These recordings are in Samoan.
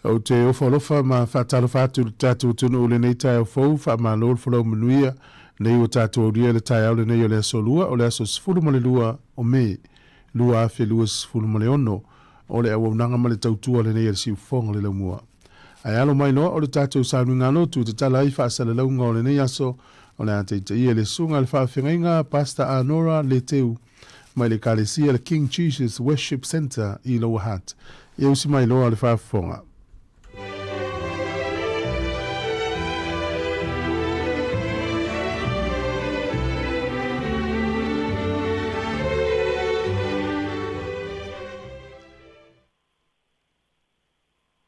Ou te ofo alofa ma faatalofa atu i le tatou atunuu i lenei taeao fou, faamalo le folau manuia nei ua tatou aulia le taeao lenei o le aso Lua, o le aso 12 o Me 2026, o le auaunaga ma le tautua lenei a le Siufofoga o le Laumua. Ae alo mai loa o le tatou sauniga lotu e tatala ai faasalalauga o lenei aso, o le a taitaia e le Susuga i le Faafeagaiga Pastor Arnora Leteu mai le Ekalesia le King Jesus Worship Centre i Lower Hutt. Ia usi mai loa le faafofoga.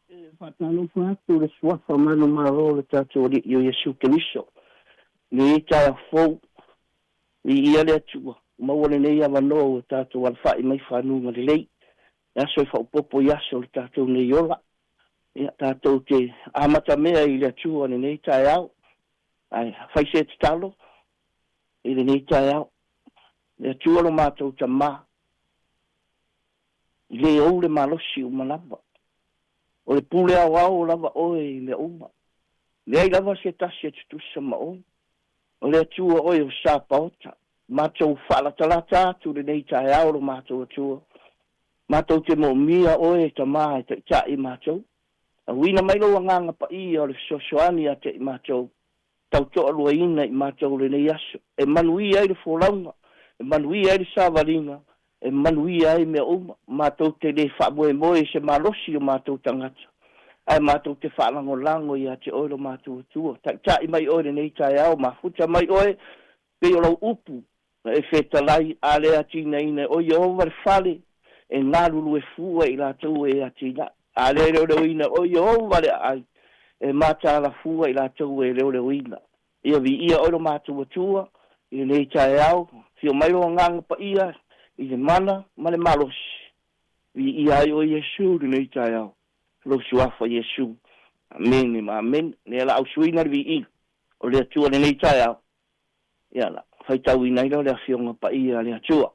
E faatalofa atu i le Suafa manumalo o le tatou Alii o Iesu Keriso i lenei taeao fou. Viia le Atua, ua maua lenei avanoa ua tatou alafai mai fanuga lelei, e aso e faaopoopo i aso o le tatou nei ola. Ia, tatou te amatamea i le Atua lenei taeao, ae fai se tatalo i lenei taeao. Le Atua lo matou Tama, i le ou le malosi uma lava. O le pule aoao lava oe i mea uma. Leai lava se tasi e tutusa ma oe. O le Atua oe o Sapaota. Matou faalatalata atu lenei taeao lo matou Atua. Matou te moomia oe e Tama e taitai i matou. Auina mai lou Agaga Paia o le fesoasoani ia te i matou. Tautoaluaina i matou lenei aso. E manuia ai le folauga, e manuia ai le savaliga, e manuia ai mea uma. Matou te le faamoemoe i se malosi o matou tagata, ae matou te faalagolago ia te Oe lo matou Atua. Taitai mai Oe lenei taeao, mafuta mai Oe pei o Lau upu na e fetalai, a le atinaina e Oe Ieova le fale, e galulue fua i latou e atinae. A le leoleoina e Oe Ieova le aai, e mataala fua i latou e leoleoina. Ia viia Oe lo matou Atua i lenei taeao, afio mai Lou Agaga Paia i le mana ma le malosi. Viia ai Oe Iesu i lenei taeao, Lou Suafa Iesu. Amene ma amene. Lea la ausuina le viiga o le Atua i lenei taeao, ia la faitauina ai lea o le Afioga Paia a le Atua.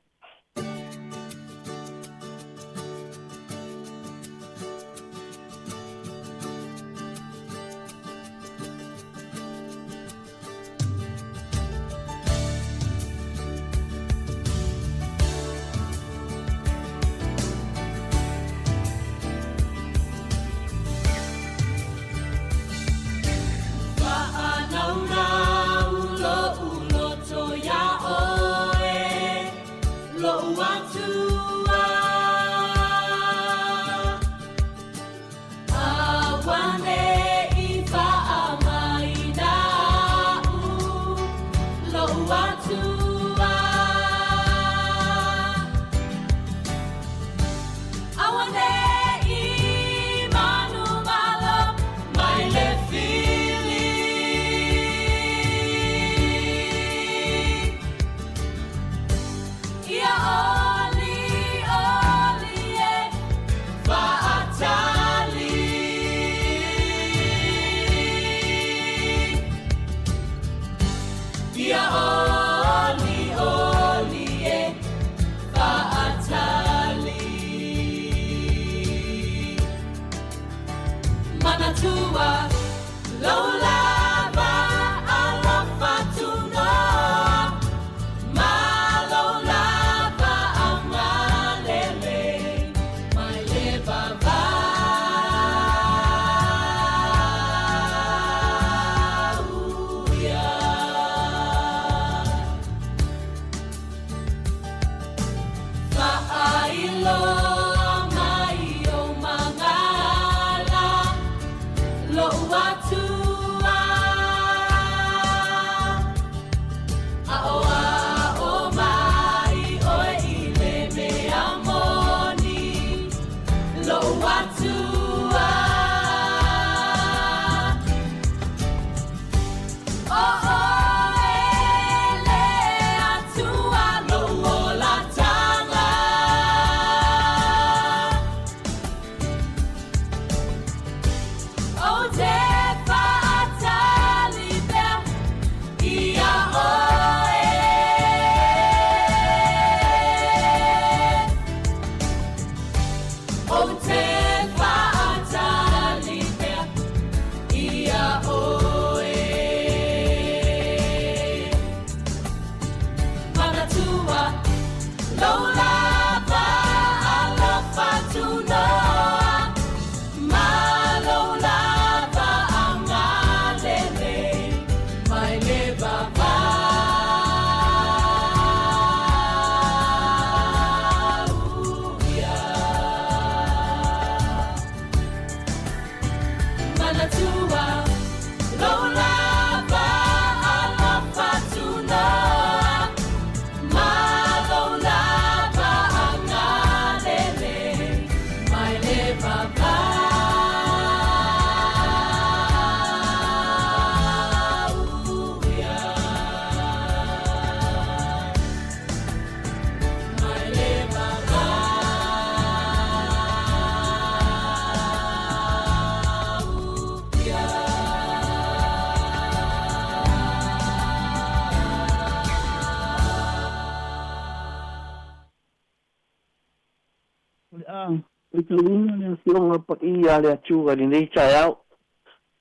O le a faitauina le Afioga Paia a le Atua i lenei taeao,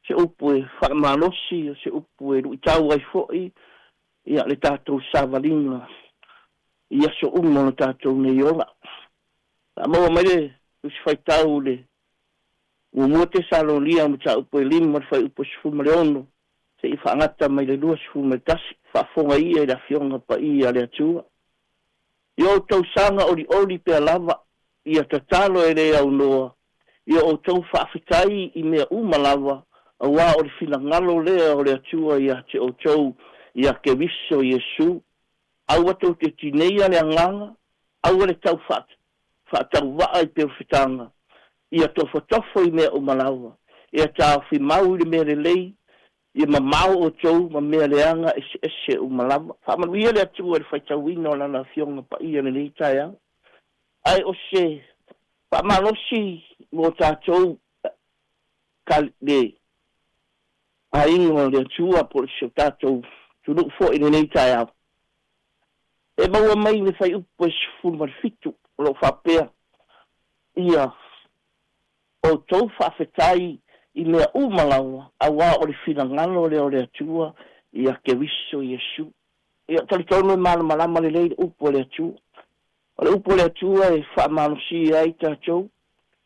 se upu e faamalosi, o se upu e luitau ai foi ia le tatou savaliga i aso uma o le tatou nei ola. Faamaua mai le Tusi Faitau i le Muamua Tesalonia mataupu e 5 le fuaiupu 16 seia faagata mai le 21. Faafofoga ia i le Afioga Paia a le Atua. I o outou saga olioli pea lava, ia tatalo e le aunoa, ia outou faafetai i mea uma lava, auā o le finagalo lea o le Atua ia te outou ia Keriso Iesu. Aua tou te tineia le agaga, aua le tau faatauvaa i perofetaga, ia tofotofo i mea uma lava, ia taofi mau i le mea lelei, Ia mamao outou ma mea leaga eseese uma lava. Faamanuia le Atua i le faitauina o Lana Afioga Paia i lenei taeao. Ae o se faamalosi mo tatou ka le aiga o le Atua po o si o tatou atunuu foi i lenei taeao. E maua mai le fuaiupu e 17 o lo o faapea, Ia outou faafetai i mea uma lava, auā o le finagalo lea o le Atua ia Keriso Iesu. Ia, talitonu e malamalama lelei le upu a le Atua. O le upu a le Atua e faamalosia ai tatou,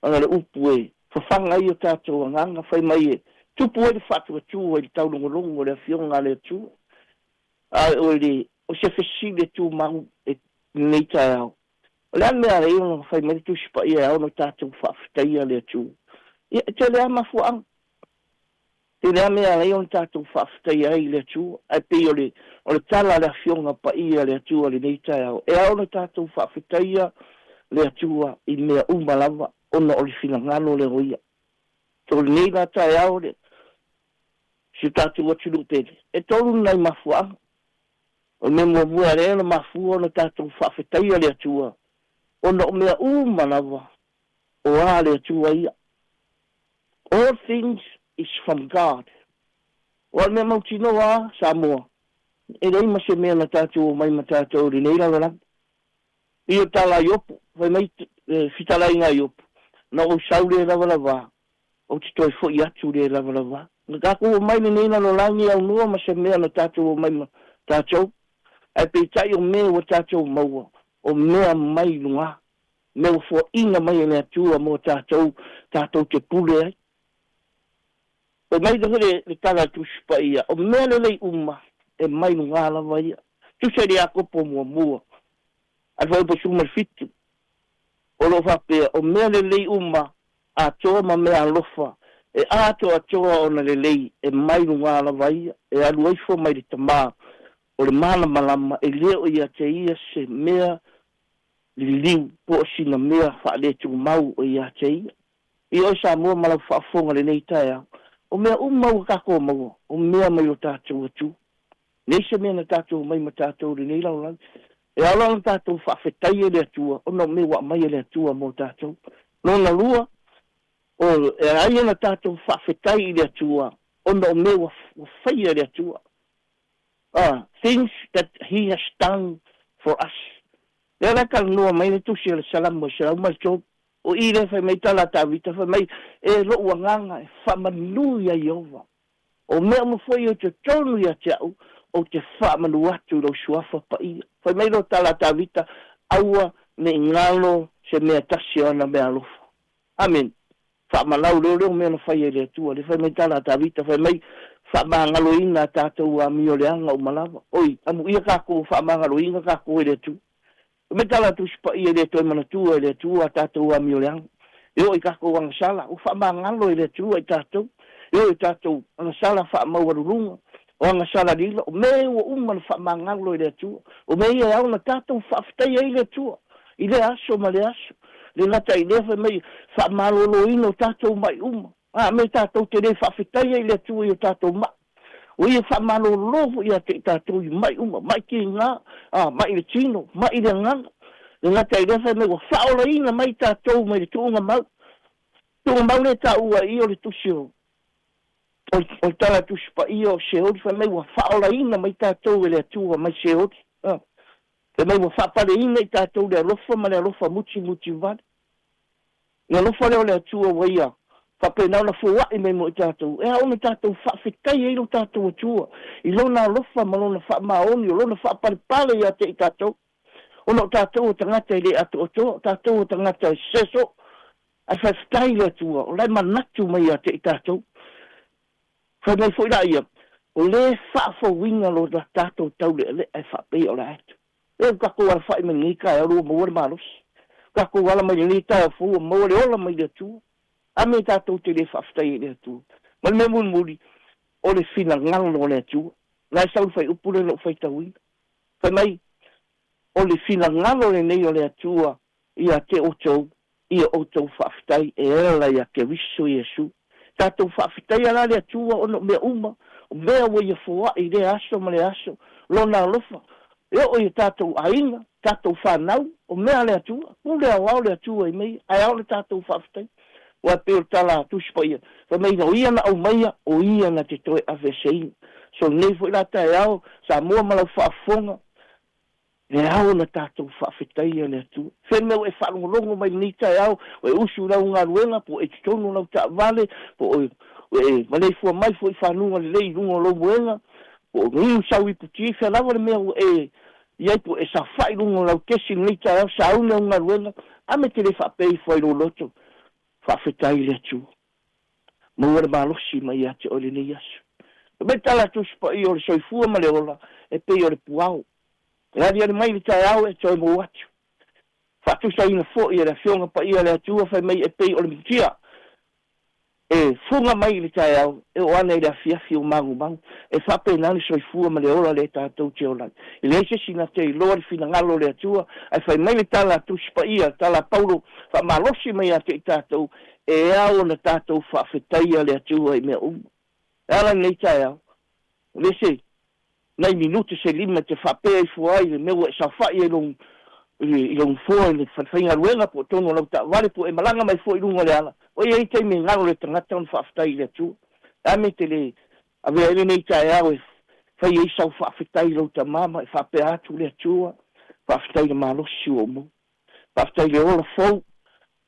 ona o le upu e fafaga ai o tatou agaga, fai mai e tupu ai le faatuatua i le taulogologo o le Afioga a le Atua. A o le, o se fesili e tumau i lenei taeao, O le a le mea e ala ai ona fai mai le Tusi Paia e ao ona tatou faafetaia le Atua? Ia, e tele lava mafuaaga. E tele lava mea e ala ai ona tatou faafetaia ai le Atua. Ae pei o le, o le tala a le Afioga Paia a le Atua i lenei taeao, e ao ona tatou faafetaia le Atua i mea uma lava ona o le finagalo lea o Ia. So, lenei la taeao, le, si o tatou atunuu pele, e tolu nai mafuaaga. O le mea muamua lea na mafua ona tatou faafetaia le Atua, ona o mea uma lava o a le Atua ia. All things is from God. Aua o le mea mautinoa a Samoa, e leai ma se mea na tatou omai ma tatou i lenei lalolagi. Pei o tala a Iopu, fai mai le fetalaiga a Iopu, Na ou sau le lavalava, ou te toe foi atu le lavalava. Na tatou omai lenei lalolagi aunoa ma se mea na tatou omai ma tatou, ae peitai o mea ua tatou maua, o mea mai lugā, mea ua foaina mai e le Atua mo tatou, tatou te pule ai. Fai mai foi le tala a le Tusi Paia, o mea lelei uma e mai lugā lava ia. Tusa i le Iakopo muamua, a le fuaiupu 17, o lo o faapea, o mea lelei uma atoa ma mea alofa, e atoatoa ona lelei, e mai lugā lava ia, e alu aifo mai le Tama o le malamalama, e le o ia te ia se mea liliu po o sina mea faaletumau o ia te ia. I oe Samoa ma lau faafofoga i lenei taeao, o mea uma ua tatou maua, o mea mai o tatou Atua. Leai se mea na tatou omai ma tatou i lenei lalolagi. E ao la ona tatou faafetaia le Atua ona o mea ua aumai e le Atua mo tatou. Lona lua, o, e ala ai ona tatou faafetai i le Atua ona o mea ua, ua faia e le Atua. Things that He has done for us. Lea la e talanoa mai le tusi o le Salamo e 103. O i lea fai mai tala a Tavita, fai mai, E lou agaga e faamanu iā Ieova. O mea uma foi o totonu ia te au, ou te faamanu atu i lou suafa paia. Fai mai lou tala a Tavita, Aua ne i galo se mea tasi o ana mea alofa. Amene. Faamalauleo mea na faia e le Atua. Lea fai mai tala a Tavita, fai mai, Faamagaloina a tatou amio leaga uma lava. Oi, amuia tatou, faamagaloina tatou e le Atua. Fai mai tala a Tusi Paia e le toe manatua e le Atua a tatou amioleaga. E oo i tatou agasala, ua faamagalo e le Atua i tatou. E oo i tatou agasala faamaualuluga, o agasala lilo, o mea ua uma ona faamagalo e le Atua. O mea ia e ao ona tatou faafetaia ai le Atua i lea aso ma lea aso. Le gata i lea, fai mai, faamaloloina o tatou mai uma. A mea tatou te le faafetaia i le Atua i o tatou mai. Ua ia faamalolo foi ia te i tatou i mai uma, mai kiga, a, mai le tino, mai le agaga. Le gata i lea fai mai ua faaolaina mai tatou mai le tuuga mau. Tuuga mau lea e taua i i o le tusi o, o, o le tala Tusi Paia o Seoli, fai mai ua faaolaina mai tatou e le Atua mai Seoli. A, fai mai ua faapaleina i tatou le alofa ma le alofa mutimuti vale. Le alofa lea o le Atua ua Ia faapena ona foai mai mo i tatou, e ao ona tatou faafetai ai lo tatou Atua i Lona alofa ma Lona faamaoni, o Lona faapalepale ia te i tatou. Ona o tatou o tagata e le atoatoa, o tatou o tagata e sese soo, ae faafetai i le Atua o la e manatu mai ia te i tatou. Fai mai foi laia, o lea e faafouina lo tatou taulealea e faapei o le aeto. E ua tatou alafai mai lenei taeao ua maua le malosi. Ua tatou ala mai lenei taeao fou ua maua le ola mai le Atua. A mea tatou te le faafetai ai i le Atua? Ma le mea mulimuli, o le finagalo o le Atua. La e sau le fuaiupu lea na ou faitauina. Fai mai, o le finagalo lenei o le Atua ia te outou, ia outou faafetai e ala ia Keriso Iesu. Tatou faafetaia la le Atua ona o mea uma, o mea ua Ia foai i lea aso ma lea aso, Lona alofa, e oo i o tatou aiga, tatou fanau, o mea a le Atua, pule aoao le Atua i mea ia, ae ao le tatou faafetai. Aua e pei o le tala a Tusi Paia, fai mai, o Ia na aumaia, o Ia na te toe aveeseina. So lenei foi la taeao, Samoa ma lau faafofoga, E ao ona tatou faafetaia le Atua. Fea le mea ua e faalogologo mai lenei taeao, ua e usu i lau galuega, po ua e i totonu o lau taavale, po ua e maleifua mai foi i fanuga lelei i luga o lou moega, po o niu sau iputi, fea lava le mea ua e i ai, po ua e saofai i luga o lau kesi i lenei taeao, sauni au galuega, a mea e te le faapea ifo ai i lou loto, Faafetai i le Atua. Maua le malosi mai ia te oe lenei aso. Fai mai le tala a Tusi Paia o le soifua ma le ola e pei o le puao. E aliali mai i le taeao e toe mou atu. Faatusaina foi e le Afioga Paia a le Atua fai mai e pei o le mutia e fuga mai i le taeao e oo ana i le afiafi o magumagu. E faapena le soifua ma le ola lea tatou te ola ai. E leai se isi na te iloa le finagalo o le Atua, ae fai mai le tala a Tusi Paia, le tala a Paulo, faamalosi mai ia te i tatou, e ao ona tatou faafetaia le Atua i mea uma. E ala lenei taeao, le se nai minute se lima e te faapea ifo ai le mea ua e saofai ai lou, i lou nofoa i le falefaigaluega po o totonu o lau taavale po o e malaga mai foi i luga o le ala. Ua i ai taimi e galo le tagata ona faafetai i le Atua. E a mea e te le avea ai lenei taeao e fai ai sau faafetai i lou tama ma e faapea atu le Atua, faafetai i le malosi ua ou maua. Faafetai i le ola fou,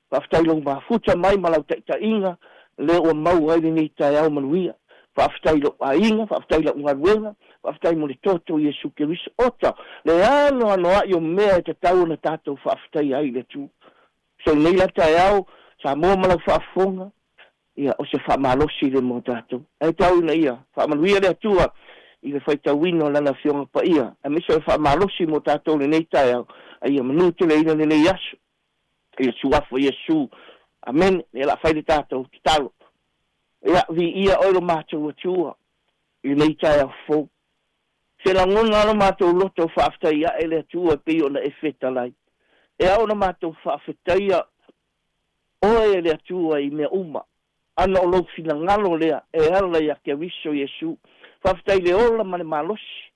faafetai i lou mafuta mai ma lau taitaiga lea ua maua ai lenei taeao manuia. Faafetai i lou aiga, faafetai i lau galuega, faafetai mo le toto o Iesu Keriso. Ota, le anoanoai o mea e tatau ona tatou faafetaia ai i le Atua. So lenei la taeao, Samoa ma lau faafofoga, ia, o se faamalosi lea mo tatou. Ae tau ina ia faamanuia le Atua i le faitauina o Lana Afioga Paia, aemaise o le faamalosi mo tatou lenei taeao, a ia manuteleina lenei aso i le Suafa o Iesu. Amene. Ia o le a fai le tatou tatalo. Ia, viia Oe lo matou Atua i lenei taeao fou. Se lagona lo matou loto faafetai ae le Atua e pei ona e fetalai. E ao ona matou faafetaia Oe e le Atua i mea uma, ana o lou finagalo lea e ala ia Keriso Iesu. Faafetai i le ola ma le malosi.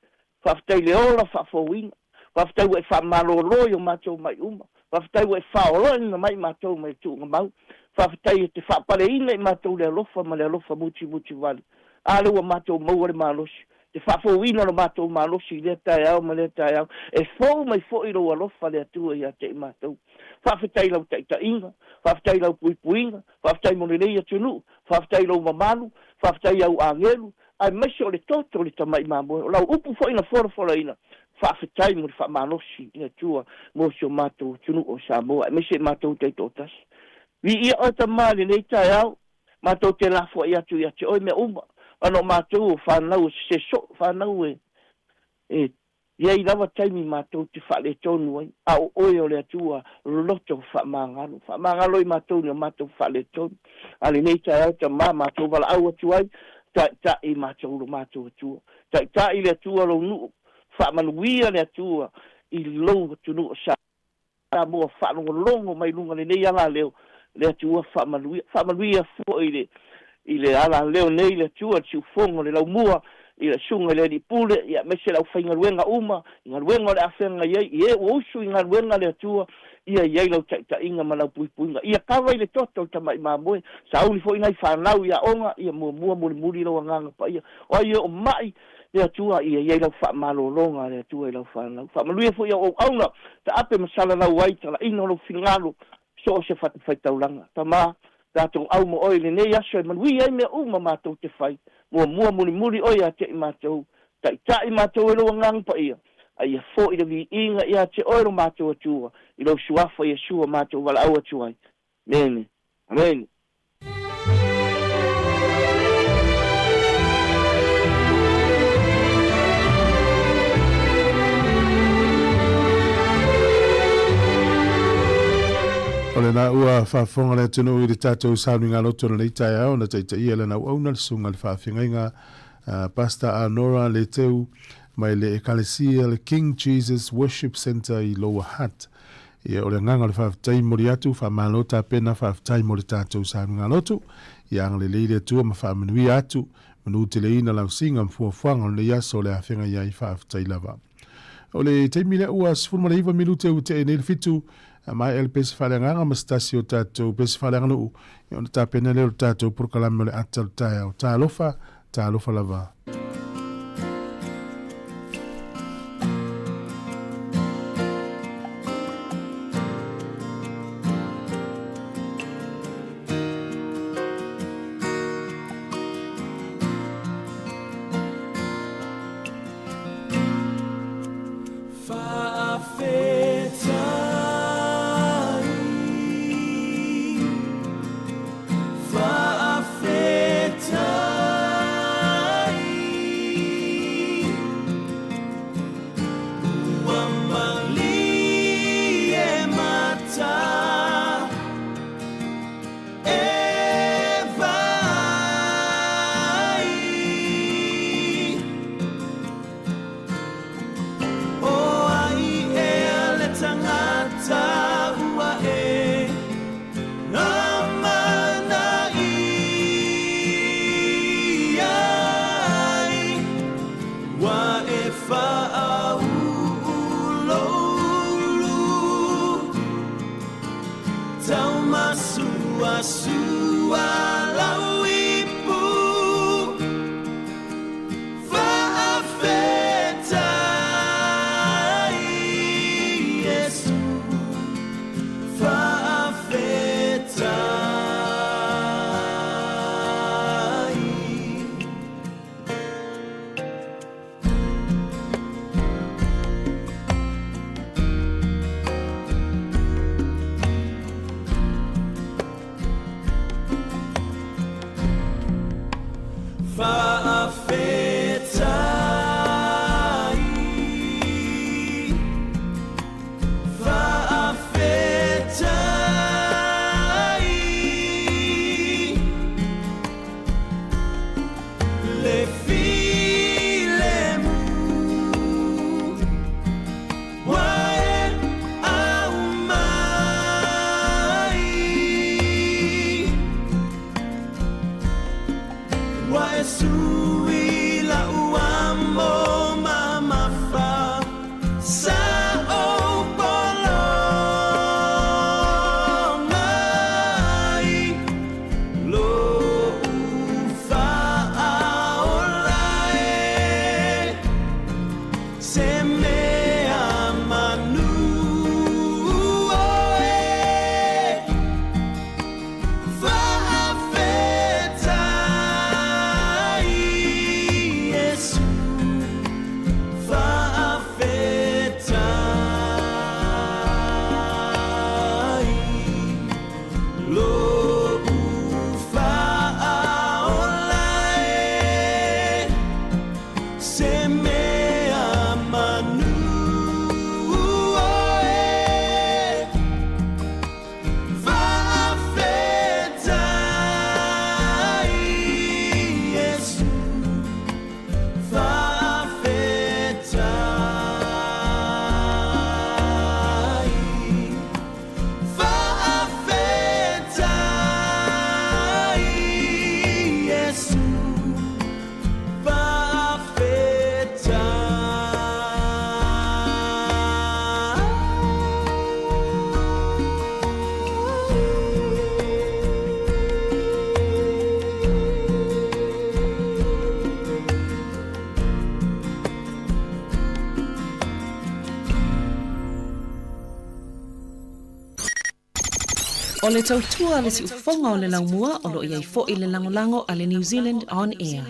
Faafetai i le ola faafouina. Faafetai ua e faamalolo i o matou mai uma. Faafetai ua e faaoloina mai matou mai le tuugamau. Faafetai e te faapaleina i matou le alofa ma le alofa mutimutivale. A lea ua matou maua le malosi, te faafouina lo matou malosi i lea taeao ma lea taeao. E fou mai foi lou alofa le Atua ia te i matou. Faafetai i lau taitaiga, faafetai i lau puipuiga, faafetai mo lenei atunuu, faafetai i lou mamalu, faafetai i au agelu, aemaise o le toto o le tamai mamoe, o lau upu foi na folafolaina, faafetai mo le faamalosi i le Atua mo si o matou atunuu o Samoa, aemaise i matou taitoatasi. Viia oe Tama i lenei taeao, matou te lafoai atu ia te oe mea uma, ona o matou o fanau e sese soo, fanau e, e E i ai lava taimi matou te faaletonu ai, a o Oe o le Atua loto faamagalo. Faamagalo i matou i o matou faaletonu. A lenei taeao Tama matou valaau atu ai, taitai matou lo matou Atua. Taitai le Atua lou nuu, faamanuia le Atua i lou atunuu o Samoa faalogologo mai luga lenei alaleo le Atua faamanuia. Faamanuia foi i le i le alaleo nei le Atua le siufogo le laumua i le susuga i le Alii Pule ia aemaise le aufaigaluega uma i galuega o le a feagai ai i e ua usu i galuega a le Atua ia i ai lau taitaiga ma lau puipuiga. Ia kava i le toto o le tamai mamoe, sauni foi nai fanau i aoga ia muamua mulimuli lou Agaga Paia. O ai e oo mai Le Atua, ia i ai lau faamalologa a le Atua i lau fanau. Faamanuia foi au auauna, taape ma salalau ai talaina o lou finagalo, So o se fatafaitaulaga. Tamā, tatou aumo oe i lenei aso e manuia ai mea uma matou te fai. Muamua mulimuli oe ia te i matou. Taitai matou e lou Agaga Paia, a ia foʻi le viiga ia te oe lo matou Atua, i lou Suafa Iesua matou valaau atu ai. Amene. Amene. O lena ua faafofoga le atunuu i le tatou sauniga loto o lenei taeao na taitaia e lana auauna le susuga i le faafeagaiga Pastor Arnora Leteu mai le Ekalesia le King Jesus Worship Centre i Lower Hutt. Ia, o le agaga o le faafetai momoli atu, faamalo tapena, faafetai mo le tatou sauniga lotu. Ia agalelei le Atua ma faamanuia atu, manu teleina lausiga ma fuafuaga o lenei aso o le afega i ai, faafetai lava. O le taimi lea ua 19 minute ua tea nei le 7, maea le pese faaleagaga ma se tasi o tatou pese faaleaganuu, ia ona tapena lea o le tatou polokalame o le ata o le taeao. Talofa, talofa lava. O le tautua a le siufofoga o le laumua o lo o i ai foi le lagolago a le New Zealand On Air.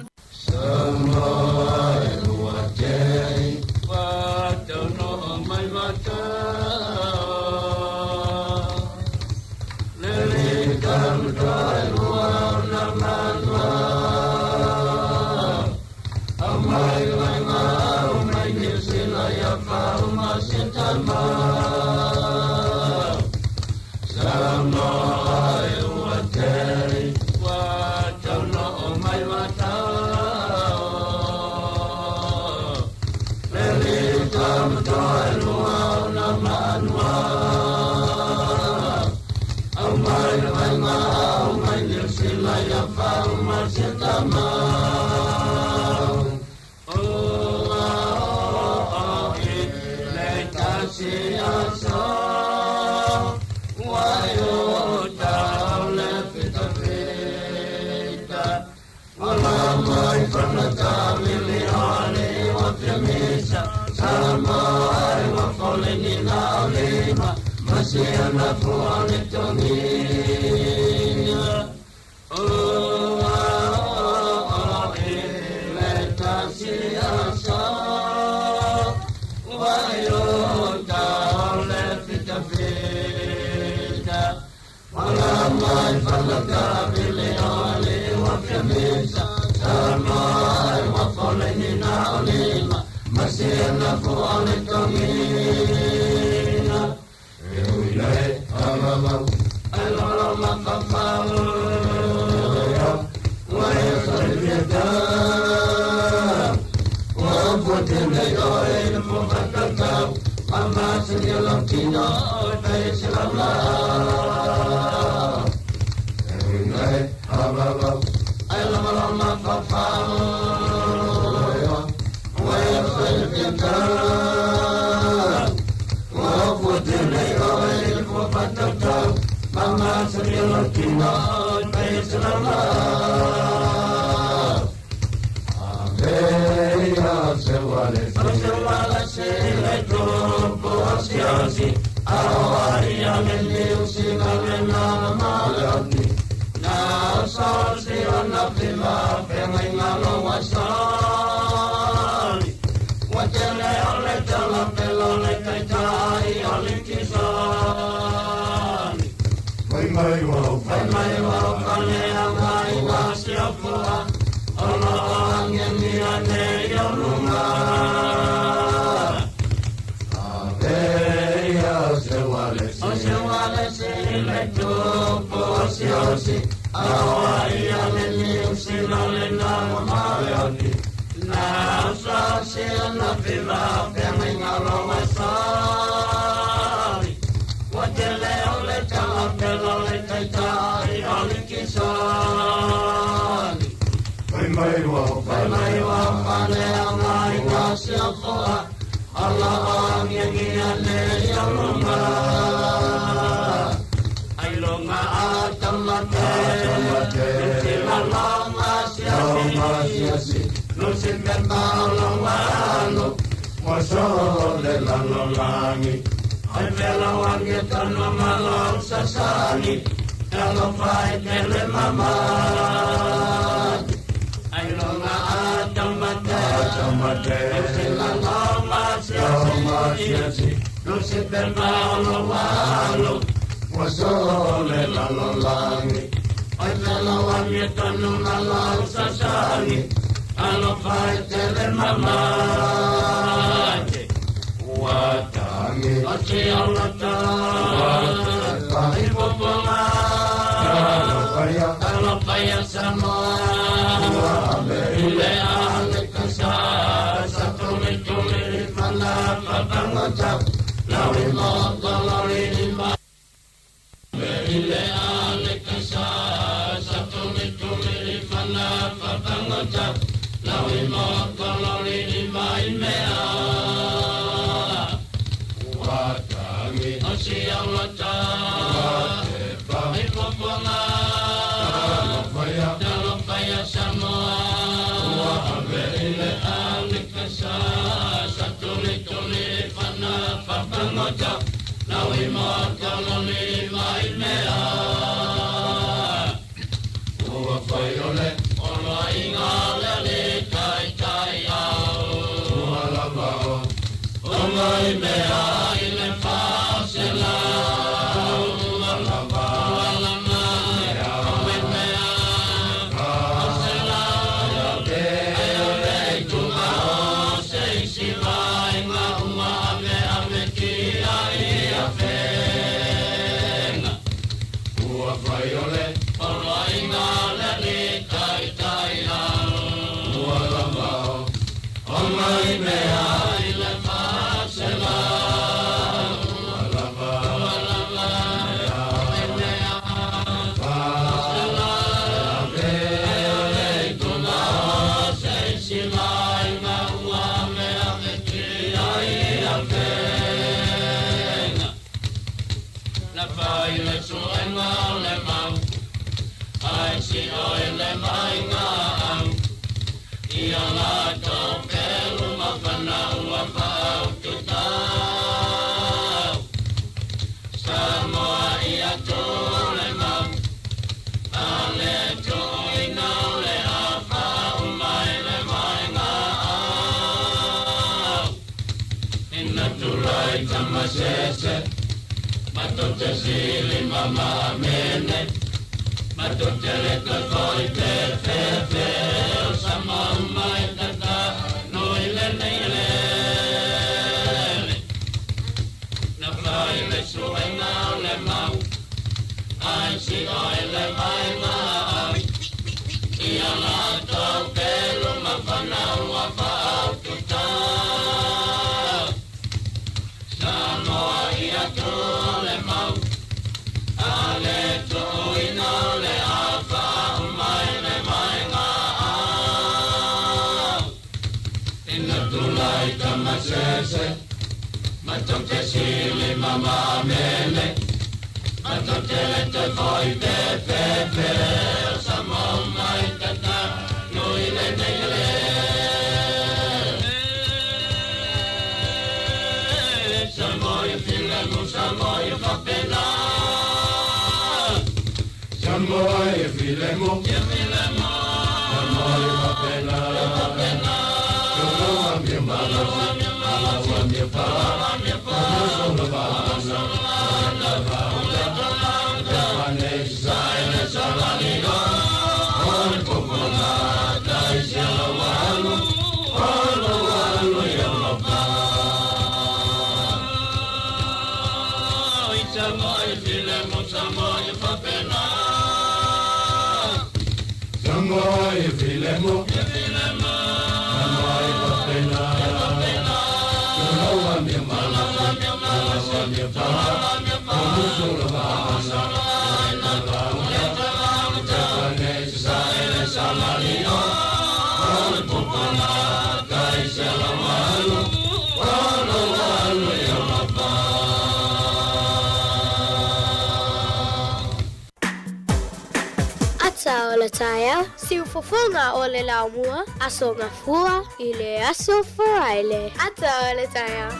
Ata o le taeao, siufofoga o le laumua, Aso Gafua i le Aso Faraile. Ata o le taeao.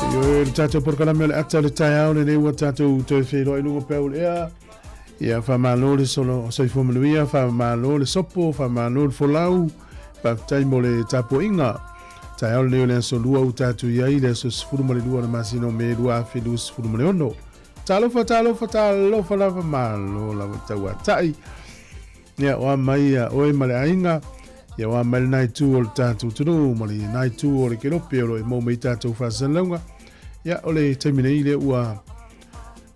Ioe, le tātou porokalame o le ata o le taeao lenei ua tātou toe feiloai i luga o peau o le ea. Ia, faamalo le solo, soifua manuia, faamalo le sopo, faamalo le folau, faafetai mo le tapuaiga. Taeao lenei o le aso lua ua tātou i ai, le aso 12 o le masina o Me 2026. Talofa, talofa, talofa lava, malo lava tauatai. Ia, o a mai ia oe ma le aiga, ia o a mai lena itu o le tātou atunuu ma lena itu o le kelope o lo o e maua mai tātou faasalalauga. Ia, o le taimi nei lea ua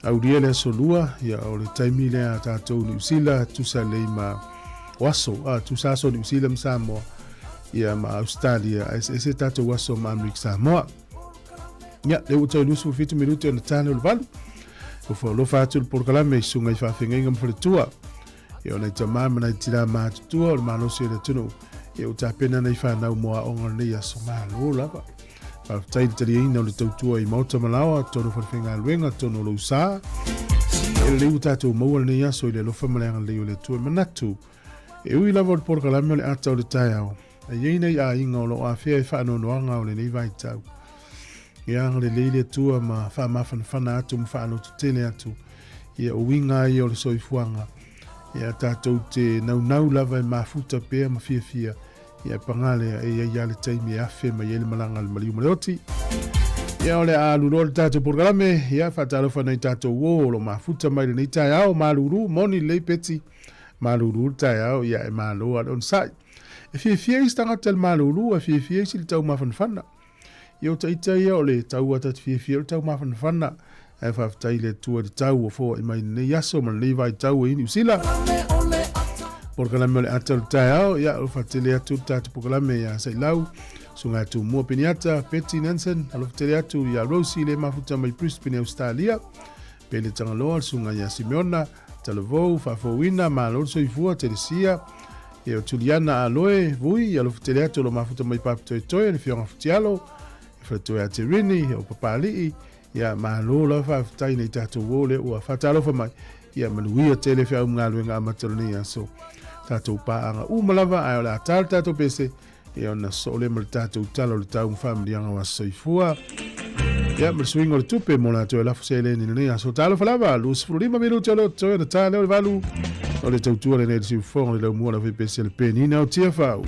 aulia le aso lua, ia o le taimi lea a tātou Niu Sila, tusa lelei ma o aso, a, tusa aso Niu Sila ma Samoa, ia ma Australia, ae eseese tātou aso ma Amerika Samoa. Ia, lea ua tau 27 minute ona tane o le valu. Ua whaalofa atu le polokalame i susuga i faafeagaiga ma faletua. Ia o nai tamā ma nai tinā matutua o le malosi o le atunuu. Ia ua tapena nei whanau mo aoga o lenei aso. Malo lava. Faafetai le taliaina o le tautua i maota ma laoa, totonu o falefaigaluega, totonu o lou sa. E lelei ua tatou maua lenei aso i le alofa ma le agalelei o le Atua. E manatu, e ui lava o le polokalame o le ata o le taeao, a i ai nai aiga o lo o afea i faanoanoaga o lenei vaitau. Ia agalelei le Atua ma faamafanafana atu ma faalototele atu ia o uiga ia o le soifuaga. Ia tatou te naunau lava e mafuta pea ma fiafia Ia paga lea, e i ai lava le taimi e afe mai ai le malaga a le maliu ma le oti. Ia o le a alu loa le tatou polokalame, ia faatalofa nai tatou uo o lo o mafuta mai lenei taeao, malulu, moni lelei Peti, malulu le taeao, ia e malo lava le onosai. E fiafia isi tagata i le malulu, ae fiafia isi i le taumafanafana. Ia o taita ia o le tau a ta te fiafia o le taumafanafana, ae faafetai i le Atua i le tau ua foai mai lenei aso ma lenei vaitau e i Niu Sila. Polokalame o le ata o le taeao, ia alofa tele atu le tatou polokalame ia Sailau, Susuga Tumua Peniata, Betty Nansen, alofa tele atu ia Rosie le mafuta mai Brisbane, Australia, Pele Tagaloa, le susuga ia Simeona, Talavou, Faafouina, Malo le Soifua, Telesia, ia o Juliana Aloe, Vui, alofa tele atu o lo mafuta mai Papitoetoe, le Fioga Futialo, e Faletoe a Terini, o Papalii, ia malo lava faafetai nei tatou uo lea ua faatalofa mai, ia manuia tele feau ma galuega amata o lenei aso. Tatou paaga uma lava, ae o le a ta le tatou pese, ia ona soo lea ma le tatou tala o le tau ma faamaliaga o aso soifua. Ia, ma le suiga o le tupe mo latou e lafo seleni i lenei aso. Talofa lava, 25 minute o leo totoe ona ta lea o le valu o le tautua lenei le siufofoga o le laumua lau faipese le penina o Tiafau.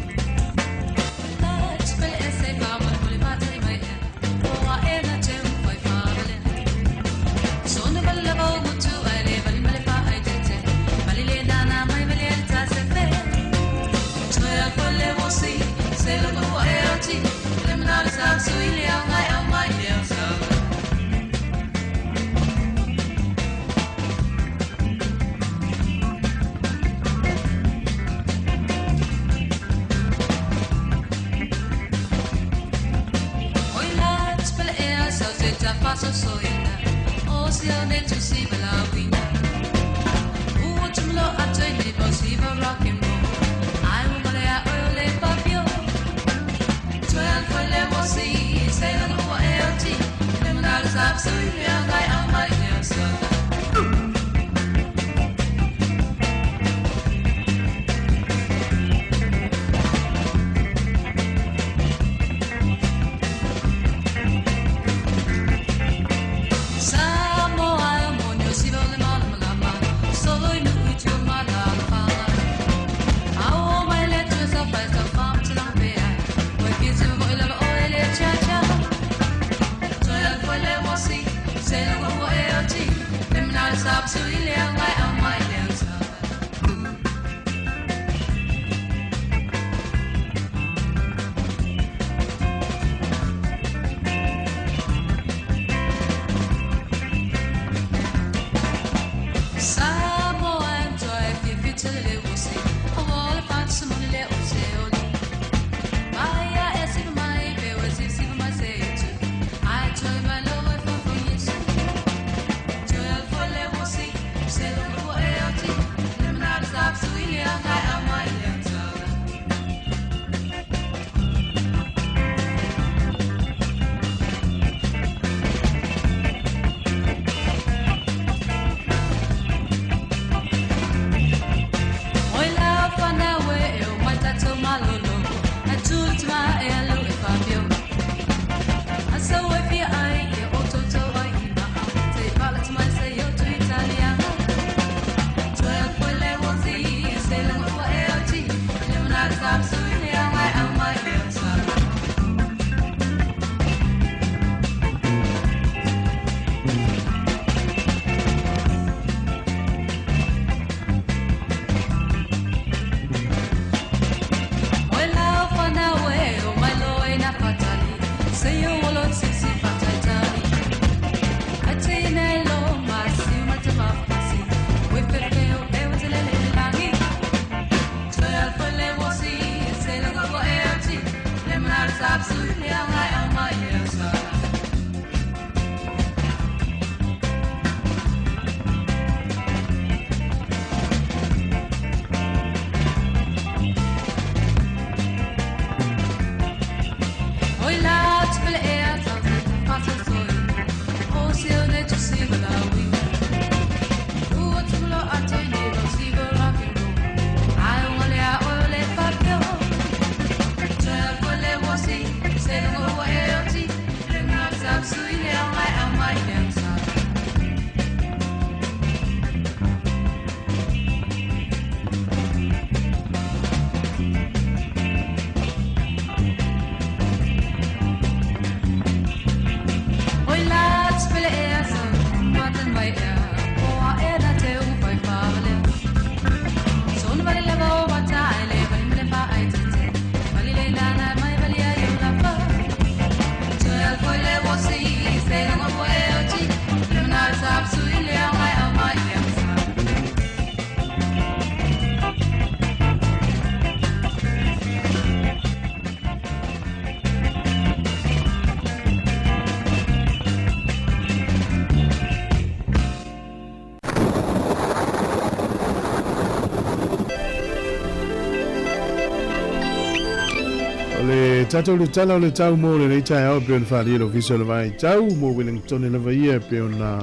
Tatou le tala o le tau mo lenei taeao e pei ona faaalia e le Ofisa o le Vaai Tau mo Wellington lava ia e pei ona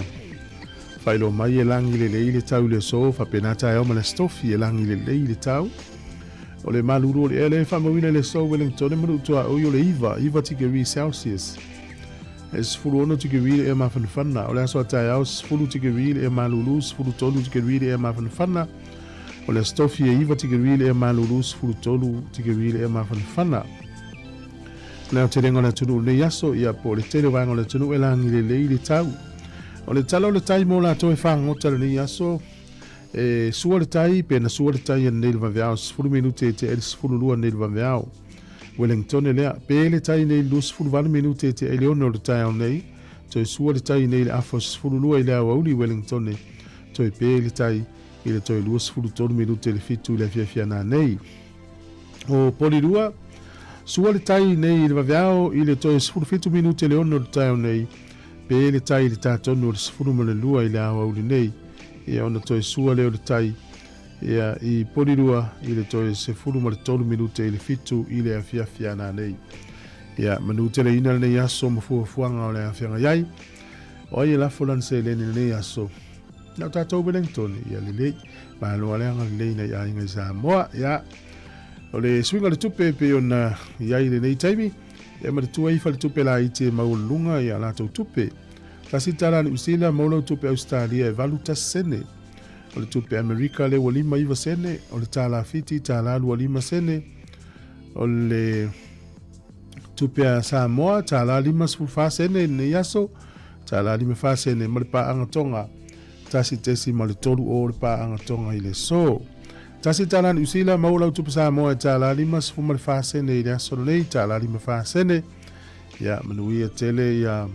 faailoa mai e lagi lelei le tau i le aso faapena taeao ma le Aso Tofi e lagi lelei le tau. O le malulu o le ea lea e faamauina i le aso Wellington ma Nuu Tuaoi o le 9, 9 tikeri Celsius. E 16 tikeri le ea mafanafana. O le aso a taeao 10 tikeri le ea malulu, 13 tikeri le ea mafanafana. O le Aso Tofi e 9 tikeri le ea malulu, 13 tikeri le ea mafanafana. O le aotelega o le atunuu i lenei aso, ia po o le tele o vaega o le atunuu e lagi lelei le tau. O le tala o le tai mo latou e fagota i lenei aso, e sua le tai, pe na sua le tai ananei le vaveao, 10 minute e tea ai le 12 ananei le vaveao. Wellingtone lea, pe le tai nei le 28 minute e tea ai le 6 o le taeao nei, toe sua le tai nei le afa o 12 i le aoauli Wellingtone, toe pe le tai i le toe 23 minute i le 7 i le afiafi ana nei. O Polirua, sua le tai nei i le vaveao i le toe 17 minute le 6 o le taeao nei, pe le tai i le tā tonu o le 12 i le aoauli nei, ia ona toe sua lea o le tai ia i Polirua i le toe 13 minute i le 7 i le afiafi ana nei. Ia, manu teleina lenei aso ma fuafuaga o le afeagai ai. O ai e lafo lana seleni lenei aso? Na o tatou Wellington, ia lelei. Malo a le agalelei nai aiga i Samoa. Ia, o le suiga o le tupe e pei ona i ai i lenei taimi, ia ma le tua i faletupe laiti e maualuluga i a latou tupe. Tasi tala Niu Sila, maua lau tupe Ausetalia e 81 sene. O le tupe Amerika lea ua 59 sene, o le tālā Fiti, tālā 25 sene, o le tupe a Samoa, tālā 54 sene i lenei aso, tālā 54 sene ma le paaga Tonga, 1.3 o le paaga Tonga i le aso. Tasi tālā Niu Sila, maua lau tupe Samoa e tālā 54 sene i le aso lenei, tālā 54 sene. Ia, manuia tele ia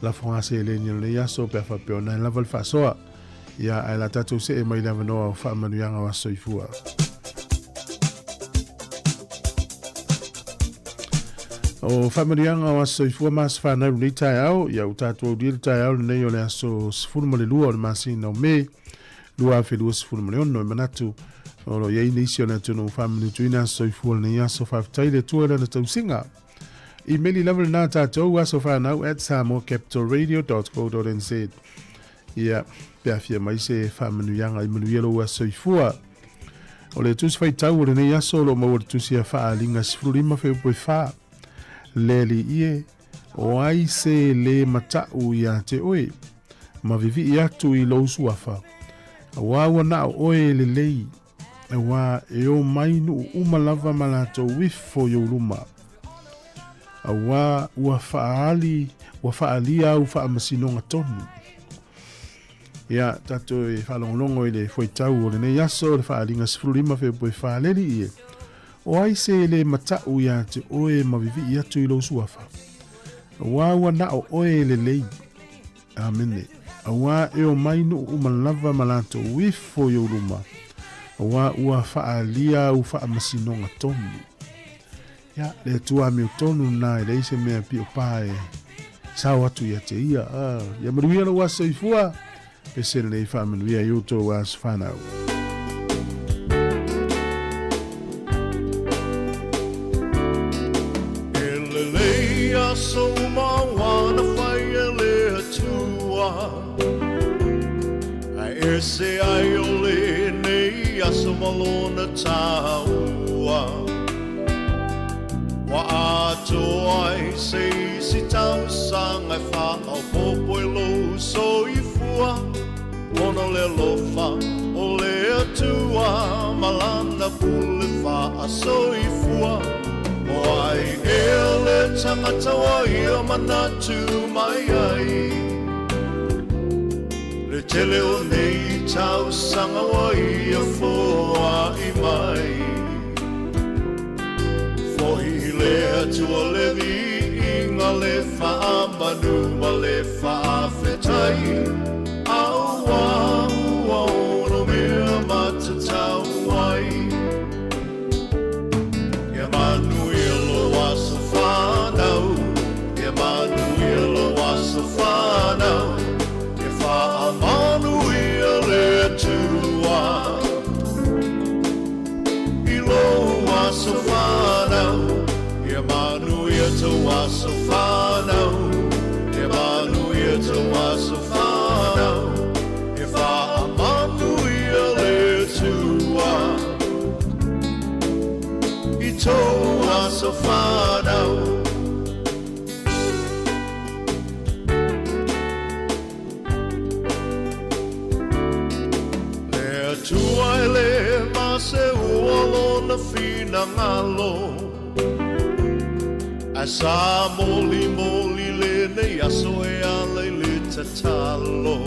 lafoga seleni o lenei aso pe a faapea o na e lava le faasoa. Ia, ae la tatou see mai le avanoa o faamanuiaga o aso soifua. O faamanuiaga o aso soifua ma aso whanau lenei taeao, ia u tatou aulia le taeao lenei o le aso 12 o le masina o Me, 2026 e manatu o lo o i ai nisi o le atunuu faamanutuina aso soifua lenei aso faafetai le Atua i lana tausiga. Imeli lava lena tatou aso whanau at samoacapitalradio.co.nz. Ia, pe a fia mai se faamanuiaga i manuia lou aso soifua. O le tusi faitau o lenei aso o lo o maua le tusi a Faaaliga 15 Feupue 4. Le Alii e, o ai se lē mataʻu iā te oe, ma vivii atu i lou suafa, auā ua naʻo oe e lelei, auā e o mai nuu uma lava ma latou ifo i ou luma. Auā ua faaali, ua faaalia au faamasinoga tonu. Ia, tatou e faalogologo i le fuaitau o lenei aso, le faaaliga 15 Feupue 4 Le Alii e, o ai se e lē mataʻu iā te oe ma vivii atu i lou suafa? Auā ua naʻo oe e lelei. Amene. Auā e omai nuu uma lava ma latou ifo i ou luma, auā ua faaalia au faamasinoga tonu. Ia, le Atua amiotonu lena e leai se mea pio pā e sao atu ia te ia. Ah, ia manuia lou aso soifua, pese lenei faamanuia i outou aso whanau. E lelei aso uma wana whai e le Atua. Ae ese ai o lenei aso ma lona taua. Ua atoa ai se isi tausaga e faaopoopo i lou soifua, ona o le alofa o le Atua ma Lana pule faasoifua. O ai ea le tagata ua ia manatu mai ai? Le tele o nei tausaga ua ia foai mai. Fohi le Atua le viiga le faamanu ma le faafetai, Aua ua ono mea matatau ai. Kia manuia lou aso whanau, Kia manuia lou aso whanau, Kia faamanuia le Atua. I lou aso whanau, Kia manuia. tou aso fanau, Ia manuia tou aso fanau, Ia faamanuia le Atua i tou aso fanau. Le Atua e le ma seua lona finagalo, Ae sa molimoli lenei aso e ala i le tatalo.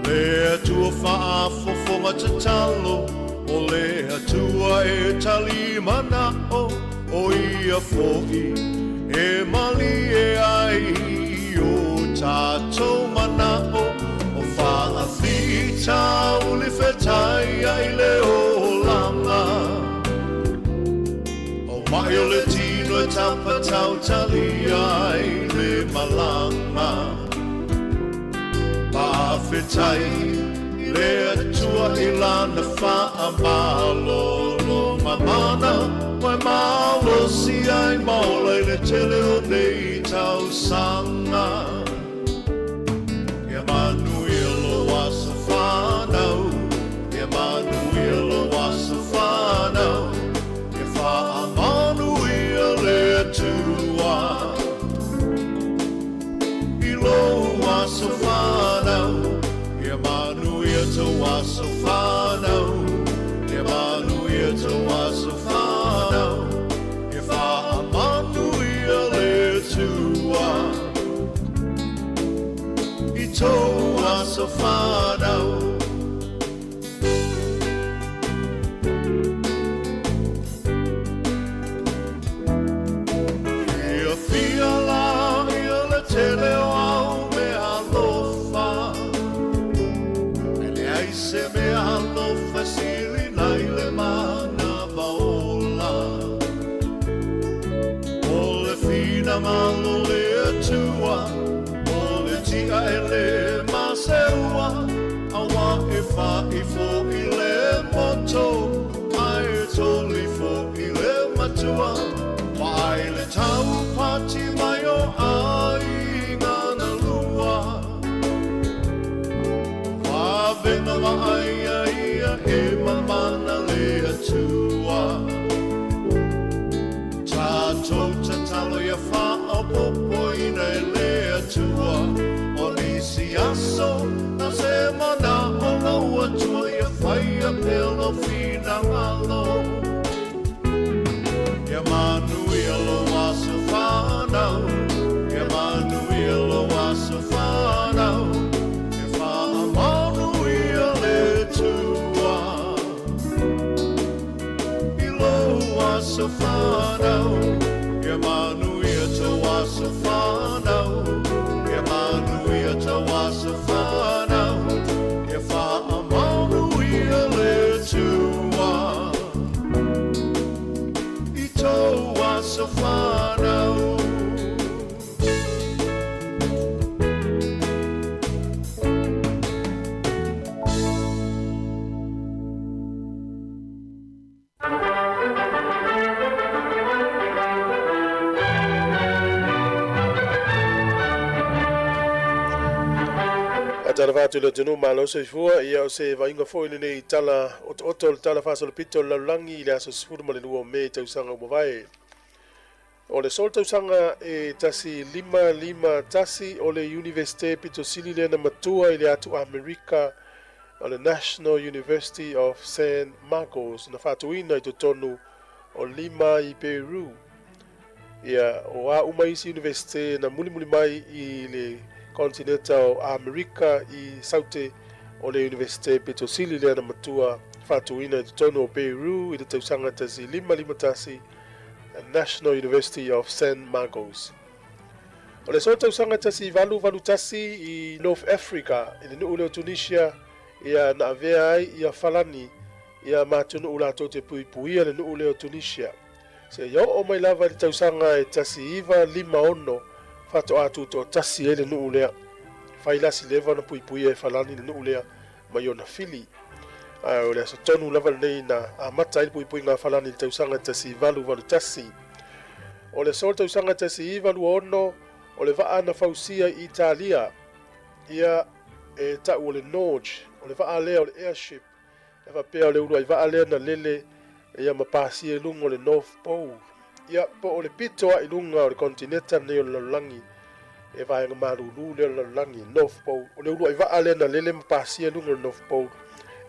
Le Atua faafofoga tatalo, O le Atua e tali manao, O ia foi e malie ai i o tatou manao. O faafitauli fetai ai le olaga, O mai o le tino e tapatautalia ai le malaga. Faafetai le Atua i lana faamalolo mamana, Ua e malosi ai ma ola i le tele o nei tausaga. Ia manuia lou aso fanau, Ia manuia lou aso fanau, Ia faamanuia le Atua i lou aso fanau. Ia manuia tou aso fanau, Ia manuia tou aso fanau, Ia faamanuia le Atua i tou aso fanau. Fiafia la ia le tele o au mea alofa, E leai se mea alofa e sili nai le manava ola. O le finagalo o le Atua, o le tia e le maseua, Aua e fa'i fo'i le moto, ae toli fo'i le matua. Vaai le taupati mai o aiga na lua, Vavena vaaia ia e mamana le Atua. Tatou tatalo ia faaopoopoina e le Atua, O nisi aso na se manao lou Atua ia faia pea lou finagalo. Ia manuia lou aso fanau, Ia manuia lou aso fanau, Ia faamanuia le Atua i lou aso fanau. Ia manuia tou aso fanau, Ia manuia tou aso fanau, Ia faamanuia le Atua i tou aso fanau. Faatalofa atu i le atunuu, malo soifua. Ia o se vaaiga foi lenei tala otooto o le tala faasolopito o le lalolagi i le aso 12 o Me tausaga ua mavae. O le solo tausaga e 1551 o le Iunivesite pito sili lea na matua i le atu Amerika o le National University of San Marcos na faatuina i totonu o Lima i Peru. Ia, o a uma isi Iunivesite na mulimuli mai i le kontineta o Amerika i Saute o le Iunivesite pito sili lea na matua faatuina i totonu o Peru i le tausaga 1551 National University of San Marcos. O le solo tausaga 1881 i North Africa i le nuu lea o Tunisia ia na avea ai ia Falani ia ma atunuu latou te puipuia le nuu lea o Tunisia. Seia oo mai lava i le tausaga e 1956 faatoa tutoatasi ai le nuu lea. Fai la si leva ona puipuia e Falani le nuu lea mai ona fili. Ae o le aso tonu lava lenei na amata ai le puipuiga a Falani i le tausaga 1881. O le aso o le tausaga 1926, o le vaa na fausia i Italia, ia, e tau o le Norge, o le vaa lea o le airship, e faapea o le uluai vaa lea na lele ia ma pasia i luga o le North Pole, ia, po o le pito a i luga o le konetineta lenei o le lalolagi, e vaega malulu lea o le lalolagi, North Pole. O le uluai vaa lea na lele ma pasia i luga o le North Pole,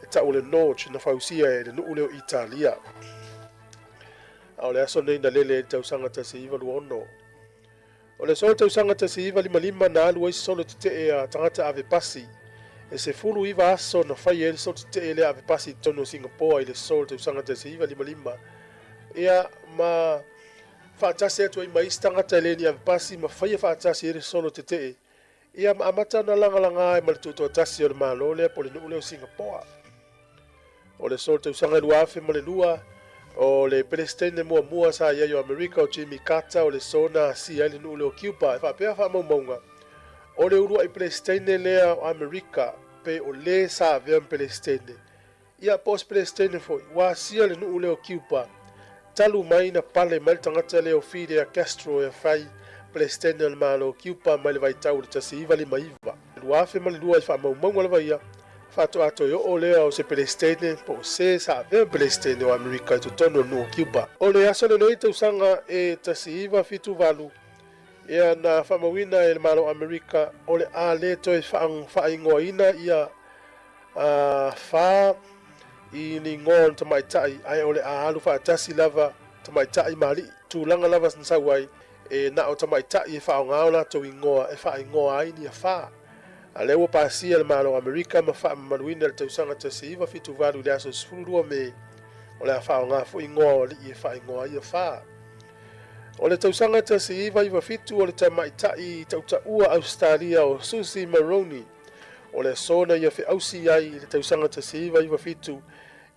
e tau o le Norge, na fausia e le nuu lea o Italia. A o le aso lenei na lele ai le tausaga 1926. O le aso o le tausaga 1955 na alu ai se solo tetee a tagata ave pasi. E 19 aso na fai ai le solo tetee lea ave pasi i totonu o Singapoa i le aso o le tausaga 1955. Ia, ma faatasi atu ai ma isi tagata e le ni ave pasi ma faia faatasi ai le solo tetee. Ia, ma amata ona lagalaga ai ma le tutoatasi o le Malo lea po o le nuu lea o Singapoa. O le aso o le tausaga 2002, o le Peresetene muamua sa i ai o Amerika o Jimmy Carter o le aso na asia ai le nuu lea o Cuba. E faapea faamaumauga, o le uluai Peresetene lea o Amerika pe o le sa avea ma Peresetene. Ia, po o se Peresetene foi, ua asia le nuu lea o Cuba talu mai na pale mai le tagata lea o Fidel Castro e fai Peresetene o le Malo o Cuba mai le vaitau o le 1959. 2002 i faamaumauga lava ia, faatoa toe oo lea o se Peresetene po o se sa avea ma Peresetene o Amerika i totonu o le nuu o Cuba. O le aso lenei tausaga e 1978, ia na faamauina e le Malo o Amerika o le a le toe faaigoaina ia fa i ni igoa o ni tamaitai, ae o le a alu faatasi lava tamaitai ma alii, tulaga lava na sau ai, e na o tamaitai e faaaoga o latou igoa e faaigoa ai ni afa. A lea ua pasia le Malo o Amerika ma faamamaluina i le tausaga 1978 i le aso 12 Me, o le a faaaoga foi igoa o alii e faaigoa ai afa. O le tausaga 1997 o le tamaitai tautaua Ausetalia o Susie Maroney, o le aso na ia feausi ai i le tausaga 1997,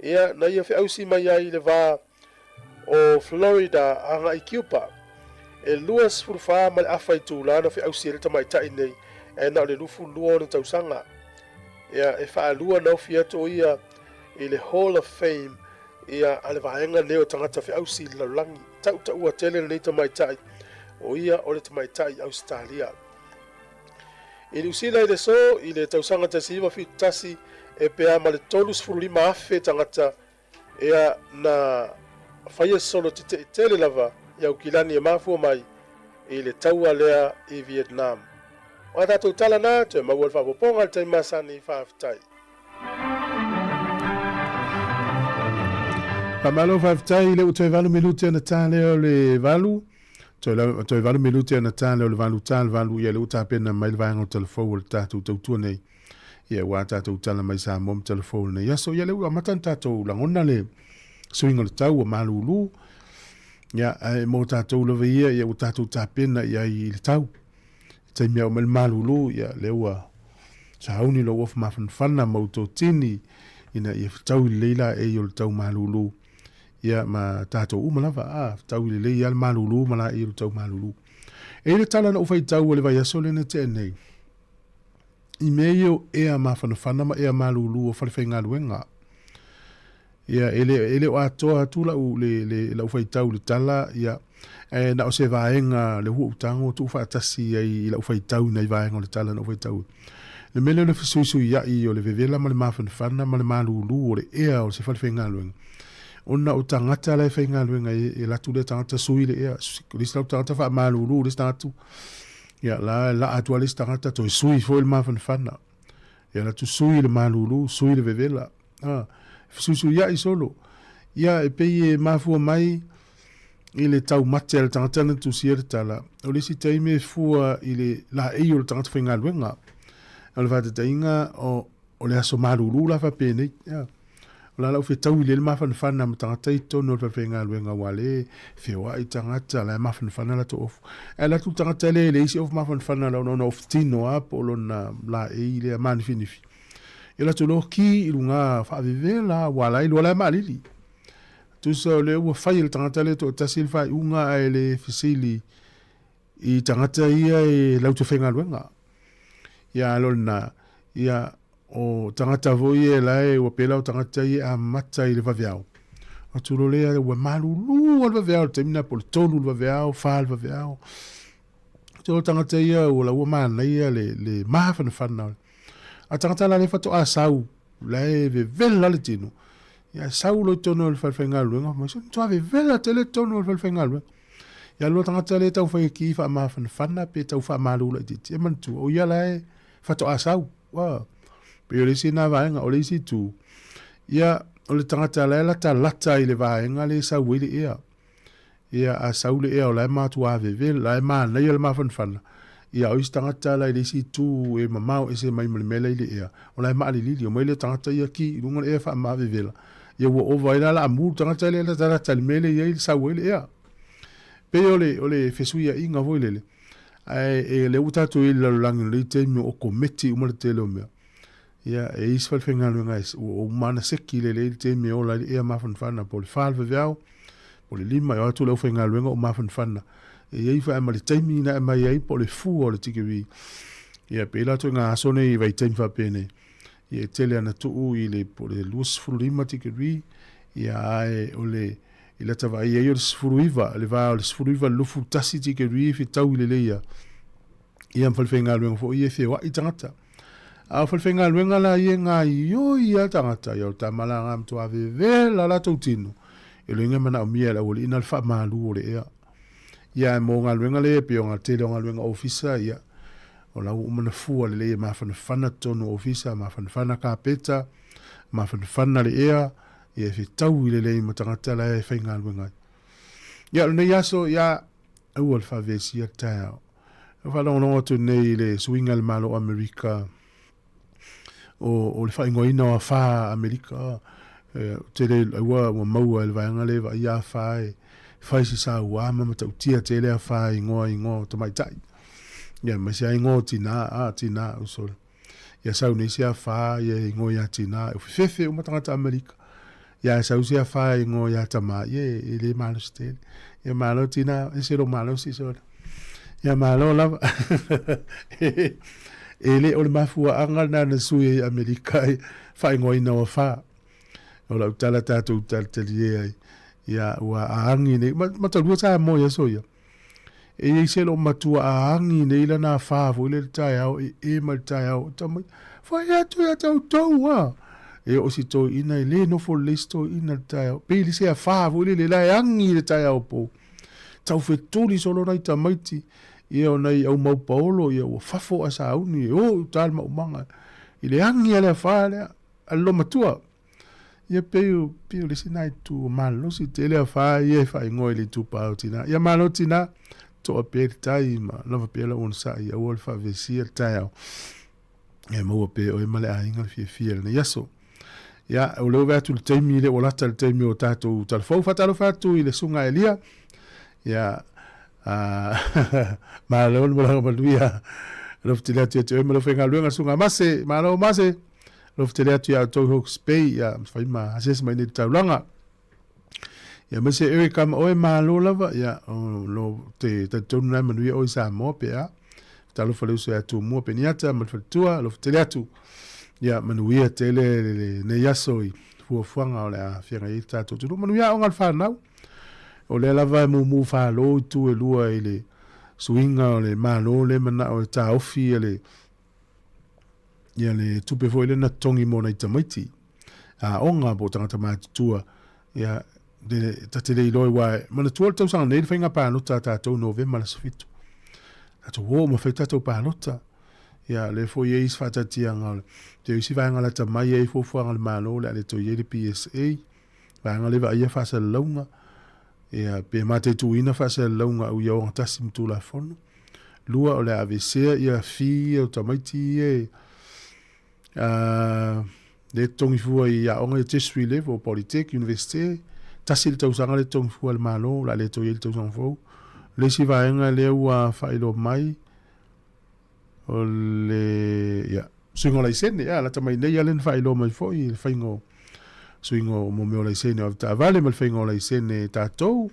ia, na ia feausi mai ai i le va o Florida agai i Cuba. E 24 ma le afa itula na feausi ai le tamaitai nei, ae na o le 22 ona tausaga. Ia, e faalua na ofi atu o ia i le Hall of Fame ia a le vaega nei o tagata feausi i le lalolagi. Tautaua tele lenei tamaitai, o ia o le tamaitai Ausetalia. I Niu Sila i le aso i le tausaga 1971, e pea ma le 35,000 tagata Ea na faia solo tetee tele lava i Aukilani e mafua mai i le taua lea i Vietnam. O a tatou tala na, toe maua le faaopoopoga i le taimi masani. Faafetai. Faamalo faafetai, lea ua toe 8 minute ona ta lea o le 8. Toe 8 minute ona ta lea o le 8 ta le 8, ia lea ua tapena mai le vaega o talafou o le tatou tautua nei. Ia ua tatou tala mai Samoa ma talafou lenei aso. Ia lea ua amata ona tatou lagona le suiga o le tau ua malulu. Ia ae mo tatou lava ia, ia ua tatou tapena i ai i le tau. I taimi au mai le malulu, ia lea ua sauni lou ofu mafanafana ma outou tini ina ia fetaui lelei la ei o le tau malulu. Ia ma tatou uma lava, a fetaui lelei ia le malulu ma la ei o le tau malulu. E i le tala na ou faitau o le vaiaso lea na tea nei. I mea ia o ea mafanafana ma ea malulu o falefaigaluega. Ia, e le, e le o atoa atu lau, le, le, lau faitau i le tala, ia, e na o se vaega le ua ou tago tuufaatasi ai i lau faitau i nai vaega o le tala na ou faitau. Le mea lea o le fesuisuiai o le vevela ma le mafanafana ma le malulu o le ea o se falefaigaluega, ona o tagata la e faigaluega e, e alu atu lea tagata sui le ea, le isi tagata faamalulu, le isi tagata Ia, la e laa atu lava le isi tagata, toe sui foi le mafanafana. Ia, alu atu sui le malulu, sui le vevela. A, fesuisuiai solo. Ia, e pei e mafua mai i le taumate a le tagata na tusia le tala, o le isi taimi e fua i le laei o le tagata faigaluega. O le faataitaiga, o, o le aso malulu la faapenei. Ia. O la lau fetaui le mafanafana ma tagata i totonu o le falefaigaluega aua le feoai tagata la e mafanafana latou ofu. Ae alu atu le tagata lea e leai se ofu mafanafana lona ona ofu tino lava po o lona laei lea manifinifi. Ia alu atu loa ki i luga faavevela aua la e iloa la e maalili. Tusa o lea ua fai e le tagata lea toatasi le faaiuga ae le fesili i tagata ia e latou te faigaluega. Ia a o lena, ia o tagata foi ia la e ua pela o tagata ia e amata i le vaveao. Atu loa lea ua malulu lava le vaveao i le taimi lena po o le 3 le vaveao, 4 le vaveao. Te o tagata ia ua la ua manaia le, le mafanafana o le. A tagata la lea faatoa sau, la e vevela le tino. Ia sau loa i totonu o le falefaigaluega, fai mai, se matua vevela tele totonu o le falefaigaluega. Ia lua tagata lea e taufai e ki faamafanafana pe tau faamalu laitiiti, e manatua, o ia la e faatoa sau. Ua, pei o le isi lena vaega, o le isi itu, ia, o le tagata la e latalata i le vaega lea e sau ai le ea. Ia, a sau le ea o la e matua vevela, la e manaia le mafanafana, ia, o isi tagata la i le isi itu e mamao ese mai ma le mea la i le ea, o la e maalilili, omai lea tagata ia ki i luga o le ea faamavevela, ia ua ova ai la la amu le tagata lea e latalata i le mea lea e i ai le sau ai le ea. Pei o le, o le fesuiaiga foi lele, ae e, lea ua tatou i ai i le lalolagi o lenei taimi o okometi uma le tele o mea. Ia, e i ai isi falefaigaluega ua uma ona seki lelei le taimi e ola ai le ea mafanafana po o le 4 le vaveao, po o le 5 e o atu le aufaigaluega o mafanafana. E i ai foi ma le taimi na aumai ai po o le fua o le tikeri. Ia, pei la ituaiga aso nei i vaitaimi faapenei, ia e tele ana tuu i le po o le 25 tikeri, ia ae o le i lata vaai ai o le 19, le va o le 19 i le 21 tikeri e fetaui lelei ia. Ia ma falefaigaluega foi ia e feoai tagata. A o falefaigaluega la ia e gaoioi lava tagata, ia o tama la na matua vevela latou tino, e loiga e manaomia e le aualii na le faamalu o le ea. Ia ae mo galuega lea e pei o tele o galuega ofisa, ia, o la ua uma ona fua lelei e mafanafana totonu o ofisa, mafanafana kapeta, mafanafana le ea, ia e fetaui lelei ma tagata la e faigaluega ai. Ia, o lenei aso, ia, aua le faavesia le taeao. E faalogologo atu nei i le suiga i le Malo o Amerika o, o le faaigoaina o afa Amerika. E, tele ua, ua maua e le vaega lea vaaia afa e fai se saua ma matautia tele afa i ingoa ingoa o tamaitai. Ia, aemaise lava ingoa o tinā, a, tinā, oh sorry. Ia sau nei se afa ia ingoa ia tinā, e fefe uma tagata Amerika. Ia sau se afa ingoa ia tama, ia e le malosi tele. Ia malo tinā, e se lo malosi sole. Ia malo lava. E le o le mafuaaga lena na sui ai Amerika i faaigoaina o afa. O lau tala tatou talitalie ai. Ia ua aagi nei, matalua Samoa i aso ia. E i ai se loomatua a agi nei lana afa foi lea i le taeao, e e mai le taeao, tau mai, Fai atu ia te outou a! E oo si toeaina, e le nofo lelei si toeaina i le taeao. Pei le se afa foi lele la e agi i le taeao pou. Tau fetuli solo nai tamaiti, ia o nai au mau paolo, ia ua fafo a sauni, e o i uta le maumaga. I le agi a le afa lea, a le loomatua. Ia pei o, pei o le isi na itu o malosi tele afa ia e faaigoa i le itupa o tina. Ia malo tina, toa pea le tai ma lava pea lau onosai, aua le faavesia le taeao. E maua pea oe ma le aiga le fiafia i lenei aso. Ia, o lea ua vaai atu i le taimi, lea ua lata le taimi o tatou talafou. Faatalofa atu i le Susuga Elia. Ia, malo le malaga manuia. Alofa tele atu ia te oe ma lau faigaluega, Susuga Mase. Malo Mase. Alofa tele atu ia outou i Hawke's Bay, ia, fai ma asiasi mai nei i le taulaga. Ia, aemaise Eric ma oe, malo lava, ia, o lo te talitonu la e manuia oe i Samoa pe a. Talofa le uso ia Tumua Peniata ma le faletua, alofa tele atu. Ia, manuia tele lenei aso i fuafuaga o le a feagai ai le tatou atunuu. Manuia aoga a le fanau. O lea lava e mumu falo itu e lua i le suiga o le Malo lea e manao e taofi ia le ia le tupe foi lea na totogi mo nai tamaiti aoga po o tagata matutua ia le ta te le iloa aua e manatua le tausaga nei le faiga palota a tatou Novema le aso 7. Tatou o ma fai tatou palota. Ia lea foi e i ai isi faataatiaga o le te isi vaega lata mai e i ai fuafuaga a le Malo o le a le toe i ai le PSA, vaega lea e vaaia faasalalauga. Ia pe mataituina faasalalauga au ia ogatasi ma Tulafono. Lua, o le a aveesea ia fee ia o tamaiti ia e lea e totogi fua i aoga ia tertiary level, polytech, universite, tasi le tausaga lea e totogi fua e le Malo, o le a le toe i ai le tausaga fou. O le isi vaega lea ua faailoa mai, o le ia, suiga o laisene, ia, lata mai nei lava lea na faailoa mai foi i le faiga o suiga o mo mea o laisene o avetaavale ma le faiga o laisene tatou,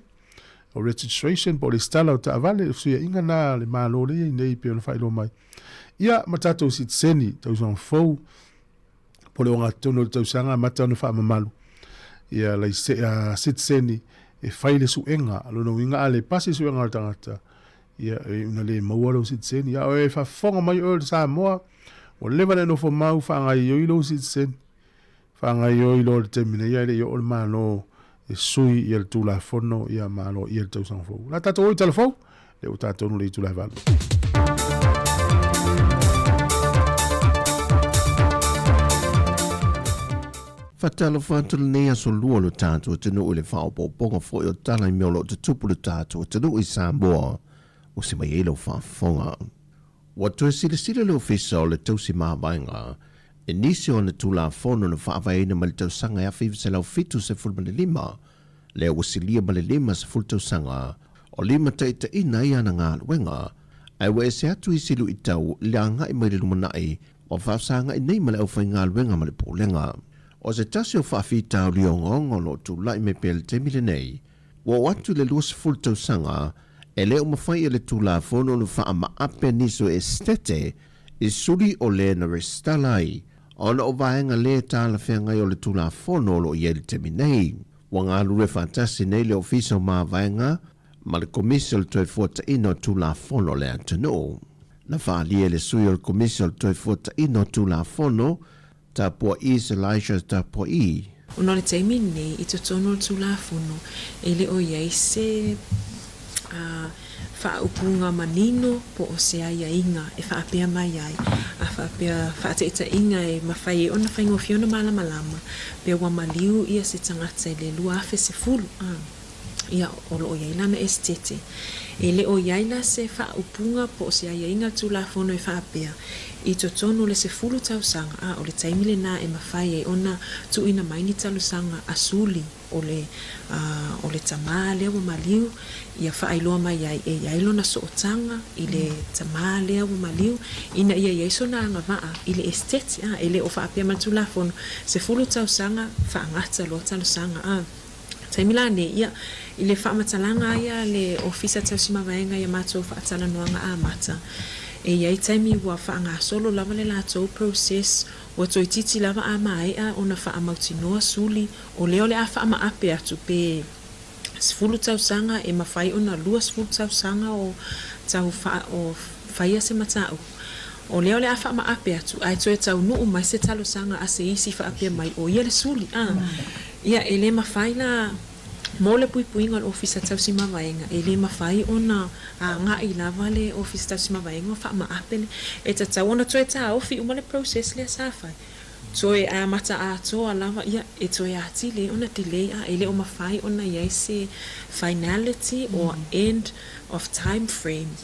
o registration po o lesitala o taavale, o fesuiaiga na a le Malo lea e i ai nei e pei ona faailoa mai. Ia, ma tatou sitiseni, tausaga fou, po o le ogatotonu o le tausaga, amata ona faamamalu. ia laise a sitiseni e fai le suega. O lona uiga a le pasi suega o le tagata, ia e una le maua lou sitiseni. A o e faafofoga mai oe o le Samoa, ua leva ona e nofo mau faagaoioi lou sitiseni. Faagaoioi loa i le taimi nei ae le i oo le Malo e sui ia le Tulafono ia ma aloaia le tausaga fou. O le a tatou o i tala fou, lea ua tatou le itula e 8. Faatalofa atu lenei aso lua o le tatou atunuu i le faaopoopoga foi o tala i mea o lo o tutupu i le tatou atunuu i Samoa ua se mai ai lau faafofoga. Ua toe silasila le Ofisa o le Tausi Mavaega i nisi o ana Tulafono na faavaeina mai le tausaga e 1975, lea ua silia ma le 50 tausaga o limataitaiina ai ana galuega, ae ua ese atu isi luitau i le agai mai le lumanai ua faafesagai nei ma le aufaigaluega ma le Pulega. O se tasi o faafitauli ogaoga o lo o tulai mai pea i le taimi lenei, Ua oo atu i le 20 tausaga, e le o mafai e le Tulafono ona faamaape nisi o esetete i suli o le na resitala ai, ona o vaega le talafeagai o le Tulafono o lo o i ai i le taimi nei. Ua galulue faatasi nei le Ofisa o Mavaega ma le Komisi o le Toefuataiga o Tulafono o le atunuu. Na faaalia e le sui o le Komisi o le Toefuataiga o Tulafono, Tapua'i Elijah Tapua'i. Ona o le taimi lenei i totonu o le Tulafono e le o i ai se faaupuga manino po o se aiaiga e faapea mai ai, a faapea faataitaiga e mafai ai ona faigofie ona malamalama pe ua maliu ia se tagata i le 2010, ia o lo o i ai lana esetete. E le o i ai la se faaupuga po o se aiaiga a le Tulafono e faapea, i totonu o le 10 tausaga, a o le taimi lena e mafai ai ona tuuina mai ni talosaga a suli o le, o le tamā lea ua maliu, ia faailoa mai ai e i ai lona sootaga i le tamā lea ua maliu, ina ia i ai sona agavaa i le esetete, a e le o faapea mai le Tulafono, 10 tausaga faagata loa talosaga, a. Taimi la nei, ia, i le faamatalaga ia a le Ofisa Tausi Mavaega i a matou faatalanoaga amata, e i ai taimi ua faagasolo lava le latou process, ua toeitiiti lava a maea ona faamautinoa suli, o lea o le a faamaape atu pe 10 tausaga e mafai ona 20 tausaga o tau o faia se mataupu. O lea o le a faamaape atu ae toe taunuu mai se talosaga a se isi faapea mai o ia le suli, a. Ia, e le mafai la, mo le puipuiga o le Ofisa Tausi Mavaega, e le mafai ona agai lava le Ofisa Tausi Mavaega ma faamaape le, e tatau ona toe taofi uma le process lea sa fai, toe amata atoa lava, ia, e toe atili ai ona delay, a e le o mafai ona i ai se finality or end of time frame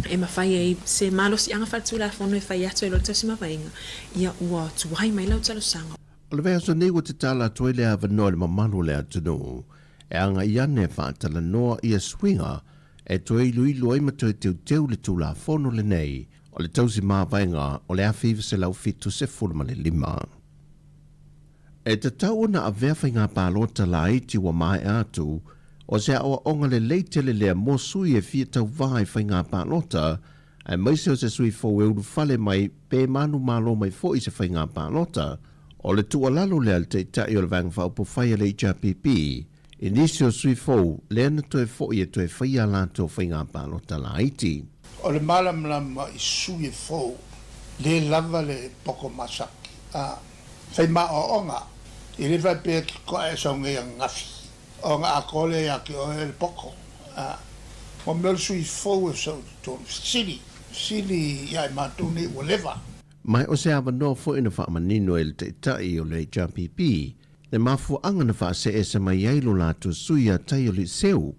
e mafai ai se malosiaga faaletulafono e fai atu ai loa le Tausi Mavaega, ia, ua tuai mai lau talosaga. O le vaiaso nei ua tatala atu ai le avanoa i le mamalu o le atunuu e agai ane e faatalanoa ia suiga e toe iloilo ai ma toe teuteu le Tulafono lenei o le Tausi Mavaega o le 1975. E tatau ona avea faiga palota laiti ua maea atu o se aoaoga lelei tele lea mo sui e fia tauvā i faiga palota aemaise o se sui fou e ulufale mai pe manumalo mai foi i se faiga palota. O le tuualalo lea a le Taitai o le Vaega Faaupufai a le HRPP i nisi o sui fou lea na toe foi e toe faia a latou faiga palota laiti. O le malamalama i sui fou le lava le poko masaki a fai maoaoga i le faapea ki koa e sau nei ananafi ona atoa lea ia te oe le poto a mo mea o le sui fou e sau i totonu fesili fesili ia i matou nei ua leva. Ma o se avanoa foi na faamanino e le Taitai o le HRPP le mafuaaga na faaseese mai ai lo latou sui ia Taioli'iseu.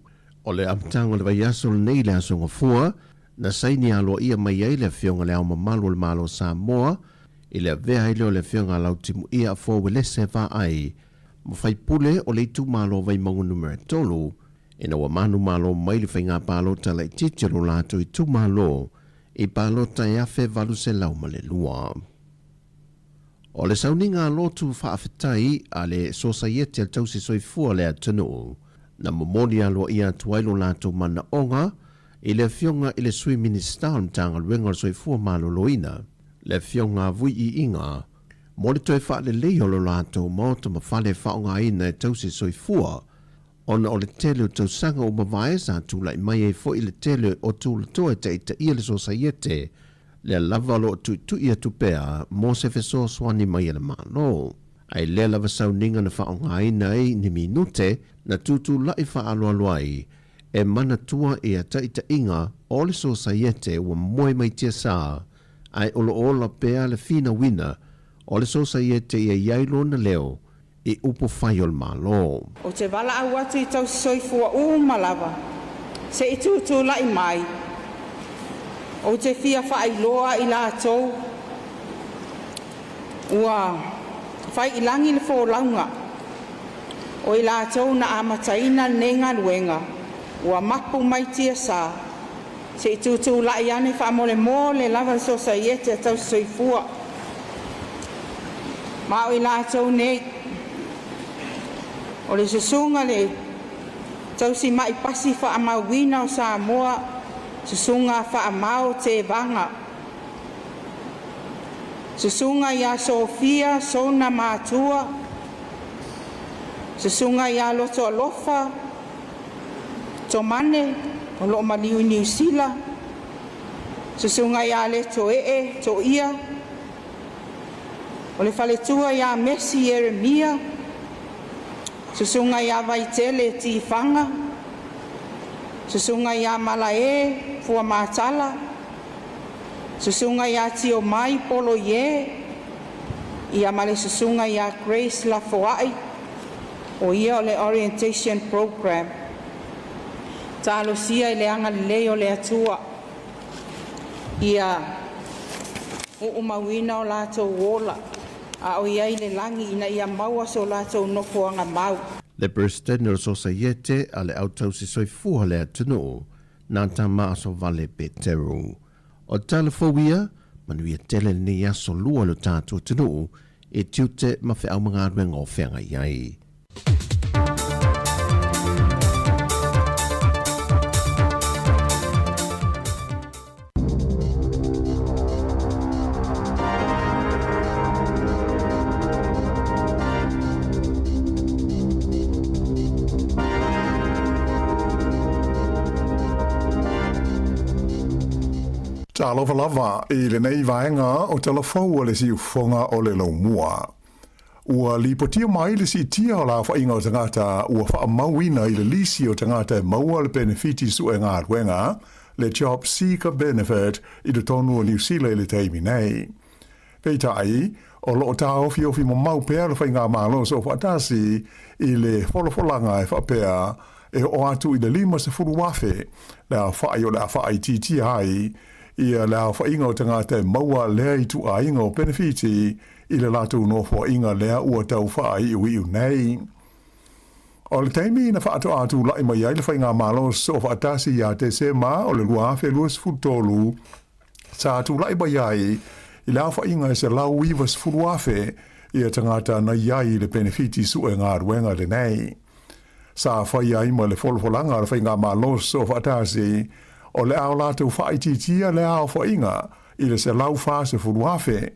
O le amataga o le vaiaso lenei i le Aso Gafua, na saini aloaia mai ai le Afioga i Le Ao Mamalu o le Malo o Samoa i le avea ai lea o le Afioga a Lautimuia Afoa Uelese Vaai ma faipule o le itumalo o Vaimauga Numera 3, ina ua manumalo mai le faiga palota laitiiti o lo latou itumalo i palota e 1802. O le sauniga lotu faafetai a le Sosaiete a le Tausi Soifua o le atunuu, na momoli aloaia atu ai lo latou manaoga i le Afioga i le Sui Minisita o le Matagaluega o le Soifua Maloloina, le Afioga Vui Iiga. mo le toe faaleleia o lo latou maota ma fale e faaaogaina e tausi soifua, ona o le tele o tausaga ua mavae sa tulai mai ai foi le tele o tulatoa e taitaia le Sosaiete, lea lava o lo o tuitui atu pea mo se fesoasoani mai a le Malo. Ae i lea lava sauniga na faaaogaina ai ni minute na tutulai faaaloalo ai e manatua ia taitaiga o le Sosaiete ua moe mai tiasa ae o lo o ola pea le finauina o le Sosaiete ia i ai lona leo i upu fai o le Malo. Ou te valaau atu i tausisoifua uma lava, se i tutulai mai. Ou te fia faailoa i latou ua fai i lagi le folauga, o i latou na amataina lenei galuega ua mapu mai tiasa, se i tutulai ane faamolemole lava le Sosaiete a Tausisoifua. Ma o i latou nei, o le susuga le tausima'i pasi faamauina o Samoa, susuga Faamao Tevaga, susuga ia Sofia Sona Matua, susuga ia Lotoalofa Tomane o loo maliu i Niu Sila, susuga ia Letoee Toia, o le faletua ia Mesi Ieremia, susuga ia Vaitele Tifaga, susuga ia Malae Fuamatala, susuga ia Tiomai Poloie, ia ma le susuga ia Grace Lafoai, o ia o le Orientation Program. Talosia i le agalelei o le Atua ia uumauina o latou ola a o i ai i le lagi ina ia maua so latou nofoaga mau. Le Peresidene o le Sosaiete a le Au Tausi Soifua o le Atunuu, nā Tama Asovale Peteru. O tala fou ia, manuia tele lenei aso lua i lo tatou atunuu i tiute ma feau ma galuega o feagai ai. Talofa lava i lenei vaega o tala fou a le siufofoga o le laumua. Ua lipotia mai le siitia o le aofaiga o tagata ua faamauina i le lisi o tagata e maua le penefiti sue galuega, le Job Seeker Benefit, i totonu o Niu Sila i le taimi nei. Peitai, o lo o tāofiofi mamau pea le Faigamalo Soofaatasi i le folafolaga e faapea e oo atu i le 50,000 le aofai o le a faaitiitia ai ia le aofaiga o tagata e maua lea ituaiga o penefiti i le latou nofoaiga lea ua tau faaiuiu nei. O le taimi na faatoa tulai mai ai le Faigamalo Soofaatasi ia Tesema o le 2023, Sa tulai mai ai i le aofaiga e 190,000 ia tagata na i ai i le penefiti sue galuega lenei. Sa fai ai ma le folafolaga a le Faigamalo Soofaatasi o le a o latou faaitiitia lea aofaiga i le 140,000.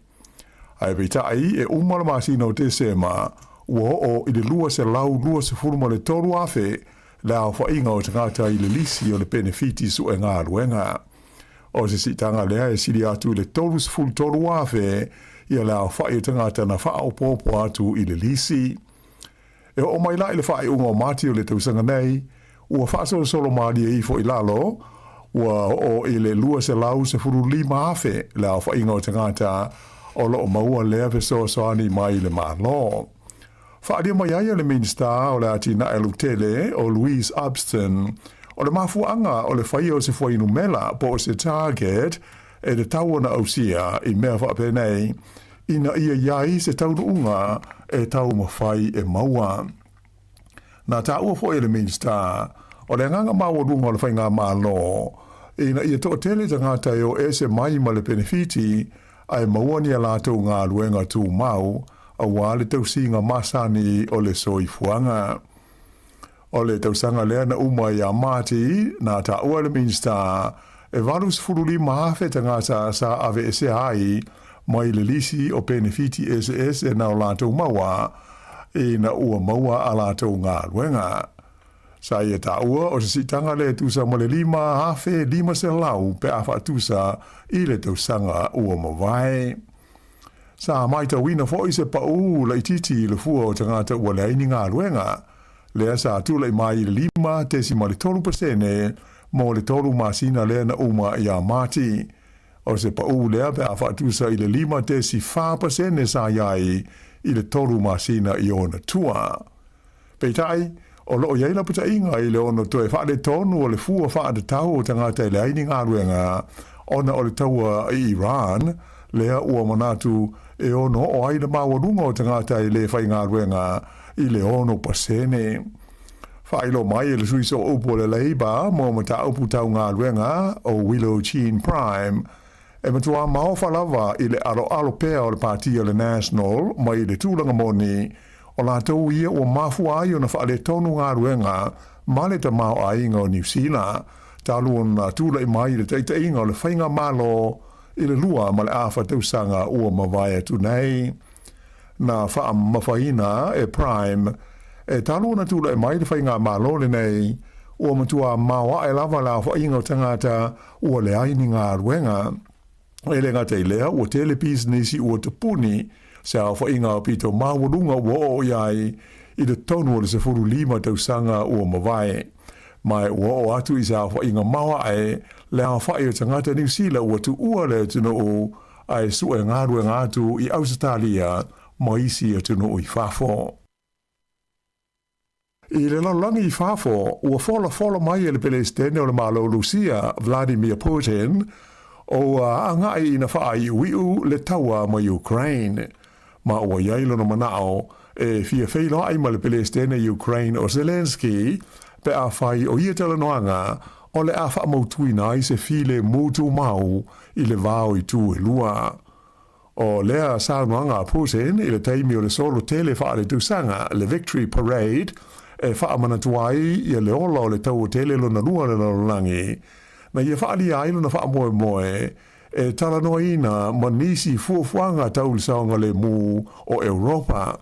Ae peitai e uma le masina o Tesema ua oo i le 223,000 le aofaiga o tagata i le lisi o le penefiti sue galuega. O se siitaga lea e sili atu i le 33,000 ia le aofai o tagata na faaopoopo atu i le lisi. E oo mai la i le faaiuga o Mati o le tausaga nei, ua faasolosolo malie ifo i lalo, ua oo i le 215,000 le aofaiga o tagata o lo o maua lea fesoasoani mai le Malo. Faaalia mai ai e le Minisita o le Atinae Lautele o Louise Upston, o le mafuaaga o le faia o se fuainumela po o se target e tatau ona ausia i mea faapenei ina ia i ai se taunuuga e taumafai e maua. Na taua foi e le Minisita, o le agaga maualuga o le Faigamalo ina ia toatele tagata e o ese mai ma le penefiti ae maua ni a latou galuega tumau aua le tausiga masani o le soifuaga. O le tausaga lea na uma ia Mati, na taua e le Minisita, e 85,000 tagata sa aveesea ai mai le lisi o penefiti eseese na o latou maua ina ua maua a latou galuega. Sa ia taua o se siitaga lea e tusa ma le 5,500 pe a faatusa i le tausaga ua mavae. Sa matauina foi se paū laitiiti i le fua o tagata ua leai ni galuega, lea sa tulai mai i le 5.3% mo le tolu masina lea na uma ia Mati. O se paū lea pe a faatusa i le 5.4% sa i ai i le tolu masina i ona tua. Peitai, o lo o i ai lapataiga i le ono toe faaletonu o le fua faatatau o tagata e leai ni galuega ona o le taua i Iran, lea ua manatu e ono oo ai le maualuga o tagata e le faigaluega i le 6%. Faailoa mai e le sui sooupu o le Labour mo mataupu tau galuega o Willow Cheen Prime, e matuā maofa lava i le aloalo pea o le Pāti o le National mai le tulaga moni o latou ia ua mafua ai ona faaletonu galuega ma le tamaoaiga o Niu Sila talu ona tulai mai i le taitaiga o le faigamalo i le 2.5 tausaga ua mavae atu nei. Na faamamafaina e Prime e talu ona tulai mai le faigamalo lenei, ua matua maoae lava le aofaiga o tagata ua leai ni galuega. E le gata i lea, ua tele pisinisi ua tapuni se aofaiga aupito maualuga ua oo i ai i le tonu o le 15 tausaga ua mavae. Ma ua oo atu i se aofaiga maoae le aofai o tagata Niu Sila ua tuua le atunuu ae sue galuega atu i Ausetalia ma isi atunuu i fafo. I le lalolagi i fafo, ua folafola mai e le Peresetene o le Malo o Lusia, Vladimir Putin, o ua agai ina faaiuiu le taua ma Ukraine. Ma ua i ai lona manao e fia feiloai ma le Peresetene Ukraine o Zelenskyy pe afai o ia talanoaga o le a faamautuina ai se filemu tumau i le va o itu e lua. O lea saunoaga a Putin i le taimi o le solo tele faaletausaga, le Victory Parade, e faamanatu ai ia le ola o le taua tele lona lua o le lalolagi, na ia faaalia ai lona faamoemoe e talanoaina ma nisi fuafuaga tau le saogalemu o Europa,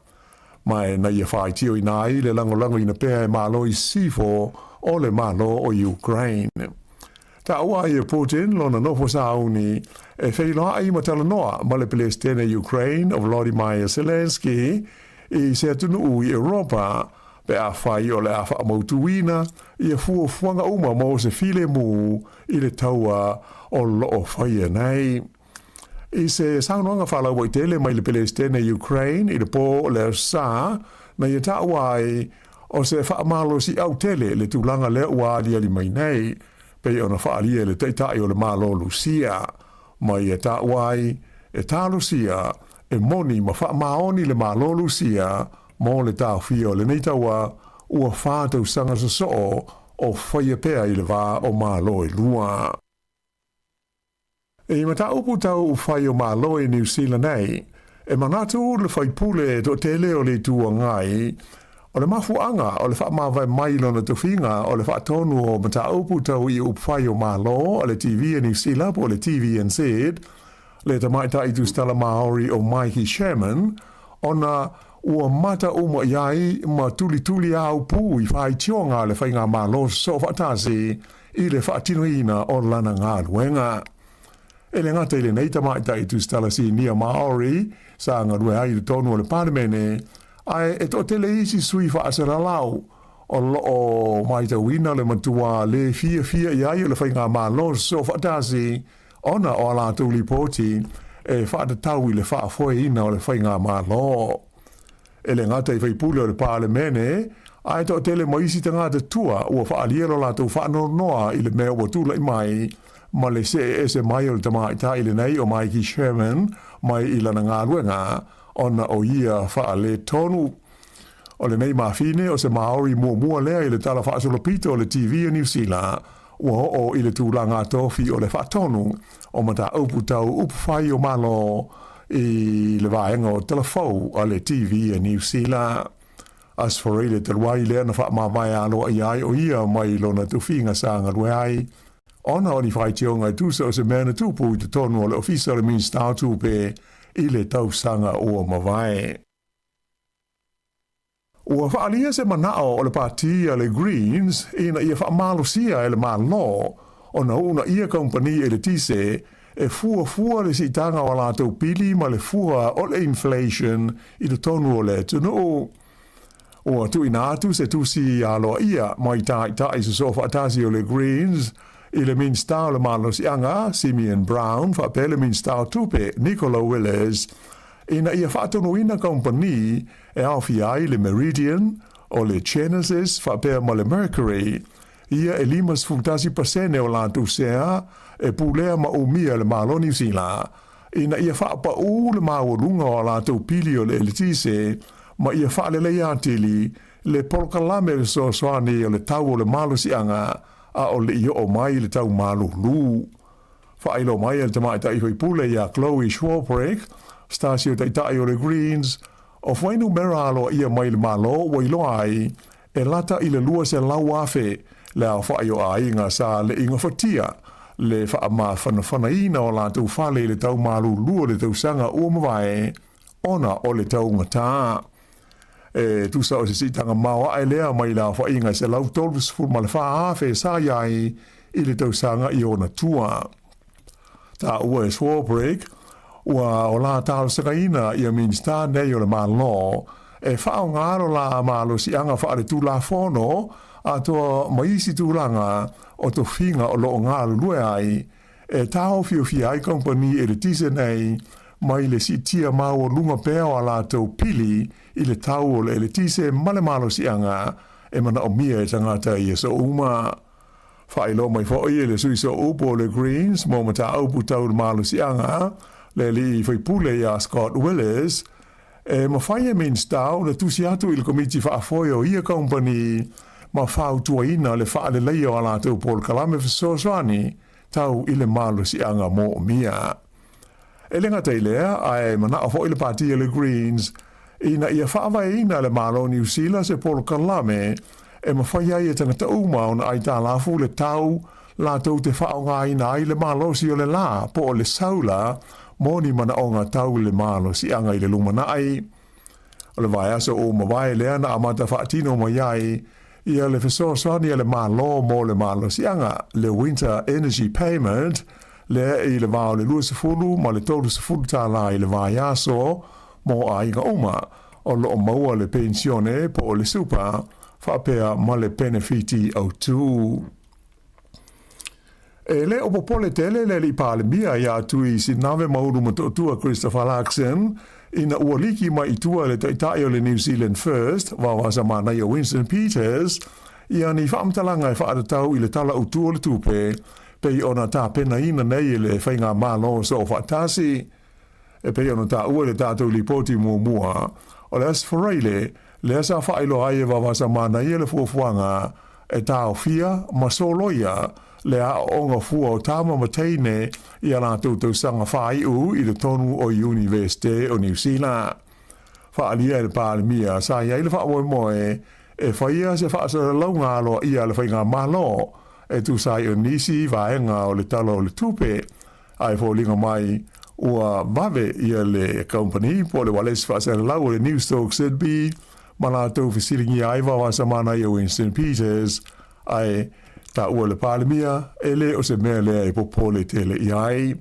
ma e na ia faitioina ai le lagolagoina pea e Malo i Sisifo o le Malo o Ukraine. Taua ai e Putin lona nofo sauni e feiloai ma talanoa ma le Peresetene Ukraine o Volodymyr Zelenskyy i se atunuu i Europa pe afai o le a faamautuina ia fuafuaga uma mo se filemu i le taua o lo o faia nei. I se saunoaga faalauaitele mai le Peresetene Ukraine i le pō o le Aso Sa, na ia taua ai o se faamalosiau tele le tulaga lea ua aliali mai nei, pei ona faaalia e le Taitai o le Malo Lusia. Ma ia taua ai, e talosia, e moni ma faamaoni le Malo Lusia mo le taofia o lenei taua ua 4 tausaga sosoo o faia pea i le va o Malo e lua. I mataupu tau upufai o Malo i Niu Sila nei, e manatu le faipule toatele o le Itu Agai, o le mafuaaga o le faamavae mai lona tofiga o le faatonu o mataupu tau i upufai o Malo a le TV a Niu Sila po o le TVNZ, le tamaitai tusitala Maori o Maiki Sherman, ona ua mata uma i ai ma tulituliaupū i faitioga a le Faigamalo Soofaatasi i le faatinoina o lana galuega. E le gata i lenei tamaitai tusitala sinia Maori sa galue ai i totonu o le Palemene, ae e toatele isi sui faasalalau o lo o matauina le matua le fiafia i ai o le Faigamalo Soofaatasi ona o a latou lipoti e faatatau i le faafoeina o le Faigamalo. E le gata i faipule o le Palemene, ae toatele ma isi tagata tua ua faaalia lo latou faanoanoa i le mea ua tulai mai ma le see ese mai o le tamaitai lenei o Maiki Sherman mai i lana galuega ona o ia faaletonu. O lenei mafine o se Maori muamua lea i le tala faasolopito o le TV a Niu Sila ua oo i le tulaga tofi o le faatonu o mataupu tau upufai o Malo i le vaega o talafou a le TV a Niu Sila. Aso Faraile talu ai lea na faamavae aloaia ai o ia mai lona tofiga sa galue ai. ona o ni faitioga e tusa o se mea na tupu i totonu o le Ofisa o le Minisita o Tupe i le tausaga ua mavae. Ua faaalia se manao o le pati a le Greens ina ia faamalosia e le Malo ona uunaia kamupani eletise e fuafua le siitaga o a latou pili ma le fua o le inflation i totonu o le atunuu. Ua tuuina atu se tusi aloaia mai Taitai Sosoo Faatasi o le Greens i le Minisita o le Malosiaga, Simeon Brown, faapea le Minisita o Tupe, Nicola Willis, ina ia faatonuina kamupani e aofia ai le Meridian, o le Genesis faapea ma le Mercury, ia e 51% o latou sea e pulea ma umia e le Malo o Niu Sila, ina ia faapaū le maualuga o a latou pili o le eletise ma ia faaleleia atili le polokalame fesoasoani o le tau o le malosiaga a o le i oo mai le tau malulu. Faailoa mai e le tamaitai faipule ia Chloe Swarbrick, Stasio Taitai o le Greens, o fuainumera aloaia mai le Malo ua iloa ai e lata i le 200,000 le aofai o aiga sa le i gafatia le faamafanafanaina o latou fale i le tau malulu o le tausaga ua mavae ona o le taugata. E tusa o se siitaga maoae lea mai le aofaiga e 134,000 sa i ai i le tausaga i ona tua. Taua e Swarbrick, ua o la talosagaina ia Minisita nei o le Malo e faaaoga lo la malosiaga faaletulafono atoa ma isi tulaga o tofiga o lo o galulue ai e taofiofia ai kamupani eletise nei mai le siitia maualuga pea o a latou pili i le tau o le eletise ma le malosiaga e manaomia e tagata i aso uma. Faailoa mai foi e le sui sooupu o le Greens mo mataupu tau le malosiaga, le alii faipule ia Scott Willis, e mafai e Minisita ona tusi atu i le Komiti Faafoe o ia kamupani ma fautuaina le faaleleia o a latou polokalame fesoasoani tau i le malosiaga moomia. E le gata i lea, ae manao foi le pati a le Greens ina ia faavaeina e le Malo o Niu Sila se polokalame e mafai ai e tagata uma ona aitalafu le tau latou te faaaogaina ai le malosi o le lā po o le saula mo ni manaoga tau le malosiaga i le lumanai. O le vaiaso ua mavae lea na amata faatino mai ai ia le fesoasoani a le Malo mo le malosiaga, le Winter Energy Payment, lea i le va o le 20 ma le 30 tālā i le vaiaso mo aiga uma o lo o maua le penisione po o le super faapea ma le penefiti autū. E le o popole tele le alii Palemia iā Tui Sinave Maulu Motootua Christopher Luxon ina ua liki mai i tua le Taitai o le New Zealand First, Vaovasa Manaia Winston Peters, ia ni faamatalaga e faatatau i le Tala Autu o le Tupe pei ona tapenaina nei e le Faigamalo Soofaatasi. E pei ona taua i le tatou lipoti muamua, o le Aso Faraile lea sa faailoa ai e Vaovasa Manaia le fuafuaga e taofia ma soloia le aoaoga fua o tama ma teine i a latou tausaga faaiu i totonu o Iunivesite o Niu Sila. Faaalia e le Palemia sa i ai le faamoemoe e faia se faasalalauga aloaia a le Faigamalo e tusa ai o nisi vaega o le Tala o le Tupe, ae foliga mai ua vave ia le kamupani po o le ualesi faasalalau o le Newstalk ZB ma latou fesiligia ai Vaoasamana ia Winston Peters, ae taua e le Palemia e le o se mea lea e popole tele i ai.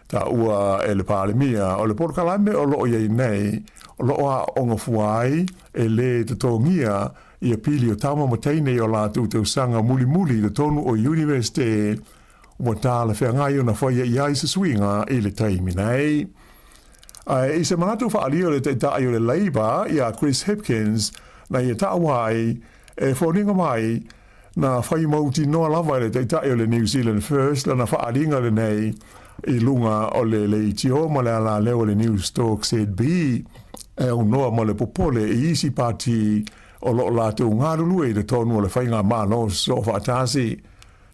Taua e le Palemia o le polokalame o lo o i ai nei o lo o aooga fua ai e lē totogia ia pili o tama ma teine i o latou tausaga mulimuli i totonu o Iunivesite ua talafeagai ona faia i ai se suiga i le taimi nei. Ae i se manatu faaalia o le Taitai o le Labour ia Chris Hipkins na ia taua ai e foliga mai na fai mautinoa lava e le Taitai o le New Zealand First lana faaaliga lenei i luga o le leitio ma le alaleo o le Newstalk ZB e aunoa ma le popole i isi pati o lo o latou galulue i totonu o le Faigamalo Soofaatasi.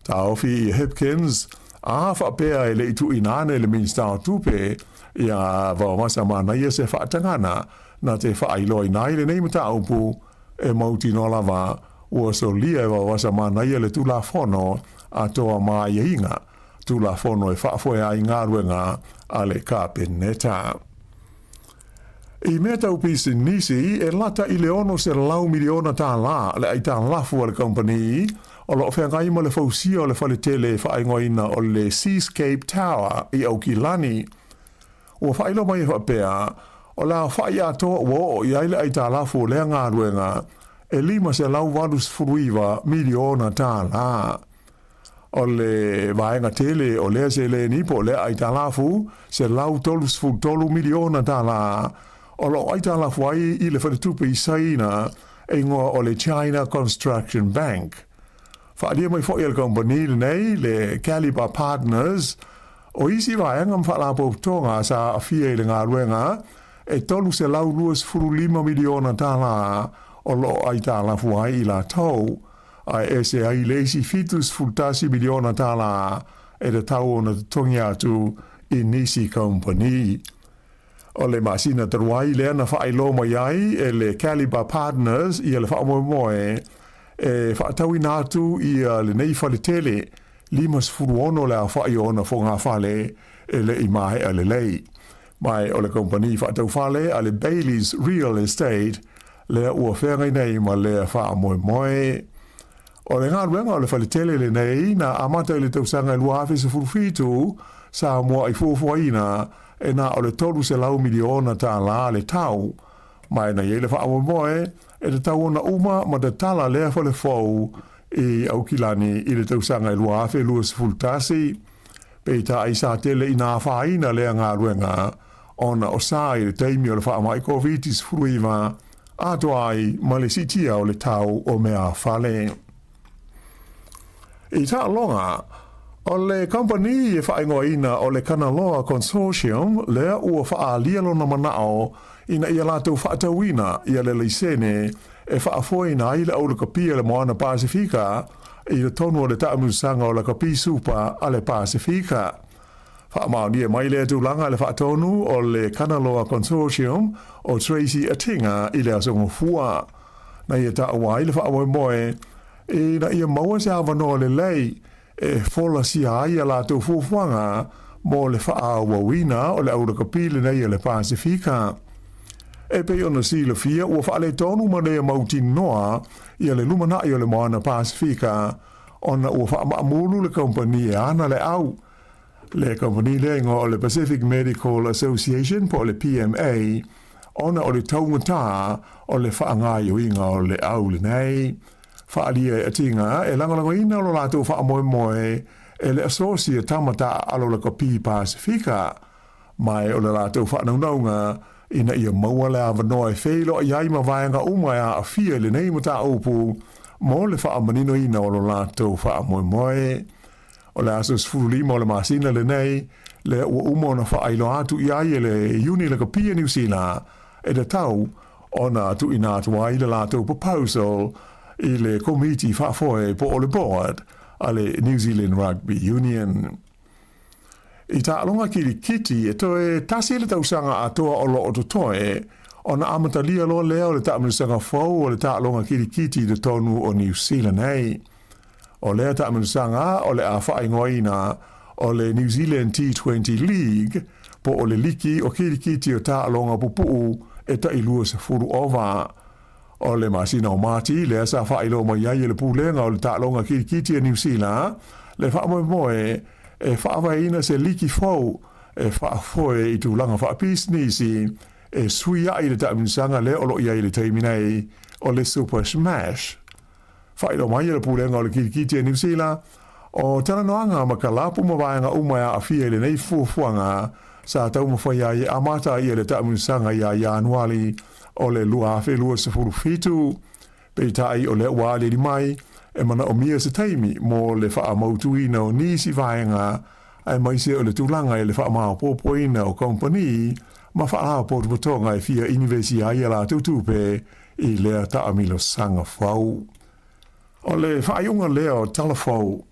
Taofi i Hipkins, a faapea e le i tuuina ane le Minisita o Tupe ia Vaovasa Manaia se faatagana na te faailoaina ai lenei mataupu e mautinoa lava. Ua solia e Vaovasa Manaia le Tulafono atoa ma aiaiga, Tulafono e faafoe ai galuega a le Kapeneta. I mea tau pisinisi, e lata i le $600 miliona tālā le aitalafu a le kamupani o lo o feagai ma le fausia o le faletele faaigoaina o le Seascape Tower i Aukilani. Ua faailoa mai e faapea, o le aofa'i atoa ua oo i ai le aitalafu o lea galuega e $589 miliona tālā. O le vaega tele o lea seleni po o lea aitalafu $133 miliona tālā o lo o aitalafu ai i le faletupe i Saina e igoa o le China Construction Bank. Faaalia mai foi e le kamupani lenei, le Calibre Partners, o isi vaega ma faalapotopotoga sa aafia i le galuega e $325 miliona tālā o lo o aitalafu ai i latou, ae ese ai le isi $71 miliona tālā e tatau ona totogi atu i nisi kamupani. O le masina talu ai lea na faailoa mai ai e le Calibre Partners ia le faamoemoe e faatauina atu ia lenei faletele 56 le aofa'i o ona fogafale e le i maea lelei. Ma o le kamupani faataufale a le Bayleys Real Estate lea ua feagai nei ma lea faamoemoe. O le galuega o le faletele lenei na amata i le tausaga e 2017, sa mua'i fuafuaina e na o le $300 miliona tālā le tau, ma e na i ai le faamoemoe e tatau ona uma ma tatala lea fale fou i Aukilani i le tausaga e 2021. Peitai sa tele ina afaina lea galuega ona o sa i le taimi o le faamai Koviti-19 atoa ai ma le siitia o le tau o meafale. I taaloga, o le kamupani e faaigoaina o le Kanaloa Consortium lea ua faaalia lona manao ina ia latou faatauina ia le laisene e faafoeina ai le aulakapia i le Moana Pasefika i totonu o le taamilosaga o Lakapi Supa a le Pasefika. Faamaonia mai lea tulaga e le faatonu o le Kanaloa Consortium o Tracy Atinga i le Aso Gafua. Na ia taua ai le faamoemoe ina ia maua se avanoa lelei e folasia ai a latou fuafuaga mo le faaauauina o le aulakapi lenei a le Pasefika. E pei ona silafia ua faaletonu ma le mautinoa ia le lumanai o le Moana Pasefika ona ua faamaamulu le kamupani e ana le au. Le kamupani lea igoa o le Pacific Medical Association po o le PMA ona o le taugatā o le faagaoioiga o le au lenei. Faaalia e Atinga e lagolagoina lo latou faamoemoe e le asosi e tama taaalo lakapi Pasefika, ma e o le latou faanaunauga ina ia maua le avanoa e feiloai ai ma vaega uma e aafia i lenei mataupu mo le faamaninoina o lo latou faamoemoe. O le aso 15 o le masina lenei, lea ua uma ona faailoa atu i ai e le Iuni Lakapi a Niu Sila e tatau ona tuuina atu ai le latou proposal i le Komiti Faafoe po o le Board a le New Zealand Rugby Union. I taaloga kilikiti e toe tasi le tausaga atoa o lo o totoe ona amatalia loa lea o le taamilosaga fou o le taaloga kilikiti i totonu o Niu Sila nei. O lea taamilosaga o le a faaigoaina o le New Zealand T20 League po o le liki o kilikiti o taaloga pupuu e tai 20 ova. O le masina o Mati lea sa faailoa mai ai e le Pulega o le Taaloga Kilikiti a Niu Sila le faamoemoe e faavaeina se liki fou e faafoe i tulaga faapisinisi e suia'i le taamilosaga lea o lo o i ai i le taimi nei o le Super Smash. Faailoa mai e le Pulega o le Kilikiti a Niu Sila, o talanoaga ma kalapu ma vaega uma e aafia i lenei fuafuaga sa taumafai ai e amata ai le taamilosaga ia Ianuali o le 2027. Peitai o lea ua aliali mai, e manaomia se taimi mo le faamautuina o nisi vaega aemaise o le tulaga i le faamaopoopoina o kamupani ma faalapotopotoga e fia inivesi ai a latou tupe i lea taamilosaga fou. O le faaiuga lea o tala fou.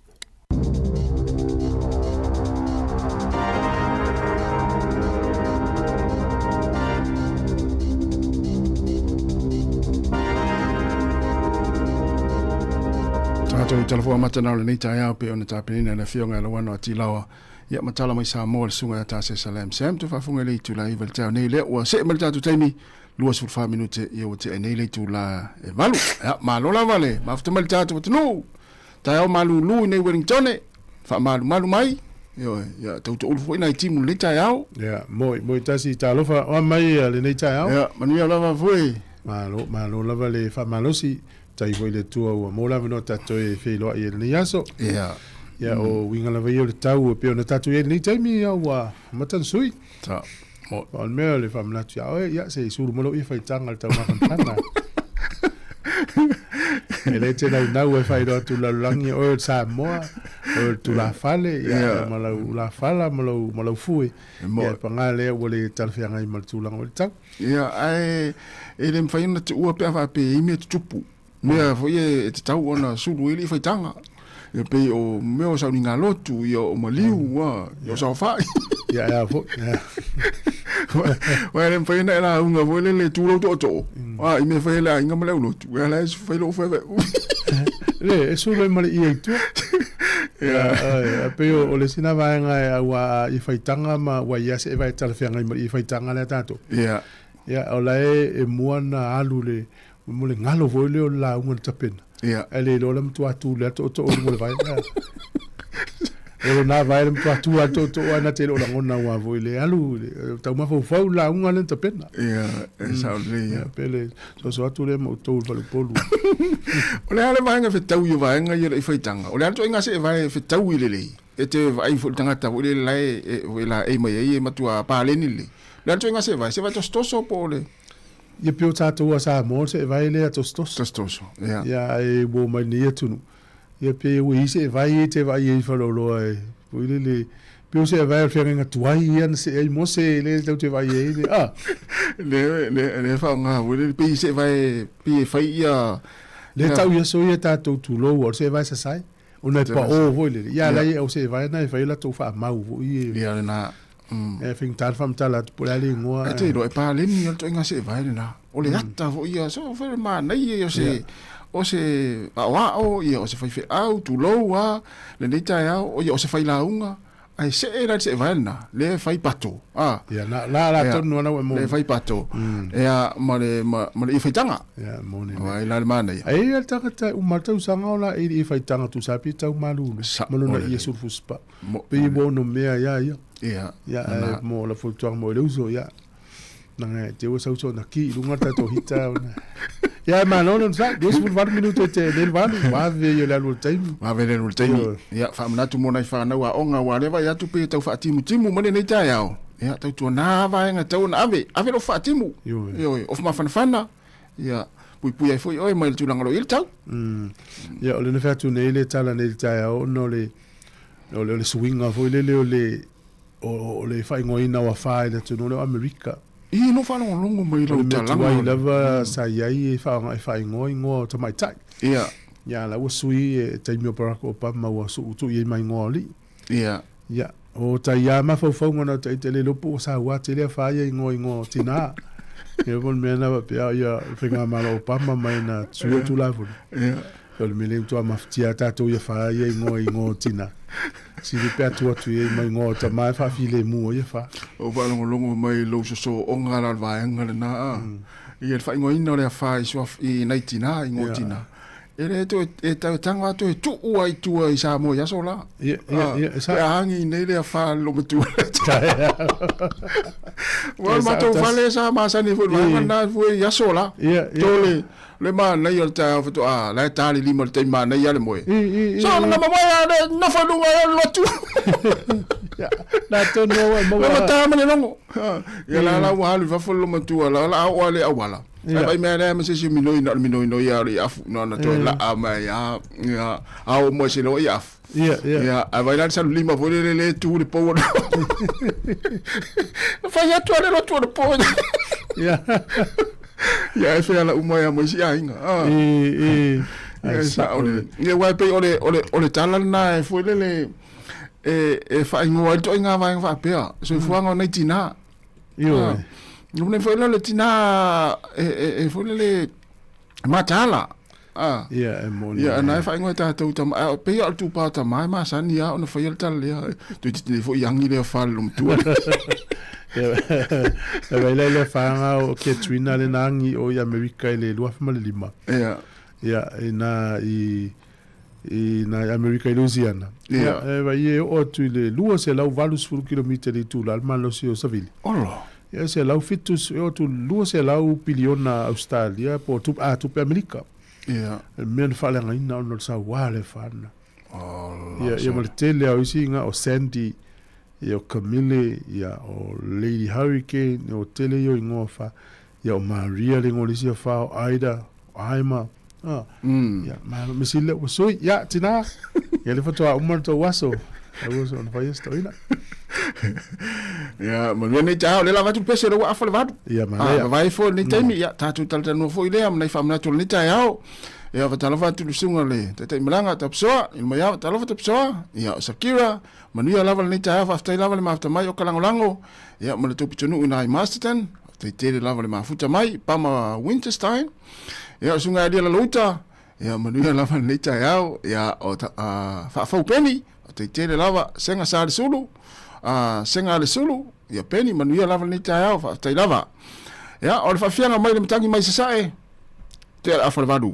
Tatou talafua amata na o lenei taeao pei ona tapenaina e le Afioga ia Lauano Atilaoa, ia ma tala mai Samoa le susuga ia Tasesa Lam Sam. Toe faafofoga i le itula e 9 i le taeao nei lea ua see mai le tatou taimi 24 minute ia ua tea nei le itula e 8. Ia, malo lava le mafuta mai le tatou atunuu. Taeao malulu i nei Wellingtone, faamalumalu mai. Ioe, ia tautoulu foi nai timu i lenei taeao. Ia, moi, moi tasi talofa oa mai lenei taeao. Ia, manuia lava foi. Malo, malo lava le faamalosi. Tai foi le Atua ua maua le avanoa tatou e feiloai ai i lenei aso. Ia. Ia, o uiga lava ia o le tau e pei ona tatou i ai i lenei taimi, ia ua amata ona sui. Sa. Mo. O le mea o le faamanatu ia oe, ia se i sulu mai lou ia faitaga i le taumafanafana. E le te naunau e faailoa atu i le lalolagi, oe o le Samoa, oe o le tulafale, ia, Ia. ma lau ulafala ma lau, ma lau fue. Mo. Ia, paga lea ua le talafeagai ma le tulaga o le tau. Ia, ae e le mafai ona tuua pe a faapea e i ai mea tutupu, mea foi ia e tatau ona sulu ai le faitaga. Ia pei o mea o sauniga lotu, ia o maliu, a, ia o saofai. Ia, e a foi. Ia. Aua e le mafai ona e lauga foi lele tu lou tootoo, a, i mea e fai e le aiga ma le aulotu, ia la e fai lou fai. Le, e sulu ai ma le ia i tua. Ia. Ia, pei o le isi na vaega e aua i faitaga ma ua ia se e vae talafeagai ma le i faitaga lea tatou. Ia. Ia, o la e, e mua na alu le, mo le galo foi lea o le lauga na tapena. Ia. Ae le iloa le matua tu lea tootoo i luga o le vai. Ia. O lona vae le matua tu lava tootoo ae na te le o lagona aua foi le alu, le tau mafaufau le lauga lea na tapena. Ia, e sao lelei ia. Ia, pe le soso atu lea ma outou i le faleupolu. O le a le vaega fetaui o vaega ia o le faitaga? O le a le ituaiga seevae e fetaui lelei? E te vaai foi i le tagata foi lele la e, e laei mai ai e matua paleni lelei. O le a le ituaiga seevae? Seevae tosotoso po o le... Ia pei o tatou a Samoa o le seevae lea tosotoso. Tosotoso, ia. Ia, ae ua omai nei atunuu. Ia pei ua i ai seevae ia e te vaai ai i faleoloa e foi lele pei o seevae o le feagaiga tuai ia na see ai Mose lea tatou te vaai ai le a. Le le le faaaoga foi lele pei seevae pei e fai ia Lea tau i aso ia tatou tulou o le seevae sasae ona e pao foi lele ia la e o seevae na e fai ai latou faamau foi e Ia lena. E faigata le faamatala atu po o le a le igoa. Ae te iloa e paleni ia le ituaiga seevae lena. O le ata foi ia, so foi le manaia ia o se, o se aoao, ia o se faifeau, tulou a, lenei taeao, o ia o se failauga, ae see la le seevae lena, lea e fai pato, a. Ia, na, la la tonu ana ua moni. Lea e fai pato, ia, ma le, ma, ma le faitaga. Ia, moni. Aua e la le manaia. Ae i ai le tagata e uma le tausaga o la e i le faitaga tusa pe tau malulu, ma lona ia sulufusipa. Pei ua ono mea ia ia. Ia. Ia, ae mo la fautuaga mo le uso, ia. Nanga e te ua sauso na ki i lunga le tatou hita. Ona. Ia, e malo le onosai, 28 minute e te nei le valu, vave ia le alu o le taimi. Vave le alu o le taimi. Ia, faamanatu mo nai fanau aoga, aua lea vaai atu pei e tau faatimutimu mai lenei taeao. Ia, tautuana vaega e tatau ona ave, ave lou faatimu. Ioe, ofu mafanafana, ia, puipui ai foi oe mai le tulaga o lo o i ai le tau. Ia, o lea na fai atu nei le tala nei i le taeao ona o le, o le, o le suiga foi lele o le, o, o le faaigoaina o afa i le atunuu lea o Amerika. Ii, no faalogologo mai lau O le mea talaga. tuai lava sa i ai e faaaoga e faaigoa igoa o tamaitai. Ia. Ia, la ua sui e taimi o Barack Obama ua suu tuu i ai ma igoa o alii. Ia. Ia, o tai lava mafaufauga na o ita le iloa po ua saua tele afa ia igoa igoa o tina. Ia po o le mea lena faapea ia le faigamalo o Obama mai na sui o Tulafono. Ia. O le mea lea matua mafatia tatou ia afa ia igoa igoa o tina. Sili pe atu atu i ai ma igoa o tama e faafilemu ai afa. Ua faalogologo mai lou sosooga la o le vaega lena a. Ia le faaigoaina o le afa i suafa i nai tina igoa o tina. E le toe, e tau tago a toe tuu ai tua i Samoa i aso la. Ia, ia, ia, e sa. Pe a agi nei le afa le lomatua. Ua le matou fale sa masani foi le vaega lena foi i aso la. Ia, ia. Tole, le manaia o le taeao faatoa, la e ta le lima i le taimi manaia le moe. I, i, i. So, na mamoe a le nofo i luga o le lotu. Ia, na tonu au e maua. Le mata ma le logo. Ia la la ua alu i fafo le lomatua, la la oo a le auala. Ai vai mea lea ma se isi minoi na o le minoi noi a o le afu na na toe laa mai a ia a o mo se lo i afu. Ia, ia. Ia, a vai la le salu lima foi le le le tu le pou. Fai atu a le lotu o le pou. Ia. Ia e fea la uma ia mo isi aiga. Ah. I, i. Ia, sa o le. Ia wai pei o le o le o le tala lena e foi le le e e faaigoa ai le ituaiga vaega faapea. Soifuaga o nai tina. Ioe. Ah. Nei foi le tina e, e, e foi le mataala. A. Ia, e moni. Ia, na e faaigoa e tatou tama, a pei lava o le tupa o tama e masani lava ona faia le tala lea. Toeitiiti nei foi agi lea fa le lomatua. Ia, e vaai la i le afaga o Katrina le na agi o i Amerika i le 2005. Ia. Ia, i na i i na i Amerika i Louisiana. Ia. E vaai e oo atu i le 280 kilomita i le itula le malosi o savili. Olo. Ia, 170, e oo atu i le 200 piliona Ausetalia po o tupe, a, tupe Amerika. Ia. Le mea na faaleagaina ona o le saua le afa lena. Ola. Ia, ia ma le tele lava o isi iga o Sandy, ia o Camille, ia o Lady Hurricane, ia o tele ia o igoa fa, ia o Maria le igoa o le isi afa, o Ida, o Irma, a, ia, malo, mea sili lea ua sui, ia, tina, ia lea faatoa uma le tou aso, aua se ona fai e se toeaina. Ia, manuia lenei taeao, o lea o le a avatu le pese o lea ua afa le valu. Ia, manaia. A vavae foi lenei taimi, ia, tatou talatalanoa foi lea ma nai faamanatu o lenei taeao. Ia, faatalofa atu i le susuga i le Taitaimalanga Tapisoa, i le maiava, talofa Tapisoa, ia, o Sakira, manuia lava lenei taeao, faafetai lava le mafuta mai o ka lagolago, ia, ma le tou pitonuu i ina i Masterton, faafetai tele lava le mafuta mai, Pama Winterstein, ia, o le susuga ia Elia Lalouta, ia, manuia lava lenei taeao, ia, o Faafou Peni, faafetai tele lava, Sega Salesulu, Sega Alesulu, ia, Peni, manuia lava lenei taeao, faafetai lava. Ia, o le faafiaga mai le matagi mai Sasae, Tea le afa le valu.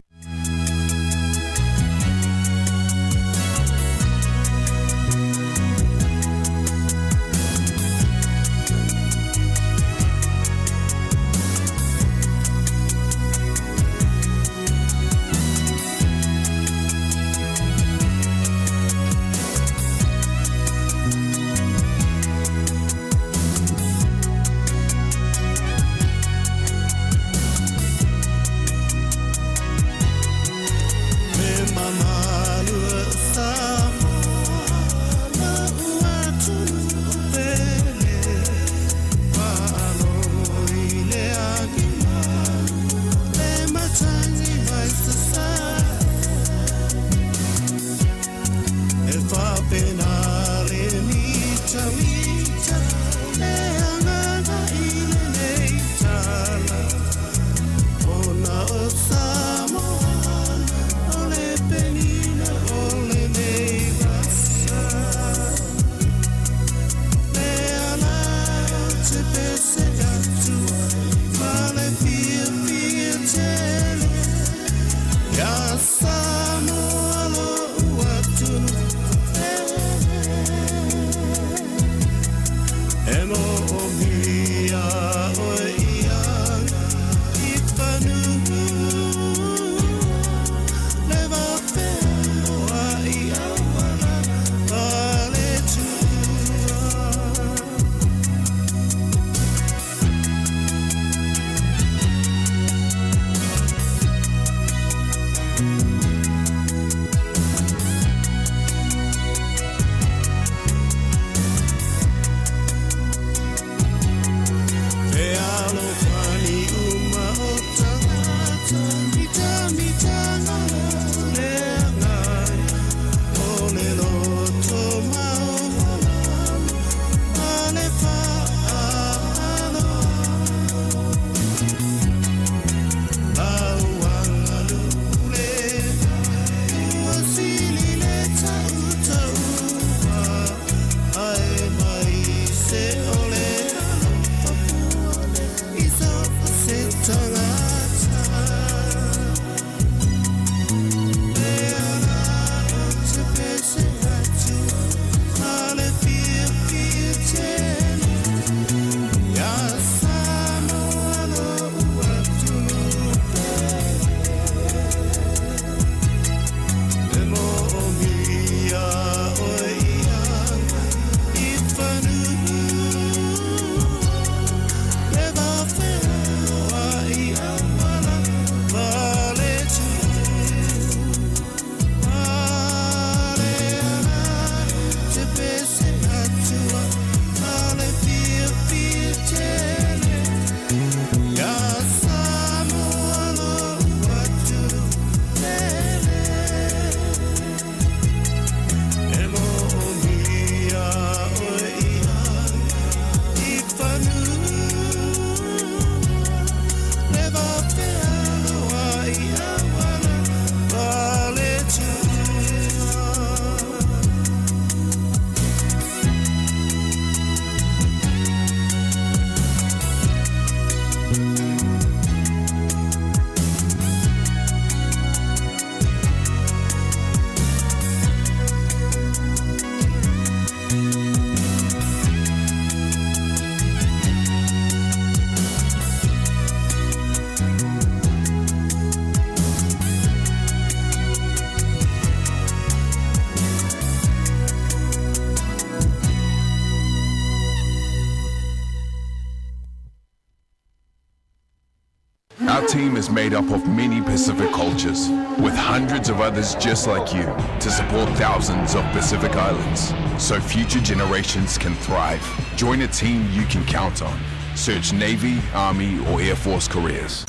Our team is made up of many Pacific cultures, with hundreds of others just like you to support thousands of Pacific Islands so future generations can thrive. Join a team you can count on. Search Navy, Army, or Air Force careers.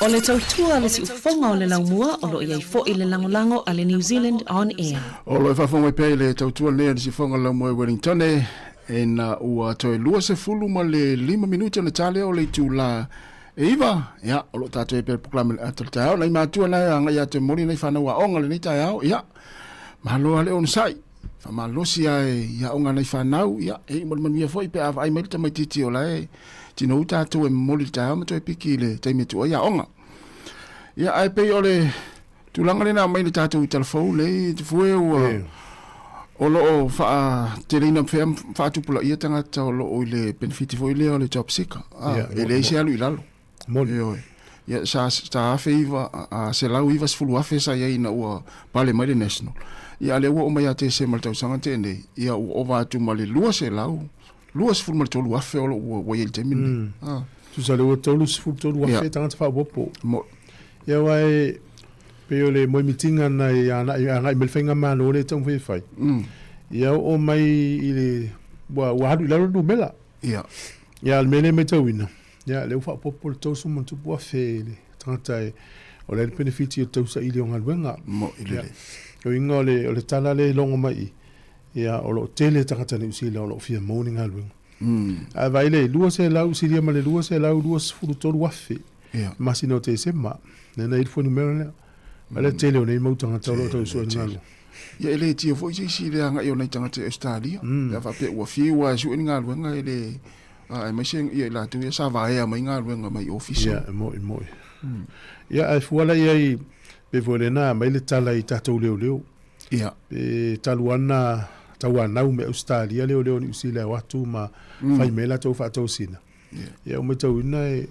O le tautua a le siufofoga o le laumua o lo o i ai foi le lagolago a le New Zealand On Air. O lo o faafofoga mai pea i le tautua lenei a le siufofoga o le laumua i Wellington ina ua toe 25 minute ona ta lea o le itula e 9. Ia, o lo o tatou i ai pea i le polokalame o le ata o le taeao. Nai matua na e agai ia te momoli nai fanau aoga lenei taeao. Ia, malo lava le onosai. Faamalosi lava i aoga a nai fanau. Ia, e iu ma le manuia foi pe a vaai mai le tamaitiiti o la e tinou tatou e momoli i le taeao ma toe piki i le taimi e tuu ai aoga. Ia, ae pei o le tulaga lena aumai le tatou talafou nei, Tufue, ua o lo o faateleina fea faatupulaia tagata o lo o i le penefiti foi lea o le job seeker. Ah, e leai se alu i lalo. Moni. Ioe. Ia, sa, sa 19, a, 190,000 sa i ai ina ua pale mai le National. Ia, a lea ua oo mai ia Tesema i le tausaga tea nei, ia ua ova atu ma le 200, 23,000 o lo o ua i ai i le taimi lenei. Mm. Ah. Tusa le ua 33,000 yeah. tagata faaopoopo. Mo. Ia aua e pei o le moemitiga na i agai agai mai le faigamalo lea e taumafai e fai. Mm. Ia oo mai i le ua, ua alu i lalo le numera. Ia. Ia le mea lea e matauina, ia lea ua faaopoopo le 30 plus i le tagata e o le penefiti o le tausaili o galuega. Mo i lelei. O uiga o le, o le tala lea e logo mai i, ia o lo o tele tagata Niu Sila o lo o fia maua ni galuega. Mm. Ae vaai le 200 silia ma le 223,000 Ia. masina o Tesema. Lena i le fuainumera lea. A le tele o nei mau tagata o lo o tau sue ni galuega. Ia e le tia foi se isi i le agai o nai tagata i Australia. Mm. Pe a faapea ua fiu lava e sue ni galuega e le a aemaise ia i latou ia sa vaea mai galuega mai ofisa. Ia, e mo'i, mo'i. Ia, ae fua la i ai, pe foi lena aumai le tala i tatou leoleo. Ia. Pe talu ana tauanau me Australia leoleo Niu Sila e o atu ma Mm. fai mai latou faatosina. Ia. Ia, ua matauina e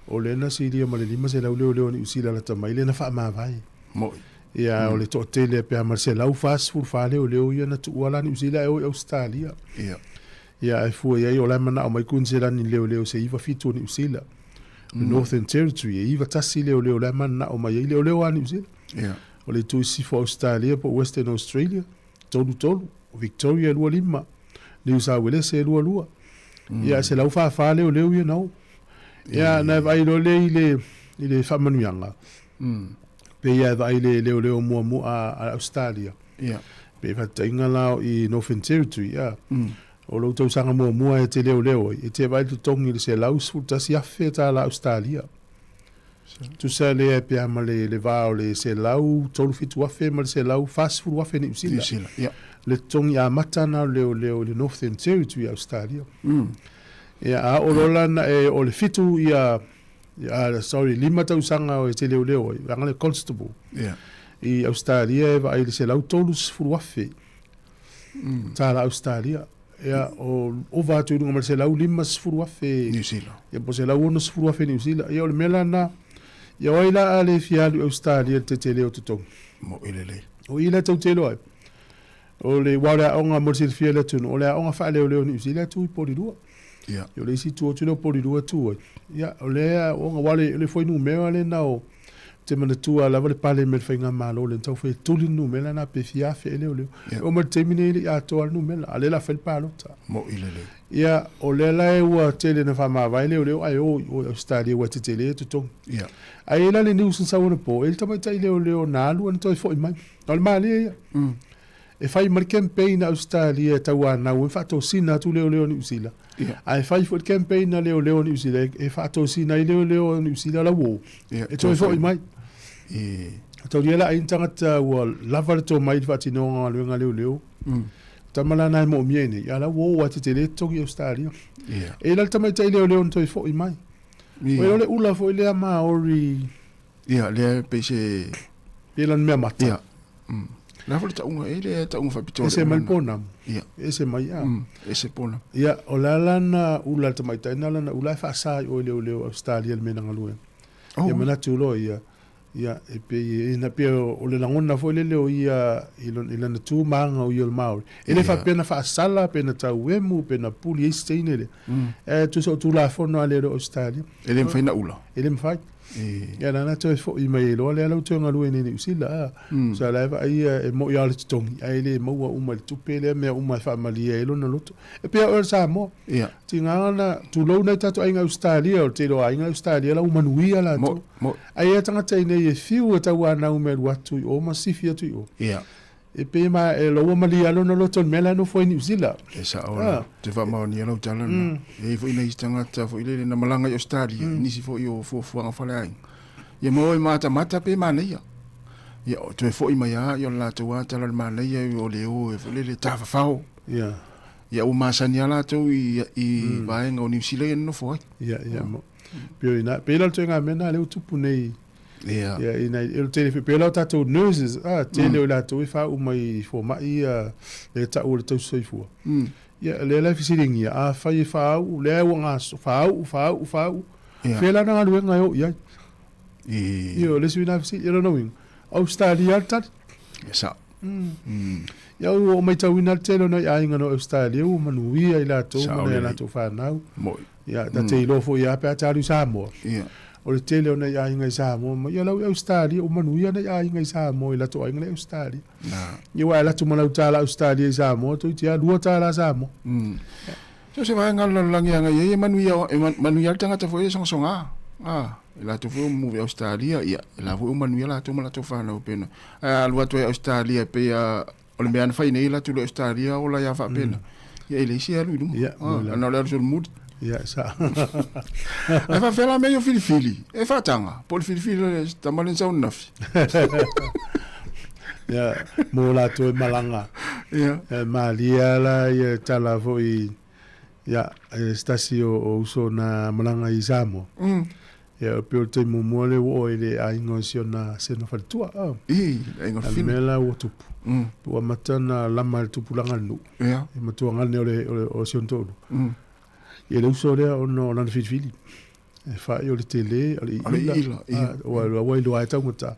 o lea na silia ma le 500 leoleo Niu Sila lata mai lea na faamavae. Mo'i. Ia, o le toatele pe a ma le 144 leoleo ia na tuua la Niu Sila e o i Australia. Ia. Ia, ae fua i ai o la e manao mai Queensland i leoleo se 97 o Niu Sila. Mm. Northern Territory e 91 leoleo la e manao mai ai leoleo a Niu Sila. Ia. O le itu i sisifo o Australia po o Western Australia, 33, Victoria 25, New South Wales e 22. Mm. Ia, 144 leoleo ia na o. Ia, na e vaai loa lea i le, i le faamanuiaga. Mm. Pe ia e vaai le leoleo muamua a Australia. Ia. Pe faataitaiga la o i Northern Territory, ia. Mm. O lou tausaga muamua e te leoleo ai, e te vaai le totogi i le $111,000 tala Australia. Tusa lea pe a ma le, le va o le 137,000 ma le 140,000 Niu Sila. Niu Sila, ia. Le totogi amata na o le leoleo i le Northern Territory i Australia. Mm. Ia, a oo loa la na e, o le fitu ia, ia, sorry, 5 tausaga o e te leoleo ai, vaega le constable. Ia. I Australia e vaai i le 130,000 Mm. tala Australia. Ia, o ova atu i luga ma le 150,000 Niu Sila. Ia, po o 160,000 Niu Sila. Ia, o le mea la lena, ia o ai la a le fia alu i Australia i le tetele o totogi. Mo'i lelei. O i la tou te iloa ai. O le, aua o le aoga mo le silafia e le atunuu, o le aoga faaleoleo o Niu Sila e tu i Porirua. Ia. Ia, o le isi itu atu lea o Porirua e tu ai. Ia, o le aoga, aua o le, o le fuainumera lena o, te manatua lava le pale mai le faigamalo lea na taufai e tuli le numera lena pe fia afe e leoleo. Ia. E oo mai le taimi lenei e le i atoa le numera, a o lea o le a fai le palota. Mo'i lelei. Ia, o lea la e ua tele ina faamavae leoleo ae o i o i Ausetalia ua tetele e totogi. Ia. Ae i ai la le news na sau anapo, e i ai le tamaitai leoleo na alu ae na toe foi mai. O le malie ia. Mm. E fai ma le campaign a Ausetalia e tauanau e faatosina atu leoleo a Niu Sila. Ia. Ae fai foi le campaign a leoleo a Niu Sila e faatosina ai leoleo a Niu Sila la ua o. Ia, E toe foi mai. E. Taulia la ai ni tagata ua lava le tomai i le faatinoga o galuega a leoleo. Mm. Tama la na e moomia ai nei, a la ua o lava e tetele totogi i Ausetalia. Ia. E i ai la le tamaitai leoleo na toe foi mai. Ia. O le ula foi lea Maori. Ia, lea e pei se... Pei lana mea mata. Ia. Mm. Le a foi le tauga e lea tauga faapitoa. Ese mai le pounamu. Ia. Ese mai, a. Mm. Ese pounamu. Ia, o le a lana ula a le tamaitai, na lana ula e faasa i o i leoleo Ausetalia i le mea na galue. Oh. Ia manatu loa ia. Ia, e pei e na pei o le lagona foi lele o ia i lona, i lana tu ma aga o ia o le Māori. E le faapea na faasala pe na tauemu pe na puli ai se teine lea. E tusa o Tulafono a le o Australia. E le mafai na ula. E le mafai. Ia la na toe foi mai ai loa lea lau toe galue nei i Niu Sila. A. Sa la e vaai ia e moi lava o le totogi ae le maua uma i le tupe lea mea uma e faamalie ai lona loto. E pei o le Samoa. Ia. Tiga na tulou nai tatou aiga Australia o le tele o aiga Australia la ua manuia latou. Mo, mo. Ai ia tagata i nei e fiu e tauanau me alu atu i o ma sifi atu i o. Ia. E pei ma e lo ua malia lona loto i le mea la e nofo ai Niu Sila. E sao la. Te faamaonia lau tala lena. E i ai foi nai tagata foi lele na malaga i Australia, nisi foi o fuafuaga faleaiga. Ia ma o e matamata pe manaia. Ia o toe foi mai lava ia o le latou lava tala o le manaia o le o e foi lele tafafao. Ia. Ia ua masani lava latou i i vaega o Niu Sila ia na nofo ai. Ia, ia. Pei o ina, pei la o le ituaiga mea lena lea ua tupu nei. Ia. Ia, ina, e tele foi, pei la o tatou nurses, a, tele o i latou e faauu mai i fomai ia, lea e tau o le tausisoifua. Ia, lea la e fesiligia, afai e faauu, lea ua gaso, faauu, faauu, faauu, fea la ana galuega e o i ai? Ia, o le isi uiga fesili, ia lona uiga, Ausetalia le tali. E sao. Ia ua ou matauina le tele o nai aiga no Ausetalia ua manuia i latou ma nai a latou fanau. Moi. Ia, ta te iloa foi lava pe a ta alu i Samoa. Ia. O le tele o nai aiga i Samoa ma ia lau i Ausetalia ua manuia nai aiga i Samoa i latou aiga la i Ausetalia. Na. Ia aua e alu atu ma lau tala Ausetalia i Samoa toeitiiti lava $2 Samoa. So se vaega o le lalolagi e agai ai e manuia e manuia ai le tagata foi e sogasoga. A, e latou foi o move i Ausetalia, ia, e la foi o manuia latou ma latou fanau pei ona. Ae a alu atu ai i Ausetalia e pei a o le mea na fai nei latou i Ausetalia ola ai a faapena. Ia e leai se alu i luma. Ia, a, na o le alu solomuli. Ia, sa. Ae faapefea la mea ia o filifili? E faataga, po o le filifili o le tama lea na sau ananafi. Ia, mo latou e malaga. Ia. E malie la ia tala foi ia e se tasi o, o uso na malaga i Samoa. Ia e pei o le taimi muamua lea ua oo ai i le aiga o si ona si ona faletua. Oh. I, le aiga o le A le mea la ua tupu. Ua amata ona lama e le tupulaga le nuu. Ia. E matua gane o le, o le, o si ona toalua. Ia le uso lea ona o lana filifili. E fai o le tele, o le iila. O le iila, ia. Ua, ua iloa ai taugata.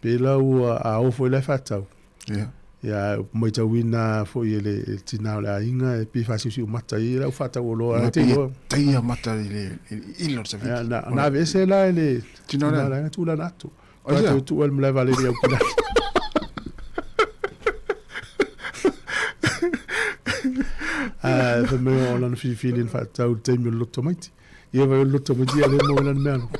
Pe la ua a oo foi la e faatau. Ia. Ia, matauina foi e le tina o le aiga e pei e faasiusiu mata i lau faatau oloa. E te iloa. Taia mata i le iila o le safiti. Ia, na, na aveese la e le tina o le aiga tūlana atu. Tatou tuu ai le malae vaalele i Aukilani. Ae fai mai o lana filifili na faatau i le taimi o le loto maiti. Ia vai o le loto maiti ia le mo lana mea alofa.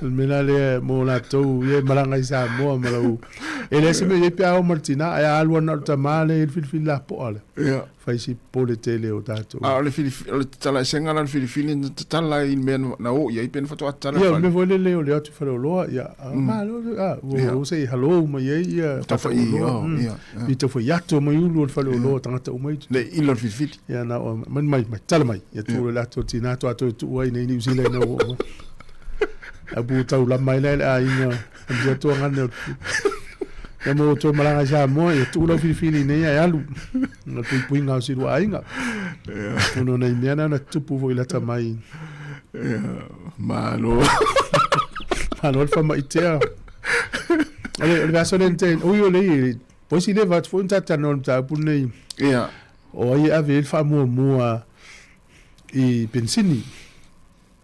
O le mea la lea mo latou ia e malaga i Samoa ma lau e leai se mea e i ai pe a o ma le tina ae a alu ana o le tama lea i le filifili lapoa lea. Ia. Fai si popole tele o tatou. A o le filifili, o le tatalaeseaga la o le filifili na tatala ai i le mea na o i ai pe na faatoa tatala i le fale. Ia, o le mea foi lele o le o atu i Faleoloa, ia, malo, a, ua se i hello mai ai ia faatauoloa. Ia, ia. Pei tau fai atu mai ulu o le faleoloa tagata uma i. Le ila o le filifili. Ia, na o, mai, mai, mai, tala mai. Ia tuu le atu o tina atu atu e tuu ai nei Niu Sila ina ua oo mai. A pu tau lama ai la i le aiga, a mea atu ngane o le Ia mo toe malaga i Samoa, ia tuu lau filifili nei ae alu. Na puipuiga o si lua aiga. Ona o nai mea na na tutupu foi lata mai. Ia, malo. Malo le faamaitea. O le, o le vaiaso lea na tea, ui o le i, poisi leva atu foi na talanoa i le mataupu lenei. Ia. O ai e ave i ai le faamuamua i penisini.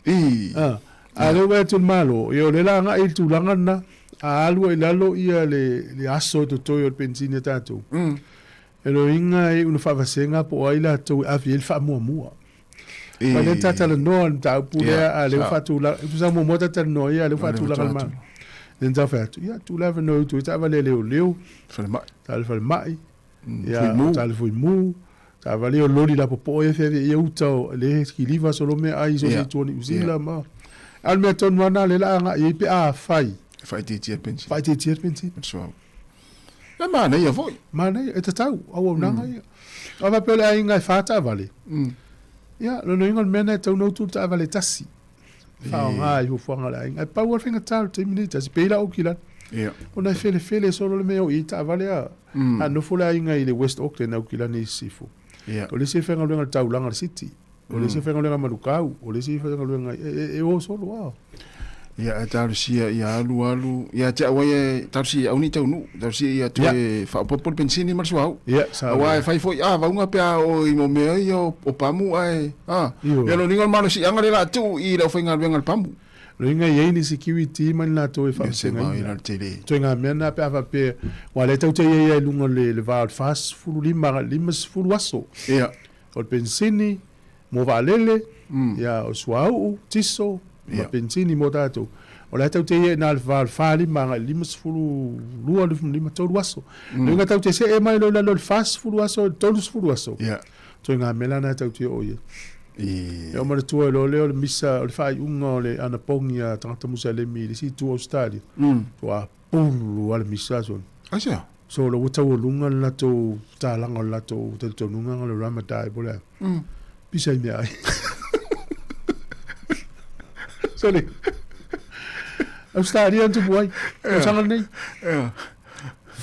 I. A, a lea ua vaai atu le Malo, ia o lea la agai i le tulaga lena, a alu ai i lalo ia le, le aso e totoe o le penisini a tatou, e loiga e iu ina faavasega po o ai latou e ave i ai le faamuamua. I. Aua o lea ta talanoa i le mataupu lea, a o lea ua Sao. faatulaga, e tusa muamua ta talanoa ia, a o lea ua faatulaga le Malo. Lea na tau fai atu, ia tuu le avanoa i utu ai taavale a leoleo, Falemai. taavale falemai, Ia, Fuimu. o taavale fuimu, taavale o loli lapopoa ia e feaveai ai uta o le kiliva solo meaai i so o se itu o Niu Sila ma. A o le mea tonu lava lena lea o le a agai i ai pe afai. E faaitiitia le penisini. Faaitiitia le penisini. Le suauu. E manaia foi. Manaia, e tatau, auaunaga ia. A faapea o le aiga e fa taavale, ia, lona uiga o le mea lena e tatau ona utu le taavale e tasi. Faaaoga i fuafuaga a le aiga. Ae pau lava le faigata o le taimi nei, tasi pei la Aukilani. Ia. Ona e felefele solo le mea e o i ai taavale a. A nofo le aiga i le West Auckland, Aukilani i sisifo. Ia. O le isi e faigaluega i le taulaga i le city. O le isi e faigaluega i Manukau. O le isi e faigaluega i, e o solo lava. Ia, ae talosia ia alu alu, ia te au ai e talosia ia aua ne i taunuu, talosia ia toe faaopoopo le penisini ma le suauu. Ia, sao Aua lelei. e fai foi a vauga pe a oo i mo mea ia o, o pamu ae, a, Ioe. ia lona uiga o le malosiaga lea o le a tuu i le aufaigaluega a le pamu. Lona uiga e i ai ni security ma ni latou e Ia se faafeagaiga. vaai la le tele. Ituaiga mea na pe a faapea, aua o lea tatou te i ai lava i luga o le, le va o le 45 agai i le 50 aso. Ia. O le penisini, mo vaalele, ia, o suauu, tiso, ma penisini mo tatou. O la e tatou te i ai i ina i le va o le 45 agai i le 52, 53 aso. Lona uiga tatou te see mai loa i lalo i le 40 aso i le 30 aso. Ia. Ituaiga mea la na tatou te oo i ai. E oo manatua ai loa lea o le misa, o le faaiuga o le anapogi a tagata Musalemi i le isi itu o Ausetalia, ua pulu lava le misa sona. Aisea? So o la ua taualuga le latou talaga o le latou talitonuga o le Ramadan po o le a. Pisa i meaai. Sole. Ausetalia na tupu ai. Tausaga lenei.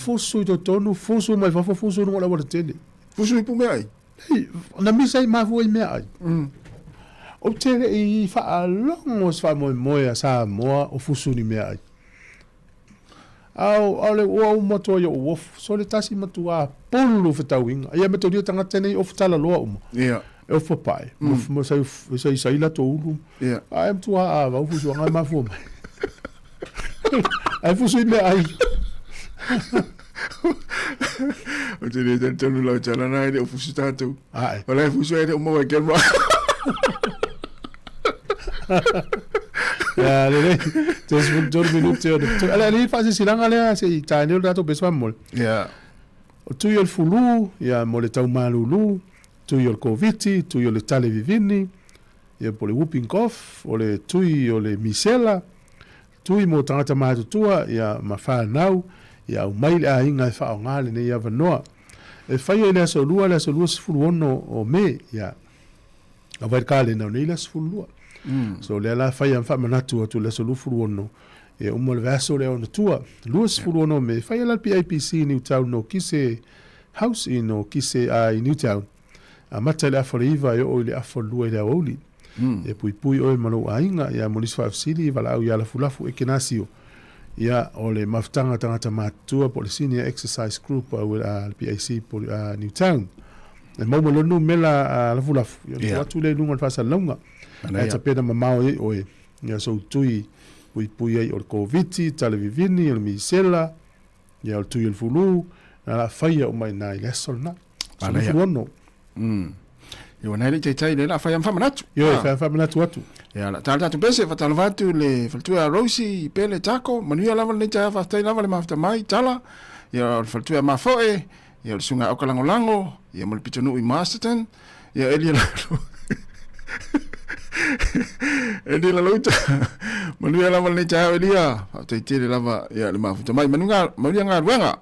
Fusu i totonu, fusu mai fafo, fusu i luga o le aualatele. Fusu i pumeai? Leai, na misa ai mafua i meaai. Ou te le i faalogo i se faamoemoe a Samoa o fusu ni meaai. A o le ua uma atu ai ou ofu, sole tasi matua pulu fetauiga. Ia metolia tagata nei ofu talaloa uma. Ia. E ofu papae, mm. sai, sai, sai latou ulu. Ia. Ae matua avau fusuaga e mafua mai. Ae fusu i meaai. Ou te le talitonu lau tala na e le o fusu tatou. Ae. O la e fusu e le o maua e camera. Ia, lelei. Te 13 minute o le... Ale, ale, faasisilaga lea se i tae nei o le tatou pese faamolemole. Ia. O tui o le fulu, ia, mo le taumalulu, tui o le Koviti, tui o le tale vivini, ia, po o le whooping cough, o le tui o le misela, tui mo tagata matutua, ia, ma fanau, ia aumai le aiga e faaaoga lenei avanoa. E faia i le aso Lua, le aso 26 o Me, ia, Ava i le kalena o nei le aso 12. So lea la fai am faamanatu atu le aso 26 e uma le vaiaso lea ona tua. 26 o Me, fai la le PIPC i Newtown no Kise House i no Kise a i Newtown. Amata i le afa o le 9 e oo i le afa o le 2 i le aoauli. E puipui oe ma lou aiga, ia mo nisi faafesili, valaau ia Lafulafu Ekenasio. Ia, o le mafutaga tagata matutua po o le Senior Exercise Group a le PIC po o Newtown. E maua mai loa le numera a Lafulafu, ia ona tuu atu lea i luga o le faasalalauga. Ae tapena mamao ai oe, ia sou tui puipui ai o le Koviti, tale vivini, o le misela, ia o le tui o le fulu, na la faia uma i ina i le aso lena. 16. Ia ua nai le taitai le la fai am faamanatu. Ioe, fai am faamanatu atu. Ia la tala tatou pese faatalofa atu le faletua ia Rosie, Pele, Tako, manuia lava lenei taeao faafetai lava le mafuta mai, Tala. Ia o le faletua ia Mafoe, ia o le susuga ia Aukalagolago, ia ma le pitonuu i Masterton, ia Elia Lalo. Elia Lalouta, manuia lava lenei taeao Elia, faafetai tele lava ia le mafuta mai, manuia manuia galuega.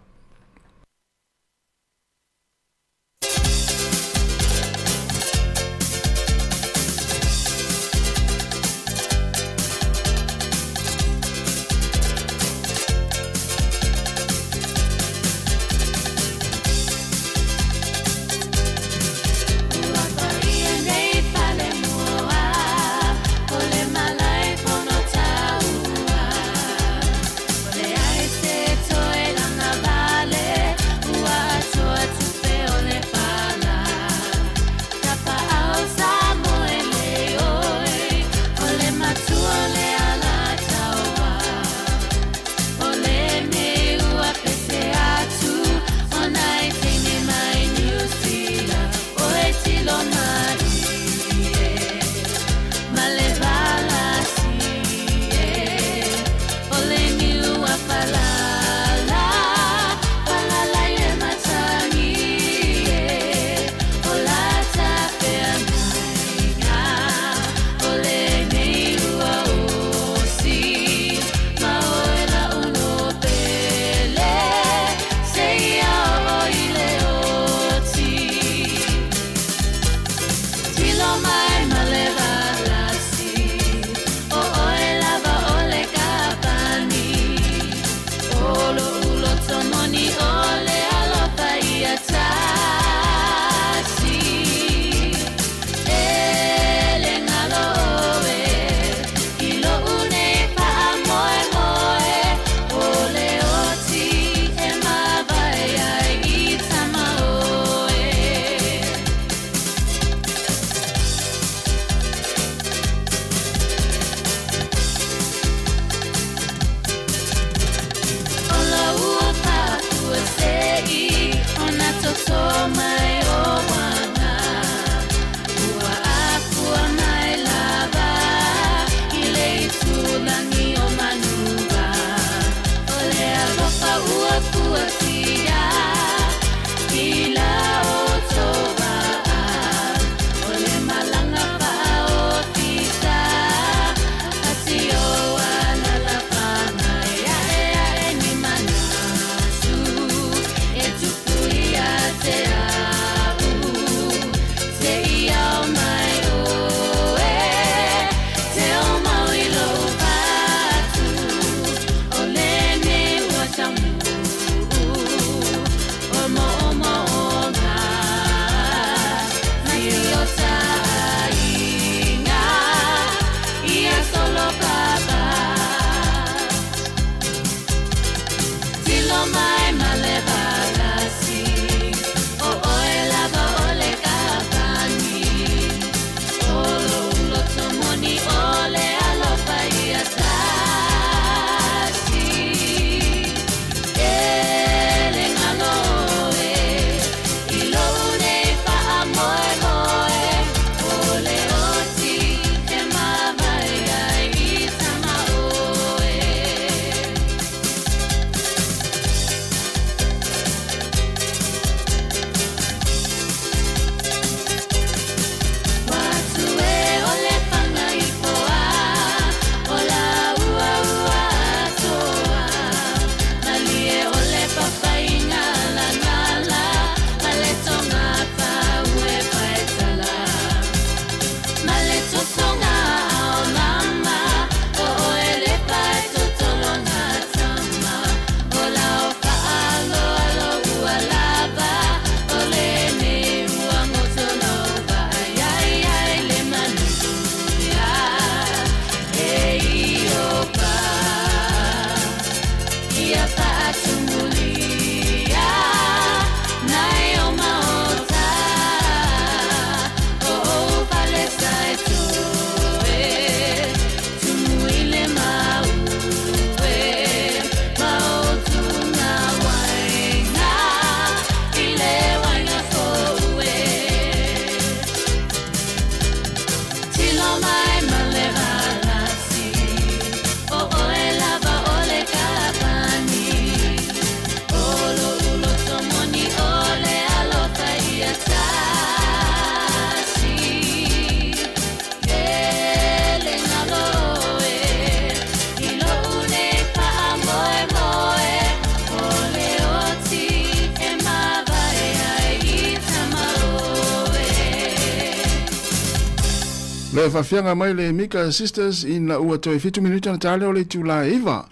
Le faafiaga mai le Mika Sisters ina ua toe 7 minute ona ta lea o le itula e 9.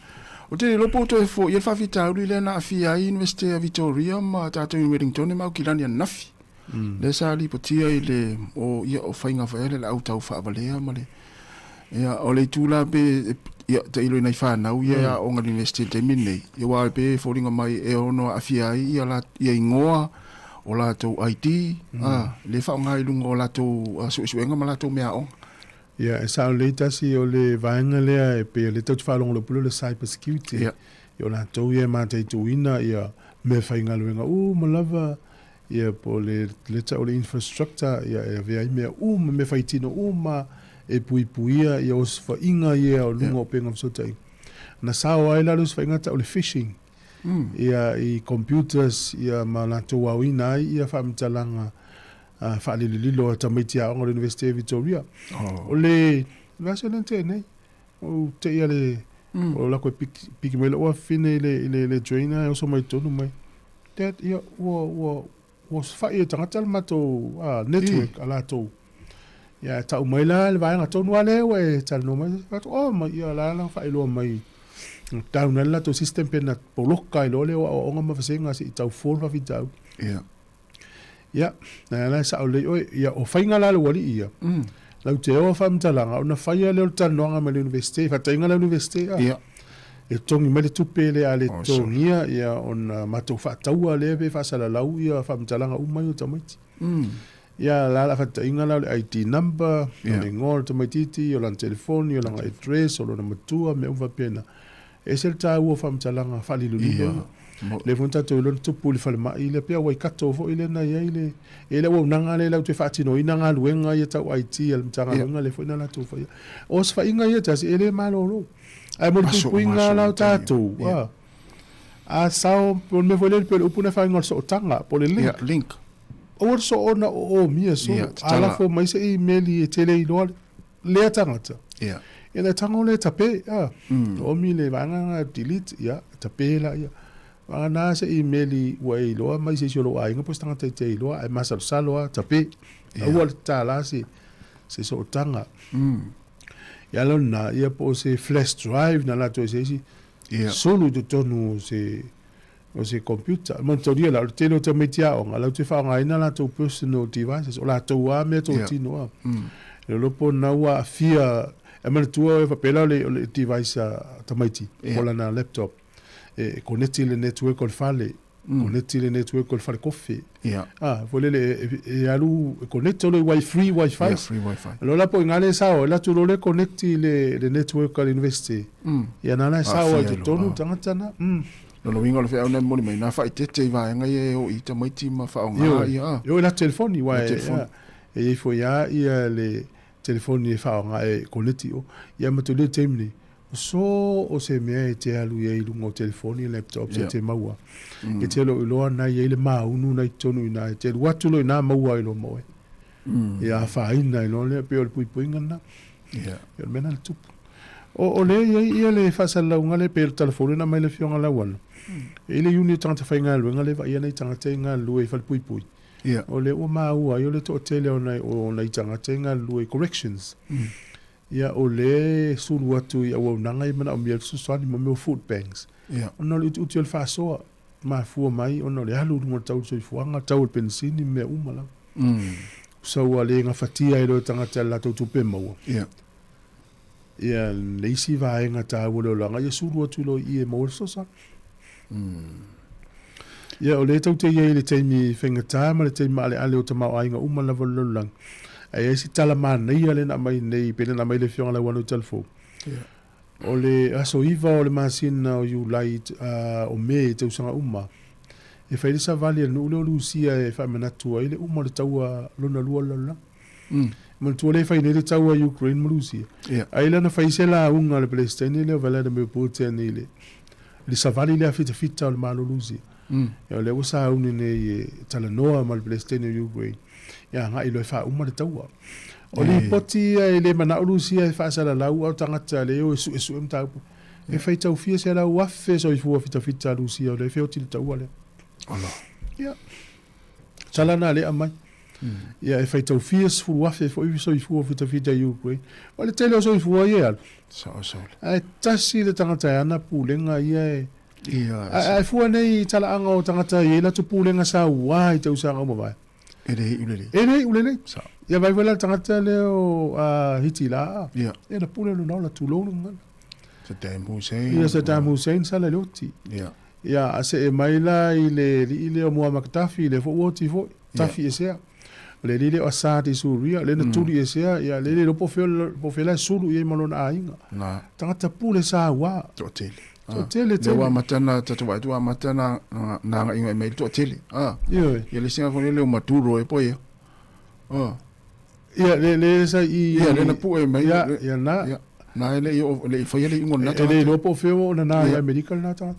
Ou te le iloa po ua toe foia le faafitauli lea na aafia ai Iunivesite a Vitoria ma tatou i Wellington ma Aukilani ananafi. Lea sa lipotia i le o ia o faiga foi ale le au tau faavalea ma le ia o le itu la pe ia tailo i nai fanau ia e aoga i le University i le taimi lenei ia aua e pei e foliga mai e ono aafia ai ia la ia igoa o latou ID a le faaaoga i luga o latou suesuega ma latou meaaoga. Ia, e sao lelei tasi o le vaega lea e pei o lea tatou te faalogologo pule o le cyber security. Ia. Ia o latou ia e mataituina ia meafaigaluega uma lava ia po o le leta o le infrastructure ia e avea ai mea uma, mea faitino uma e puipuia ia osofaiga ia o luga o upega fesootaiga. Na sao ai la le osofaiga tau o le phishing ia i computers ia ma latou aoina ai ia faamatalaga faalilolilo a tamaiti aoga o le University o Victoria. O le vaiaso lea na tea nei, ou te ia le o lako e piki, piki mai lou afafine i le, i le, le train ae oso mai tonu mai. Dad, ia, ua, ua, ua osofai e tagata le matou network a latou. Ia, tau mai la le vaega tonu lava lea ua e talanoa mai. Fai atu, oh, ma ia la la faailoa mai. Down ai le latou system pe na poloka ai loa lea o aoaoga ma vasega se i tau fua le faafitauli. Ia. Ia, na la e sao lelei oe. Ia, o faiga la a le ualii ia, lau te oa faamatalaga, ona faia lea o le talanoaga ma le Universite, faatainga la Universite a. Ia. E totogi mai le tupe lea a le totogia, ia, ona matou faataua lea pe faasalalau ia faamatalaga uma ia o tamaiti. Ia, la la faatainga la o le ID number, o le igoa o le tamaitiiti, o lana telefoni, o lana address, o lona matua, mea uma faapena. E ese le taua o faamatalaga faalilolilo ia. Lea foi na tatou iloa na tupu i le falemai lea pei a Waikato foi lea na i ai le e le auaunaga lea latou te faatinoina galuega ia tau IT a le Matagaluega lea foi na latou faia. O osofaiga ia tasi e le malolo. Ae mo le puipuiga la o tatou, a a sao o le mea foi lea pei o le upu na faiga o le sootaga po o le link. Yeah, link. Aua le soo na oomia soo. A lafo mai se email e te le iloa lea tagata. Yeah. Ia na tango le tape, a. Oomi le vaega na delete, ia, tape la ia. Vaega na se email ua e iloa mai se isi o lou aiga po o se tagata e te iloa, ae masalosalo a, tape. Aua le tatala se, se sootaga. Ia lona, ia po o se flash drive na latou e se isi, sulu i totonu o se, o se computer. Manatua la, o le tele o tamaiti aoga, latou te faaaogaina latou personal devices, o latou lava mea totino a. E lolo po na ua aafia, e manatua e faapea la o le device a tamaiti, po o lana laptop, e connect i le network o le fale, connect i le network o le fale kofe. Ah, foi lele e alu, e connect o le free wifi. Yeah, free wifi. Lola po i ngā le sao, e latu lo le connect i le network a le university. Ia nā la e sao ai totonu tagata na. Lona uiga o le feau na e momoli mai, na faaeteete i vaega ia e o i tamaiti ma faaaoga ia a. Ioe, la telefoni, aua e i ai foi lava ia le telefoni e faaaoga e koneti o. Ia ma te le taimi nei, so o se mea e te alu i ai i luga o telefoni, laptops e te maua. E te lo'u iloa na i ai le maunu na i totonu i ina, e te alu atu loa i ina maua ai loa ma oe. Ia afaina ai loa lea, pei o le puipuiga lena. Ia. O le mea lena na tupu. O lea e i ai ia le faasalalauga lea pei o le tala fou lea na aumai e le Afioga Lauano. E i ai le unit o tagata faigaluega lea e vaaia nai tagata ia e galulue i falepuipui. Ia. O lea ua maua ai o le toatele o nai, o nai tagata ia e galulue i corrections. Ia o lea e sulu atu i auaunaga ia e manaomia ai le fesoasoani mo mea o food banks. Ia. Ona o le utiuti o le faasoa, mafua mai ona o le alu i luga o le tau o le soifuaga, tau o le penisini ma mea uma lava. Sa ua le gafatia ai loa e tagata i le latou tupe maua. Ia. Ia le isi vaega taua o le olaga, ia sulu atu loa i i e maua le fesoasoani. Ia, o lea tou te i ai i le taimi faigata ma le taimi maaleale o tamaoaiga uma lava o le lalolagi. Ae i ai si tala manaia lea na aumai nei, pei na aumai le Afioga Lauano i Talafou. O le aso 9 o le masina o Iulai, o Me i tausaga uma, e fai le savali a le nuu lea o Lusia e faamanatu ai le uma o le taua lona lua o le lalolagi. Manatua lea e fai nei le taua Ukraine ma Lusia. Ai lea na fai se lauga a le Peresetene lea o Vladimir Putin i le le savali lea fitafita o le Malo Lusia. Ia o lea ua sauni nei e talanoa ma le Peresetene o Ukraine ia agai loa e faauma le taua. O lipoti ia e le manao Lusia e faasalalau a o tagata lea e o e suesue mataupu. E faitau fia 100,000 soifua fitafita a Lusia o lea e feoti i le taua lea. Ala. Ia. Sala na lea aumai. Ia e faitau fia 10,000 foi soifua fitafita i Ukraine. O le tele o soifua ia e alu. Sao sao. Ae tasi le tagata e ana pulega ia e Ia. Ae fua nei i talaaga o tagata e i ai latou pulega saua i tausaga ua mavae. E le iu lelei. E le iu lelei. Sao. Ia vaai foi la le tagata lea o Hitila. Ia. Ia na pule lona ola tulou le gagana. Saddam Hussein. Ia Saddam Hussein sa le oti. Ia. Ia a see mai la i le alii lea o Muammar Gaddafi, lea foi ua oti foi, tafi esea. O le alii lea o Assad i Suria, lea na tuli esea, ia lea le iloa po o fea po o fea la e sulu i ai ma lona aiga. Na. Tagata pule saua. Toatele. Toatele tele. Lea ua amata na tatou vaai atu ua amata na na agaiga mai le toatele. Ah. Ioe. Ia le isi foi lea o Maduro e po ia. Ah. Ia le le sa i Ia le na pue mai. Ia ia na. Ia. Na e le i o le i faia le iuga o lena tagata. E le iloa po o fea ua ona na i Amerika lena tagata.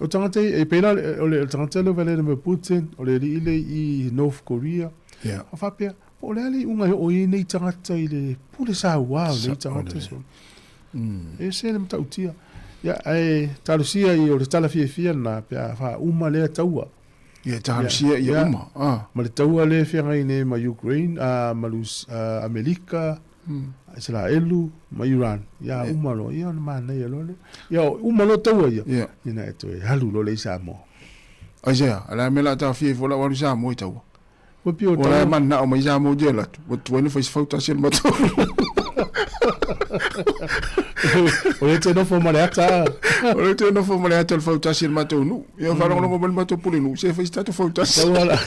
O tagata e pei la o le tagata lea o Vladimir Putin, o le alii lea i North Korea. Ia. A faapea, po o le a le iuga e oo i ai nei tagata i le pule saua o nei tagata. So. E ese le matautia. Ia, ae talosia i o le tala fiafia lena pe a faauma lea taua. Ia talosia ia uma. Ah. Ma le taua lea e feagai nei ma Ukraine, ma Amerika, Isaraelu ma Iran. Ia uma loa, ia ona manaia loa lea. Ia uma loa taua ia, ia na e toe alu loa lea i Samoa. Aisea, o le a le mea o le a taofia ai fua lau alu i Samoa i taua? Ua pei o O la e mananao mai Samoa ou te alu atu, ua tuai ona fai se fautasi a le matou. O lea e te nofo ma le ata. O lea e te nofo ma le ata o le fautasi a le matou nuu. Ia faalogologo mai le matou pulenuu, se fai se tatou fautasi. Tau ala.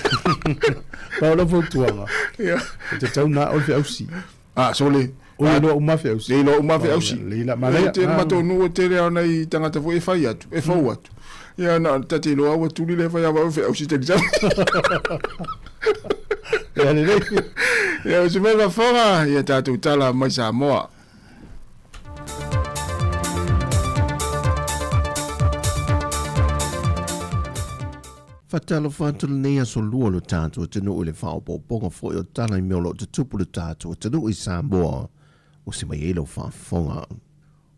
Pau lau fautuaga. Ia. E tatau na o le feausi. Ah, sole. O le iloa uma feausi. Le iloa uma feausi. Le ila manaia. Tele matou nuu e tele lava nai tagata foi e fai atu, e fou atu. Ia na ta te iloa ua tuli le fai ava o feausi te lisa. Ia lelei. Ia o se mea fafoga, ia tatou tala mai Samoa. Faatalofa atu lenei aso lua o lo tatou atunuu i le faaopoopoga foi o tala i mea o lo o tutupu i lo tatou atunuu i Samoa ua se mai ai lau faafofoga.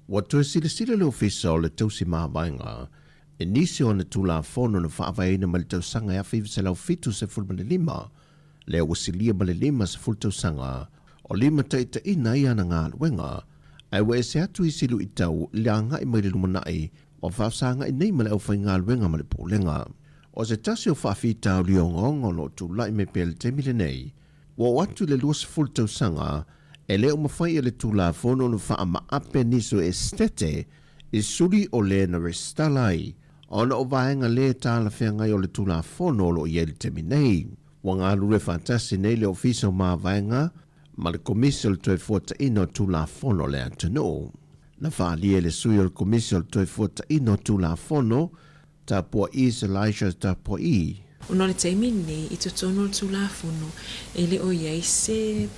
Ua toe silasila le Ofisa o le Tausi Mavaega i nisi o ana Tulafono na faavaeina mai le tausaga e 1975, lea ua silia ma le 50 tausaga o limataitaiina ai ana galuega, ae ua ese atu isi luitau i le agai mai le lumanai ua faafesagai nei ma le aufaigaluega ma le Pulega. O se tasi o faafitauli ogaoga o lo o tulai mai pea i le taimi lenei, ua oo atu i le 20 tausaga e le o mafai e le Tulafono ona faamaape nisi o esetete i suli o le na resitala ai ona o vaega le talafeagai o le Tulafono o lo o i ai i le taimi nei. Ua galulue faatasi nei le Ofisa o Mavaega ma le Komisi o le Toefuataiga o Tulafono o le atunuu. Na faaalia e le sui o le Komisi o le Toefuataiga o Tulafono, Tapua'i Elijah Tapua'i. Ona o le taimi lenei i totonu o le Tulafono e le o i ai se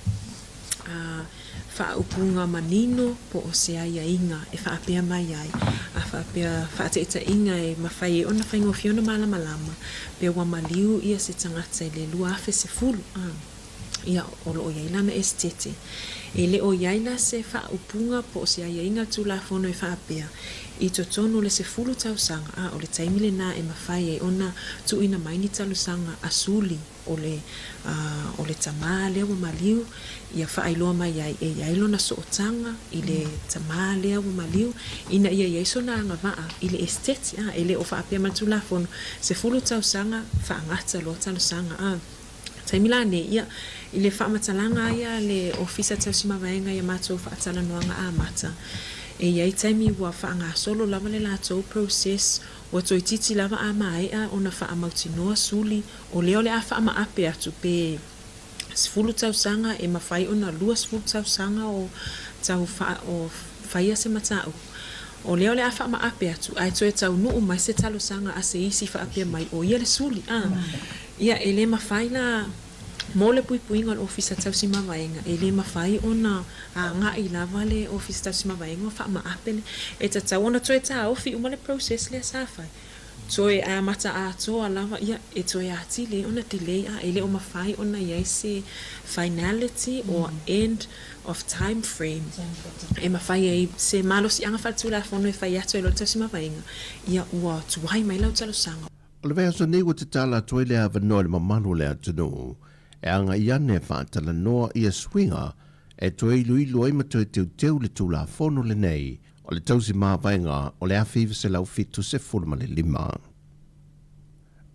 faaupuga manino po o se aiaiga e faapea mai ai, a faapea faataitaiga e mafai ai ona faigofie ona malamalama pe ua maliu ia se tagata i le 2010, ia, o lo o i ai lana esetete. E le o i ai la se faaupuga po o se aiaiga Tulafono e faapea, i totonu o le 10 tausaga, a o le taimi lena e mafai ai ona tuuina mai ni talosaga a suli o le, a, o le tamā lea ua maliu, ia faailoa mai ai e i ai lona sootaga i le tamā lea ua maliu, ina ia i ai sona agavaa i le esetete, a, e le o faapea mai le Tulafono, 10 tausaga faagata loa talosaga, a. Taimi la nei, ia, i le faamatalaga ia a le Ofisa Tausi Mavaega i a matou faatalanoaga amata, e i ai taimi ua faagasolo lava le latou process, ua toeitiiti lava a maea ona faamautinoa suli, o lea o le a faamaape atu pe 10 tausaga e mafai ona 20 tausaga o tau o faia se mataupu. O lea o le a faamaape atu ae toe taunuu mai se talosaga a se isi faapea mai o ia le suli, a. Ia, e le mafai la, mo le puipuiga o le Ofisa Tausi Mavaega, e le mafai ona agai lava le Ofisa Tausi Mavaega o faamaape le, e tatau ona toe taofi uma le process lea sa fai, toe amata atoa lava, ia, e toe atili ai ona delay, a e le o mafai ona i ai se finality or end of time frame e mafai ai se malosiaga faaletulafono e fai atu ai loa le Tausi Mavaega, ia, ua tuai mai lau talosaga. O le vaiaso nei ua tatala atu ai le avanoa i le mamalu o le atunuu e agai ane e faatalanoa ia suiga e toe iloilo ai ma toe teuteu le Tulafono lenei o le Tausi Mavaega o le 1975.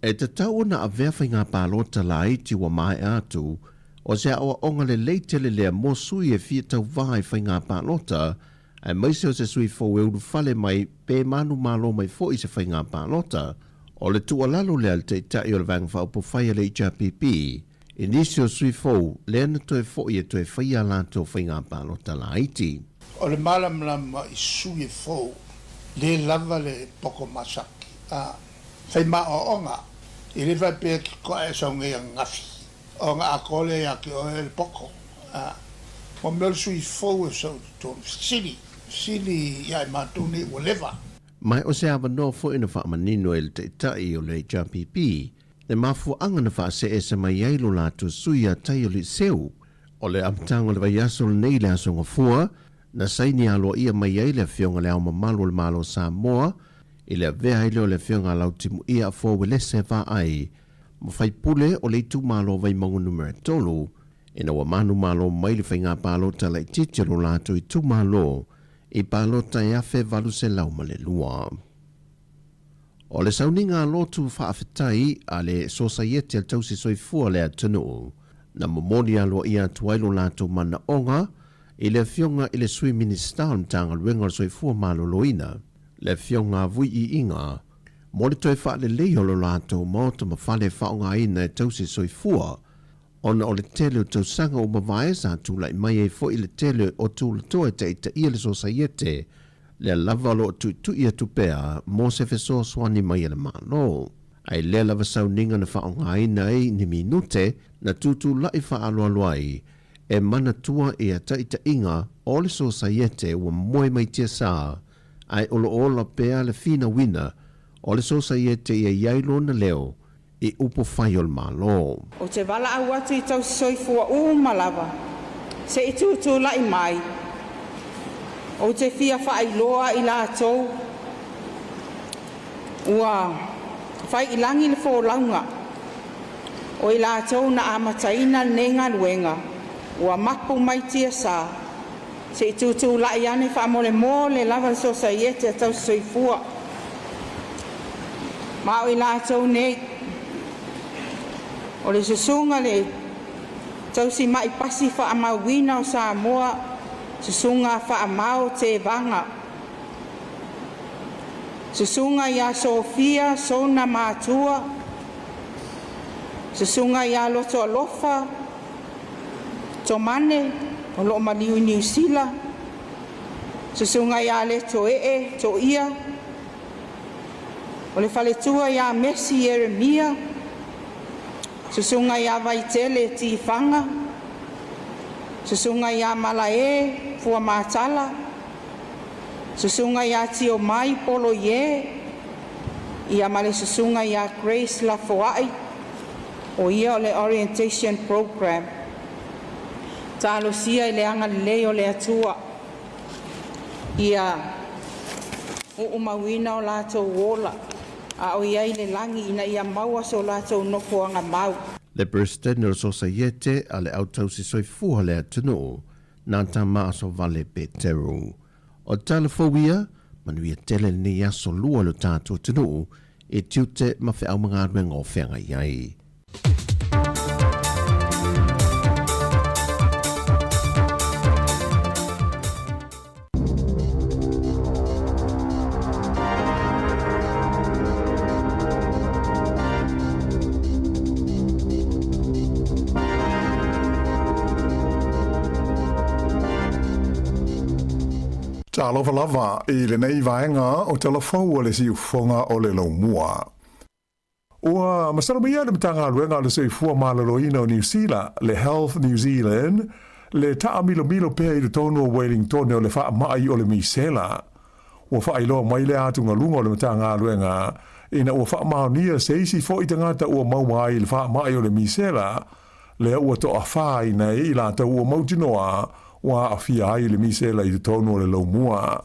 E tatau ona avea faiga palota laiti ua maea atu o se aoaoga lelei tele lea mo sui e fia tauvā i faiga palota, aemaise o se sui fou e ulufale mai pe manumalo mai foi i se faiga palota. O le tuualalo lea a le Taitai o le Vaega Faaupufai a le HRPP i nisi o sui fou lea na toe foi e toe faia a latou faiga palota laiti. O le malamalama i sui e fou le lava le poko masaki a fai maoaoga i le faapea ki koa e saugei ananafi ona atoa lea ia te oe le poko a mo mea o le sui fou e sau i totonu fesili fesili ia i matou nei ua leva. Ma o se avanoa foi na faamanino e le Taitai o le HRPP le mafuaaga na faaseese mai ai lo latou sui ia Taio Liseu. O le amataga o le vaiaso lenei i le Aso Gafua, na saini aloaia mai ai le Afioga i Le Ao Mamalu o le Malo o Samoa i le avea ai lea o le Afioga a Lautimuia Afoa Uelese Vaai ma faipule o le itumalo o Vaimauga Numera 3, ina ua manumalo mai le faiga palota laitiiti o lo latou itumalo i palota e 1802. O le sauniga lotu faafetai a le Sosaiete a le Tausi Soifua o le Atunuu, na momoli aloaia atu ai lo latou manaoga i le Afioga i le Sui Minisita o le Matagaluega o le Soifua Maloloina, le Afioga Vui Iiga, mo le toe faalelei o lo latou maota ma fale e faaaogaina e tausi soifua, ona o le tele o tausaga ua mavae sa tulai mai ai foi le tele o tulatoa e taitaia le Sosaiete, lea lava o lo o tuitui atu pea mo se fesoasoani mai a le Malo. Ae lea lava sauniga na faaaogaina ai ni minute na tutulai faaaloalo ai e manatua ia taitaiga o le Sosaiete ua moe mai tiasa ae o lo o ola pea le finauina o le Sosaiete ia i ai lona leo i upu fai o le Malo. Ou te valaau atu i tausisoifua uma lava se i tutulai mai. Ou te fia faailoa i latou ua fai i lagi le folauga o i latou na amataina lenei galuega ua mapu mai tiasa Se i tutulai ane faamolemole lava le Sosaiete a Tausisoifua ma o i latou nei o le Susuga le Tausima'i Pasi Faamauina o Samoa, Susuga Faamao Tevaga, Susuga ia Sofia Sona Matua, Susuga ia Lotoalofa Tomane, o lo o maliu i Niu Sila, Susuga ia Letoee Toia, o le faletua ia Mesi Ieremia, Susuga ia Vaitele Tifaga, Susuga ia Malae Fuamatala, Susuga ia Tiomai Poloie, ia ma le Susuga ia Grace Lafoai, O ia o le Orientation Program. Talosia i le agalelei o le Atua ia uumauina o latou ola a o i ai i le lagi ina ia maua so latou nofoaga mau. Le Peresidene o le Sosaiete a le Au Tausi Soifua le Atunuu, nā Tama Asovale Peteru. O tala fou ia, manuia tele lenei aso lua i lo tatou atunuu i tiute ma feau ma galuega o feagai ai. Talofa lava i lenei vaega o tala fou a le siufofoga o le Laumua. Ua masalo mai ia le Matagaluega o le Soifua Maloloina o Niu Sila, le Health New Zealand, le taamilomilo pea i totonu o Wellingtone o le faamai o le misela. Ua faailoa mai le atugaluga o le Matagaluega ina ua faamaonia se isi foi tagata ua maua ai i le faamai o le misela, lea ua toafa ai nei i latou ua mautinoa ua aafia ai i le misela i totonu o le laumua.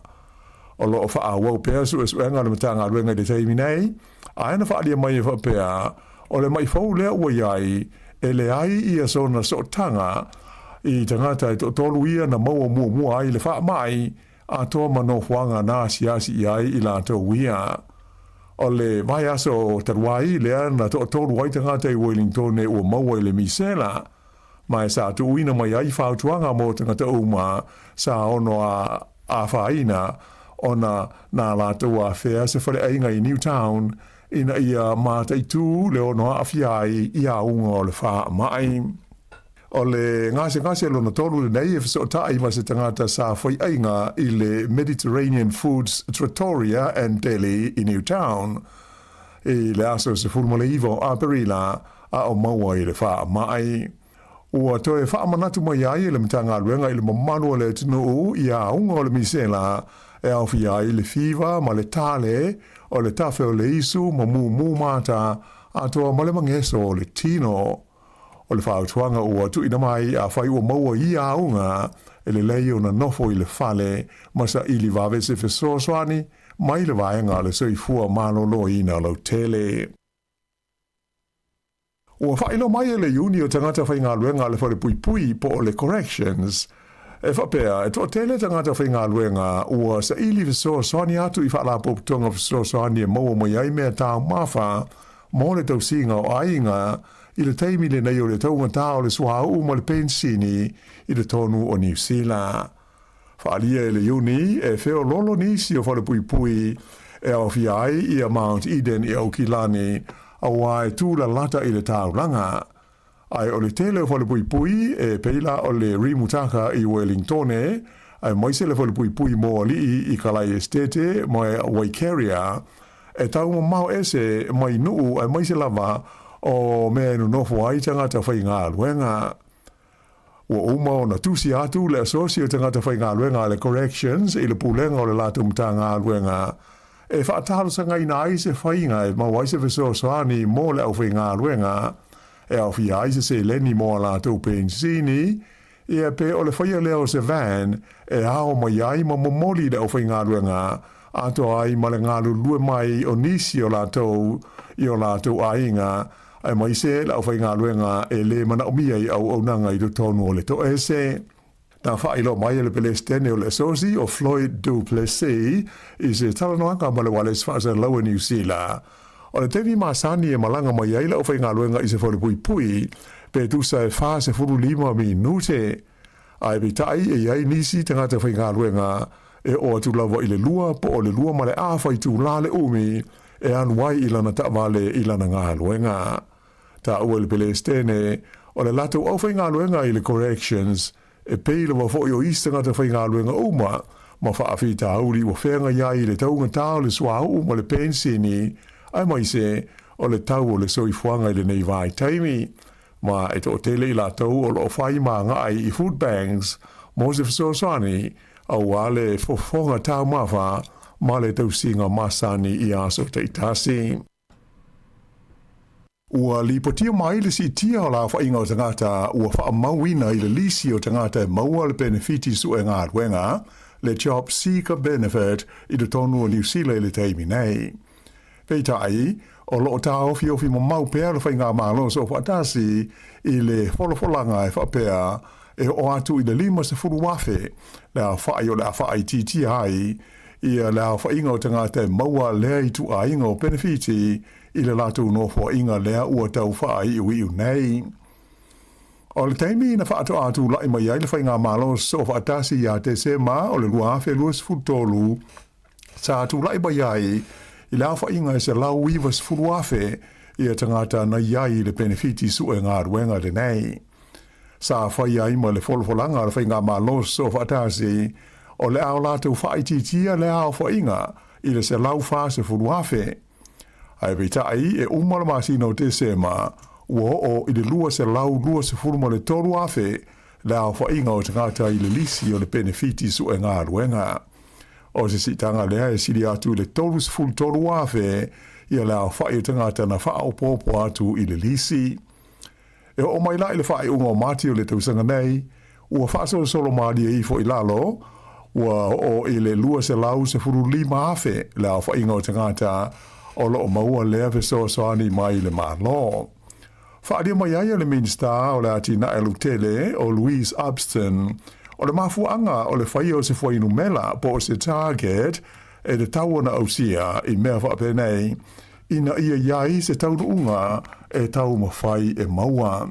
O lo o faaauau pea suesuega a le Matagaluega i le taimi nei, ae na faaalia mai e faapea, o le mai fou lea ua i ai, E leai ia sona sootaga i tagata e toatolu ia na maua muamua ai le faamai, atoa ma nofoaga na asiasi i ai i latou ia. O le vaiaso talu ai lea na toatolu ai tagata i Welingtone ua maua i le misela, ma e sa tuuina mai ai fautuaga mo tagata uma sa ono afaina ona na latou afea se faleaiga i Newtown ina ia mataitū le ono aafia ai i auga o le faamai. O le gasegase lona tolu lenei e fesootai ma se tagata sa faiaiga i le Mediterranean Foods Trattoria and Deli i Newtown i le aso 19 o Aperila a o maua i le faamai. Ua toe faamanatu mai ai e le Matagaluega i le mamalu o le atunuu i auga o le misela e aofia ai le fiva ma le tale o le tafe o le isu ma mumu mata atoa ma le mageso o le tino. O le fautuaga ua tuuina mai afai ua maua i ia auga, e lelei ona nofo i le fale ma saili vave se fesoasoani mai le vaega o le soifua maloloina lautele. Ua faailoa mai e le Iuni o Tagata Faigaluega a le Falepuipui po o le Corrections, e faapea, e toatele tagata faigaluega ua saili fesoasoani atu i faalapotopotoga fesoasoani e maua mai ai mea taumafa mo le tausiga o aiga i le taimi lenei o le taugatā o le suauu ma le penisini i totonu o Niu Sila. Faaalia e le Iuni e feoloolo nisi o falepuipui e aofia ai ia Mount Eden i Aukilani auā e tūlalata i le taulaga. Ae o le tele o falepuipui e pei la o le Rimutaka i Wellingtone, aemaise le falepuipui mo alii i Kalai Estate ma Waikeria, e taumamao ese mai nuu aemaise lava o mea e nonofo ai tagata faigaluega. Ua uma ona tusi atu le Asosi o Tagata Faigaluega a le Corrections i le Pulega o le latou Matagaluega e faatalosagaina ai se faiga e maua ai se fesoasoani mo le aufaigaluega e aofia ai se seleni mo a latou penisini, ia pe o le faia lea o se van e ao mai ai ma momoli i le aufaigaluega atoa ai ma le galulue mai o nisi o latou i o latou aiga aemaise le aufaigaluega e lē manaomia i auaunaga i totonu o le toese. Na faailoa mai e le Pelesitene o le Asosi o Floyd Du Plessis i se talanoaga ma le ualesi faasalalau e Niu Sila, o le taimi masani e malaga mai ai le aufaigaluega i se falepuipui pe tusa e 45 minute, ae peitai e i ai nisi tagata faigaluega e oo atu lava i le lua po o le lua ma le afa itulā le umi e alu ai i lana taavale i lana galuega. Taua i le Pelesitene, o le latou aufaigaluega i le Corrections, e pei lava foi o isi tagata faigaluega uma, ma faafitauli ua feagai ai i le taugatā o le suauu ma le penisini, aemaise o le tau o le soifuaga i lenei vaitaimi, ma e toatele i latou o lo o fai ma agai i food banks mo se fesoasoani auā le fofoga taumafa ma le tausiga masani i aso taitasi. Ua lipotia mai le siitia o le aofaiga o tagata ua faamauina i le lisi o tagata e maua le penefiti sue galuega, le Job Seeker Benefit, i totonu o Niu Sila i le taimi nei. Peitai, o lo o tāofiofi mamau pea le Faigamalo Soofaatasi i le folafolaga e faapea e oo atu i le 50,000 le aofai o le a faaitiitia ai ia le aofaiga o tagata e maua lea ituaiga o penefiti i le latou nofoaiga lea ua tau faaiuiu nei. O le taimi na faatoa tulai mai ai le Faigamalo Soofaatasi ia Tesema o le 2023, Sa tulai mai ai i le aofaiga e 190,000 ia tagata na i ai i le penefiti sue galuega lenei. Sa fai ai ma le folafolaga a le Faigamalo Soofaatasi o le a o latou faaitiitia le aofaiga i le 140,000. Ae peitai e uma le masina o Tesema ua oo i le 223,000 le aofaiga o tagata i le lisi o le penefiti sue galuega. O se siitaga lea e sili atu i le 33,000 ia le aofai o tagata na faaopoopo atu i le lisi. E oo mai la i le faaiuga o Mati o le tausaga nei, ua faasolosolo malie ifo i lalo, ua oo i le 215,000 le aofaiga o tagata o lo o maua lea fesoasoani mai le Malo. Faaalia mai ai e le Minisita o le Atinae Lautele o Louise Upston, o le mafuaaga o le faia o se fuainumela po o se target e tatau ona ausia i mea faapenei ina ia i ai se taunuuga e taumafai e maua.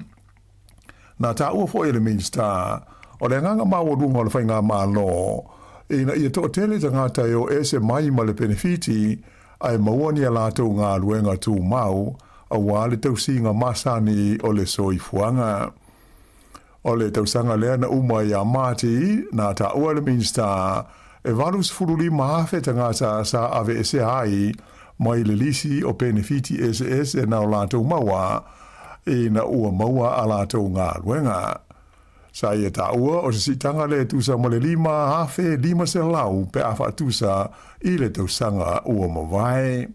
Na taua foi e le Minisita, o le agaga maualuga o le Faigamalo, ina ia toatele tagata e o ese mai ma le penefiti ae maua ni a latou galuega tumau aua le tausiga masani o le soifuaga. O le tausaga lea na uma ia Mati, na taua e le Minisita, e 85,000 tagata sa aveesea ai mai le lisi o penefiti eseese na o latou maua ina ua maua a latou galuega. Sa ia taua o se siitaga lea e tusa ma le 5,500 pe a faatusa i le tausaga ua mavae.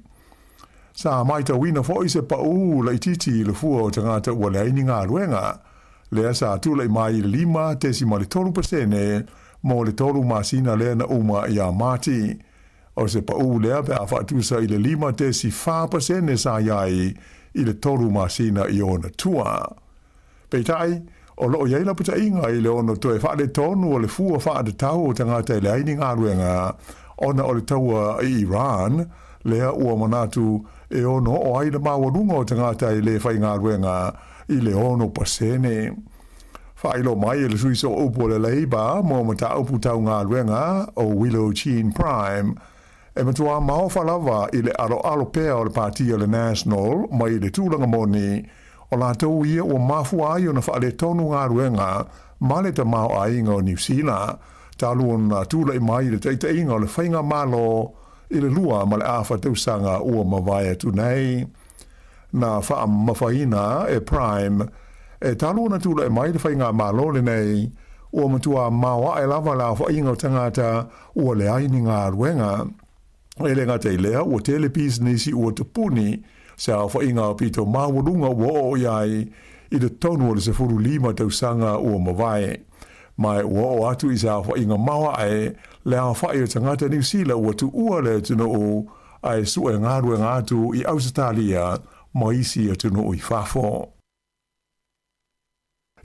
Sa matauina foi se paū laitiiti i le fua o tagata ua leai ni galuega, lea sa tulai mai i le 5.3% mo le tolu masina lea na uma ia Mati. O se paū lea pe a faatusa i le 5.4% sa i ai i le tolu masina i ona tua. Peitai, o lo o i ai lapataiga i le ono toe faaletonu o le fua faatatau o tagata e leai ni galuega ona o le taua i Iran, lea ua manatu e ono oo ai le maualuga o tagata e le faigaluega i le 6%. Faailoa mai e le sui sooupu o le Labour mo mataupu tau galuega o Willow Jean Prime, e matuā maofa lava i le aloalo pea o le Pati o le National mai le tulaga moni o latou ia ua mafua ai ona faaletonu galuega ma le tamaoaiga o Niu Sila talu ona tulai mai i le taitaiga o le faigamalo i le 2 ma le afa tausaga ua mavae atu nei. Na faamamafaina e Prime, e talu ona tulai mai le faigamalo lenei, ua matua maoae lava le aofaiga o tagata ua leai ni galuega. E le gata i lea, ua tele pisinisi ua tapuni, se aofaiga aupito maualuga ua oo i ai i le tonu o le 15 tausaga ua mavae. Ma ua oo atu i se aofaiga maoae le aofai o tagata Niu Sila ua tuua le atunuu ae sue galuega atu i Ausetalia ma isi atunuu i fafo.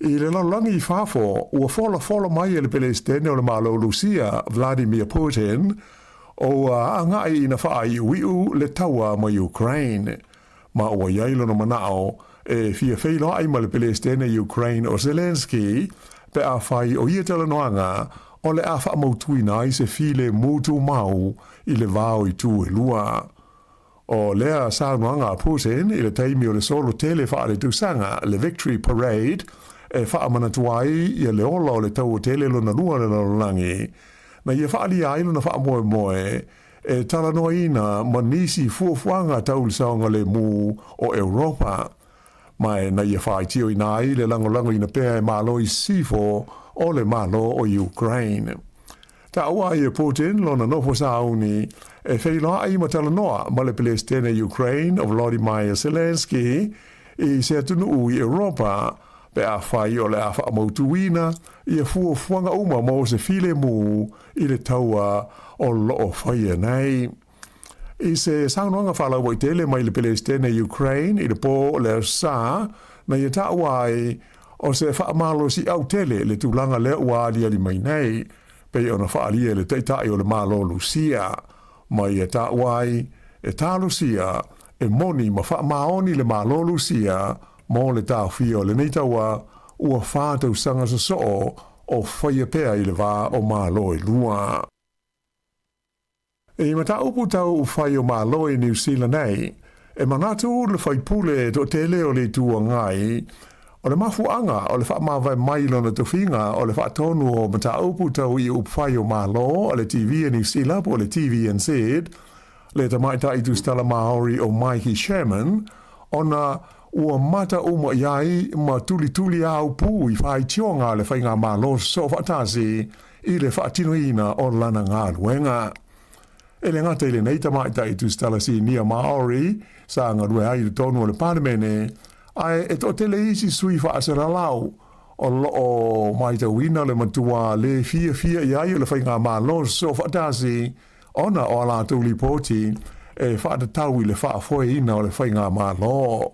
I le lalolagi i fafo, ua folafola mai e le Peresetene o le Malo Lusia, Vladimir Putin, o ua agai ina faaiuiu le taua ma Ukraine. Ma ua i ai lona manao e fia feiloai ma le Peresetene Ukraine o Zelensky pe afai o ia talanoaga o le a faamautuina ai se filemu tumau i le va o itu e lua. O lea saunoaga a Putin i le taimi o le solo tele faaletausaga, le Victory Parade, e faamanatu ai ia le ola o le Taua Tele Lona Lua o le Lalolagi, na ia faaalia ai lona faamoemoe e talanoaina ma nisi fuafuaga tau le saogalemu o Europa, ma e na ia faitioina ai le lagolagoina pea e Malo i Sisifo o le Malo o Ukraine. Taua ai e Putin lona nofo sauni e feiloai ma talanoa ma le Peresetene Ukraine o Volodymyr Zelensky i se atunuu i Europa pe afai o le a faamautuina ia fuafuaga uma mo se filemu i le taua o lo o faia nei. I se saunoaga faalauaitele mai le Peresetene Ukraine i le po o le Aso Sa, na ia taua ai o se faamalosiau tele le tulaga lea ua aliali mai nei, pei ona faaalia e le Taitai o le Malo Lusia, ma ia taua ai e talosia e moni ma faamaoni le Malo Lusia mo le taofia o lenei taua ua 4 tausaga sosoo o faia pea i le va o Malo e lua. I mataupu tau upufai o Malo i Niu Sila nei, e manatu le faipule toatele o le Itu Agai, o le mafuaaga o le faamavae mai lona tofiga o le faatonu o mataupu tau i upufai o Malo a le TV a Niu Sila po o le TVNZ, le tamaitai tusitala Maori o Maiki Sherman, ona ua mata uma i ai ma tulituli aupu i faitioga a le faigamalo soofaatasi i le faatinoina o lana galuega. E le gata i lenei tamaitai tusitala sinia Maori sa galue ai i totonu o le Palemene, ae e toatele isi sui faasalalau o lo o matauina le matua le fiafia i ai o le faigamalo soofaatasi ona o a latou lipoti e faatatau i le faafoeina o le faigamalo.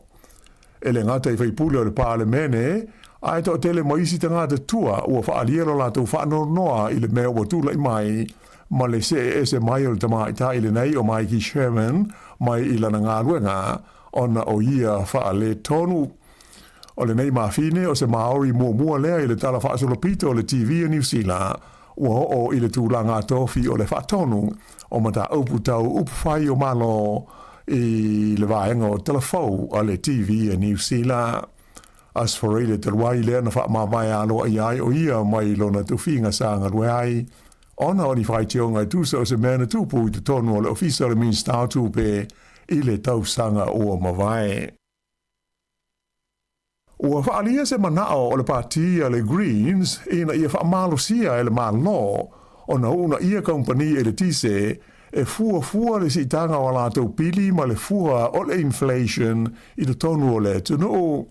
E le gata i faipule o le Palemene, ae toatele ma isi tagata tua ua faaalia lo latou faanoanoa i le mea ua tulai mai ma le see ese mai o le tamaitai lenei o Mikey Sherman mai i lana galuega ona o ia faaletonu. O lenei mafine o se Maori muamua lea i le tala faasolopito o le TV a Niu Sila ua oo i le tulaga tofi o le faatonu o mataupu tau upufai o Malo i le vaega o talafou a le TV a Niu Sila. Aso Faraile talu ai lea na faamavae aloaia ai o ia mai lona tofiga sa galue ai ona o ni faitioga e tusa o se mea na tupu i totonu o le Ofisa o le Minista o Tupe i le tausaga ua mavae. Ua faaalia se manao o le pati a le Greens ina ia faamalosia e le Malo ona uunaia kamupani eletise e fuafua le siitaga o a latou pili ma le fua o le inflation i totonu o le atunuu.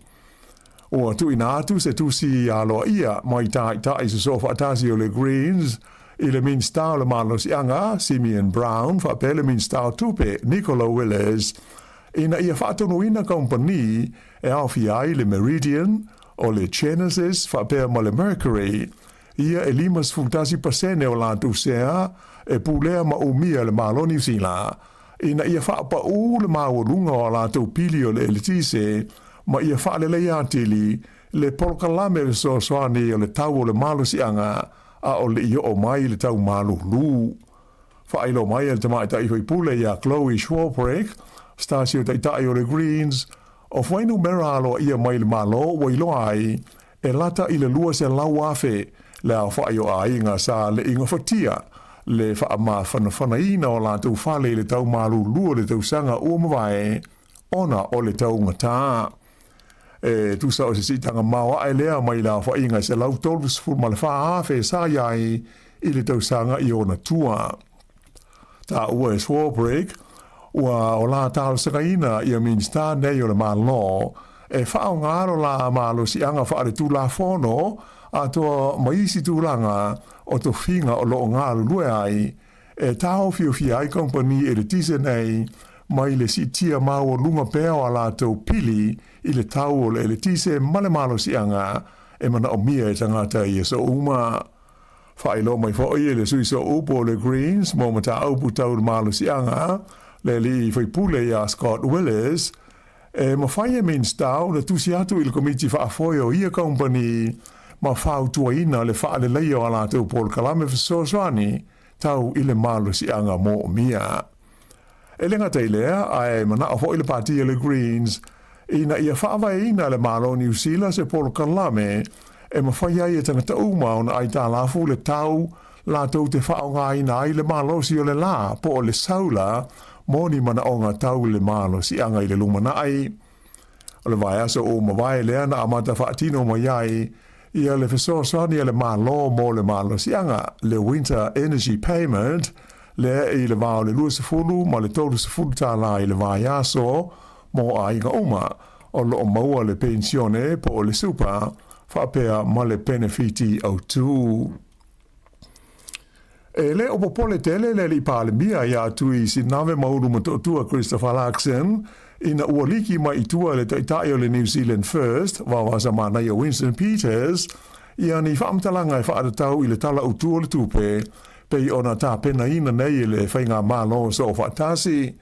Ua tuuina atu se tusi aloaia mai taitai sosoo faatasi o le Greens i le Minisita o le Malosiaga, Simeon Brown, faapea le Minisita o Tupe, Nicola Willis, ina ia faatonuina kamupani e aofia ai le Meridian, o le Genesis faapea ma le Mercury, ia e 51% o latou sea e pulea ma umia e le Malo o Niu Sila, ina ia faapaū le maualuga o a latou pili o le eletise ma ia faaleleia atili le polokalame fesoasoani o le tau o le malosiaga a o le i oo mai le tau malulu. Faailoa mai e le tamaitai faipule ia Chloe Swarbrick, Stasio Taitai o le Greens, o fuainumera aloaia mai le Malo ua iloa ai e lata i le 200,000 le aofai o aiga sa le i gafatia le faamafanafanaina o latou fale i le tau malulu o le tausaga ua mavae ona o le taugata. E tusa o se siitaga maoae lea mai le aofaiga e 134,000 sa i ai i le tausaga i ona tua. Taua e Swarbrick, ua o la talosagaina ia Minista nei o le Malo e faaaoga lo la malosiaga faaletulafono atoa ma isi tulaga o tofiga o lo o galulue ai e taofiofia ai kamupani eletise nei mai le siitia maualuga pea o a latou pili i le tau o le eletise ma le malosiaga e manaomia e tagata i aso uma. Faailoa mai foi e le sui sooupu o le Greens mo mataupu tau le malosiaga, le alii faipule ia Scott Willis, e mafai e Minista ona tusi atu i le Komiti Faafoe o ia kamupani ma fautuaina le faaleleia o a latou polokalame fesoasoani tau i le malosiaga moomia. E le gata i lea, ae manao foi le pati a le Greens ina ia faavaeina e le Malo o Niu Sila se polokalame e mafai ai e tagata uma ona aitalafu le tau latou te faaaogaina ai le malosi o le lā po o le saula mo ni manaoga tau le malosiaga i le lumanai. O le vaiaso ua mavae lea na amata faatino mai ai ia le fesoasoani a le Malo mo le malosiaga, le Winter Energy Payment, lea i le va o le 20 ma le 30 tālā i le vaiaso mo aiga uma o lo o maua le penisione po o le super faapea ma le penefiti autū. E le o popole tele le alii Palemia ia Tui Sinave Maulu Motootua Christopher Luxon ina ua liki mai i tua le taitai o le New Zealand First, Vaovasa Manaia Winston Peters, ia ni faamatalaga e faatatau i le Tala Autu o le Tupe pei ona tapenaina nei e le Faigamalo Soofaatasi.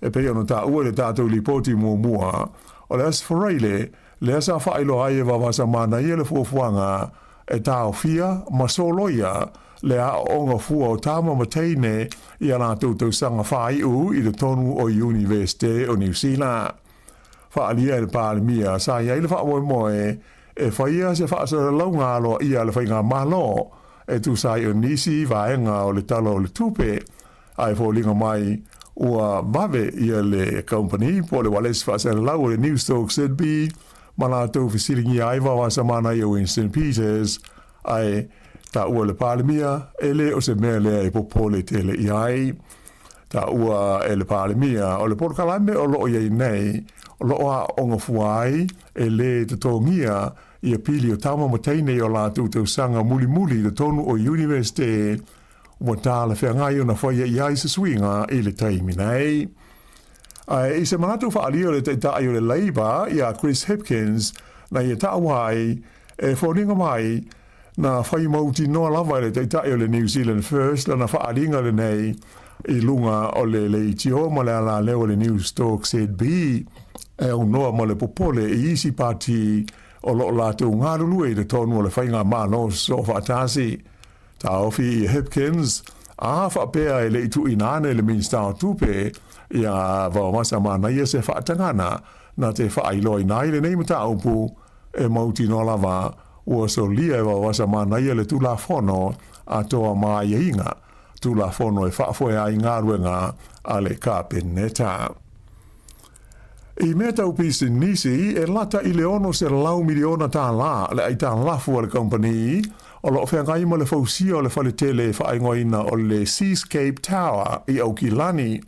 E pei ona taua i le tatou lipoti muamua, o le Aso Faraile lea sa faailoa ai e Vaovasa Manaia le fuafuaga e taofia ma soloia le aoaoga fua o tama ma teine i a latou tausaga faaiu i totonu o Iunivesite o Niu Sila. Faaalia e le Palemia sa i ai le faamoemoe e faia se faasalalauga aloaia a le Faigamalo e tusa ai o nisi vaega o le Tala o le Tupe, ae foliga mai ua vave ia le kamupani po o le ualesi faasalalau o le Newstalk ZB ma latou fesiligia ai Vaovasa Manaia Winston Peters, ae taua e le Palemia e le o se mea lea e popole tele i ai. Taua e le Palemia o le polokalame o lo o i ai nei o lo o aooga fua ai e lē totogia ia pili o tama ma teine i o latou tausaga mulimuli i totonu o Iunivesite ua talafeagai ona faia i ai se suiga i le taimi nei. Ae i se manatu faaalia o le Taitai o le Labour ia Chris Hipkins na ia taua ai, e foliga mai, na fai mautinoa lava e le Taitai o le New Zealand First lana faaaliga lenei i luga o le leitio ma le alaleo a le Newstalk ZB e aunoa ma le popole i isi pati o lo o latou galulue i totonu o le faigamalo soofaatasi. Taofi i Hipkins, a faapea e le i tuuina ane le Minisita o Tupe ia Vaovasa Manaia se faatagana na te faailoaina ai lenei mataupu, e mautinoa lava ua solia e Vaovasa Manaia le Tulafono atoa ma aiaiga, Tulafono e faafoe ai galuega a le Kapeneta. I mea tau pisinisi, e lata i le $600 miliona tālā le aitalafu a le kamupani o lo o feagai ma le fausia o le faletele faaigoaina o le Seascape Tower i Aukilani.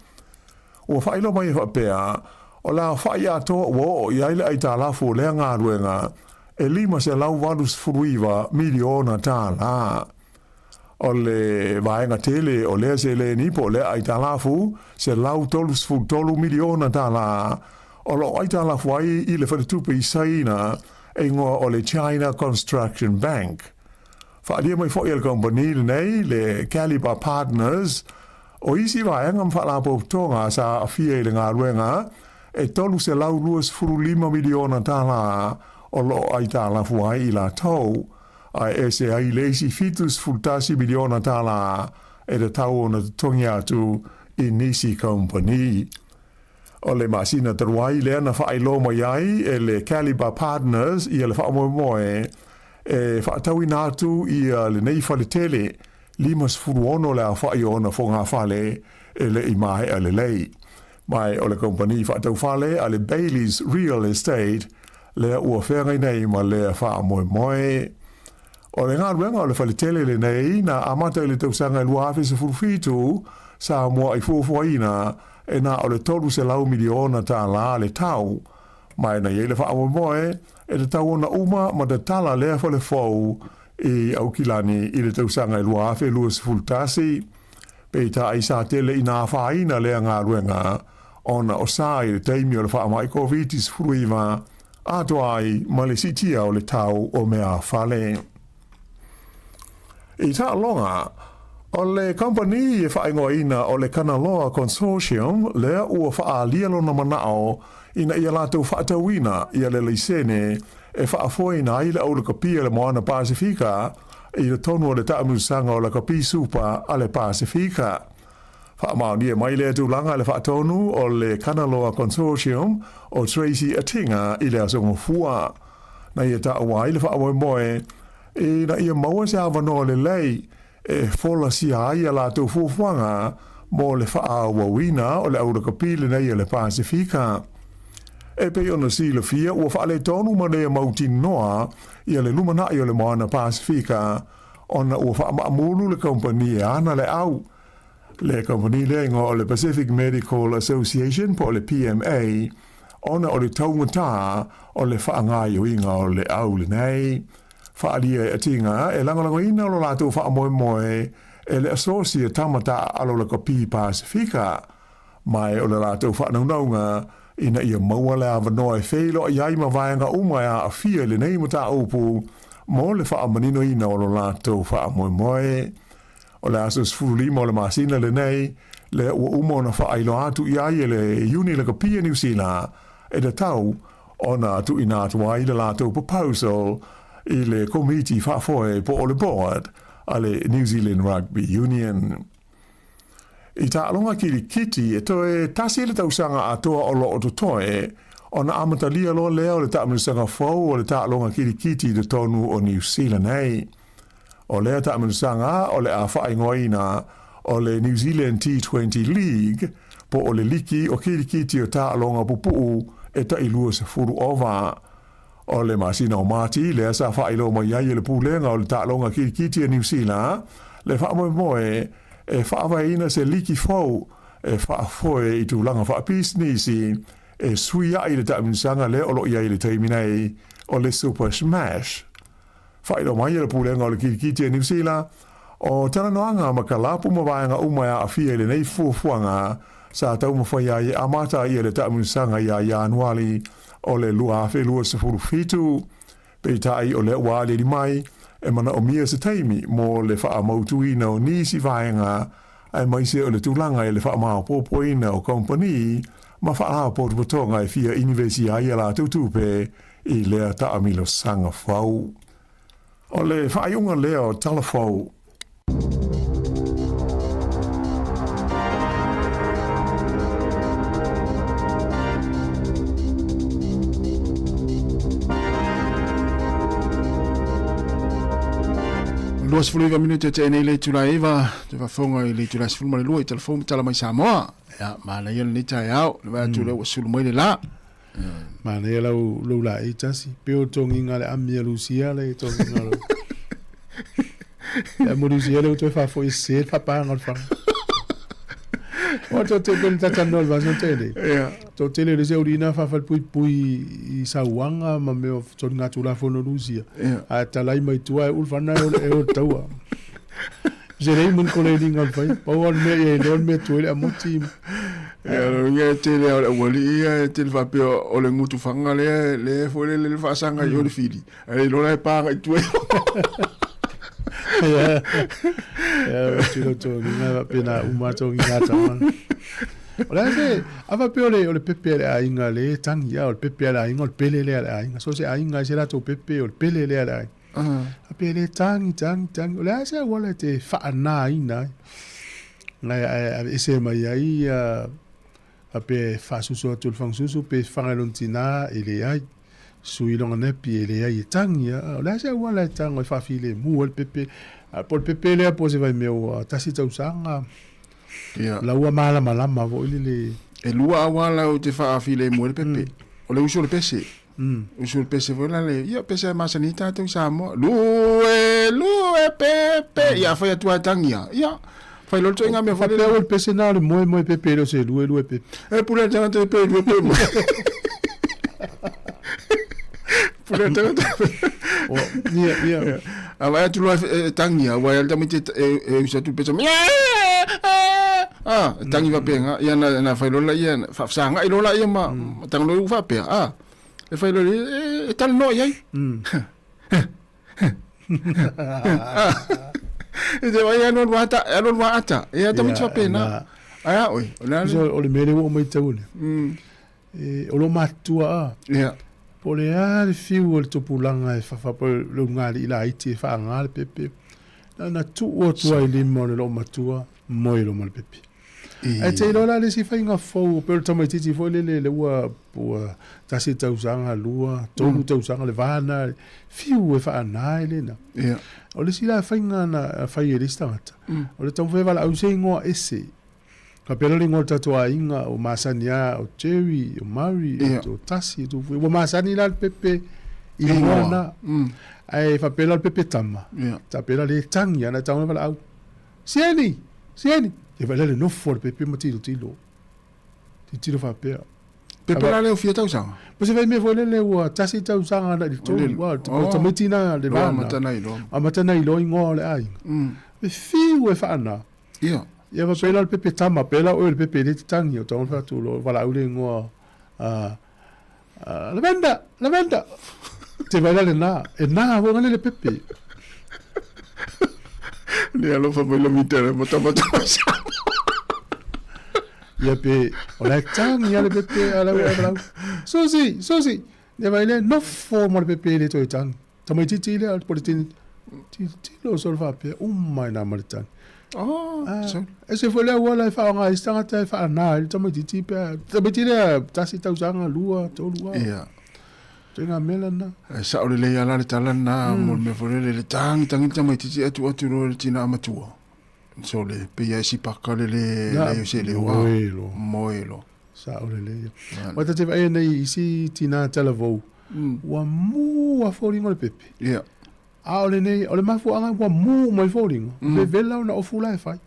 Ua faailoa mai e faapea, o le aofai atoa ua oo i ai le aitalafu o lea galuega e $589 miliona tālā. O le vaega tele o lea seleni po o lea aitalafu, $133 miliona tālā, o lo o aitalafu ai i le faletupe i Saina e igoa o le China Construction Bank. Faaalia mai foi e le kamupani lenei, le Calibre Partners, o isi vaega ma faalapotopotoga sa aafia i le galuega e $325 miliona tālā o lo o aitalafu ai i latou. Ae ese ai le isi $71 miliona tālā e tatau ona totogi atu i nisi kamupani. O le masina talu ai lea na faailoa mai ai e le Calibre Partners ia le faamoemoe e faatauina atu ia lenei faletele 56 le aofai o ona fogafale e le i maea lelei. Ma o le kamupani faataufale a le Bayleys Real Estate lea ua feagai nei ma lea faamoemoe. O le galuega o le faletele lenei na amata i le tausaga e 2017, sa mua'i fuafuaina e na o le $300 miliona tālā le tau. Ma e na i ai le faamoemoe e tatau ona uma ma tatala lea fale fou i Aukilani i le tausaga e 2021. Peitai sa tele ina afaina lea galuega ona o sa i le taimi o le faamai Koviti-19 atoa ai ma le siitia o le tau o meafale. I taaloga, o le kamupani e faaigoaina o le Kanaloa Consortium lea ua faaalia lona manao ina ia latou faatauina ia le laisene e faafoeina ai le aulakapia i le Moana Pasefika i totonu o le taamilosaga o Lakapi Supa a le Pasefika. Faamaonia mai lea tulaga e le faatonu o le Kanaloa Consortium o Tracy Atinga i le Aso Gafua. Na ia taua ai le faamoemoe ina ia maua se avanoa lelei e folasia ai a latou fuafuaga mo le faaauauina o le aulakapi lenei a le Pasefika. E pei ona silafia ua faaletonu ma le mautinoa ia le lumanai o le Moana Pasefika ona ua faamaamulu le kamupani e ana le au. Le kamupani lea igoa o le Pacific Medical Association po o le PMA ona o le taugatā o le faagaoioiga o le au lenei. Faaalia e Atinga e lagolagoina lo latou faamoemoe e le Asosi e Tama Taaalo Lakapi Pasefika, ma e o le latou faanaunauga ina ia maua le avanoa e feiloai ai ma vaega uma e aafia i lenei mataupu mo le faamaninoina o lo latou faamoemoe. O le aso 15 o le masina lenei, lea ua uma ona faailoa atu i ai e le Iuni Lakapi a Niu Sila e tatau ona tuuina atu ai le latou proposal i le Komiti Faafoe po o le Board a le New Zealand Rugby Union. I taaloga kilikiti e toe tasi le tausaga atoa o lo o totoe ona amatalia loa lea o le taamilosaga fou o le taaloga kilikiti i totonu o Niu Sila nei. O lea taamilosaga o le a faaigoaina o le New Zealand T20 League po o le liki o kilikiti o taaloga pupuu e tai 20 ova. O le masina o Mati lea sa faailoa mai ai e le Pulega o le Taaloga Kilikiti a Niu Sila le faamoemoe e faavaeina se liki fou e faafoe i tulaga faapisinisi e suia'i le taamilosaga lea o lo o i ai i le taimi nei o le Super Smash. Faailoa mai e le Pulega o le Kilikiti a Niu Sila, o talanoaga ma kalapu ma vaega uma e aafia i lenei fuafuaga. sa taumafai ai e amata le taamilosaga ia Ianuali o le 2027. Peitai o lea ua aliali mai, e manaomia se taimi mo le faamautuina o nisi vaega aemaise o le tulaga i le faamaopoopoina o kamupani ma faalapotopotoga e fia inivesia ai a latou tupe i lea taamilosaga fou. O le faaiuga lea o Tala Fou. 29 minute e tea nei le itula e 9, te faafofoga i le itula e 12 i Talafou ma Tala mai Samoa. Ia, manaia lenei taeao, le vaai atu lea ua sulu mai le la. Manaia lau lou laei tasi, pe o togiga le ami a Lucia le togiga lo. Le ami Lucia le toe faafoi e sese le faapaga o le faga. O to te pene tatanoa le vaso tele. Yeah. To tele le se urina faafalepuipui i sauaga ma mea o soligatulafono Lucia. Yeah. Ae talai mai tua e ulufana e o e o taua. Se lei mun ko le linga o le fai. Pau o le mea ia iloa le mea tuai le amoti. Ia, lo uiga e tele lava o le aualii ia e tele faapea o le gutufaga lea lea foi lele le faasaga i o le fili. Ae le iloa la e pa agai i tua i o. Ia, ia, tino togiga faapena uma togiga tama. O le a se, a faapea o le, o le pepe a le aiga le tagi, a o le pepe a le aiga, o le pele lea a le aiga. So se aiga ai se latou pepe, o le pele lea a le aiga. Faapea le tagi, tagi, tagi. O le a se auala e te faanāina ai. Ae, ae aveese mai ai, ia, faapea e faasusu atu i le fagasusu pe faga i lona tinā, e leai. Sui lona nepi, e leai e tagi lava. O le a se auala e tago e faafilemu ai le pepe. Po o le pepe lea po o se vaimea ua tasi tausaga. Ia. La ua malamalama foi le. E lua auala ou te faafilemu ai le pepe. O le usu o le pese. Usu o le pese foi la le, ia pese e masani ai tatou i Samoa. Lue, lue pepe. Ia afai atu lava e tagi lava. Ia, fai loa le ituaiga mea foi lele. Faapea o le pese na o le moe moe pepe e le o se lue lue pepe. E pule le tagata e pe lue pe moe. Pule le tagata. Ia, ia. A vaai atu loa e tagi lava, aua e alu tamaiti e usu atu le pese. Ah, e tangi faapena. Ia na na fai loa laia, faafesagai loa laia ma ma tago loa i faapea. Ah, e fai loa e, e talanoa i ai. E te vai alu alu ata, alu alu ata. Ia tamaiti faapena. Ai a oe, o le a le. O le mea lea ua ou matauina. E, o lo matutua a. Ia. Po o le a le fiu o le tupulaga e fafa po le ulugalii laiti e faaga le pepe. Na ona tuu atu lava i lima o le loomatua moe loa ma le pepe. Ae te iloa la le isi faiga fou pei o le tamaitiiti foi lele lea ua ua tasi tausaga, lua, tolu tausaga le va lena fiu e faana ai lena. Ia. O le isi la faiga na fai e le isi tagata, o le taumafai e valaau se igoa ese. Faapea la le igoa o le tatou aiga o masani lava o Jerry, o Murray, o Tasi, ua masani la le pepe i le igoa lena. Ae faapea la o le pepe tama, faapea la le tagi lava, na tago le valaau, Sieni! Sieni! Ia vaai la le nofo a le pepe ma tilotilo. Tilotilo faapea. Pepe la lea o fia tausaga? Po se vaimea foi lele ua tasi tausaga agai i le tolu, o le tamaiti lena le va lena. Amata na iloa igoa o le aiga. E fiu e faana. Ia. Ia faapea la o le pepe tama, pea la oe o le pepe e le tatagi, o tago le fatu lo valaau le igoa Lavender, Lavender. Te vai la lena, e nā foi ngale le pepe. Le alofa mai la mitele mo tama tama Ia pe, o la e tagi a le pepe a la ua valaau. Susi, Susi. Ia vai le nofo ma le pepe e le toe tagi. Tamaitiiti lea po le tini tilotilo solo faapea uma i nā ma le tagi. Oh, so. E se foi le auala e faaaoga ai se tagata e faanā ai le tamaitiiti pe a tamaiti lea tasi tausaga, lua, tolu a. Ia. Ituaiga mea lena. E sao lelei lava la le tala lena mo le mea foi lele le tagitagi le tamaitiiti ae tuu atu loa i le tina matua. So le pei lava e sipaka le le leai o se leo a. Moe loa. Moe loa. Sao lelei ia. Aua ta te vaai nei i isi tina talavou, ua mu a foliga o le pepe. Ia. A o lenei, o le mafuaaga ua mu mai foliga, vevela ona ofu la e fai.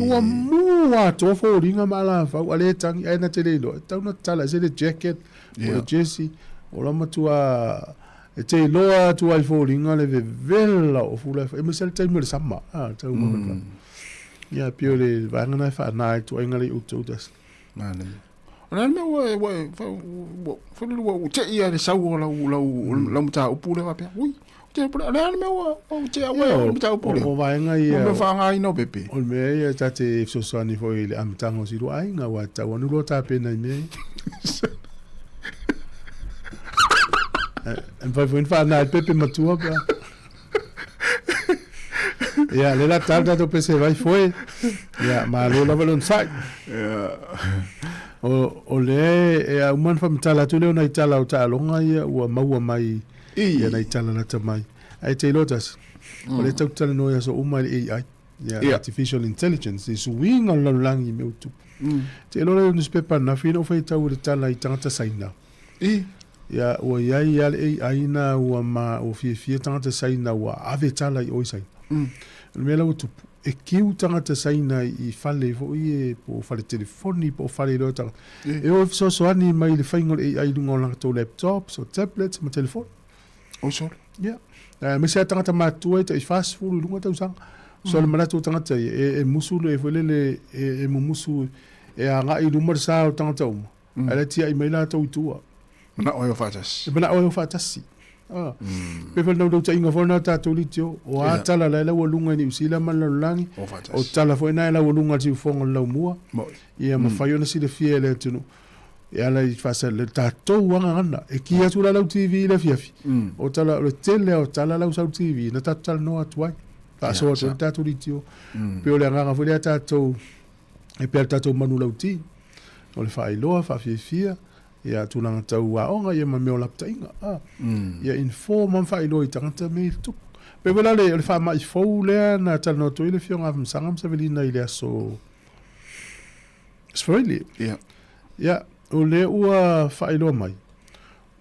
Ua mu atoa foliga ma alafau, a le tagi, ae na te le iloa, e tatau ona tatala ese le jacket, po o le jersey, o la matua e te iloa atu ai foliga le vevela o ofu la e fai, aemaise lava le taimi o le sama, a, tau Ia, pei o le vaega lena e faana ai le tuuaiga lea i outou tasi. Manaia. O le a le mea ua e, ua e, ua, foi lele ua, ua tei lava i le sau o lau, lau, lau mataupu lea faapea, ui, te, o le a le mea ua, ua tea ua e le mataupu lea? O vaega ia. O mea faaaogaina o pepe. O le mea ia ta te fesoasoani foi i le amataga o si lua aiga, aua e tatau lava ona lua tapena i mea ia. E mafai foi ona faana e le pepe matua pe a. Ia, lea la tala tatou pese vai foe. Ia, malo lava le onosai. O, o lea e a uma ona faamatala atu lea o nai tala o taaloga ia ua maua mai ia nai tala lata mai. Ae te iloa tasi, o lea tatou te talanoa i aso uma i le AI, ia, artificial intelligence, i suiga o le lalolagi i mea ua tupu. Te iloa le newspaper ananafi na ou faitau i le tala i tagata Saina. I. Ia, ua i ai lava le AI na ua ma, ua fiafia tagata Saina ua ave tala i o i Saina. O le mea la ua tupu, e kiu tagata Saina i fale foi ia po o fale telefoni po o fale iloa tagata. E o e fesoasoani mai i le faiga o le AI i luga o latou laptops o tablets ma telefoni. Oi sole. Ia. Aemaise lava tagata matutua e tai 40 i luga tausaga. So le manatu o tagata ia, e musu le foi lele, e mumusu, e agai i luma le sa o tagata uma. Ae la e tiai mai latou i tua. Manao ai o faatasi. E manao ai o faatasi. Ah. Pe foi naunautaiga foi lena o tatou litio. O a tala la e laualuga i Niu Sila ma le lalolagi. O tala foi na e laualuga i le siufofoga o le laumua. Ia mafai ona silafia e le atunuu. E ala i faasa le tatou agagana. E ki atu la lau TV i le afiafi. O tala, o le tele lava o tala lau sau TV na tatou talanoa atu ai. Faasoa atu ai le tatou litio. Pei o le agaga foi lea tatou e pei o le tatou manulauti, o le faailoa, faafiafia, ia tulaga tau aoga ia ma mea o lapataiga. A, ia inform ma faailoa i tagata mea i le tupu. Pei foi la o le faamai fou lea na talanoa atu ai le Afioga a Afamasaga ma Savelina i le aso Sfaili. Ia. Ia, o lea ua faailoa mai,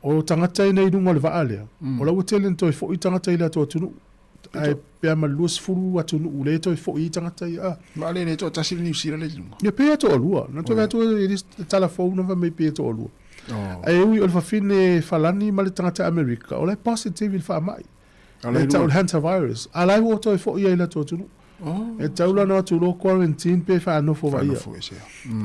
o tagata ia nei i luga o le vaa lea, o la ua tele ina toe foi tagata i le latou atunuu. Ae pe a ma le 20 atunuu lea e toe foi ai tagata ia. A. Ma le le toatasi le Niu Sila lea i luga. Ia pe ia toalua. Na toe vaai atu i le tala fou na fai mai pe ia toalua. Ae ui o le fafine Falani ma le tagata Amerika, o la e positive i le faamai. Lea e tau o le hantavirus. A la e ua toe foi ai i latou atunuu. E tau la ona o atu loa quarantine pe faanofo vaia.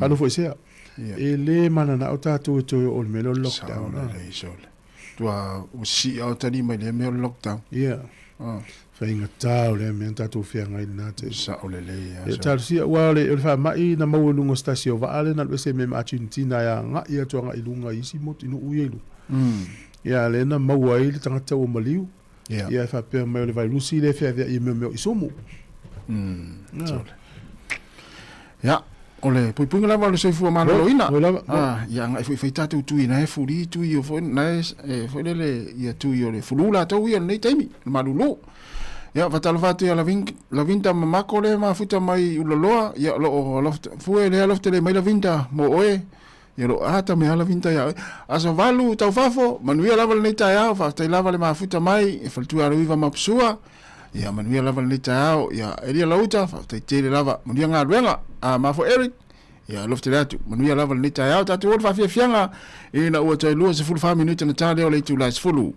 Faanofoesea. E le mananao tatou e toe oo i le mea lea o le lockdown. Sao lelei, sao lelei. Tua ua sii ao tali mai lea mea o le lockdown. Ia. Faigata o lea mea na tatou feagai i lena taimi. Sao lelei lava. Ia talosia, aua o le faamai na maua i luga o se tasi o vaa lea na alu ese ai mai ma Argentina e agai atu agai i luga i isi motu i nuu ia i luga. Ia lea na maua ai le tagata ua maliu. Ia e faapea mai o le vairusi lea e feaveai i mea o isumu. Ia. Ia, o le puipuiga lava o le soifua maloloina. Ah, ia agai foi fai tatou tui na e fuli tui o foi na e e foi lele ia tui o le fulu latou ia lenei taimi, le malulu. Ia fatalofa atu ia Lavin Lavinta Mamako le mafuta mai Ulaloa, ia o lo o alofa fue le alofa tele mai Lavinta mo oe. Ia lo ata me ala vinta ia oe. Aso valu tau fafo, manuia lava lenei taeao, faafetai lava le mafuta mai, e faletua Aloiva Mapusua. Ia manuia lava lenei taeao, ia Elia Lauta, faafetai tele lava, manuia galuega. A mafo Eric, ia alofa tele atu, manuia lava lenei taeao, tatou o le faafiafiaga ina ua toe 24 minute ona ta lea o le itula e 10.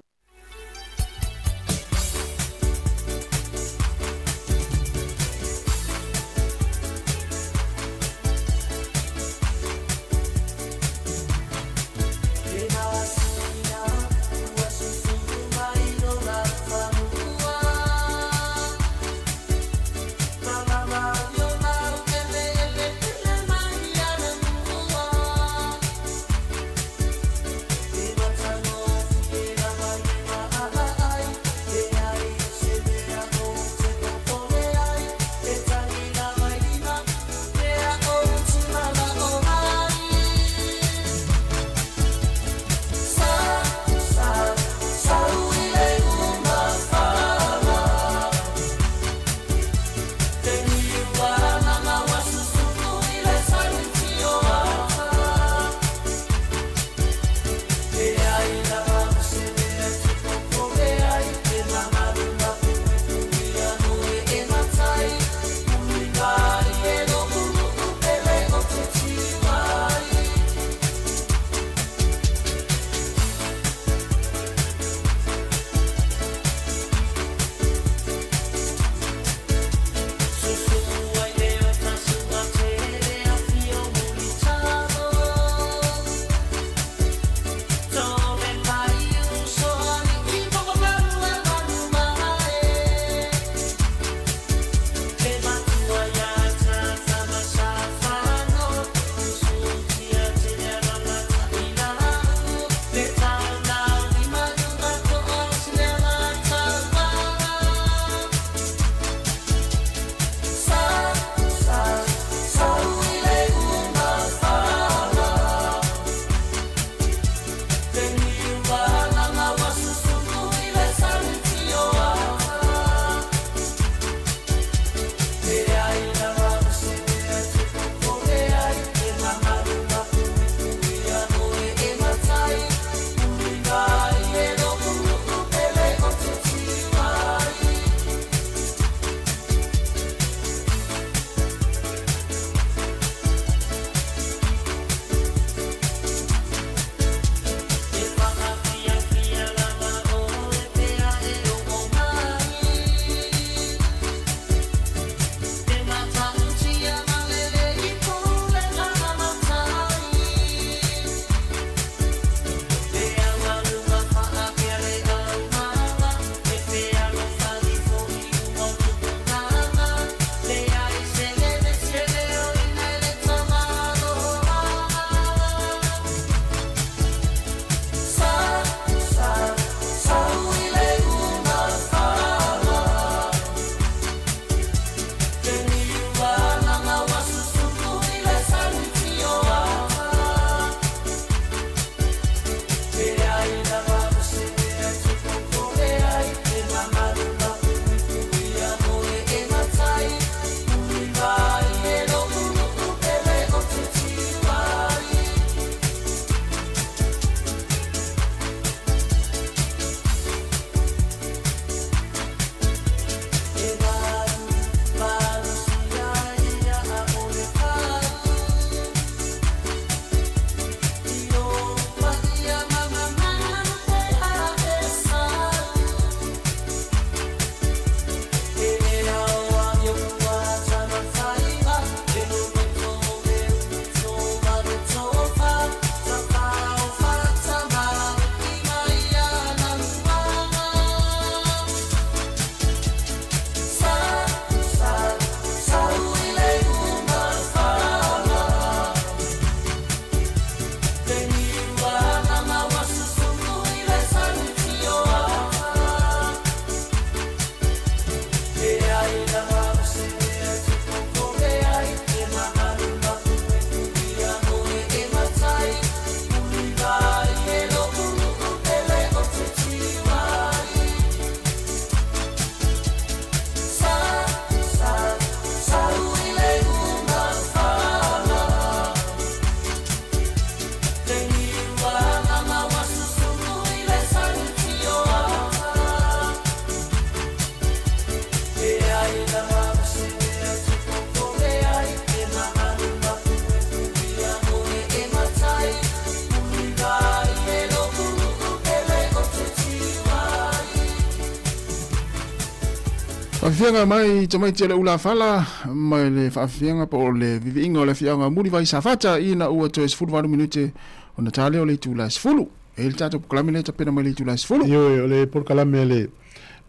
Faafiafiaga mai tamaiti a le ulafala mai le faafiafiaga po o le viviiga o le afioaga o Mulivai Safata ina ua toe 18 minute ona ta lea o le itula e 10. E i ai le tatou polokalame lea e tapena mai le itula e 10. Ioe, o le polokalame a le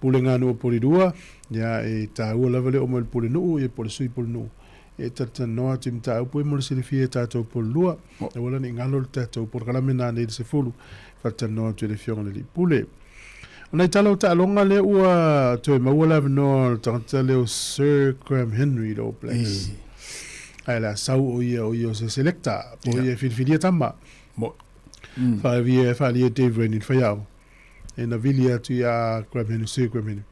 Pulega a Nuu o Polilua, ia e taua lava le oo mai o le Pulenuu ia po o le Sui Pulenuu e talatalanoa atu i mataupu ia mo le silafia e tatou Polilua. Aua la ne i galo le tatou polokalame lena nei i le 10, faalatalanoa atu e le Afioga i le Alii Pule. O nai tala o taaloga lea ua toe maua le avanoa o le tagata lea o Sir Graham Henry i le All Blacks. Ae le a sau o ia o ia o se selector, po o ia e filifilia tama. Faavia e faaalia e Dave Rennie le faiaoga. E na vili atu ia Graham Henry, Sir Graham Henry.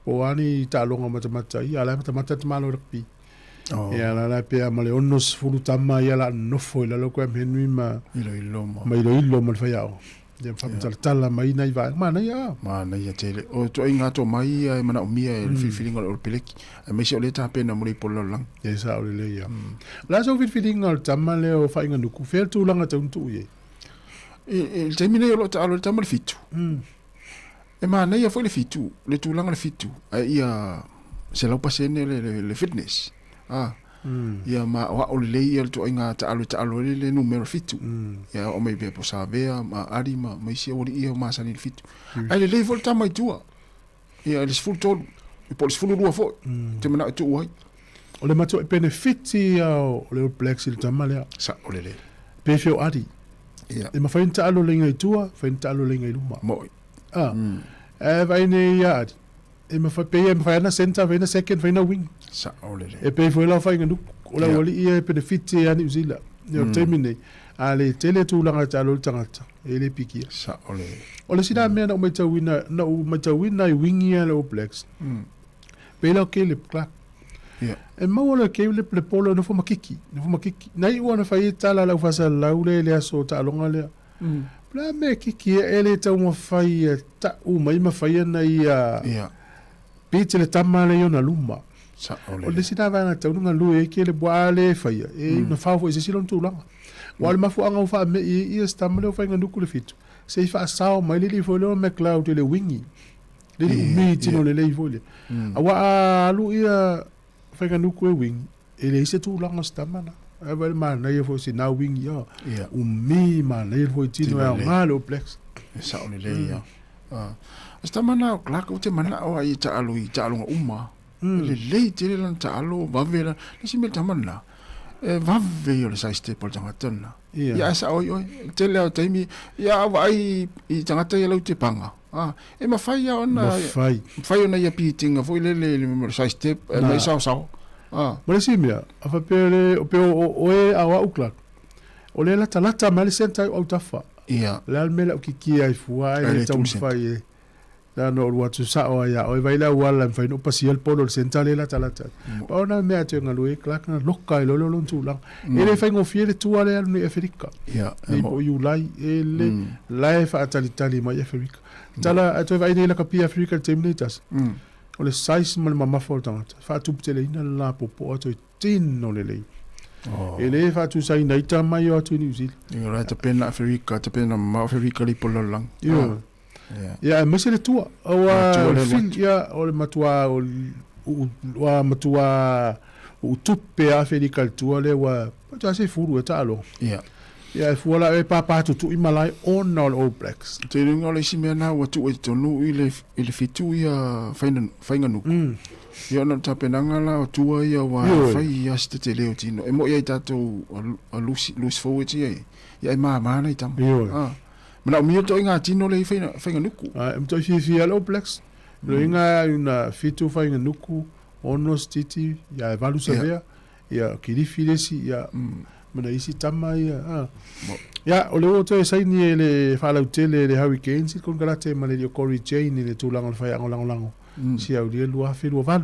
Po o a ni taaloga matamata ia, a la e matamata le tamaloa i rugby. Ia la la pe a ma le 60 tama ia la nofo i lalo Graham Henry ma iloilo ma ma iloilo ma le faiaoga. Ia faamatala mai nai vaega. Manaia a. Manaia tele. O ituaiga tomai ia e manaomia e le filifiliga o le Olopeleki, aemaise o lea e tapena mo le ipu o le lalolagi. Ia sao lelei ia. O le a sau filifiliga o le tama lea o Faaiganuku, fea le tulaga tau tuu i ai? I le taimi nei o lo o taalo i le tama le 7. E manaia foi le 7, le tulaga le 7, ae ia 100% le fitness. A. Ia ma o ao lelei ia le ituaiga taalo e taalo ai le numera 7. Ia oo mai pea po o Savea ma Ali ma isi aualii ia ua masani i le 7. Ae lelei foi le tama i tua. Ia i le 13, po o le 12 foi, ou te manao e tuu ai. O le matuai penefiti ia o le All Blacks i le tama lea. Sao lelei. Pe fia o Ali. Ia. E mafai ona taalo leiga i tua, mafai ona taalo leiga i luma. Moi. Ah. E vaai nei ia Ali. E mafai, pei e mafai ona centre, mafai ona second, mafai ona wing. Sao lelei. E pei foi la o Faaiganuku, o le aualii ia e penefiti ia Niu Sila. Ia o le taimi nei, a le tele tulaga e taalo ai le tagata, e le pikia. Sao lelei. O le isi la mea na ou matauina, na ou matauina i wing ia a le All Blacks, pei la o Caleb Clarke. E maua loa e Caleb le polo e nofo ma kiki, nofo ma kiki. Na iu ona fai ai tala a le aufaisalau lea i le aso taaloga lea. O le a mea e kiki ai, e le taumafai e tau mai ma fai ana ia beat le tama lea i ona luma. O le isi lena vaega e tatau ona galue ai Caleb aua a le faia, e na fao foi i se isi lona tulaga. Aua o le mafuaaga ua faamei ai ia si tama lea o Faaiganuku le 7, se i faasao mai le alii foi lea o McLeod i le uigi, le alii umi tino lelei foi lea. Aua a alu ia Faaiganuku e uigi, E leai se tulaga o se tama la. Ae vaai le manaia foi o sina uigi ia. Umi manaia foi tino e aoga le All Blacks. E sao lelei ia. O se tama na o Clark ou te manao ai e taalo i taaloga uma. E lelei tele lana taalo, vave lana. Le isi mea le tama lena, e vave ia o le side step o le tagata lena. Ia ae sao ai oe. Le tele lava o taimi, ia a vaai i tagata ia lau te paga, e mafai lava ona Mafai. mafai ona ia pitinga foi lele i le mea o le side step, e aumai saosao. Ma le isi mea, a faapea le, o pei o oe a o au Clark, o lea e latalata mai le centre ai o autafa. Ia. O le a le mea le au kikia ai fua ai le taumafai e na ona ou alu atu sao lava ia oe, vaai le auala e mafai ona ou pasia le polo i le centre lea e latalata atu. Pau lena mea a toe galue ai Clark na loka ai loa le lona tulaga. E le faigofie le tua lea e alu nei i Aferika. Nei po o Iulai, e le, la e faatalitali mai Aferika. Tala, a toe vaai nei i lakapi i Aferika i le taimi nei tasi. O le size ma le mamafa o le tagata, e faatuputeleina le lapopoa toe tino lelei. E le faatusaina ai tama ia o atu i Niu Sila. Ia la e tapena Aferika, tapena mamao Aferika le ipu o le lalolagi. Ioe. Ia aemaise le tua. Aua o le fili, ia o le matua o ua matua uutupe a Aferika i le tua lea ua matua se fulu e taaloga. Ia. Ia e fua la e pāpā tutui malae ona o le All Blacks. Ou te iloa o le isi mea lena ua tuu ai totonu i le i le 7 ia Faaiganuku. Ia ona o le tapenaga la o tua ia ua fai ia se tetele o tino. E moi ai tatou a loose loose forwards ia ia e māmā nai tama. Ioe. Manaomia le toaiga tino lea i Faaiganuku. E matuai fiafia le All Blacks. Loiga una 7 Faaiganuku, 6 Sititi, ia e 8 Savea. Ia, kilifi le isi, ia, ma nai isi tama ia, a. Ia, o le ua toe saini e le faalautele e le Hurricanes i le konekarate ma le alii o Corey Jane i le tulaga o le faiaga o lagolago siaulia 2028.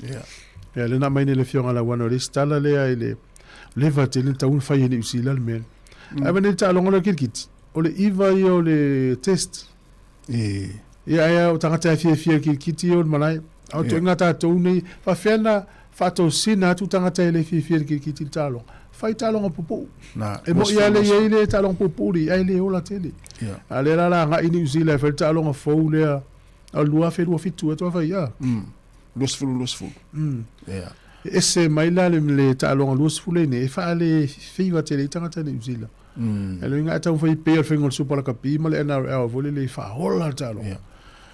Ia. Ia, lea na aumai nei e le Afioga Lauano le isi tala lea i le leva tele na tatau ona fai e Niu Sila le mea lea. Ae vaai nei i le taaloga lea o le kirikiti, o le 9 ia o le test. Ia, ae o tagata e fiafia i le kirikiti ia o le malae. A o ituaiga tatou nei, faapefea ona faatosina atu tagata e le fiafia i le kirikiti i le taaloga? Fai taaloga pupuu. E moni lava lea e i ai le taaloga puupuu lea, ae le ola tele. A o lea la o le a agai Niu Sila e fai le taaloga fou lea o le 2027 ea faatoa fai, a. 20 20. Ia. E ese mai la le, le taaloga 20 lenei e faale feiva tele ai tagata i Niu Sila. E loiga a taumafai pei o le faiga o le Super Lakapi ma le NRL foi lele e faaola le taaloga. Ia.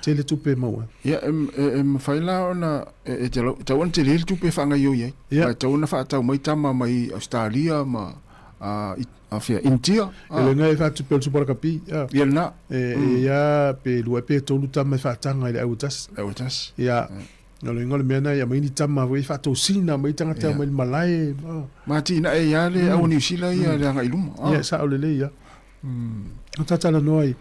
Tele tupe e maua ai. Ia, e, e, e mafai la ona e, e te lau, tau ona tele le tupe e faagaioi ai. Ia. Ae tau ona faatau mai tama mai Australia ma a, i, a fea, Initia. E loiga e faatupe o le Super Lakapi. Ia, Ia lena. E, e ia pe lua pe tolu tama e faataga i le au e tasi. Le au e tasi. Ia. O le igoa o le mea lena ia aumai ni tama foi e faatosina mai tagata mai le malae. Ma atinae ai lava le au a Niu Sila ia le agai i luma. Ia, sao lelei ia. O ta talanoa ai,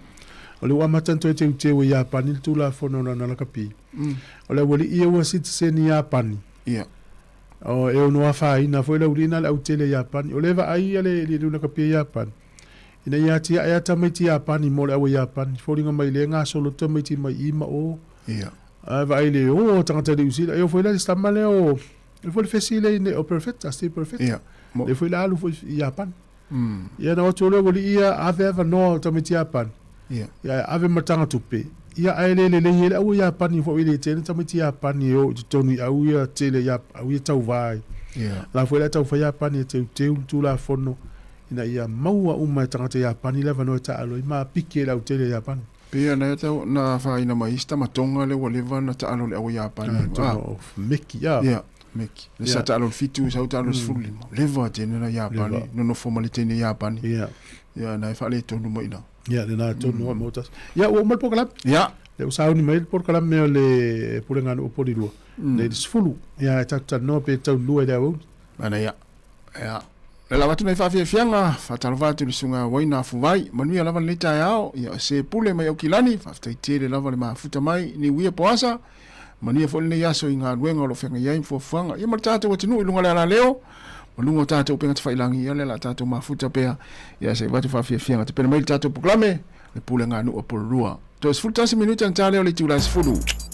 o lea ua amata ona toe teuteu e Iapani le Tulafono o lana lakapi. O le aualii ia ua sitiseni Iapani. Ia. O, e ono afaina foi le aualii lena le autele Iapani. O lea e vaai ia le le lakapi a Iapani, ina ia atiae lava tamaiti Iapani mo le au a Iapani, foliga mai lea e gasolo tamaiti mai i ma o. Ia. Ae vaai le o o tagata Niu Sila. E oo foi la i le tama lea o, e foi le fesi lea i o Perfetta, Steve Perfetta. Ia. Mo. Lea foi la alu foi i Iapani. Ia na o atu o lea ualii ia ave avanoa o tamaiti Iapani. Ia. Ia ave ma taga tupe. Ia ae le lelei ai le au Iapani foi le tele tamaiti Iapani e o i totonu i au ia tele ia au ia tauva ai. Ia. La foi la taumafai Iapani e teuteu le Tulafono ina ia maua uma e tagata Iapani le avanoa e taaalo ai ma piki ai le autele Iapani. Pei ona ia tau na afaina mai isi tama Tonga lea ua leva ona taalo i le aua Iapani. Tonga o Meki, ia. Ia, Meki. Le sa taalo i le 7, sau taalo i le 15. Leva tene na Iapani, nonofo ma le teine Iapani. Ia. Ia, na e faaletonu mai i ina. Ia, lena tonu lava mo tasi. Ia, ua uma le polokalame. Ia. Lea ua sauni mai le polokalame o le Pulega a Nuu o Polilua. Lea i le 10. Ia, e tatou talanoa pe tau lua i le aoauli. Manaia. Ia, le lava atu nei faafiafiaga, faatalofa atu i le susuga Waina Afuvai, manuia lava lenei taeao, ia o se pule mai Aukilani, faafetai tele lava le mafuta mai, niuia po asa, manuia foi lenei aso i galuega o lo o feagai ai ma fuafuaga, ia ma le tatou atunuu i luga o le alaleo, ma luga o tatou upega tafailagi, ia lea o le a tatou mafuta pea, ia se i avatu faafiafiaga, tapena mai le tatou polokalame, le Pulega a Nuu a Pololua. Toe 11 minute ona ta lea o le itula e 10.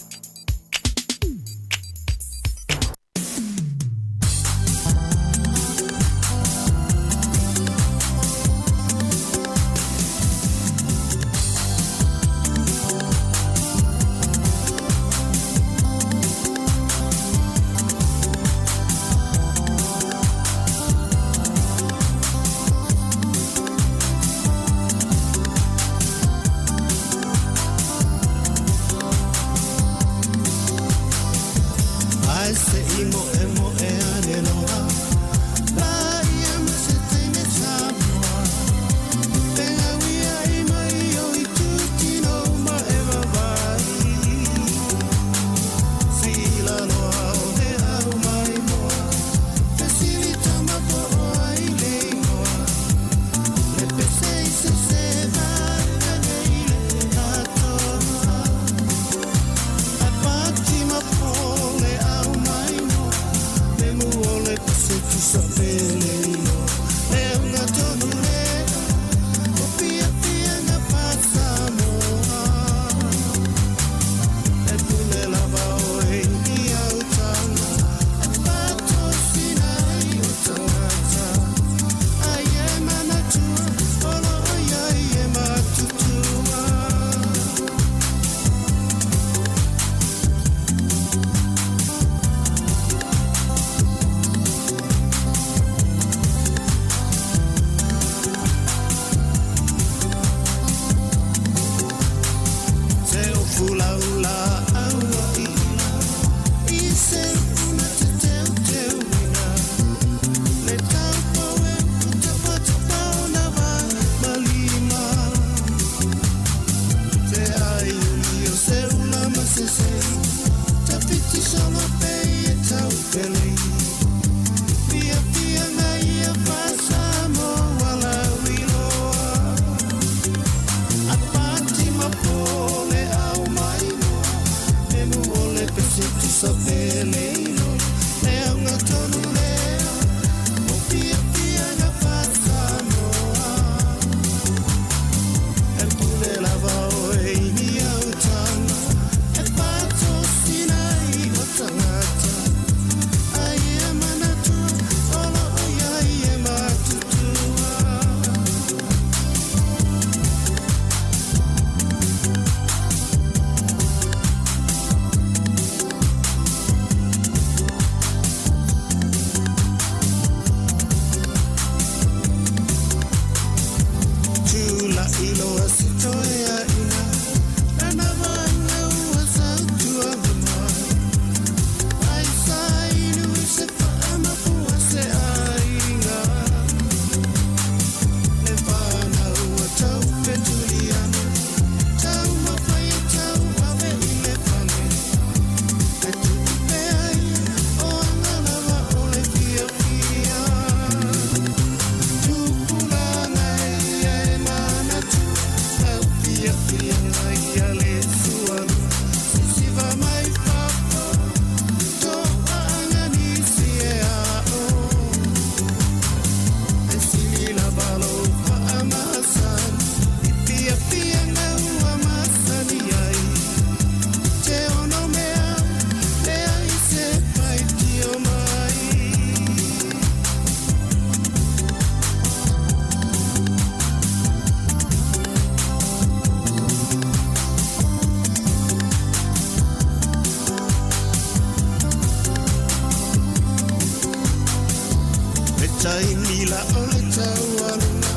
taimi la o le taualuga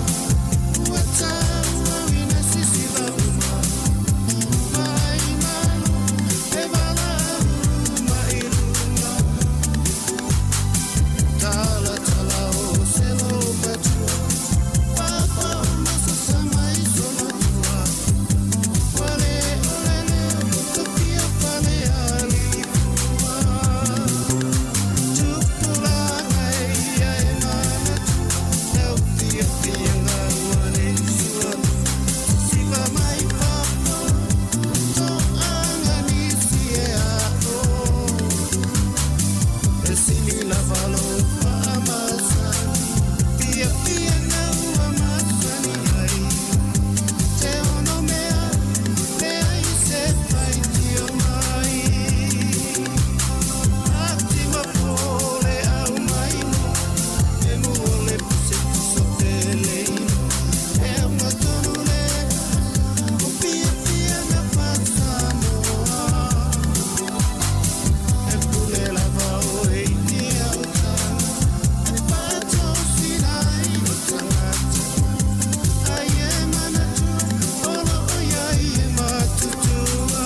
ua tauauina sisiva uma mai malu e valaau mai luga talatala o se lomatua papa o masasa mai solotua ua le o le leo topia fale alilifua tupulaga ia e manatua lau fiafiaga ua le sua sisiva mai papa toaga nisi e a'o e sili lava lou faamasani fiafiaga ua masani ai te ono mea leai se faitio mai ati ma pole au mai e mu o le puse puso peleino e auga tonu le o fiafiaga faa-Samoa e pule lava oe i te autaga e faatosina ai o tagata ai e manatua o loo iai e matutua.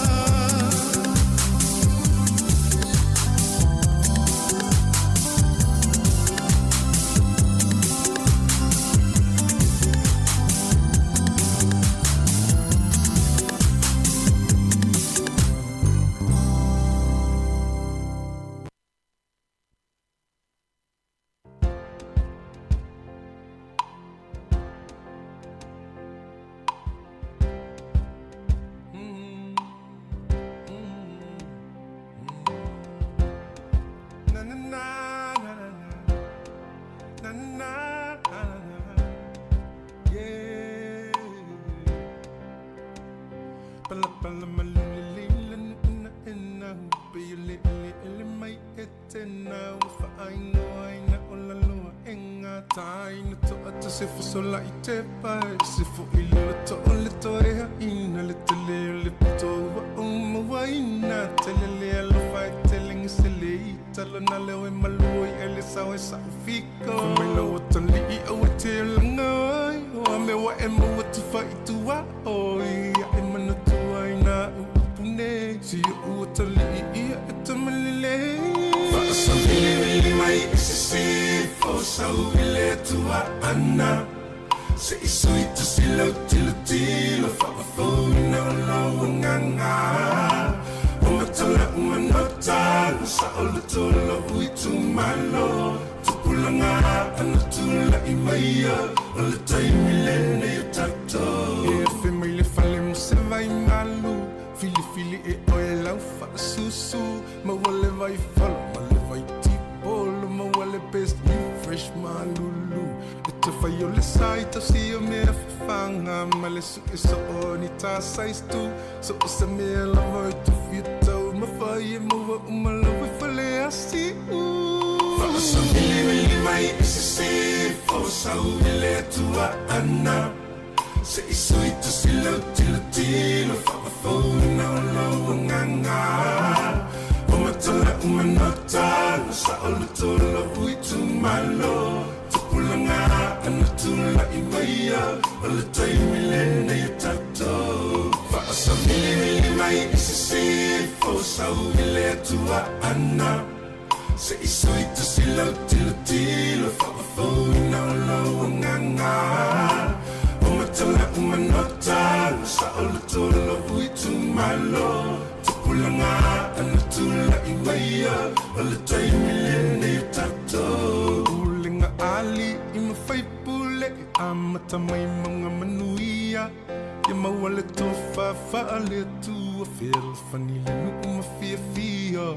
Na na na na na na na na na yeah. Pala pala malili la na na pe le le le mai etena fa ai no ai na o la loa enga tai na to ata se fo sola i te pai se fo i le to o le to e ha ina le te le le to wa o ma wa ina te le le alofa e te le ngse le i talo na leo e malua i ele sao e sa ufika mai lo o tali i au e te langa ai o a me wa e maua tu fa i tua o i a e manatua i nā upu nei si o ua tali i ia e tamalele Faasavilivili mai i sisifo sau i le Atua ana se i sui tasi lau tilotilo faafouina o lou agaga o matala uma nota sa o le tolo itumalo tupulaga ana tula'i maia o le taimi lenei o tatou e afe mai le fale mo se vai malu filifili e oe lau faasusu maua le vai falo ma le vai tipolo maua le best new fresh malulu e te fai o le sai tausi o mea fafaga ma le su'e soo ni tā size tu so o se mea lava e tufi e tau mafai e maua uma lau e fale asi'u Faasavilivili mai i sisifo sau i le Atua ana se i sui tasi lau tilotilo faafouina o lou agaga o matala uma nota sa o le tolo itumalo tupulaga ana tula'i maia o le taimi lenei o tatou Faasavilivili mai i sisifo sau i le Atua ana se i sui tasi lau tilotilo faafouina o lou agaga o matala uma nota sa o le tolo itumalo tupulaga ana tula'i maia o le taimi lenei o tatou Pulega ali i ma faipule e amata mai mauga manuia ia maua le tofa faale-Atua fealofani le nuu ma fiafia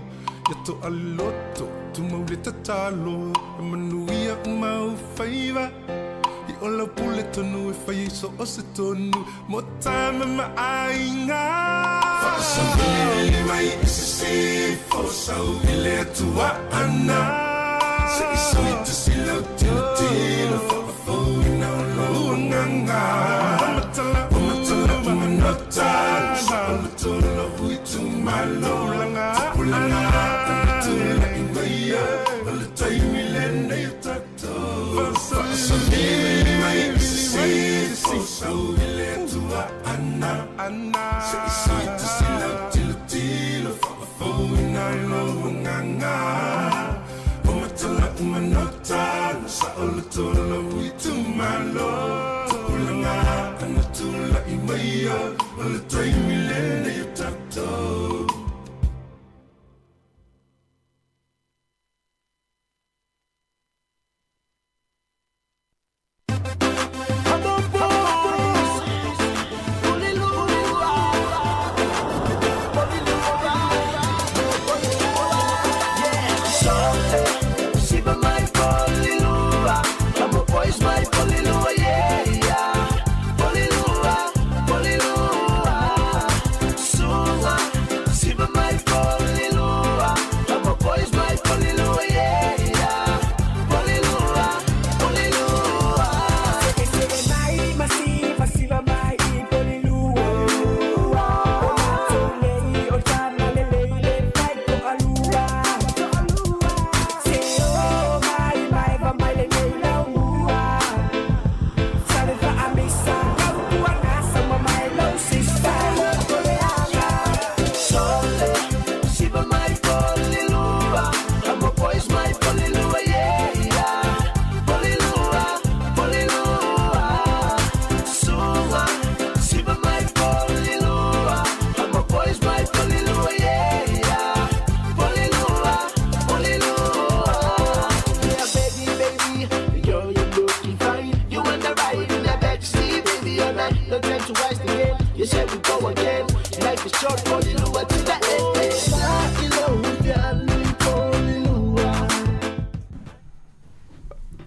ia to'a le loto tumau le tatalo e manuia uma ou faiva i o lau pule tonu e fai ai so o se tonu mo tama ma aiga Faasavilivili mai i sisifo sau i le Atua ana se i sui tasi lau tilotilo faafouina o lou agaga o matala uma nota sa o le tolo itumalo tupulaga ana tula'i maia o le taimi lenei o tatou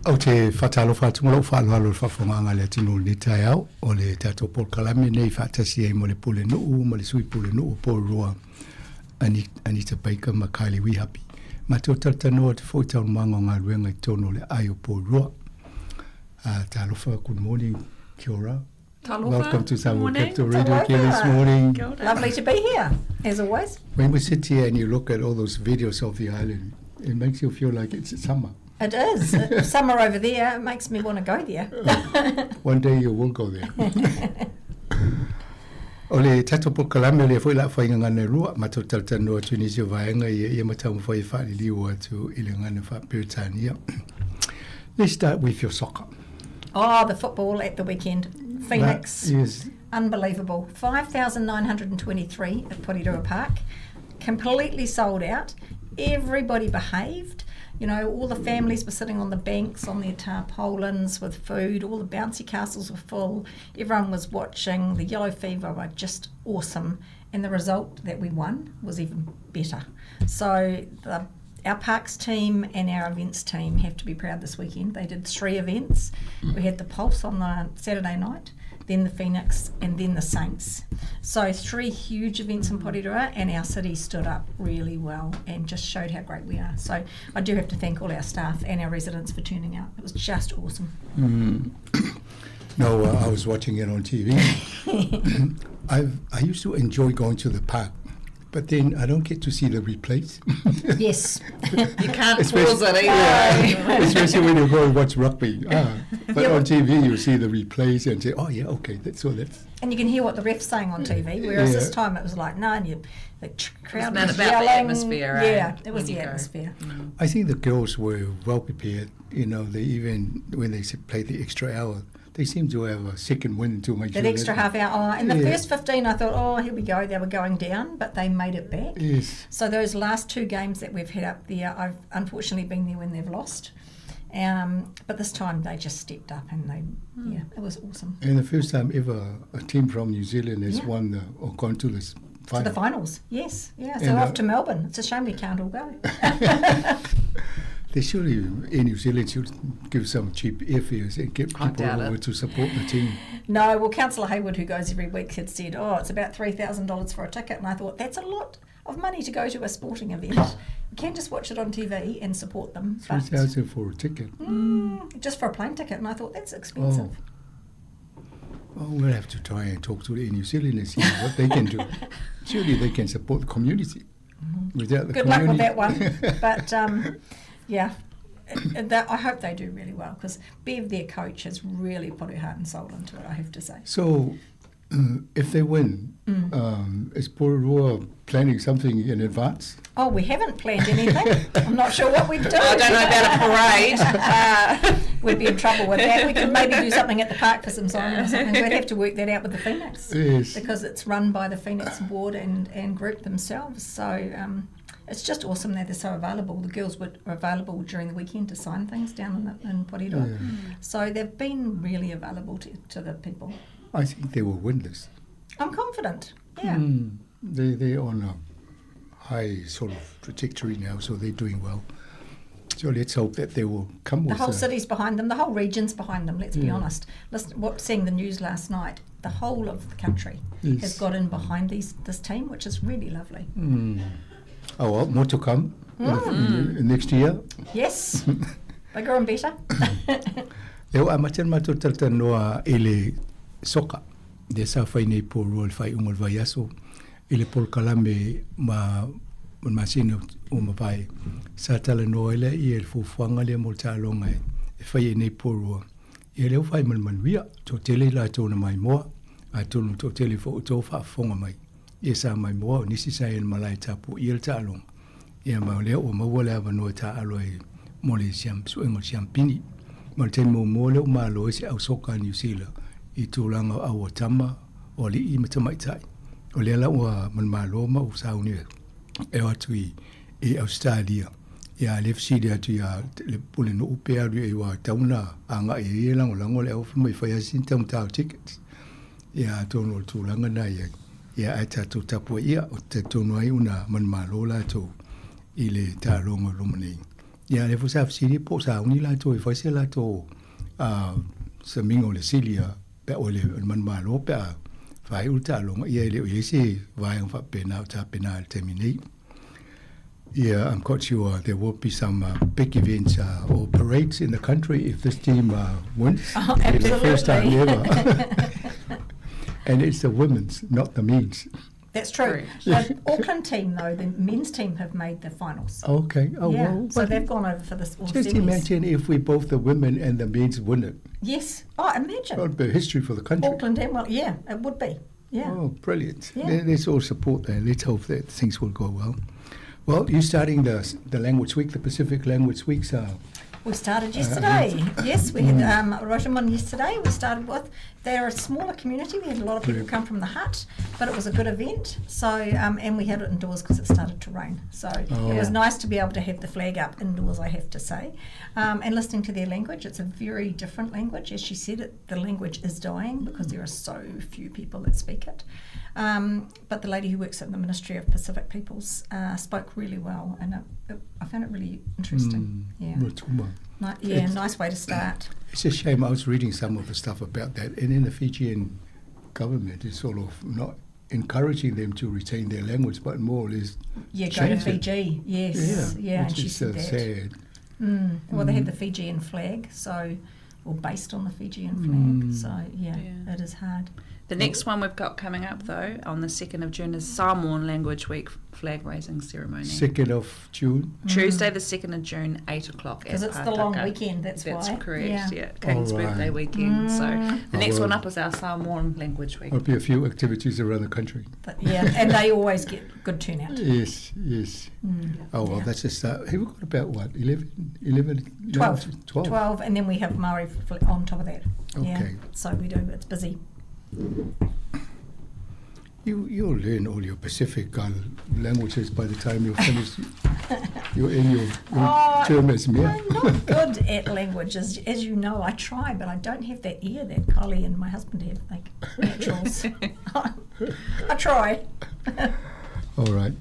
Ou te faatalofa atu ma lou faaaloalo i le faafofogaaga a le atunuu i lenei taeao, o le tatou polokalame lenei i faatasi ai ma le Pulenuu ma le Sui Pulenuu o Porirua, Anita Baker ma Kylie Wihapi. Matou talatalanoa atu foi i taualumaga o galuega i totonu o le aai o Porirua. Talofa, good morning, kia ora. Talofa. Welcome to Samoa Capital Radio Talofa. again this morning. Kia ora. Lovely to be here, as always. When we sit here and you look at all those videos of the island, it makes you feel like it's summer. It is. Summer over there. It makes me want to go there. One day you will go there. O le tatou polokalame o lea foi o le a fai i gagana e lua, matou talatalanoa atu i nisi o vaega ia ia ma taumafai e faaliliu atu i le gagana faa-Peretania. Let's start with your soccer. Oh, the football at the weekend. Phoenix. That is Unbelievable. 5,923 at Porirua Park. Completely sold out. Everybody behaved. You know, all the families were sitting on the banks on their tarpaulins with food. All the bouncy castles were full. Everyone was watching. The yellow fever were just awesome. And the result that we won was even better. So the our parks team and our events team have to be proud this weekend. They did 3 events. We had the Pulse on the Saturday night, then the Phoenix, and then the Saints. So 3 huge events in Porirua, and our city stood up really well and just showed how great we are. So I do have to thank all our staff and our residents for turning out. It was just awesome. No, I was watching it on TV. I used to enjoy going to the park, but then I don't get to see the replays. Yes. You can't Especially pause it either. Yeah, especially when you go and watch rugby. But Yeah. on TV you see the replays and say, oh yeah, okay, that's all that's. And you can hear what the ref's saying on TV, whereas Yeah. this time it was like, no, and you, the crowd It was was about the yelling. atmosphere, eh, Yeah, it was when the you go. atmosphere. I think the girls were well prepared. You know, they even, when they played the extra hour, they seem to have a second wind to make That sure extra that half hour. Oh, in the Yeah. first 15, I thought, oh, here we go. They were going down, but they made it back. Yes. So those last 2 games that we've had up there, I've unfortunately been there when they've lost. But this time they just stepped up and they, yeah, it was awesome. And the first time ever a team from New Zealand has Yeah. won the, or gone to the To the final. finals, yes. Yeah, so And, off to Melbourne. It's a shame we can't all go. They surely, in New Zealand, should give some cheap airfares and get I people doubt over it. to support the team. No, well, Councillor Hayward, who goes every week, had said, oh, it's about $3,000 for a ticket. And I thought, that's a lot of money to go to a sporting event. You can just watch it on TV and support them. But $3,000 for a ticket. Just for a plane ticket. And I thought, that's expensive. Oh. Oh, we'll have to try and talk to the New Zealand and see what they can do. Surely they can support the community. Without the Good luck with community. that one. But, yeah, that, I hope they do really well, because Bev, their coach, has really put her heart and soul into it, I have to say. So, If they win, is Porirua planning something in advance? Oh, we haven't planned anything. I'm not sure what we'd do. I don't know about a parade. We'd be in trouble with that. We could maybe do something at the park for some signing or something. We'd have to work that out with the Phoenix. Yes. Because it's run by the Phoenix board and group themselves. So it's just awesome that they're so available. The girls were available during the weekend to sign things down in Porirua. So they've been really available to the people. I think they will win this. I'm confident, yeah. They're on a high sort of trajectory now, so they're doing well. So let's hope that they will come The with whole a city's behind them, the whole region's behind them, let's be honest. Listen, seeing the news last night, the whole of the country has got in behind this team, which is really lovely. Oh, well, more to come next year. Yes, bigger and better. Lea ua amata ona matou talatalanoa i le soka, lea sa fai nei Porirua i le faaiuga o le vaiaso i le polokalame ma ma le masina ua mavae. Sa talanoa ai laia i le fuafuaga lea mo le taaloga e fai ai nei Porirua. Ia lea ua fai ma le manuia, toatele i latou na maimoa, atonu toatele foi o outou faafofoga mai. Ia sa maimoa, o nisi sa i le malae tapuaia le taaloga, ia ma o lea ua maua le avanoa e taaalo ai mo le suega o le siampini. Ma o le taimi muamua lea ua malo ai se au soka a Niu Sila i tulaga o au o tama, o alii ma tamaitai. O lea la ua manumalo ma ua sauni e o atu i Ausetalia. Ia a lea e fesili atu ia le pulenuu pe alu i ai aua e tatau ona agai i ai e lagolago le au fai mai e fai lava sina taugata o tickets. Ia atonu o le tulaga lena i ai. Ia ae tatou tapuaia, ou te talitonu ai una manumalo latou i le taaloga o luma nei. Ia lea foi sa fesili po o sauni latou e fai se latou samiga o le sili pe a o le manumalo pe a faaiu le taaloga, ia e le o i ai se vaega faapena o tapena i le taimi nei. Yeah, I'm quite sure there will be some big events or parades in the country if this team wins. Oh, It's the first time absolutely. ever. And it's the women's, not the men's. That's true. The Auckland team, though, the men's team have made the finals. Okay. Oh, Yeah, well, so but they've gone over for this all just semis. imagine if we both the women and the men's win it. Yes. Oh, imagine. That would be history for the country. Auckland and, well, yeah, it would be. Yeah. Oh, brilliant. Yeah. Let's all support that. Let's hope that things will go well. Well, you're starting the Language Week, the Pacific Language Week. So We started yesterday. Yes, we had Rotuman yesterday. We started with, they're a smaller community. We had a lot of people come from the hut, but it was a good event. So, and we had it indoors because it started to rain. So it was nice to be able to have the flag up indoors, I have to say. And listening to their language, it's a very different language. As she said, the language is dying because there are so few people that speak it. But the lady who works at the Ministry of Pacific Peoples spoke really well, and I found it really interesting. Yeah. Rotuma. Yeah, nice way to start. It's a shame. I was reading some of the stuff about that, and then the Fijian government is sort of not encouraging them to retain their language, but more or less Yeah, go to change it. Fiji. Yes. Yeah, Yeah, and which she is said that. sad. Well, they had the Fijian flag, so, or based on the Fijian flag. So, yeah, it is hard. The next one we've got coming up, though, on the 2nd of June is Samoan Language Week flag raising ceremony. 2nd of June. Tuesday, the 2nd of June, 8 o'clock. Because it's the long weekend, that's That's why. correct, Yeah. yeah. King's All right. birthday weekend. So the Oh, next one well. up is our Samoan Language Week. There'll be a few activities around the country. But, yeah, and they always get good turnout. Yes, yes. Oh, well, that's a start. Hey, we've got about, what, 11? 11 no, 12. 12. 12, and then we have Maori on top of that. Yeah. Okay. So we do, it's busy. You'll learn all your Pacific languages by the time you're finished. You're in your term as mayor. I'm not good at languages. As you know, I try, but I don't have that ear that Kylie and my husband have, like naturals. I try. All right.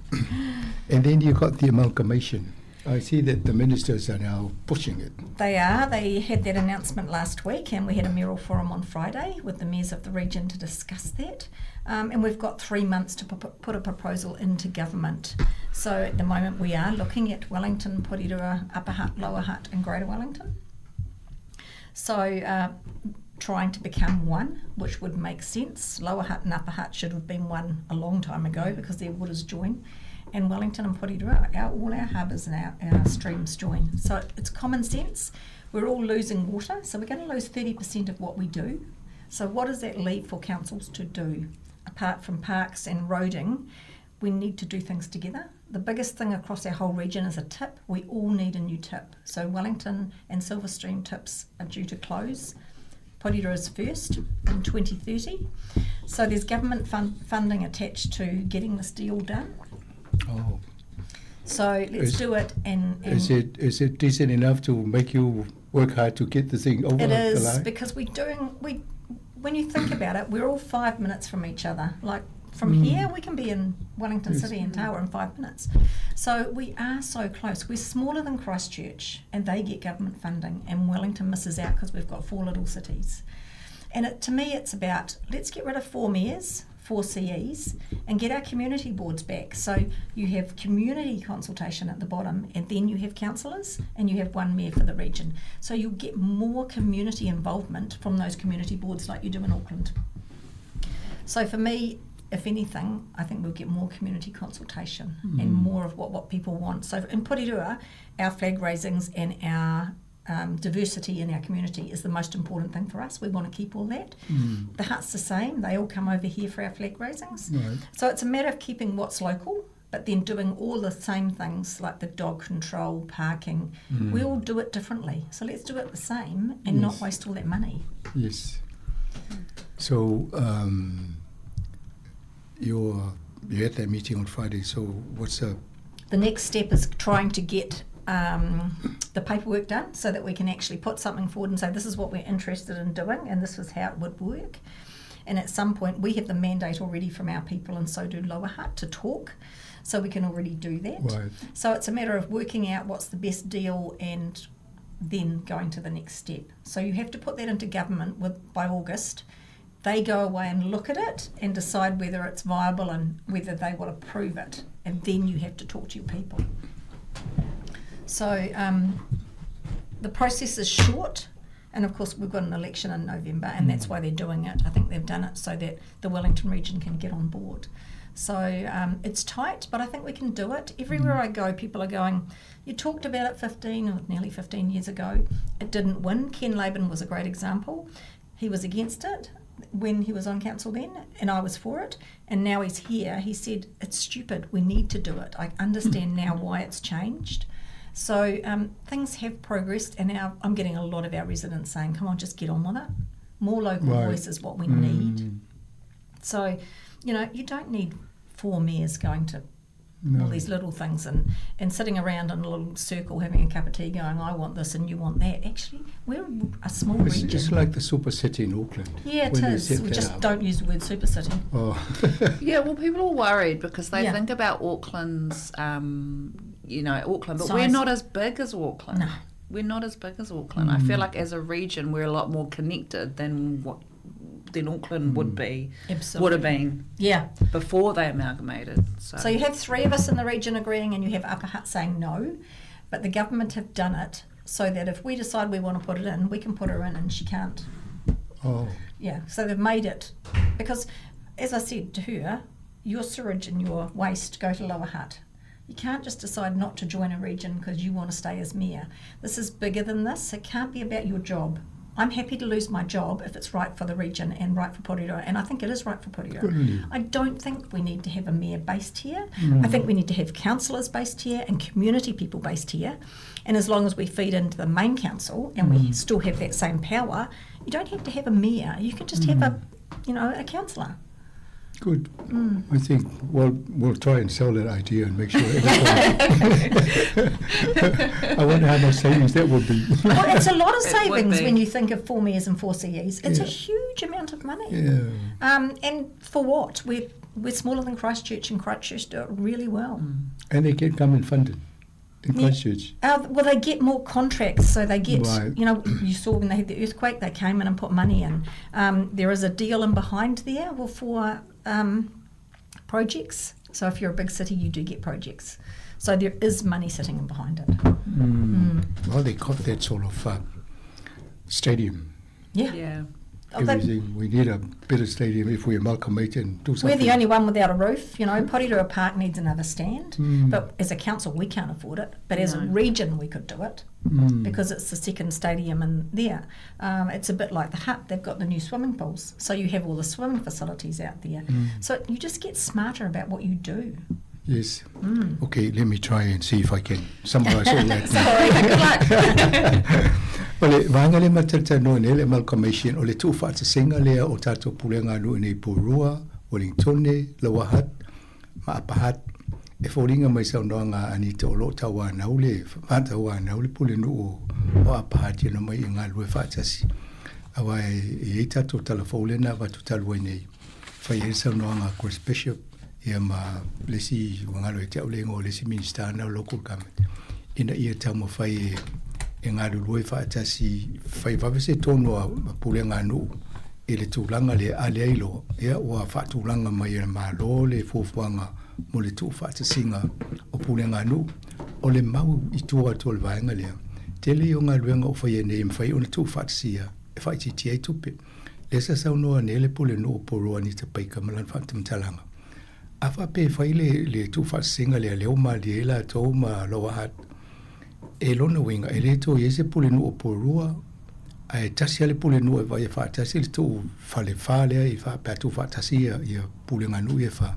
And then you got the amalgamation. I see that the ministers are now pushing it. They are. They had that announcement last week, and we had a mayoral forum on Friday with the mayors of the region to discuss that. And we've got 3 months to put a proposal into government. So at the moment we are looking at Wellington, Porirua, Upper Hutt, Lower Hutt and Greater Wellington. So trying to become one, which would make sense. Lower Hutt and Upper Hutt should have been one a long time ago because their waters join. And Wellington and Porirua, all our harbours and our streams join. So it's common sense. We're all losing water, so we're going to lose 30% of what we do. So what does that leave for councils to do? Apart from parks and roading, we need to do things together. The biggest thing across our whole region is a tip. We all need a new tip. So Wellington and Silverstream tips are due to close. Porirua is first in 2030. So there's government funding attached to getting this deal done. Oh. So let's do it. And Is it decent enough to make you work hard to get the thing over It the is, line? because when you think about it, we're all 5 minutes from each other. Like from here, we can be in Wellington City and Tawa in 5 minutes. So we are so close. We're smaller than Christchurch, and they get government funding, and Wellington misses out because we've got 4 little cities. And to me, it's about, let's get rid of 4 mayors, 4 CEs, and get our community boards back. So you have community consultation at the bottom, and then you have councillors, and you have 1 mayor for the region. So you'll get more community involvement from those community boards like you do in Auckland. So for me, if anything, I think we'll get more community consultation and more of what people want. So in Porirua, our flag raisings and our diversity in our community is the most important thing for us. We want to keep all that. The Hutt's the same. They all come over here for our flag raisings. So it's a matter of keeping what's local, but then doing all the same things like the dog control, parking. We all do it differently. So let's do it the same and not waste all that money. Yes. So you had that meeting on Friday. So what's up? The next step is trying to get the paperwork done so that we can actually put something forward and say this is what we're interested in doing and this is how it would work. And at some point we have the mandate already from our people, and so do Lower Hutt, to talk, so we can already do that. So it's a matter of working out what's the best deal and then going to the next step. So you have to put that into government by August. They go away and look at it and decide whether it's viable and whether they will approve it. And then you have to talk to your people. So the process is short, and of course we've got an election in November, and that's why they're doing it. I think they've done it so that the Wellington region can get on board. So it's tight, but I think we can do it. Everywhere I go, people are going, you talked about it 15 or nearly 15 years ago. It didn't win. Ken Laban was a great example. He was against it when he was on council then, and I was for it, and now he's here. He said, it's stupid, we need to do it. I understand now why it's changed. So things have progressed, and now I'm getting a lot of our residents saying, come on, just get on with it. More local voice is what we need. So, you don't need 4 mayors going to all these little things and sitting around in a little circle having a cup of tea going, I want this and you want that. Actually, we're a small region. It's like the super city in Auckland. Yeah, it when they is. set We that just up. don't use the word super city. Oh. Yeah, well, people are worried because they think about Auckland's, Auckland, but we're Size. not as big as Auckland. No. We're not as big as Auckland. I feel like as a region we're a lot more connected than what than Auckland would be, would have been, before they amalgamated. So. So you have 3 of us in the region agreeing, and you have Upper Hutt saying no, but the government have done it so that if we decide we want to put it in, we can put her in, and she can't. Oh. Yeah. So they've made it because, as I said to her, your sewage and your waste go to Lower Hutt. You can't just decide not to join a region because you want to stay as mayor. This is bigger than this. It can't be about your job. I'm happy to lose my job if it's right for the region and right for Porirua, and I think it is right for Porirua. Good on you. I don't think we need to have a mayor based here. I think we need to have councillors based here and community people based here. And as long as we feed into the main council and we still have that same power, you don't have to have a mayor. You can just have a councillor. Good. I think we'll try and sell that idea and make sure everybody... I wonder how much savings that would be. Well, it's a lot of It would savings be. when you think of 4 mayors and 4 CEs. It's a huge amount of money. And for what? We're smaller than Christchurch, and Christchurch do it really well. And they get government funded in Christchurch. Well, they get more contracts, so they get, you know, you saw when they had the earthquake, they came in and put money in. There is a deal in behind there for projects. So if you're a big city, you do get projects. So there is money sitting in behind it. Well, they got that sort of stadium. Everything. We need a better stadium if we amalgamate and do something. We're the only one without a roof. You know, Porirua Park needs another stand. But as a council, we can't afford it. But as no. a region, we could do it because it's the second stadium in there. It's a bit like the Hutt. They've got the new swimming pools. So you have all the swimming facilities out there. So you just get smarter about what you do. Yes. Okay, let me try and see if I can summarize all that. Sorry, good luck. O le vaega lea matou te talanoa nei, le amalgamation, o le tuufaatasinga lea o tatou pulega a nuu i nei Porirua, Wellingtone, Lower Hutt ma Upper Hutt. E foliga mai saunoaga a Anita o lo o tauanau le faatauanau le pulenuu o Upper Hutt ia na omai e galulue faatasi. Aua e i ai tatou tala fou lea na avatu talu ai nei, fai ai le saunoaga a Chris Bishop, ia ma le isi ua galo ia te au le igoa o le isi Minista na o Local Government, ina ia taumafai e, e galulue faatasi, fai vave se tonu a pulega a nuu i le tulaga lea, a leai loa, ia ua faatulaga mai e le Malo le fuafuaga mo le tuufaatasiga o pulega a nuu. O le mau i tua atu o le vaega lea, tele ia o galuega o faia nei e mafai ona tuufaatasia e faaitiitia ai tupe. Lea sa saunoa nei le Pulenuu o Porirua Anita Baker ma lana faatamataga. A faapea e fai le, le tuufaasisiga lea, lea ua malie ai latou ma Lower Hutt, e lona uiga, e le toe i ai se Pulenuu o Porirua, ae tasi lava le Pulenuu e vaaia faatasi le tuu fale fa lea i fa, pe a tuufaatasi ia, ia puleganuu ia e fa.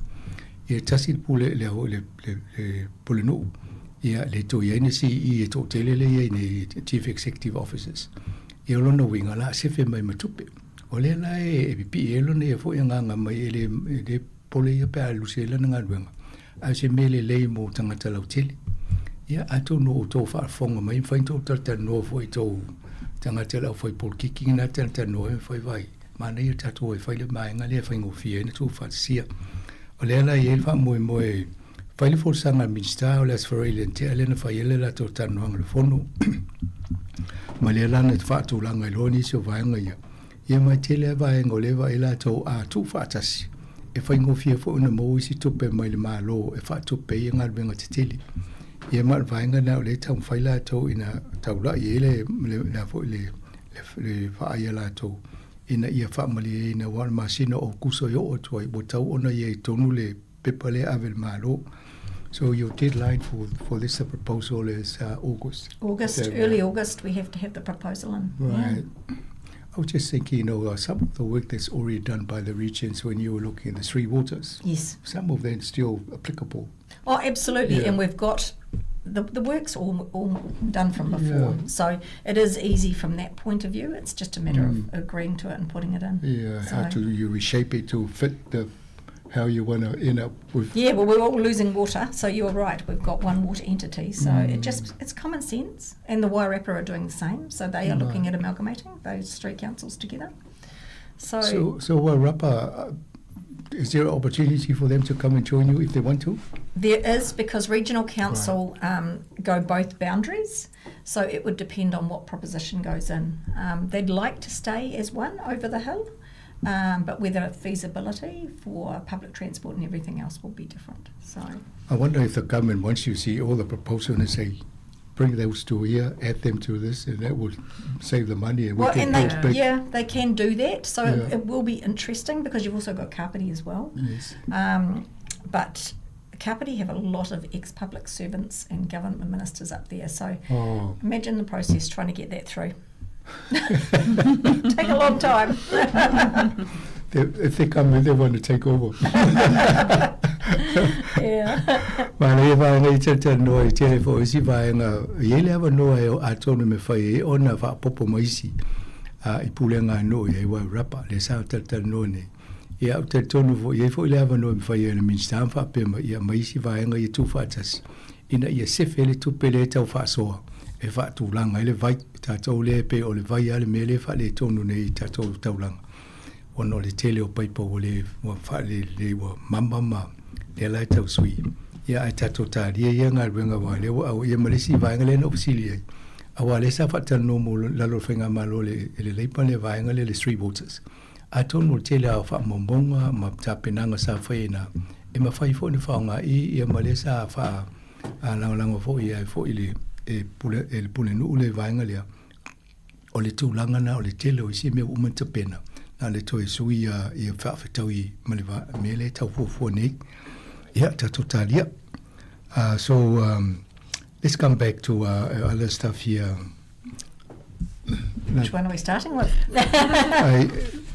Ia tasi le pule, le, le, le, le Pulenuu, ia le toe i ai ni CE e toatele lea e i ai nei, Chief Executive Officers. Ia o lona uiga, o le a sefe mai ma tupe. O lea la e pipii ai lona ia foi agaga mai e le, e le pole ia pe a lusi ai lana galuega, a o se mea lelei mo tagata lautele. Ia, atonu o outou faafofoga mai, e mafai ona outou talatalanoa foi i tou tagata le aufai polokiki na talatalanoa ai ma fai vai. Manaia tatou e fai le vaega lea e faigofie ai ona tuufaatasia. O lea la e i ai le faamoemoe fai le folasaga a le Minisita o le Aso Faraile na tea lea na fai ai le latou talanoaga i le Fono ma lea la na faatulaga ai loa nisi o vaega ia. Ia ma e tele lava vaega o lea e vaai latou a tuufaatasi e faigofie foi ona maua isi tupe mai le Malo e faatupe ai galuega tetele. Ia ma o le vaega lena o lea e taumafai latou ina taulai ai le, le, le, foi le, le, le vaai a latou ina ia faamalieina aua o le masina o Aokuso e oo atu ai ua tatau ona i ai tonu le pepa lea e ave i le Malo. So your deadline for, for this proposal is August. August, so, early August, we have to have the proposal in. Right. Yeah. I was just thinking, you know, some of the work that's already done by the regions when you were looking at the three waters. Yes. Some of them still applicable. Oh, absolutely. Yeah. And we've got the, the work's all, all done from before. Yeah. So it is easy from that point of view. It's just a matter of agreeing to it and putting it in. Yeah, so. how do you reshape it to fit the how you want to end up with. Yeah, well, we're all losing water, so you're right. We've got one water entity, so it just it's common sense. And the Wairarapa are doing the same, so they are looking at amalgamating those three councils together. So, so, so Wairarapa, is there an opportunity for them to come and join you if they want to? There is, because regional council go both boundaries, so it would depend on what proposition goes in. They'd like to stay as one over the hill, but whether feasibility for public transport and everything else will be different. So I wonder if the government, once you see all the proposals and say, bring those two here, add them to this, and that will save the money. And we well, can and build they, big. yeah, they can do that. So Yeah. it will be interesting because you've also got Kapiti as well. Yes. But Kapiti have a lot of ex-public servants and government ministers up there. So imagine the process trying to get that through. Take a long time. If they come in, they want to take over. Yeah. Manaia vaega i talatalanoa i tele foi o isi vaega, e i ai le avanoa e atonu e mafai ai ona faaopoopo ma isi i pulega anō i ai Wairarapa, lea sa talatalanoa nei. Ia, ou te talitonu foi, e i ai foi le avanoa e mafai ai e le Minisita ma faapea mai, ia aumai isi vaega ia tuufaatasi, ina ia sefe ai le tupe lea e tau faasoa e faatulaga ai le vai. O tatou lea e pei o le vai lava le mea lea e faaletonu nei i tatou taulaga, ona o le tele o paipa ua le ua faalelelei ua mama ma lea la e tau sui. Ia ae tatou talia ia galuega aua lea ua auaia ma le isi vaega lea na ou fesili ai, aua lea sa faatalanoa mo lalo o le faigamalo le le Labour le vaega lea le Three Waters. Atonu o le tele lava o faamaumauga ma tapenaga sa fai ai na, e mafai foi ona faaaoga i ia ma lea sa faa lagolago foi ai foi le e pule e le pulenuu le vaega lea. O le tulaga lena o le tele o isi mea ua uma ona tapena, Na le toe sui ia ia faafetaui ma le mea lea e tau fuafua nei. Ia, tatou talia. So, let's come back to our other stuff here. Which one are we starting with? I,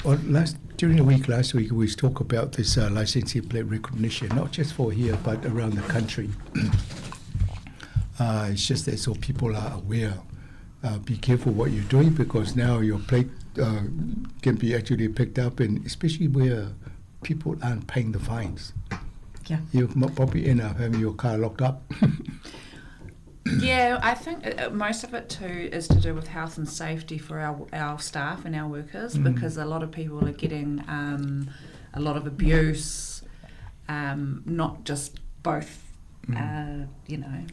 well, last, during the week last week, we talked about this licensing plate recognition, not just for here, but around the country. It's just that so people are aware. Be careful what you're doing, because now your plate can be actually picked up, and especially where people aren't paying the fines. You probably end up having your car locked up. Yeah, I think most of it too is to do with health and safety for our staff and our workers, because a lot of people are getting a lot of abuse, not just both, you know.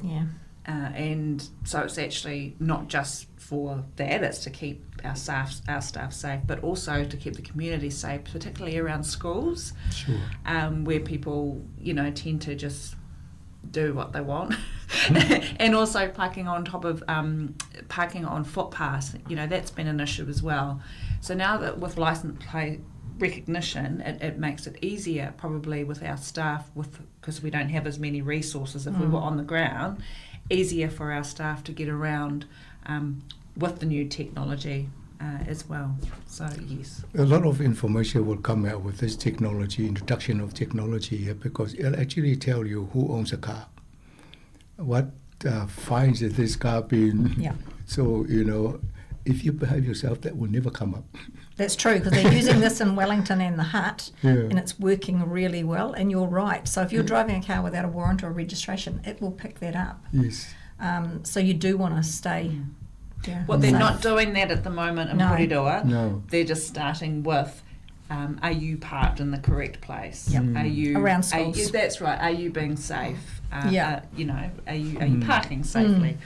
And so it's actually not just for that, it's to keep our staff safe, but also to keep the community safe, particularly around schools, where people, tend to just do what they want. And also parking on top of parking on footpaths, that's been an issue as well. So now that with licence plate recognition, it makes it easier probably with our staff, because we don't have as many resources if we were on the ground, easier for our staff to get around with the new technology as well. So yes. A lot of information will come out with this technology, introduction of technology here, because it'll actually tell you who owns a car, what fines has this car been. So, if you behave yourself, that will never come up. That's true, because they're using this in Wellington and the Hutt, and it's working really well, and you're right. So if you're driving a car without a warrant or a registration, it will pick that up. So you do want to stay... Yeah. Well, they're safe. not doing that at the moment in No. Porirua. No. They're just starting with are you parked in the correct place? Are you Around are you, schools. that's right. Are you being safe? Are you parking safely?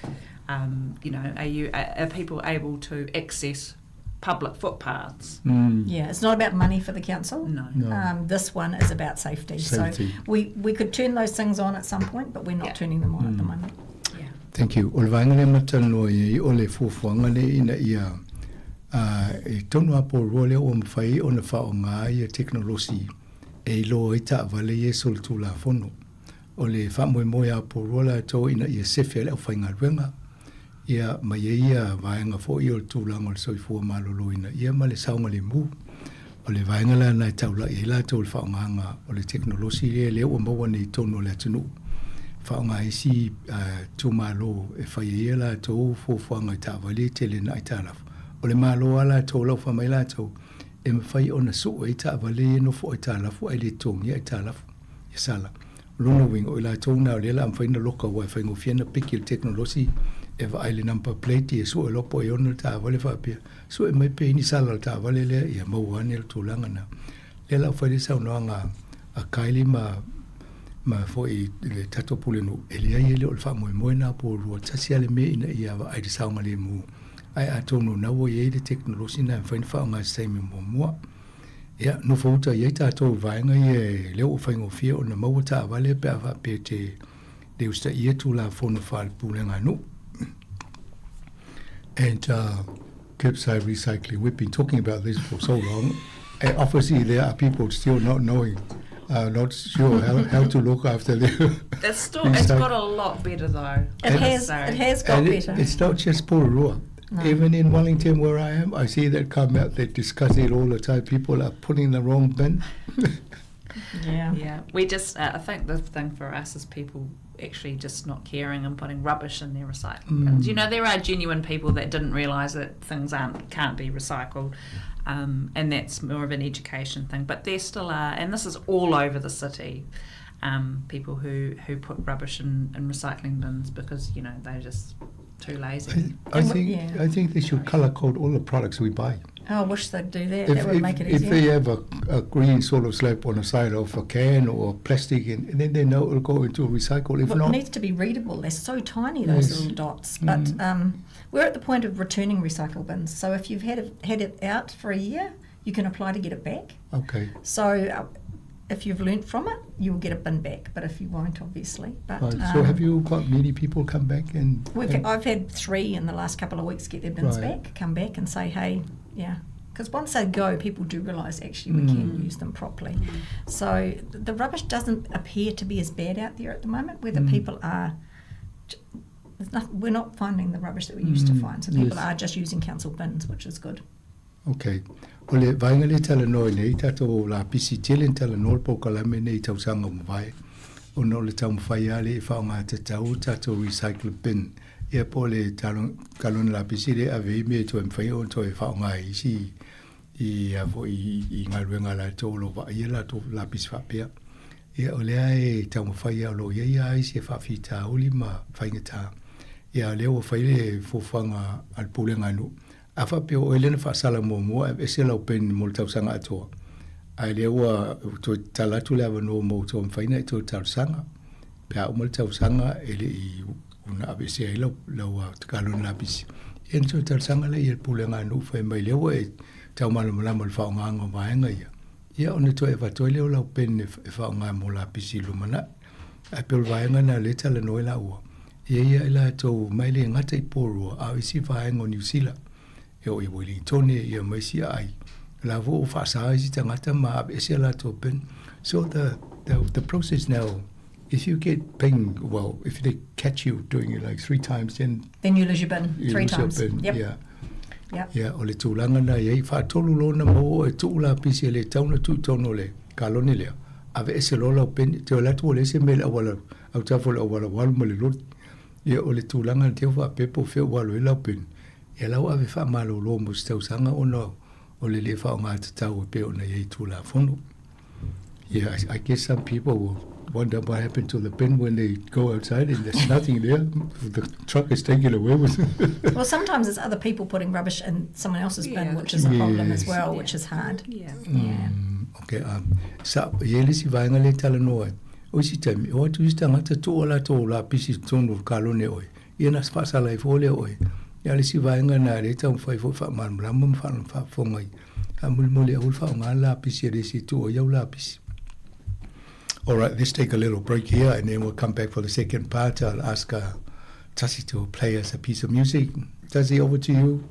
Are people able to access public footpaths? Yeah, it's not about money for the council. No. No. This one is about safety. So Safety. we could turn those things on at some point, but we're not turning them on at the moment. Thank you. O le vaenga lea matalanoa i ai o le fuafuaga le ina ia, e tonu a Porirua lea ua mafai ona faaaoga ia teknolosi e iloa ai taavale ia e solitulafono. O le faamoemoe a Porirua latou ina ia sefe ai le aufaigaluega, ia ma ia ia vaega foʻi o le tulaga o le soifua maloloina ia ma le saogalemu. O le vaega la na e taulai ai latou le faaaogaga o le teknolosi lea lea ua maua nei i totonu o le atunuu. Faaaoga isi, tumālo e fai ai ia latou fuafuaga i taavale e tele na aitalafu. O le malo a latou lau faamai latou e mafai ona soo ai taavale ia nofo aitalafu ae le totogia aitalafu ia sala. O lona uiga o i latou na o lea la mafai ona loka ua e faigofie ona piki le teknolosi e vaai le number plate ia sue loa po o e ono le taavale faapea. Sue mai pe i ni sala o le taavale lea ia maua ane le tulaga na. Lea la ua fai le saunoaga a Kylie ma foʻi le tatou pulenuu e leai e le o le faamoemoe na Porirua tasi a le mea ina ia vaai le saogalemu. Ae atonu na ua i ai le teknolosi na e mafai ona faaaoga i se taimi muamua. Ia, nofo uta i ai tatou i vaega ia e lea ua faigofie ona maua taavale pe a faapea te le usitaia tulafono faalepulega nuu. And curbside recycling, we've been talking about this for so long. And obviously there are people still not knowing, not sure how to look after their It's still, it's got a lot better though. It I must say. has got And better. it's not just Porirua. No. Even in Wellington where I am, I see that come out, they discuss it all the time. People are putting the wrong bin. Yeah. I think the thing for us is people actually just not caring and putting rubbish in their recycling bins. There are genuine people that didn't realise that things can't be recycled, and that's more of an education thing. But there still are, and this is all over the city, people who put rubbish in recycling bins because, they're just too lazy. And yeah. I think they should colour code all the products we buy. Oh, I wish they'd do that. If That would make it they easier. have a green sort of slab on the side of a can or plastic, and then they know it'll go into a recycle. If Well, it not, needs to be readable. They're so tiny, those little dots. But we're at the point of returning recycle bins. So if you've had it out for a year, you can apply to get it back. So if you've learnt from it, you'll get a bin back. But if you won't, obviously. But, Right. So have you got many people come back and? I've had 3 in the last couple of weeks get their bins back, come back and say, hey, yeah. Because once they go, people do realise actually we can use them properly. So the rubbish doesn't appear to be as bad out there at the moment, whether people are. There's not, we're not finding the rubbish that we used to find. So people are just using council bins, which is good. Okay. O le vaega lea e talanoa ai nei tatou lapisi tele na talanoa le polokalame nei i tausaga ua mavae ona o le taumafai lava lea e faaaoga tatau tatou recycle bin ia po o le kalone lapisi lea e ave ai mea e toe mafai ona toe faaaoga e isi i a foi i galuega a latou o lo o vaaia latou lapisi faapea. Ia o lea e taumafai lava o lo o i ai lava isi e faafitauli ma faigata. Ia o lea ua fai le fuafuaga a le Pulega a Nuu A faapea o oe lea na faasala muamua, aveese lau pen mo le tausaga atoa, ae lea ua toe tatala atu le avanoa mo outou e mafai ona e toe talosaga. Pe a uma le tausaga e le i ona aveesea ai lau, lau kalone lapisi, ia ona toe talosaga lea i le pulega a nuu fai mai lea ua e taumalamalama i le faaaogaina o vaega ia, ia ona toe avatu ai lea o lau pen e faaaoga mo lapisi i le lumanai. Ae pei o le vaega lena lea e talanoa ai laua, E i ai latou mai le gata i Porirua a o isi vaega o Niu Sila, e oo i Welingtone ia ma isi aai. O la foi ua faasa isi tagata ma aveese a latou bin. So the, the, the process now, if you get pinged, well, if they catch you doing it like three times, then... Then you lose your bin you three lose times. Your bin, Yep. Yeah. Yep. Yeah, o le tulaga na i ai, faatolu loa ona maua oe tuu lapisi e le tatau ona tuu i totonu o le kalone lea, aveese loa lau peni, te alu atu ua leai se mea i le auala, autafa o le auala ua alu ma le loli. Ia, o le tulaga na te faapea po o fea ua alu ai lau peni, ia la ua ave faamalolo mo se tausaga ona o le le faaaoga tatau e pei ona i ai i Tulafono. Yeah, I guess some people will wonder what happened to the bin when they go outside and there's nothing there. The truck is taken away with. Well, sometimes it's other people putting rubbish in someone else's bin, which is a Yes. problem as well, which is hard. Yeah. Yeah. Okay, sa, e i ai le isi vaega lea e talanoa ai, o isi taimi, o atu isi tagata tuu o latou lapisi i totonu o le kalone oe, ia ona faasala ai fua lea o oe. Ia a o le isi vaega lena lea e taumafai foi e faamalamalama ma faafofoga ai, faamolemole aua le faaaoga le lapisi a le isi e tuu ai au lapisi. All right, let's take a little break here and then we'll come back for the second part. I'll ask Tasi to play us a piece of music. Tasi, over to you.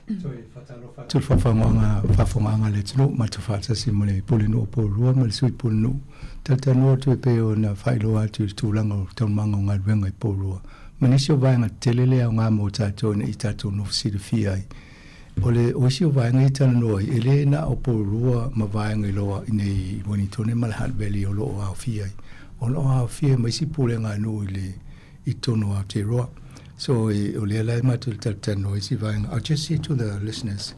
Toe faatalofa atu i le faafofogaaga a le atunuu, matou faatasi ma le Pulenuu o Porirua ma le Sui Pulenuu. Talatalanoa atu e pei ona faailoa atu i le tulaga o taualumaga o galuega i Porirua ma nisi o vaega tetele le aoga mo tatou ina ia tatou nofo silafia ai. O le o isi o vaega ia e talanoa ai, e le na o Porirua ma vaega i loa i nei i Ueligitone ma le Hutt Valley o lo o aofia ai. O lo o aofia ma isi pulega a nuu i le i totonu o Aotearoa. So o lea la e matou te talatalanoa ai isi vaega. I'll just say to the listeners,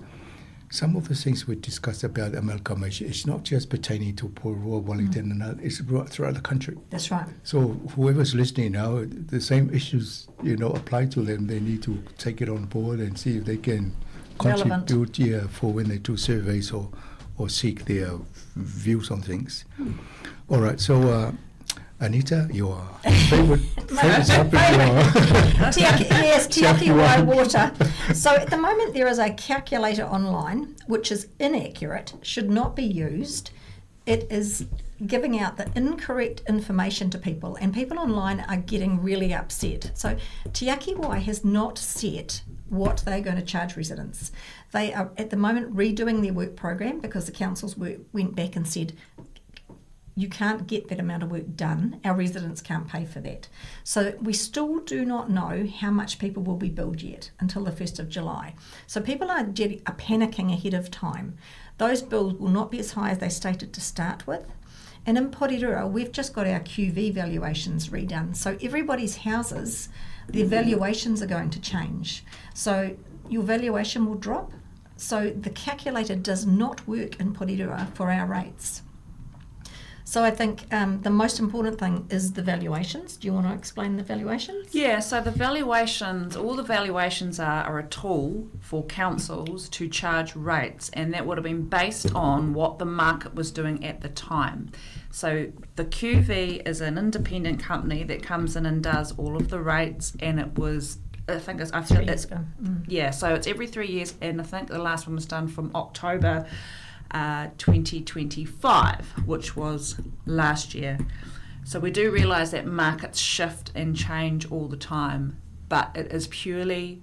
some of the things we discussed about amalgamation, it's not just pertaining to Porirua, Wellington, and other, it's throughout the country. That's right. So whoever's listening now, the same issues, you know, apply to them. They need to take it on board and see if they can contribute, yeah, for when they do surveys or, or seek their views on things. All right, so uh, Anita, your favorite, favorite topic. Tiaki, yes, Te Aki water. So at the moment there is a calculator online which is inaccurate, should not be used. It is giving out the incorrect information to people, and people online are getting really upset. So Tiakiwai has not set what they're going to charge residents. They are at the moment redoing their work program because the council's work went back and said you can't get that amount of work done. Our residents can't pay for that. So we still do not know how much people will be billed yet until the 1st of July. So people are, are panicking ahead of time. Those bills will not be as high as they stated to start with. And in Porirua, we've just got our QV valuations redone. So everybody's houses, their valuations are going to change. So your valuation will drop. So the calculator does not work in Porirua for our rates. So I think the most important thing is the valuations. Do you want to explain the valuations? Yeah, so the valuations, all the valuations are, are a tool for councils to charge rates, and that would have been based on what the market was doing at the time. So the QV is an independent company that comes in and does all of the rates, and it was I think it's, I think it's yeah, so it's every three years, and I think the last one was done from October 2025, which was last year. So we do realise that markets shift and change all the time, but it is purely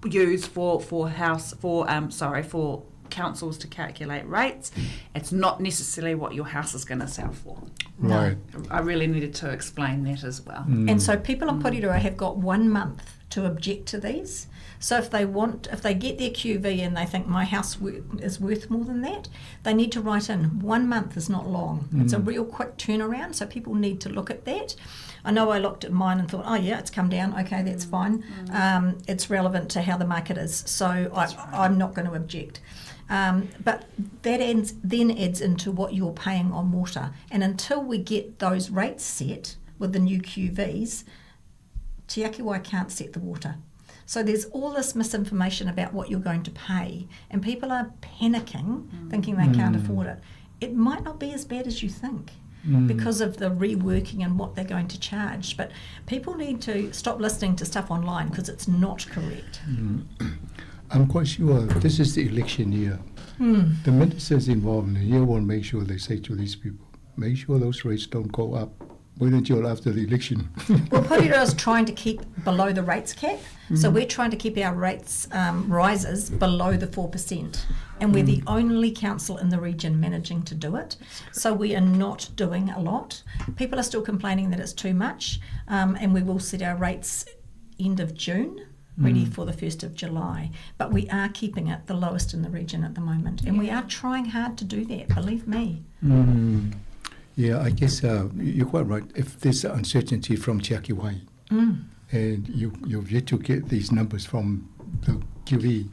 used for, for house for sorry for councils to calculate rates. It's not necessarily what your house is going to sell for. Right. I really needed to explain that as well. And so people in Porirua have got one month to object to these. So if they want, if they get their QV and they think my house is worth more than that, they need to write in. One month is not long. It's a real quick turnaround, so people need to look at that. I know I looked at mine and thought, oh yeah, it's come down. Okay, that's fine. It's relevant to how the market is, so I, I'm not going to object. But that adds, then adds into what you're paying on water. And until we get those rates set with the new QVs, Te Akiwai can't set the water. So there's all this misinformation about what you're going to pay, and people are panicking, thinking they can't afford it. It might not be as bad as you think because of the reworking and what they're going to charge. But people need to stop listening to stuff online because it's not correct. I'm quite sure this is the election year. The ministers involved in the year will make sure they say to these people, make sure those rates don't go up. Wait until after the election. Well, Porirua is trying to keep below the rates cap, so we're trying to keep our rates rises below the 4%, and we're the only council in the region managing to do it. So we are not doing a lot. People are still complaining that it's too much, and we will set our rates end of June, ready for the 1st of July. But we are keeping it the lowest in the region at the moment, and we are trying hard to do that, believe me. Yeah, I guess you're quite right. If there's uncertainty from Te Akiwai, and you've yet to get these numbers from the QV,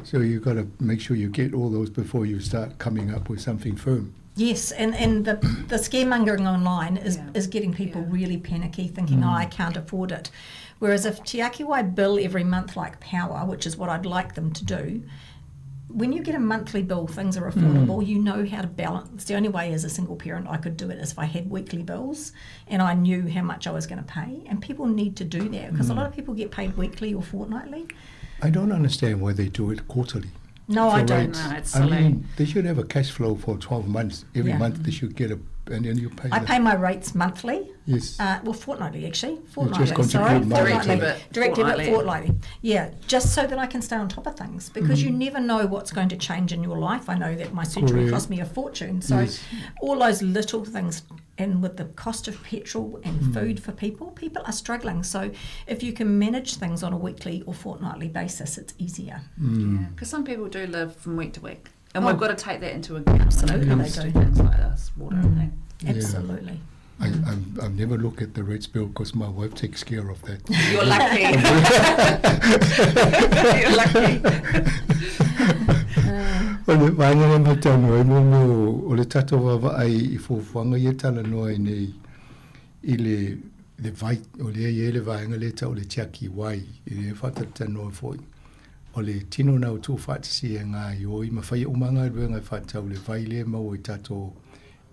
so you've got to make sure you get all those before you start coming up with something firm. Yes, and the scaremongering online is, is getting people really panicky, thinking, oh, I can't afford it. Whereas if Te Akiwai bill every month like power, which is what I'd like them to do, when you get a monthly bill, things are affordable. You know how to balance. The only way as a single parent I could do it is if I had weekly bills and I knew how much I was going to pay. And people need to do that because a lot of people get paid weekly or fortnightly. I don't understand why they do it quarterly. No, I for don't. rates. No, it's I silly. mean, they should have a cash flow for 12 months. Every month they should get a and then you pay. I pay my rates monthly. Yes. Well, fortnightly actually. You Fortnightly. just sorry, contribute money to fortnightly. it. Direct debit Direct debit fortnightly. fortnightly. Yeah, just so that I can stay on top of things because you never know what's going to change in your life. I know that my surgery Correct. cost me a fortune, so Yes. all those little things. And with the cost of petrol and food for people, people are struggling. So if you can manage things on a weekly or fortnightly basis, it's easier. Because some people do live from week to week. And Oh. we've got to take that into account. Absolutely, When it they comes to do. things like this, water and thing. Yeah. Absolutely. I never look at the rates bill because my wife takes care of that. You're lucky. You're lucky. O le vaega lea matalanoa ai mo mea o le tatou vaavaai i fuafuaga ia e talanoa ai nei i le le vai o lea e i ai le vaega lea e tau o le tiaki wai i lea faatalatalanoa foi o le tino na o tuufaatasia e gaioi ma faia uma galuega e faatatau le vai lea e maua i tatou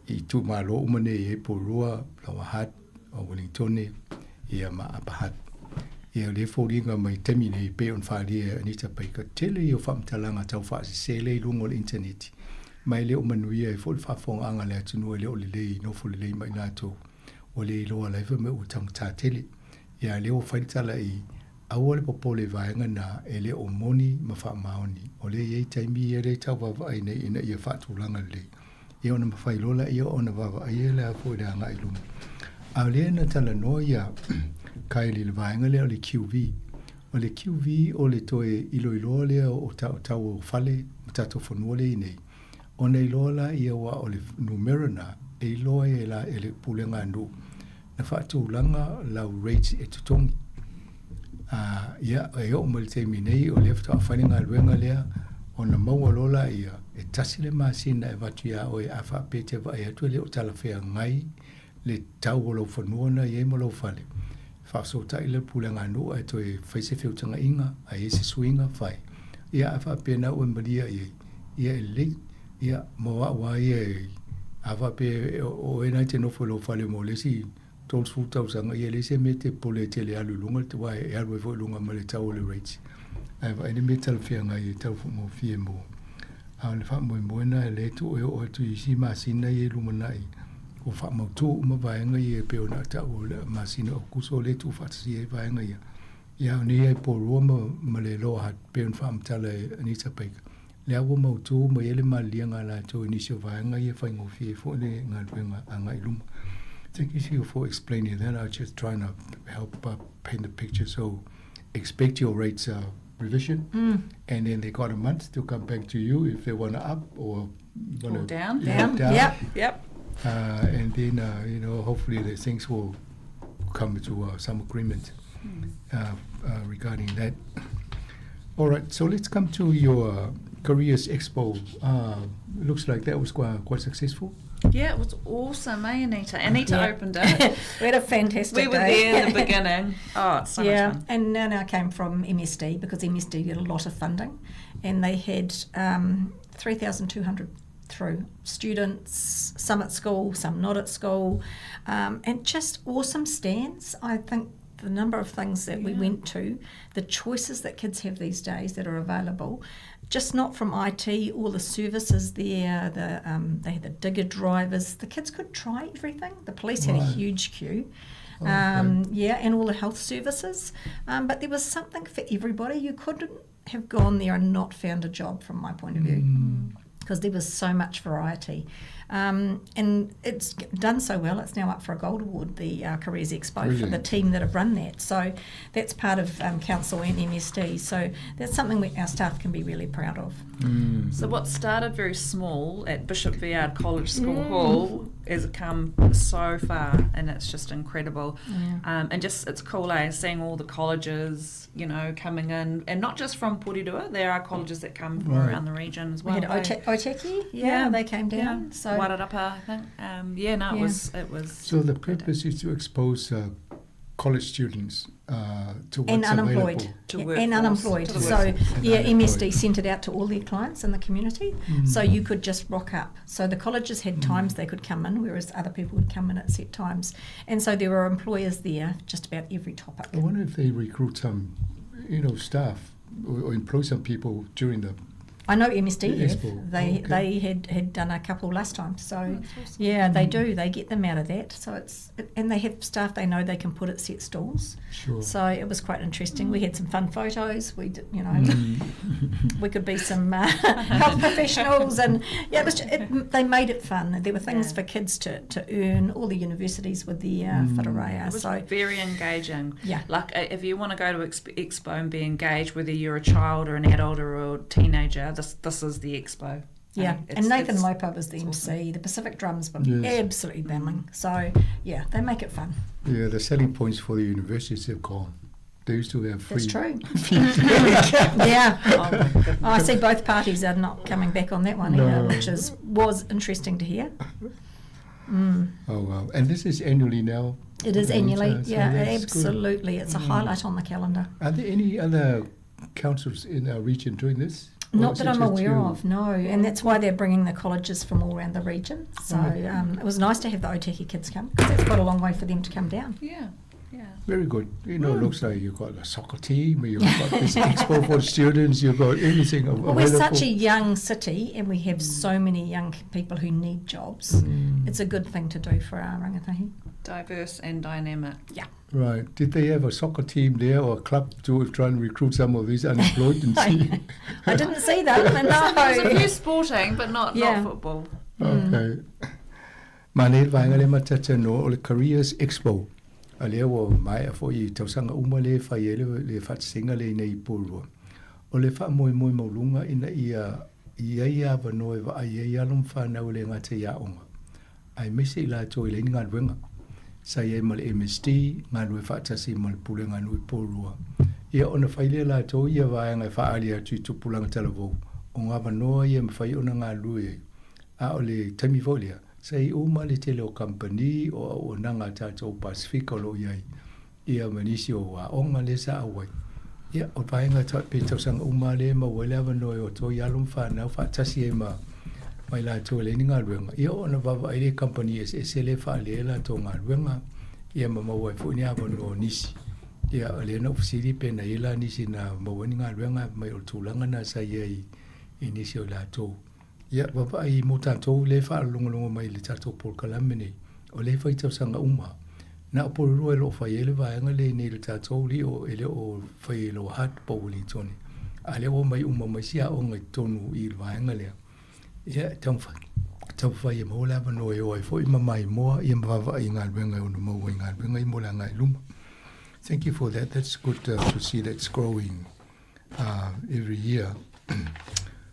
i itumālō uma nei e Porirua, Lower Hutt, o Wellingtone, ia ma Upper Hutt. Ia o lea foliga mai taimi nei pei ona faaalia e Anita Baker, tele ia o faamatalaga taufaasese lea i luga o le initaneti, ma e le o manuia ai foi le faafofogaaga a le atunuu e le o lelei nofo lelei ma i latou ua le iloa laifa mea ua taugata tele. Ia a lea ua fai le tala i aua le popole i vaega na e le o moni ma faamaoni, o lea e i ai taimi ia lea e tauvaavaai nei ina ia faatulaga lelei. Ia ona mafai loa laia ona vaavaaia le a foi le agai i luma. A o lea na talanoa ia Kylie i le vaega lea o le QV. O le QV o le toe iloiloa lea o tau o fale ma tatou fanua lea i nei, ona iloa laia aua o le numera na e iloa ai e la e le pulega a nuu na faatulaga lau rates e totogi. A, ia, e oo mai le taimi nei o lea faatoa fai le galuega lea ona maua loa laia e tasi le masina e avatu iā oe a faapea e te vaai atu e le o talafeagai le tau o lou fanua na i ai ma lou fale. Faafesootai lea le pulega a nuu ae toe fai se feutagaiga a i ai se suiga fai. Ia a faapea na ua malia i ai, ia e lelei. Ia mo au lava ia e a faapea o oe na e te nofo i lou fale mo le isi 30 tausaga, ia e leai se mea e te popole ai tele e alu i luga le aua e alu ai foi i luga ma le tau o le rates. Ae vaai le mea e talafeagai e tau faigofie mo. A o le faamoemoe lena e lea e tuu e oo atu i isi masina ia i lumanai ua faamautū uma vaega ia e pei ona ta'u o le masina o Aokuso lea e tuufaatasia ai vaega ia. Ia a o nei lava i Porirua ma ma le Lower Hutt pei ona faamatala e Anita Baker, lea ua mautū mai ai le maliliega a latou i nisi o vaega ia e faigofie ai foi le galuega agai i luma. Thank you for explaining that. I was just trying to help paint the picture. So expect your rates revision, and then they got a month to come back to you if they want to up or want Or to down. Down. down. Yep. Yep. And then hopefully the things will come to some agreement regarding that. All right, so let's come to your Careers Expo. Looks like that was quite successful. Yeah, it was awesome, eh, Anita? Anita opened it. We had a fantastic We were day. there in the beginning. Oh, it's so yeah, much fun. and Nana came from MSD because MSD did a lot of funding, and they had 3,200 through students, some at school, some not at school, and just awesome stands. I think the number of things that we went to, the choices that kids have these days that are available, just not from IT, all the services there, they had the digger drivers, the kids could try everything. The police had a Right. huge queue. Okay. Yeah, and all the health services. But there was something for everybody. You couldn't have gone there and not found a job, from my point of view, because there was so much variety. And it's done so well, it's now up for a gold award, the Careers Expo, for the Brilliant. team that have run that. So that's part of Council and MSD. So that's something our staff can be really proud of. So what started very small at Bishop Viard College School Hall has come so far, and it's just incredible. Yeah. And just it's cool, seeing all the colleges, coming in, and not just from Porirua. There are colleges that come from Right. around the region as We well. had Otaki, yeah, they came down. So Wairarapa, I think. Yeah, no, it Yeah. was. So the purpose is to expose college students to what's and unemployed. available. To Yeah, workforce, and unemployed. to the So, workforce. And yeah, unemployed. MSD sent it out to all their clients in the community. So you could just rock up. So the colleges had times they could come in, whereas other people would come in at set times. And so there were employers there just about every topic. I wonder if they recruit some, staff or employ some people during the I know MSD The have. expo. They Okay. they had, had done a couple last time. So That's awesome. yeah, they do. They get them out of that. So it's and they have staff they know they can put at set stalls. Sure. So it was quite interesting. We had some fun photos. We did, you know, Mm. we could be some health professionals, and yeah, it was. It, they made it fun. There were things Yeah. for kids to, to earn. All the universities were there, Mm. Whitireia. It was So very engaging. Yeah. Like if you want to go to expo and be engaged, whether you're a child or an adult or a teenager, this is the expo. Yeah, It's- and Nathan it's- Lopo was the it's MC. awesome. The Pacific Drums were Yes. absolutely booming. So yeah, they make it fun. Yeah, the selling points for the universities have gone. They used to have free. That's true. free yeah. Oh my goodness. I see both parties are not coming back on that one either, No. which is was interesting to hear. Mm. Oh wow! And this is annually now. It is So- annually, so yeah, that's good. absolutely. It's a Mm. highlight on the calendar. Are there any other councils in our region doing this? Or Not is that it I'm just aware you? of, no. And that's why they're bringing the colleges from all around the region. So Right. it was nice to have the Otaki kids come because that's quite a long way for them to come down. Yeah, yeah. Very good. You know, Mm. looks like you've got a soccer team, you've got this expo for students, you've got everything Well, we're available. such a young city and we have so many young people who need jobs. Mm. It's a good thing to do for our rangatahi. Diverse and dynamic. Yeah. Right. Did they have a soccer team there or a club to try and recruit some of these unemployed and see? I didn't see them, and no. There was a few sporting, but not, Yeah. not football. Okay. Ma nei vaega le matatanoa o le Careers Expo. A lea ua maea fo'i i tausaga uma lē fai ai le, le faatasega le inei i Porirua. O le faamoemoe mauluga ina ia i ai avanoa e vaai ai alo ma fanau e lē gata i aoga. Aemaise i latou e leai ni galuega. Sa iai ma le MSD, galue faatasi ma le Pulega nuu i Porirua. Ia ona fai lea latou ia vaega e faaali atu i tupulaga talavou, o gavanoa ia e mafai ona galulue ai. A o le taimi foi lea, sa i uma le tele o kamupani o auaunaga a tatou Pasefika o loo i ai, ia ma nisi o aoga lea sa auai. Ia, o le vaega ta, pe tausaga uma lea e maua ai le avanoa e o atu ai alo ma fanau faatasi ai ma ma i latou e leai ni galuega. Ia ona vaavaai lea i kamupani eseese lea e faalelei ai latou galuega, ia ma maua ai foi ni avanoa o nisi. Ia, o lea na ou fesili pe na i ai la nisi na maua ai ni galuega mai o le tulaga na sa i ai i nisi o i latou. Ia, vaavaai mo tatou lea e faalogologo mai i le tatou polokalame nei, o lea e fai tausaga uma. Na o Porirua e loo fai ai le vaega lenei i le tatou alii e le o fai e Lower Hutt po o Wellington. A lea ua omai uma mai isi aoga i totonu i le vaega lea. Ia, e taumafai, taumafai e maua le avanoa e o ai foi ma maimoa ia ma vaavaai i galuega e ono maua i galuega ia mo le agai i luma. Thank you for that. That's good to see that's growing every year.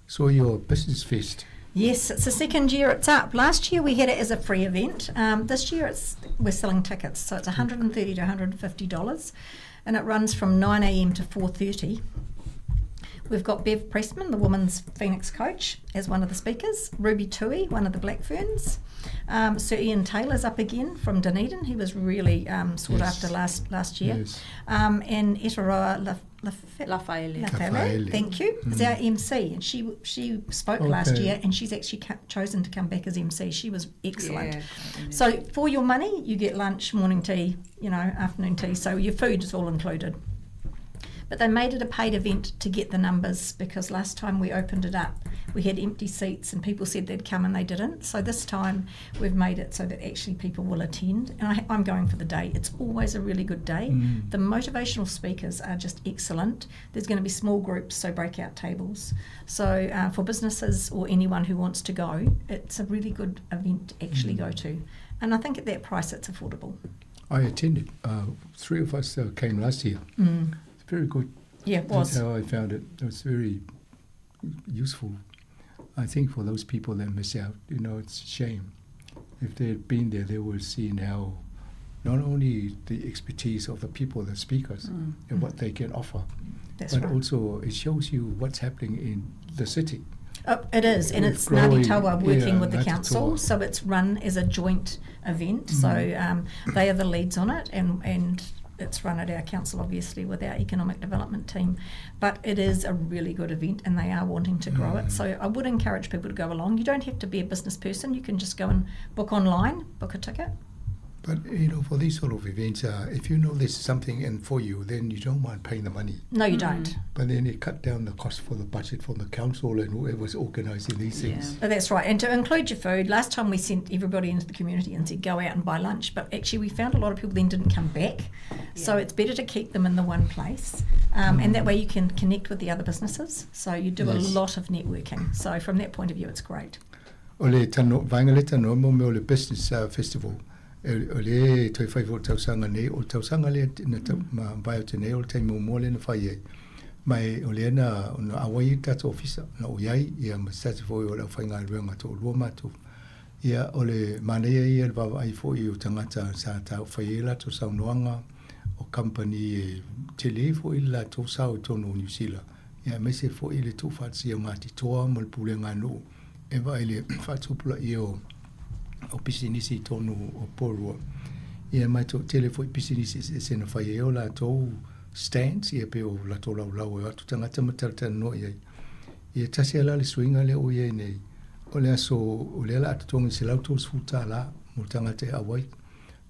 So your business fest. Yes, it's the second year it's up. Last year we had it as a free event. This year we're selling tickets, so it's $130 to $150, and it runs from 9 a.m. to 4:30. We've got Bev Priestman, the women's Phoenix coach, as one of the speakers. Ruby Tui, one of the Black Ferns. Sir Ian Taylor's up again from Dunedin. He was really sought after last year. And Eteroa Lafaele. Lafaele, Lafaele. thank you, is our MC, and she spoke last year, and she's actually chosen to come back as MC. She was excellent. Yeah, great. So for your money, you get lunch, morning tea, afternoon tea. So your food is all included. But they made it a paid event to get the numbers, because last time we opened it up, we had empty seats and people said they'd come and they didn't. So this time we've made it so that actually people will attend. And I'm going for the day. It's always a really good day. The motivational speakers are just excellent. There's going to be small groups, so breakout tables. So for businesses or anyone who wants to go, it's a really good event to actually go to. And I think at that price it's affordable. I attended. Three of us came last year. It's very good. Yeah, it was. That's how I found it. It was very useful. I think for those people that miss out, it's a shame. If they had been there, they would have seen how not only the expertise of the people, the speakers, and what they can offer, That's but right. also it shows you what's happening in the city. Oh, it is, and With it's growing, Ngāti Toa working yeah, with the Ngāti council, Toa. so it's run as a joint event. So they are the leads on it, and it's run at our council, obviously, with our economic development team. But it is a really good event, and they are wanting to grow it. So I would encourage people to go along. You don't have to be a business person. You can just go and book online, book a ticket. But, you know, for these sort of events, uh, if you know there's something in for you, then you don't mind paying the money. No, you mm. don't. But then it cut down the cost for the budget from the council and whoever's organising these yeah. things. Oh, that's right. And to include your food, last time we sent everybody into the community and said go out and buy lunch, but actually we found a lot of people then didn't come back. Yeah. So it's better to keep them in the one place. Um, mm. And that way you can connect with the other businesses. So you do yes. a lot of networking. So from that point of view, it's great. O le tano, vaega lea tanoa mo mea o le Business Festival, o lea e toe fai foi i le tausaga nei, o le tausaga lea na mavae atu nei o le taimi muamua lea na fai ai. Ma e, o lea na, na auai ai le tatou ofisa, na ou i ai, ia ma se tasi foi o le aufaigaluega toalua matou. Ia, o le manaia ia le vaavaai foi o tagata sa tau fai ai latou saunoaga, o kamupani e tele foi le latou sao i totonu o Niu Sila, ia aemaise foi le tuufaatasia o Ngāti Toa ma le pulega a nuu. e vaai i le faatupulaia o, o pisinisi i totonu o Porirua. Ia mai toatele foi pisinisi eseese na fai ai o latou stands, ia pe o latou laulau e o atu tagata ma talatalanoa i ai. Ia tasi lava la le suiga lea ua i ai nei, o le aso o lea o le a totogi $130 mo le tagata e auai.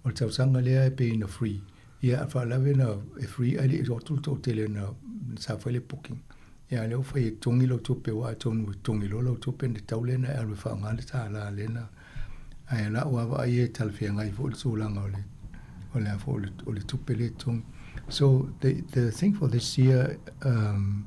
O le tausaga lea e pei ina free. Ia a faalave na e free ae le i o atu le toatele na sa fai le booking. Ia lea ua fai e totogi lau tupe aua atonu e totogi loa lau tupe ona tatau lea ona e alu e faaaoga le $1 lea na ae o lau lava vaai e talafeagai foi le tulaga o le o le a foi o le tupe lea e totogi. So the the thing for this year um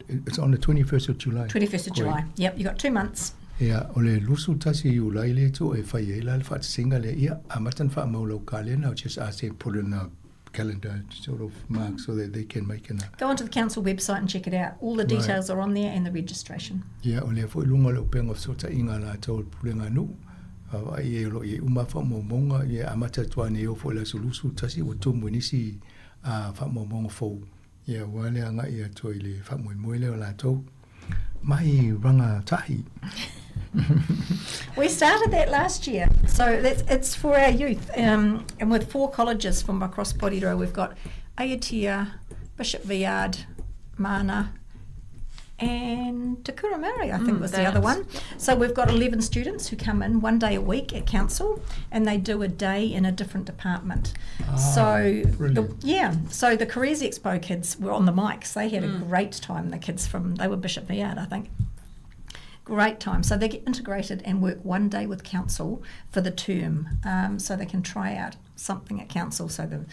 it's on the 21st of July. 21st of July. Yep, you got 2 months. Ia, o le 21 Iulai lea tou e fai ai la le faatasiga lea, ia, amata ona faamau lau kalena, just ask them put in a calendar to sort of mark so that they can make an... Go onto the council website and check it out. All the details right. are on there and the registration. Ia, o lea foi luga o le upega o fesootaiga a latou o le Pulega Nuu, vaavaai e o lo o i ai uma faamaumauga, ia amata atu lava nei oo foi i le aso 21 ua tumu i nisi faamaumauga fou. Ia, aua le agai atu ai i le faamoemoe lea o latou. Mahi rangatahi. We started that last year. So that's, it's for our youth. Um, and with four colleges from across Porirua, we've got Aotea, Bishop Viard, Mana, and Te Kura Māori, I think mm, was the other one. So we've got 11 students who come in one day a week at council and they do a day in a different department. Ah, so, the, yeah, so the Careers Expo kids were on the mics. They had mm. a great time, the kids from, they were Bishop Viard, I think. Great time. So they get integrated and work one day with council for the term um, so they can try out something at council. So the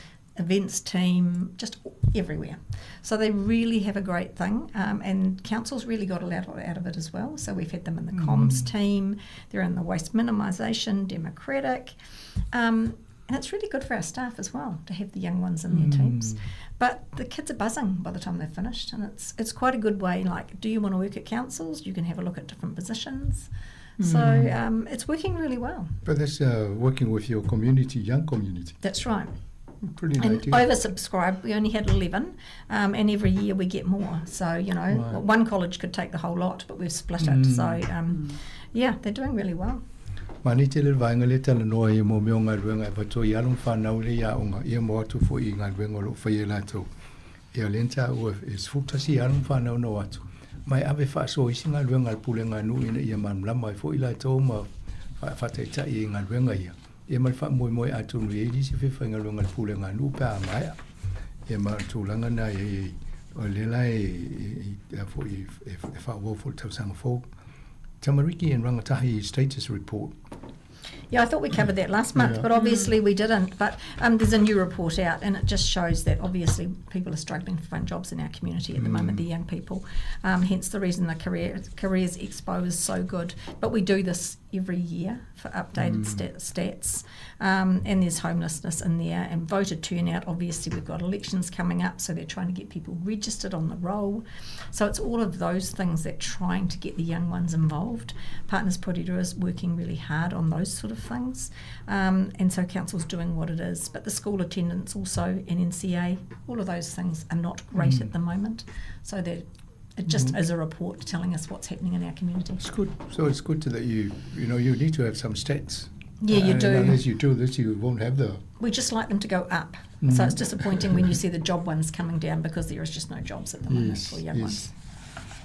events team, just everywhere. So they really have a great thing, um, and council's really got a lot out of it as well. So we've had them in the mm. comms team, they're in the waste minimisation, democratic. Um, and it's really good for our staff as well to have the young ones in their mm. teams. But the kids are buzzing by the time they're finished, and it's it's quite a good way. Like, do you want to work at councils? You can have a look at different positions. Mm. So um, it's working really well. But that's uh, working with your community, young community. That's right. Brilliant and idea. oversubscribed. We only had 11, um, and every year we get more. So, you know, right. one college could take the whole lot, but we've split it. Mm. So, um, mm. yeah, they're doing really well. Mani tele le vaega lea talanoa ai mo mea o galuega e avatu ai alo ma fanau lea i aoga, ia ma o atu foi i galuega o lo o faia e latou. Ia o lea na taua e 11 alo ma fanau na o atu, ma e ave faasoa isi galuega a le pulega a nuu ina ia malamalama ai foi latou ma faataitai ai i galuega ia. Ia ma le faamoemoe atonu e i ai nisi fefaigaluega a le pulega a nuu pe a maea. Ia ma o le tulaga lena e i ai, o lea la e, e, foi, e, e faaauau foi le tausaga fou. Tamariki and Rangatahi status report. Yeah, I thought we covered that last month, yeah. but obviously we didn't. But um, there's a new report out, and it just shows that obviously people are struggling to find jobs in our community at the mm. moment, the young people. Um, hence the reason the Career, Careers Expo is so good. But we do this every year for updated mm. stat, stats. Um, and there's homelessness in there and voter turnout. Obviously, we've got elections coming up, so they're trying to get people registered on the roll. So it's all of those things that trying to get the young ones involved. Partners Porirua is working really hard on those sort of things. Um, and so council's doing what it is. But the school attendance also, NNCA, all of those things are not great mm. at the moment. So they're it just mm. is a report telling us what's happening in our community. It's good. So it's good to that you you know you need to have some stats. Yeah, you uh, do. Unless you do this, you won't have the. We just like them to go up. Mm. So it's disappointing when you see the job ones coming down because there is just no jobs at the moment yes, for young yes. ones.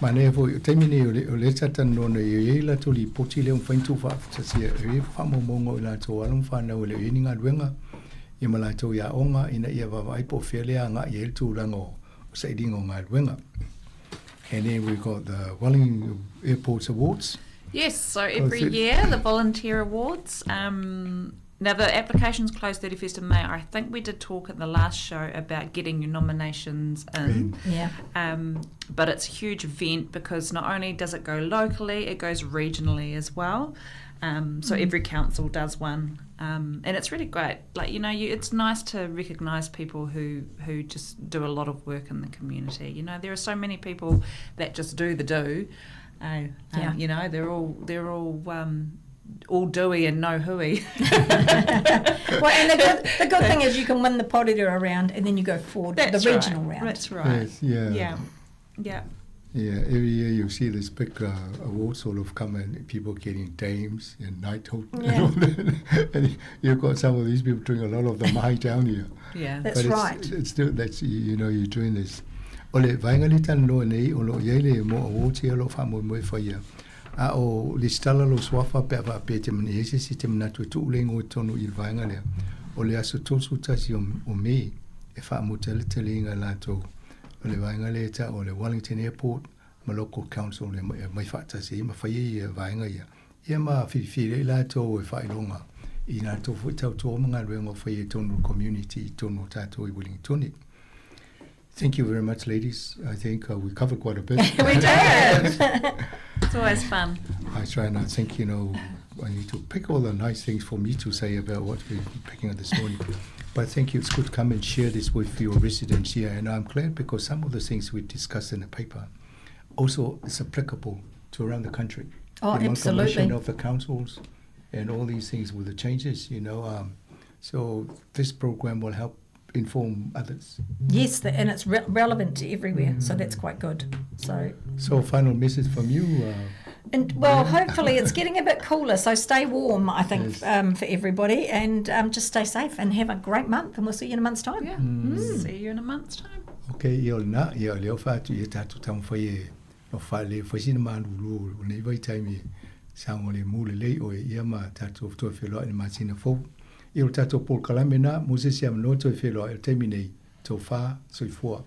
Manaia foi, o taimi nei o le, o lea sa talanoa nei, e i ai latou lipoti lea ua mafai ona tuufaatasia, e i ai faamaumauga o i latou alo ma fanau e le o i ai ni galuega, ia ma latou i aoga ina ia vaavaai po o fea lea agai i ai le tulaga o sailiga o galuega. And then we've got the Wellington Airports Awards. Yes, so every year the volunteer awards. Um, now the applications close 31st of May. I think we did talk at the last show about getting your nominations in. Yeah. Um, but it's a huge event because not only does it go locally, it goes regionally as well. Um, so mm. every council does one, um, and it's really great. Like you know, you, it's nice to recognise people who who just do a lot of work in the community. You know, there are so many people that just do the do. Uh, um, yeah. You know, they're all they're all um, all doey and no hooey. well, and the good, the good thing is you can win the Porirua round and then you go forward to the regional right. round. That's right. Yes, yeah. Yeah. Yeah. Yeah, every year you see this big uh, award sort of come and people getting dames and knighthood yeah. and all that. and you've got some of these people doing a lot of the mahi down here. Yeah. That's but it's, right. It's still, that's, you know, you're doing this. O le vaega lea talanoa nei o lo o i ai le mo awards ia o lo o faamoemoe e faia. A o lesitala lou suafa pe a faapea e te i ai se isi e te manatu e tuu le igoa i totonu i le vaega lea, o le aso 31 o Me e faamuta ai le taliga e latou o le vaega lea e tau o le Wellington Airport ma Local Council e aumai faatasi ai ma fai ai ia vaega ia. Ia ma filifili ai latou e faailoga i latou foi tautua ma galuega o faia i totonu o le community i totonu o tatou i Wellingtone. Thank you very much, ladies. I think uh, we covered quite a bit. we did. it's always fun. I try and I think, you know, I need to pick all the nice things for me to say about what we're picking up this morning. But thank you. It's good to come and share this with your residents here. And I'm glad because some of the things we discussed in the paper also is applicable to around the country. Oh, the absolutely. of the councils and all these things with the changes, you know. Um, so this program will help inform others. Yes, the, and it's re- relevant to everywhere, mm. so that's quite good. So, so final message from you. Uh, and well, hopefully it's getting a bit cooler, so stay warm. I think yes. um, for everybody, and um, just stay safe and have a great month. And we'll see you in a month's time. Yeah, mm. see you in a month's time. Okay, ia o lena, ia o lea o faatu ia tatou taumafai e no faale fai sina malulu o lenei vaitaimi e saogalemu lelei oe ia ma tatou toe feiloai i le masina fou. Ia o le tatou polokalame lena mo se isi avanoa toe feiloai i le taimi nei. Tofa, soifua.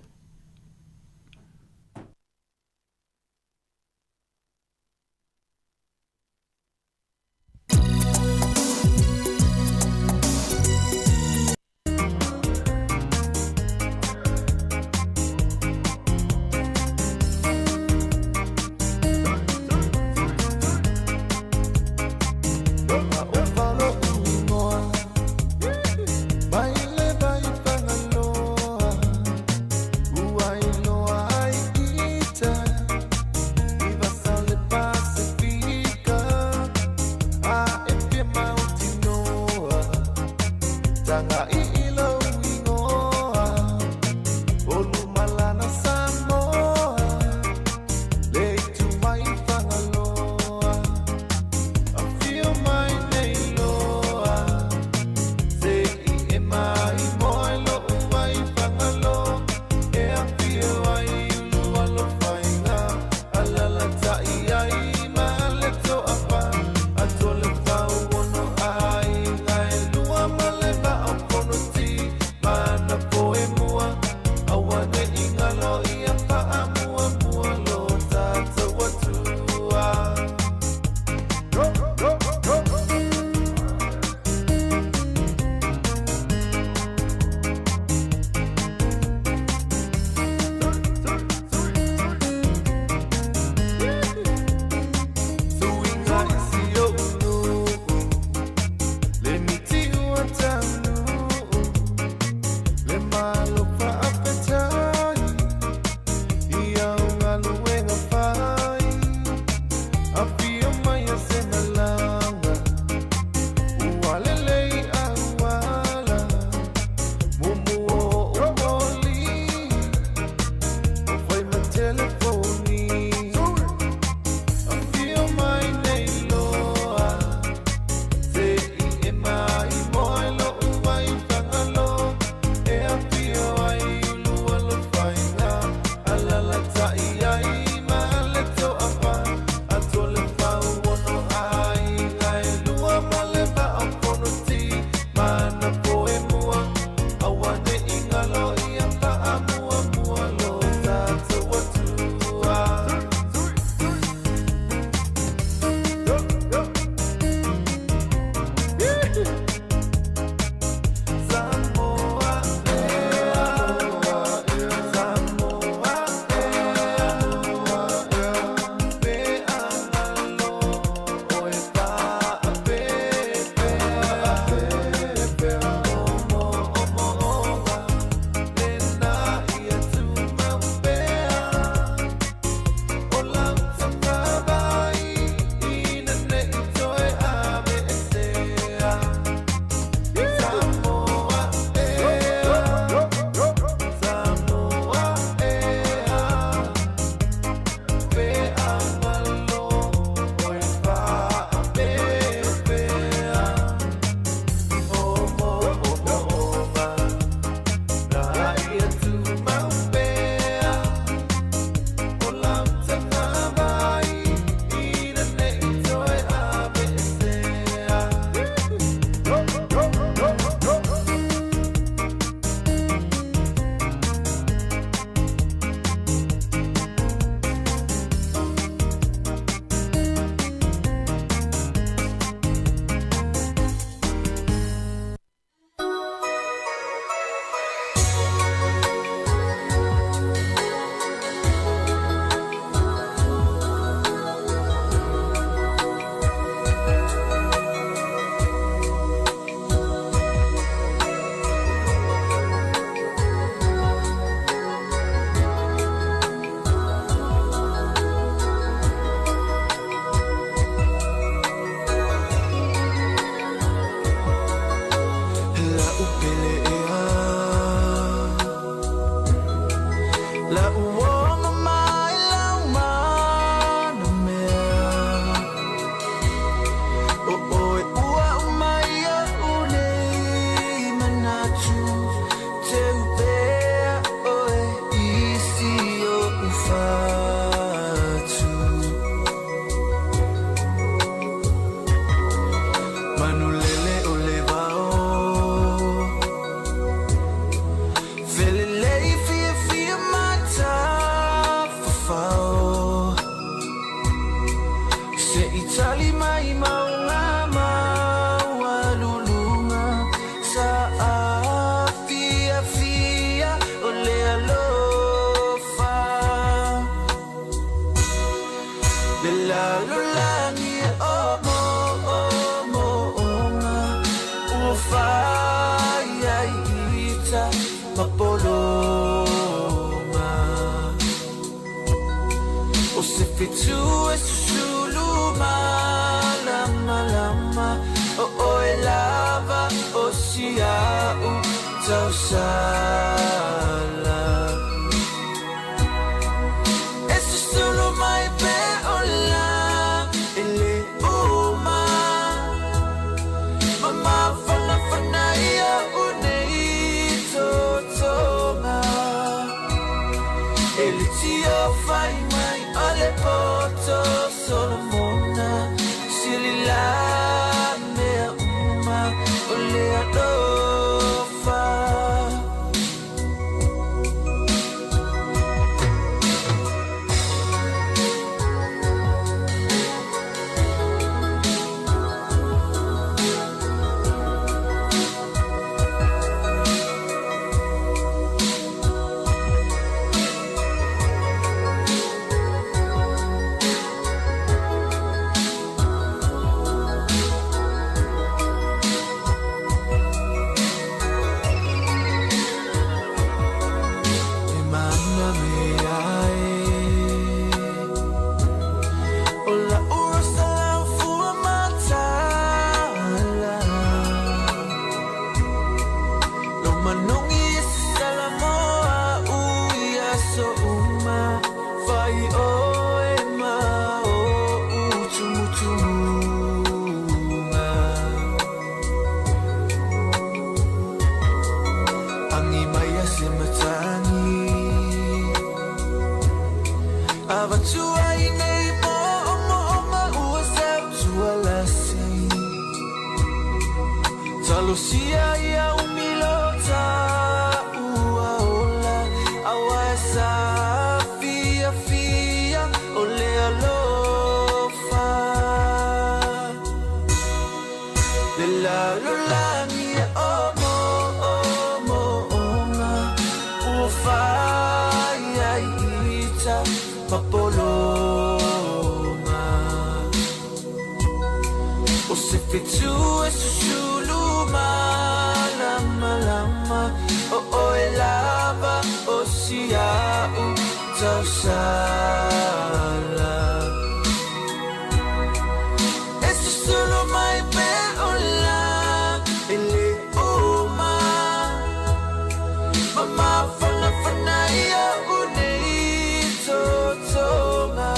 Mama, fana fana ia unei totonga.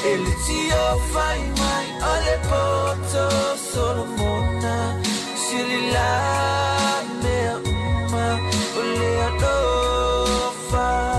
E le tio fai mai o le poto Solomona Sili la mea uma o le alofa.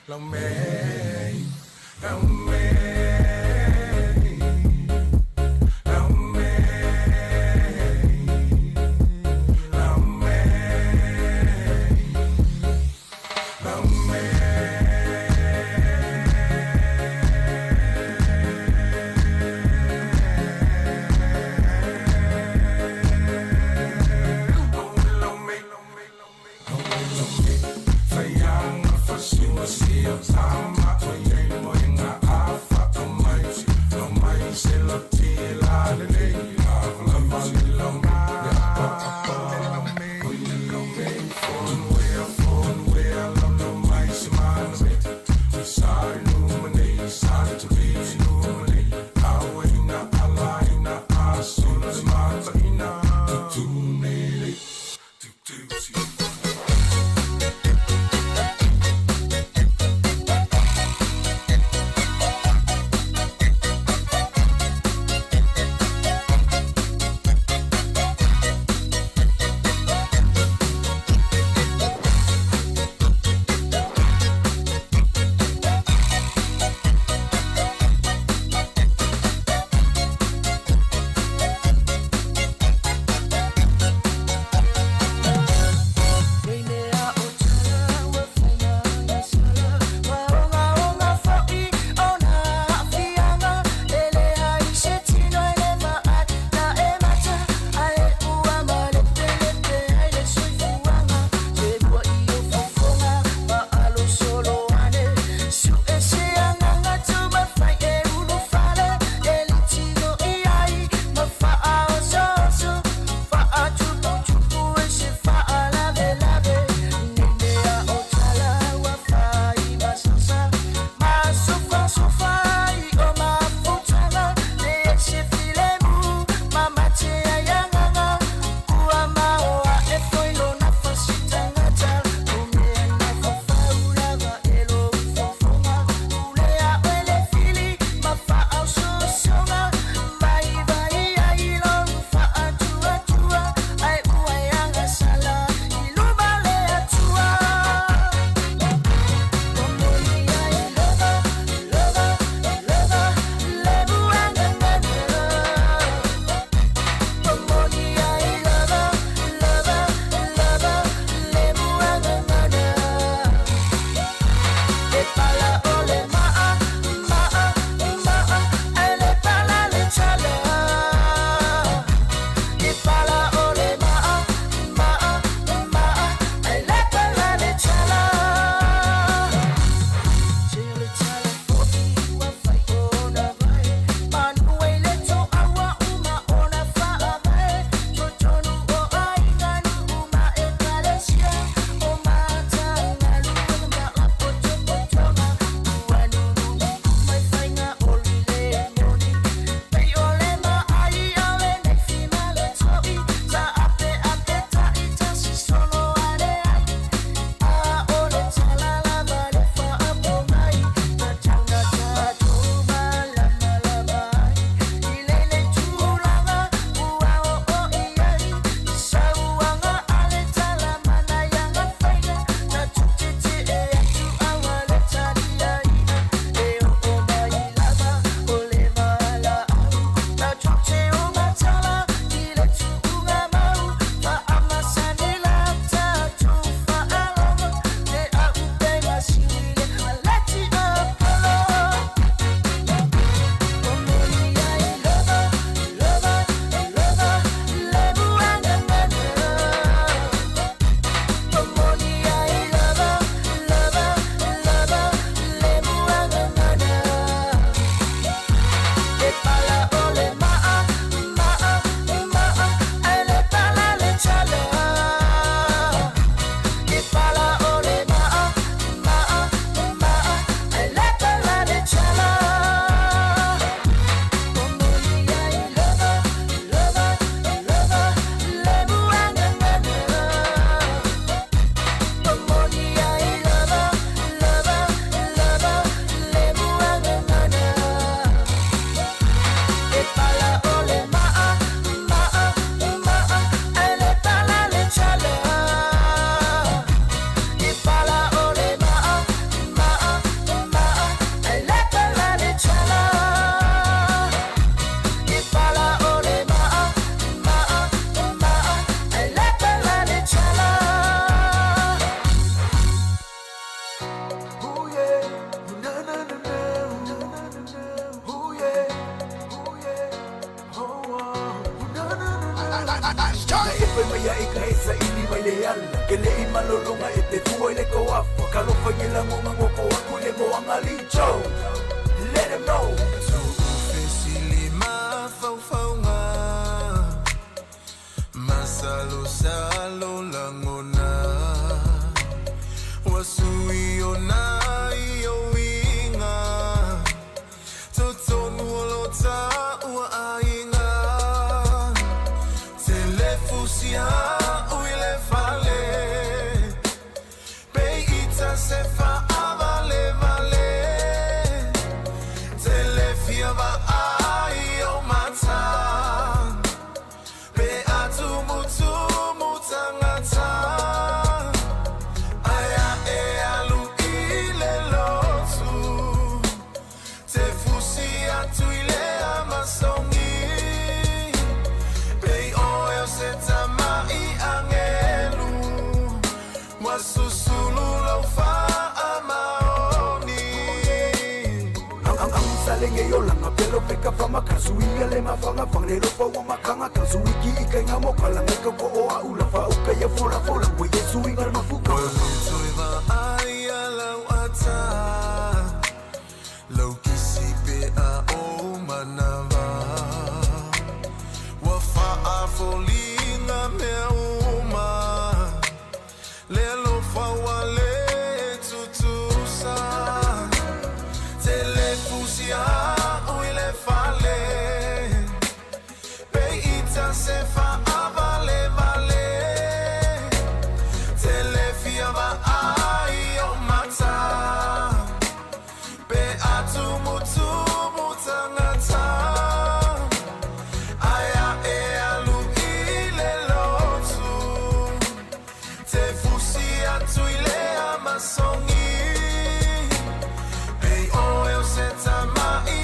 Lau me, mai ai ka e saili mai le ala Ke le i malolonga e te fua i le koafa Ka lofa i le langonga ngoko aku le moanga li Joe Let him know. Tu'ufesili mafaufauga Masalosalo lagona Ua sui ona i ou uiga Totonu o lo taua aiga Telefusi a'u i le fale Peita se fa'avalevale Telefia va'ai o mata Pe atumutumu tagata Ae a'e alu i le lotu Te fusi atu i le amasogi Pei oe o se tama'i agelu Ua susulu lou fa'amaoni Ang salenge yo langa pelo feka fama kasu i le mafanga fang le lofa wa makanga kasu iki i kai ngamo kala ngai ka ko o a ula fa uka ya fola fola we yesu i ngal mafuka. Ua toe va'ai a lau ata Lau kisi pe a o manava Ua fa'afoliga mea uma Le alofa ua lē tutusa Telefusi a'u i le fale Peita se fa'avalevale Telefia va'ai o mata Pe atumutumu tagata Ae a'e alu i le lotu Tefusi atu i le amasogi Pei oe o se tama'i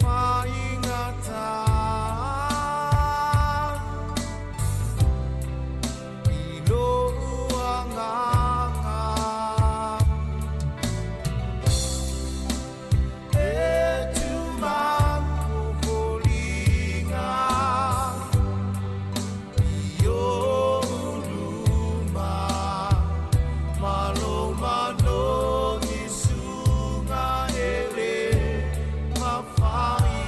faigata I lou agaga E tumau foliga I ou luma Ma lou manogi suga e le mafai.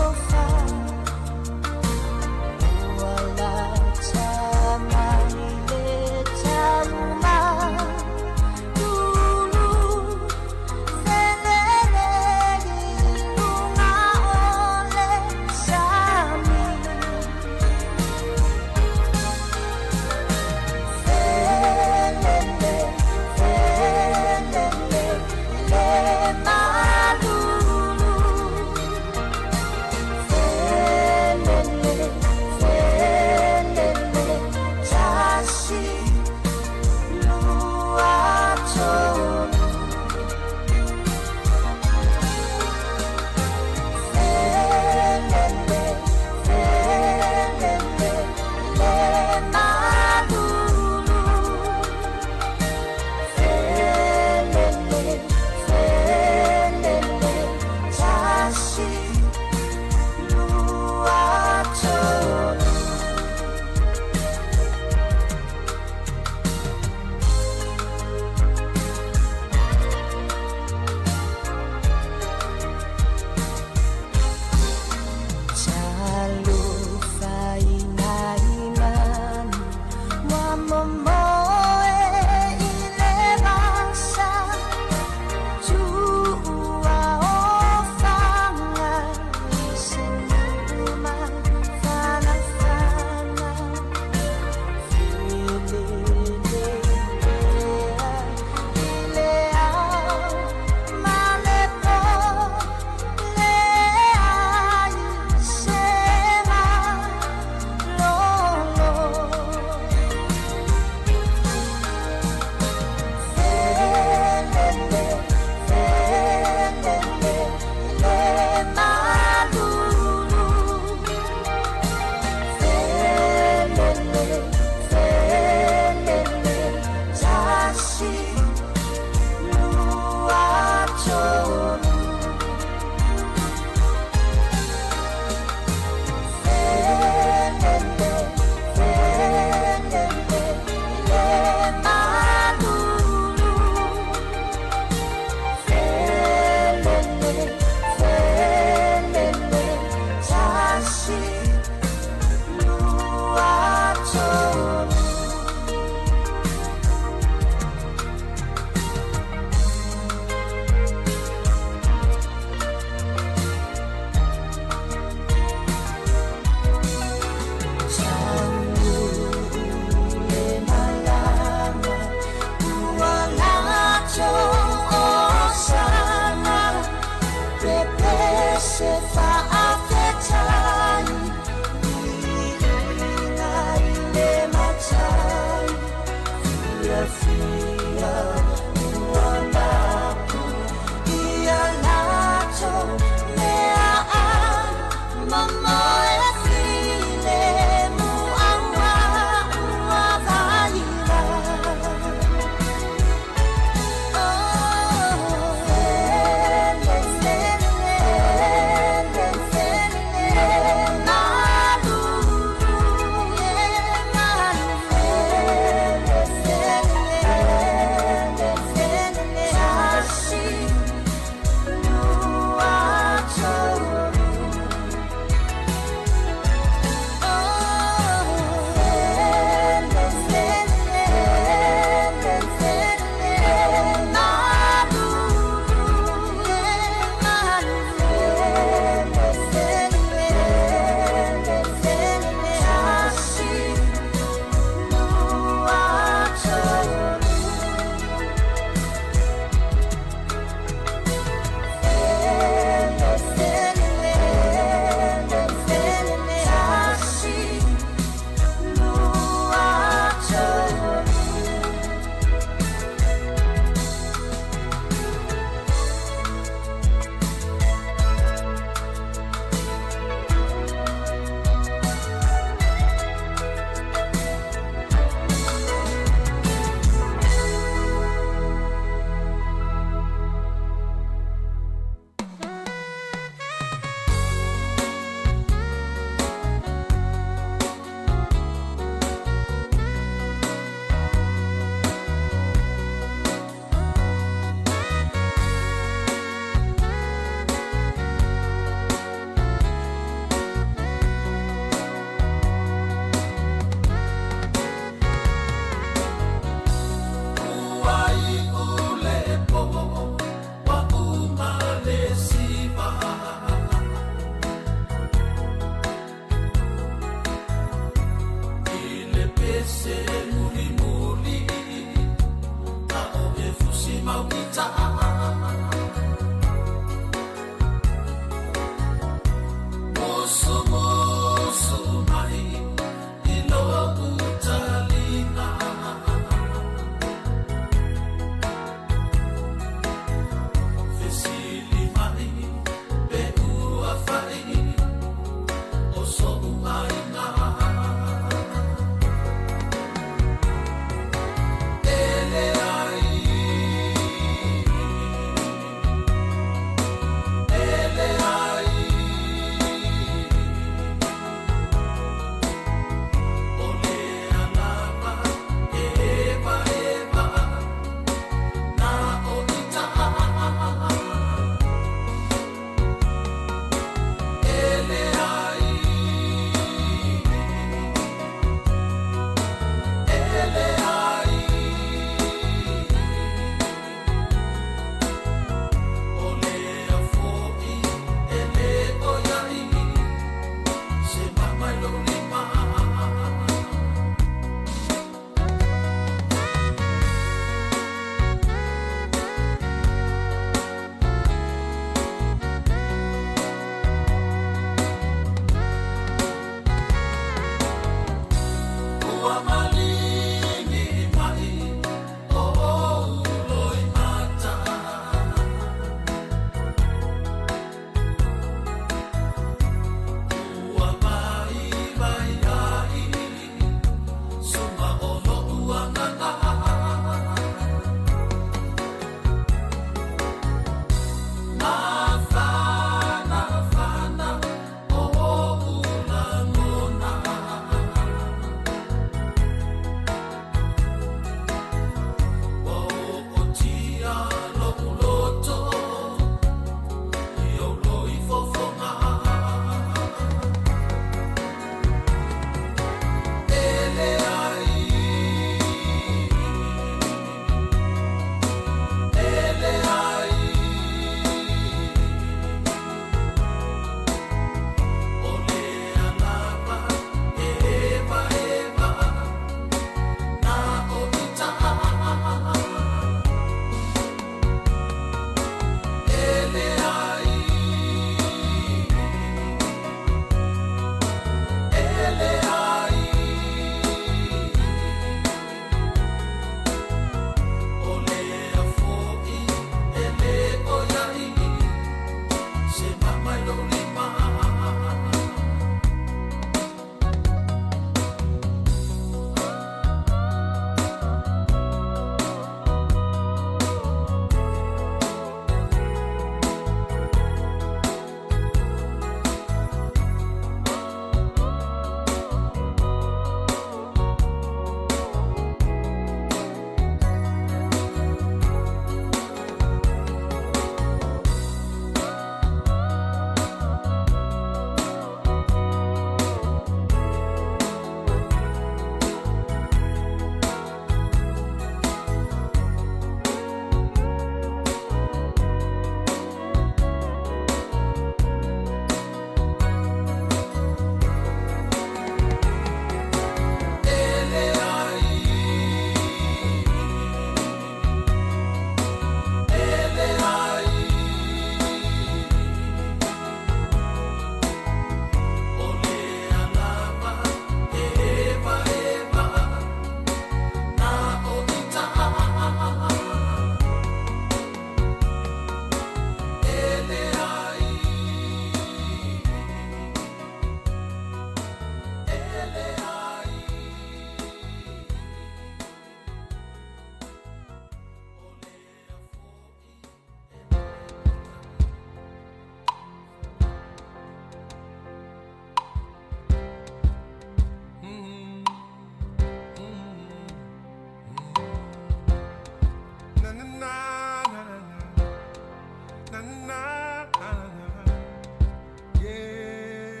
Yeah.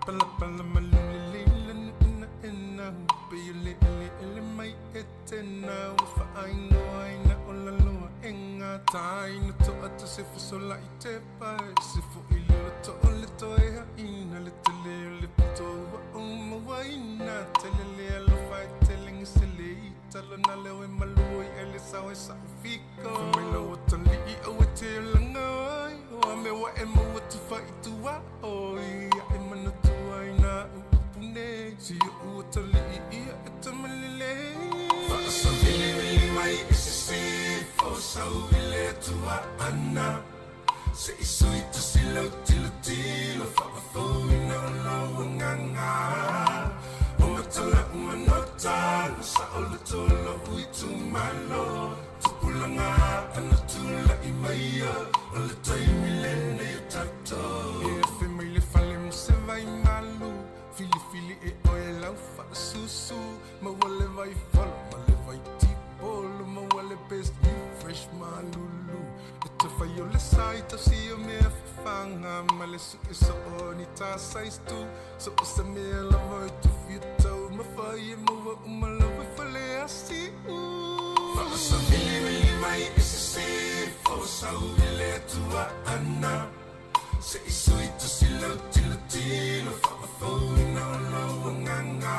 Pala pala malulilila ina ina hupe le ele ele mai e tena wa aingoa ina o laloa e ngā tāina to ata se fasola i te pai se fo i lilo to o le toe ha ina le tele o le pito wa o mawaina tele le alofa e tele ngise le i talo na leo e maluo i ele sao e sa ufiko Mai lo o tali i au e te langa oi o a me wa e maua tu fa i tua oi e mana tua i nā upune si o ua tali i ia e tamalele Whaasawili mai i se sifo sau i le tua ana Se isu i tu silo tilo tilo Whaafouina o lau nganga O matala umanota Sa o le tolo ui tu malo Tupulanga ana tula i maia O le taimi lene o tatou E fe mai le fale mo se vai malu Fili fili e oe lau whaasusu Maua le vai falo ma le vai tipolo Maua le best you fresh malulu E te whai o le sai tausi o mea whawhanga Ma le su e so o ni tā size tu So o se mea lava e tu whia tau Ma whai e maua uma lava e fale asi u Whaasawili mai i se sifo Sau i le tua ana Se isu i tu silo tilo tilo Whaafouina o lau nganga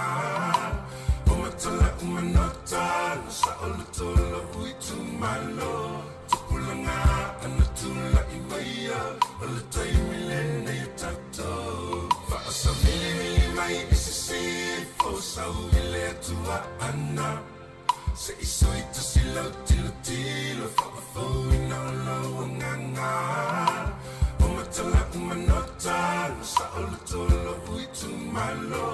O matala umanota Sa o le tolo ui tu malo Tupulanga ana tula i maia O le taimi lene o tatou Whaasawili mai i se sifo Sau i le tua ana Se isu i tu silo tilo tilo Whaafouina o lau nganga O matala umanota Sa o le tolo ui tu malo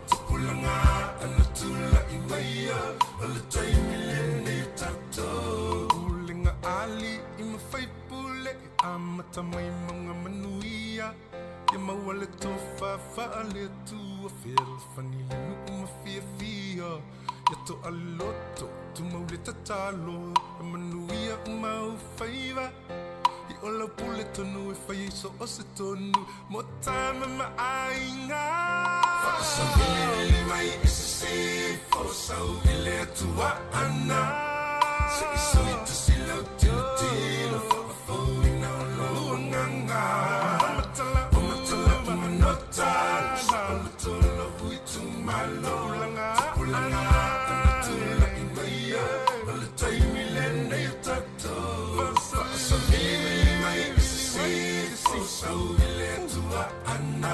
Tupulanga ana tula i maia O le taimi lene o tatou Ulenga ali i mawhai pule E amata mai maunga manuia Ia maua le tofa whaale tua Whiala whani le nuu ma fia fia Ia to aloto tu mau le tatalo E manuia umau whaiva I o lau pule tonu e whai i so o se tonu Mo tama ma ainga Whaasawili mai i se sifo Sau i le atua ana Se isu i tu silo tilo tilo Whaafouina o lau nganga O matala umanota Sa o le tolo ui tu malo Tupulanga ana tula i maia O le taimi lene o tatou Whaasawili mai i se sifo Sau i le atua ana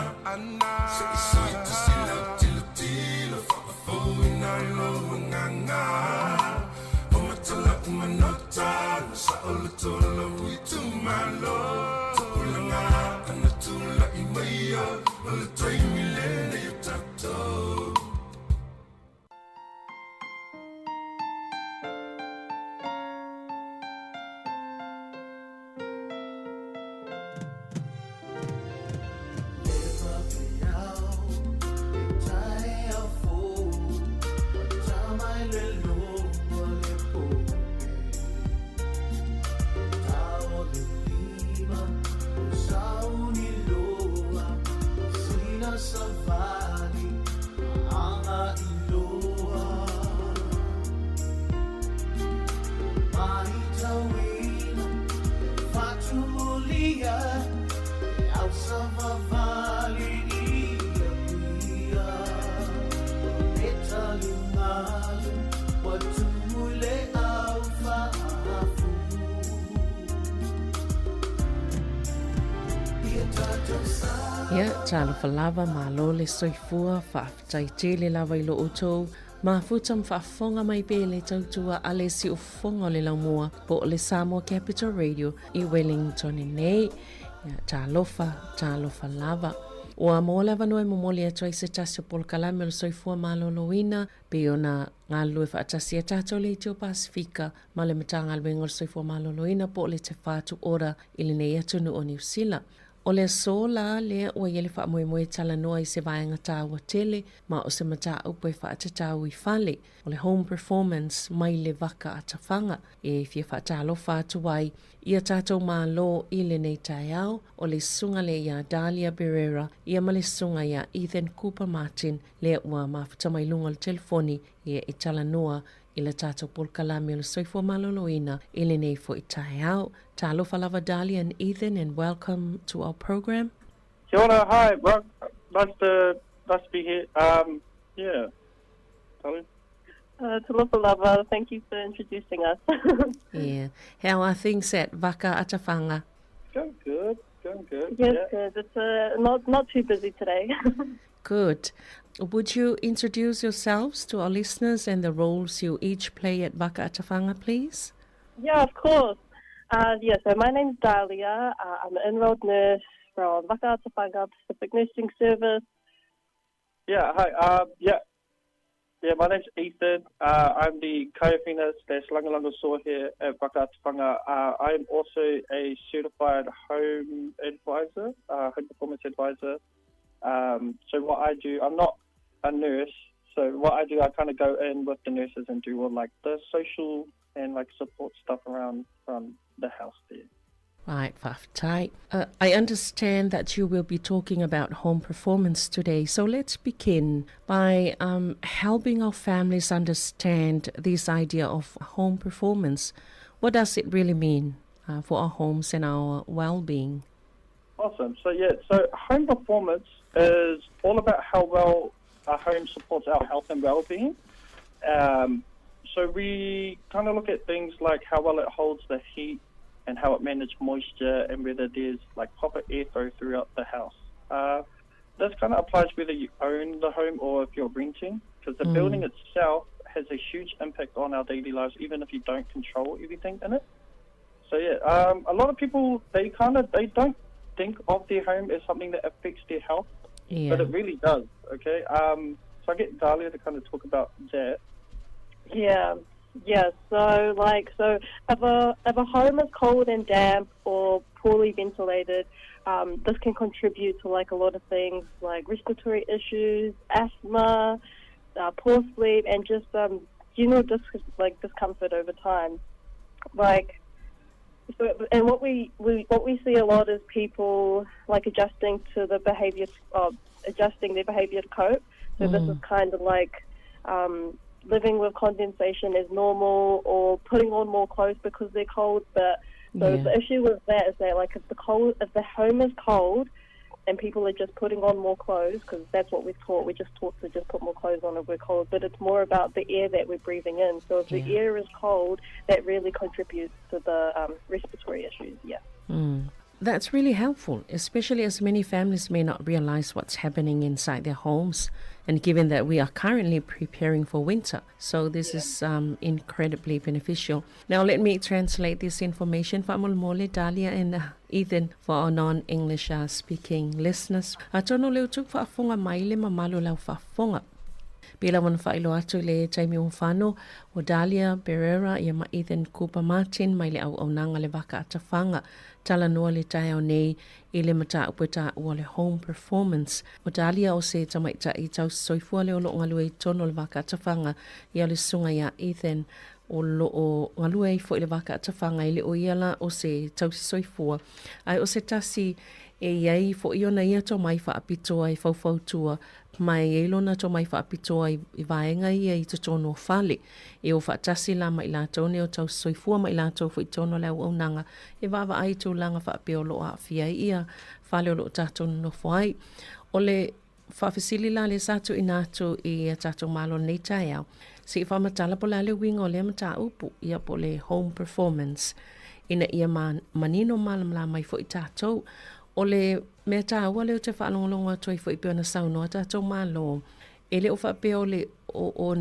Se isu i tu silo tilo tilo Whaafouina o lau nganga O matala umanota Sa o le tolo ui tu malo Tupulanga ana tula i maia O le taimi lene o tatou Ia, talofa lava, malo le soifua, faafetai tele lava i lo outou mafuta ma faafofoga mai pea i le tautua a le siufofoga o le laumua po o le Samoa Capital Radio i Wellington nei. Ia, talofa, talofa lava. Ua maua le avanoa e momoli atu ai se tasi o polokalame o le soifua maloloina pei ona galulue faatasi e tatou le Aitio Pasifika ma le Matagaluega o le Soifua Maloloina po o le Te Whatu Ora i lenei atunuu o Niu Sila. O le aso la lea ua i ai le faamoemoe e talanoa i se vaega taua tele ma o se mataupu e faatatau i fale, o le home performance mai le Vaka a Tafaga e fia faatalofa atu ai i a tatou Malo i lenei taeao, o le susuga lea ia Dahlia Berera ia ma le susuga ia Ethan Cooper Martin lea ua mafuta mai luga o le telefoni ia e talanoa i le tatou polokalame o le soifua maloloina i lenei foi taeao. Talofa lava Dahlia and Ethan and welcome to our program. Kia ora, hi, well, nice to, nice to be here. Um, yeah, Tali. Uh, talofa lava, thank you for introducing us. yeah. How are things at Vaka Atawhanga? Going good, going good. Yes, yeah. good. It's uh, not, not too busy today. good. Would you introduce yourselves to our listeners and the roles you each play at Vaka Atawhanga, please? Yeah, of course. Uh, yeah, so my name's Dahlia. Uh, I'm an enrolled nurse from Vaka Atawhanga Pacific Nursing Service. Yeah, hi. Uh, yeah, yeah, my name's Ethan. Uh, I'm the Kaiawhina slash Langalanga Soa here at Vaka Atawhanga. Uh, I am also a certified home advisor, uh, home performance advisor. Um, so what I do, I'm not a nurse. So what I do, I kind of go in with the nurses and do all like the social and like support stuff around from the house there. Right, Faftai. Uh, I understand that you will be talking about home performance today, so let's begin by um, helping our families understand this idea of home performance. What does it really mean uh, for our homes and our well-being? Awesome. So yeah, so home performance is all about how well our home supports our health and well-being. Um, so we kind of look at things like how well it holds the heat and how it manages moisture and whether there's like proper airflow throughout the house. Uh, this kind of applies whether you own the home or if you're renting, because the mm. building itself has a huge impact on our daily lives, even if you don't control everything in it. So yeah, um, a lot of people they kind of they don't think of their home as something that affects their health, yeah. but it really does. Okay, um, so I get Dahlia to kind of talk about that. Yeah, yeah. So like, so if a if a home is cold and damp or poorly ventilated, um, this can contribute to like a lot of things like respiratory issues, asthma, uh, poor sleep, and just um, general dis- like discomfort over time. Like so, and what we, we what we see a lot is people like adjusting to the behavior, uh, adjusting their behavior to cope. So mm. this is mm. kind of like um, living with condensation as normal, or putting on more clothes because they're cold. But so yeah. the issue with that is that like if the cold, if the home is cold, and people are just putting on more clothes because that's what we're taught. We're just taught to just put more clothes on if we're cold, but it's more about the air that we're breathing in. So if yeah. the air is cold, that really contributes to the um, respiratory issues. Yeah. Mm. That's really helpful, especially as many families may not realize what's happening inside their homes. And given that we are currently preparing for winter, so this yeah. is um, incredibly beneficial. Now, let me translate this information for Mole, Dahlia, and uh, Ethan for our non-English uh, speaking listeners. Atonu leo tuk faafofoga mai le mamalu o lau faafofoga. Pei lava ona faailoa atu i le taimi ua fano, o Dahlia Berera ia ma Ethan Cooper Martin mai le auaunaga le Vaka Atafaga talanoa le taeao nei i le mataupu e taua o le Home Performance. O Dahlia o se tamaitai tausi soifua lea o loo galue i totonu o le Vaka Atafaga ia o le susuga ia Ethan o loo galue ai foi i le Vaka Atafaga e le o ia la o se tausi soifua ae o se tasi e iai foi ona ia tomai faapitoa e faufautua ma e iai lona tomai faapitoa i, i vaega ia i totonu o fale. E o faatasi la ma i latou nei o tausi soifua ma i latou foi i totonu o le auaunaga e vaavaai i tulaga faapea o loo aafia ai ia fale o loo tatou nonofo ai. O le faafesili la lea sa tuuina atu i a tatou Malo i lenei taeao, se i faamatala po o le a le uiga o lea mataupu, ia po o le home performance, ina ia manino malamalama ai foi tatou. O le mea taua lea ou te faalogologo atu ai foi pei ona saunoa tatou Malo, e le o faapea o le, o, o,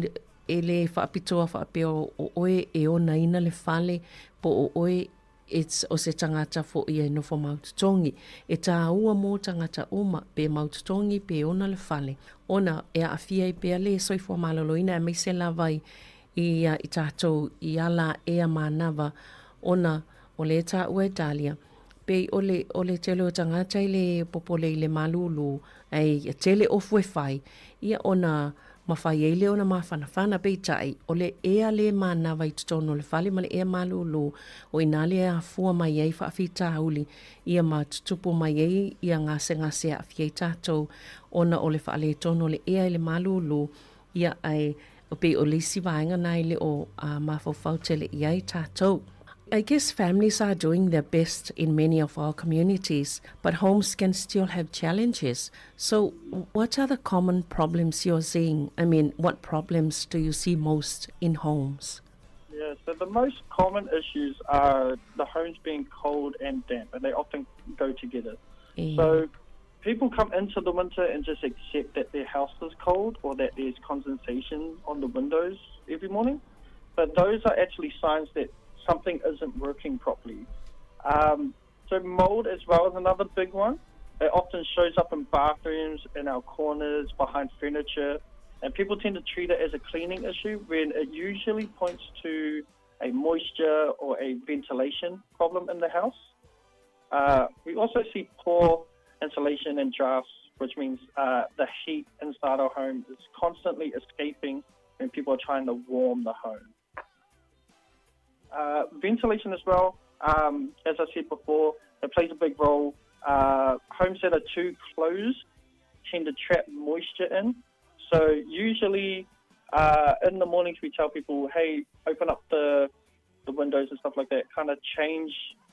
e le faapitoa faapea o oe e onaina le fale po o oe It's o se tagata foi e nofo mau totogi. E tāua mō tagata uma, pe mau totogi, pe ona le fale. Ona e aafia ai pea le soifua maloloina aemaise lava i i i tātou i ala ea manava ona o le tāua e Dahlia. Pei o le, o le tele o tagata i le popole i le malūlū, ae ia tele ofu e fai, ia ona mafai ai lea ona mafanafana. Peitai, o le ea lē manava i totonu o le fale ma le ea malūlū, o inā lea e afua mai ai faafitauli, ia ma tutupu mai ai ia gasegase e aafia ai tatou ona o le faaletonu o le ea i le malūlū, ia ae pei o le isi vaega na e le o mafaufau tele i ai tatou. I guess families are doing their best in many of our communities, but homes can still have challenges. So, what are the common problems you're seeing? I mean, what problems do you see most in homes? Yeah, so the most common issues are the homes being cold and damp, and they often go together. Yeah. So people come into the winter and just accept that their house is cold or that there's condensation on the windows every morning. But those are actually signs that something isn't working properly. So mold as well is another big one. It often shows up in bathrooms, in our corners, behind furniture, and people tend to treat it as a cleaning issue when it usually points to a moisture or a ventilation problem in the house. We also see poor insulation and drafts, which means the heat inside our home is constantly escaping when people are trying to warm the home. Ventilation as well, as I said before, it plays a big role. Homes that are too closed tend to trap moisture in. So usually in the mornings we tell people, hey, open up the windows and stuff like that, kind of change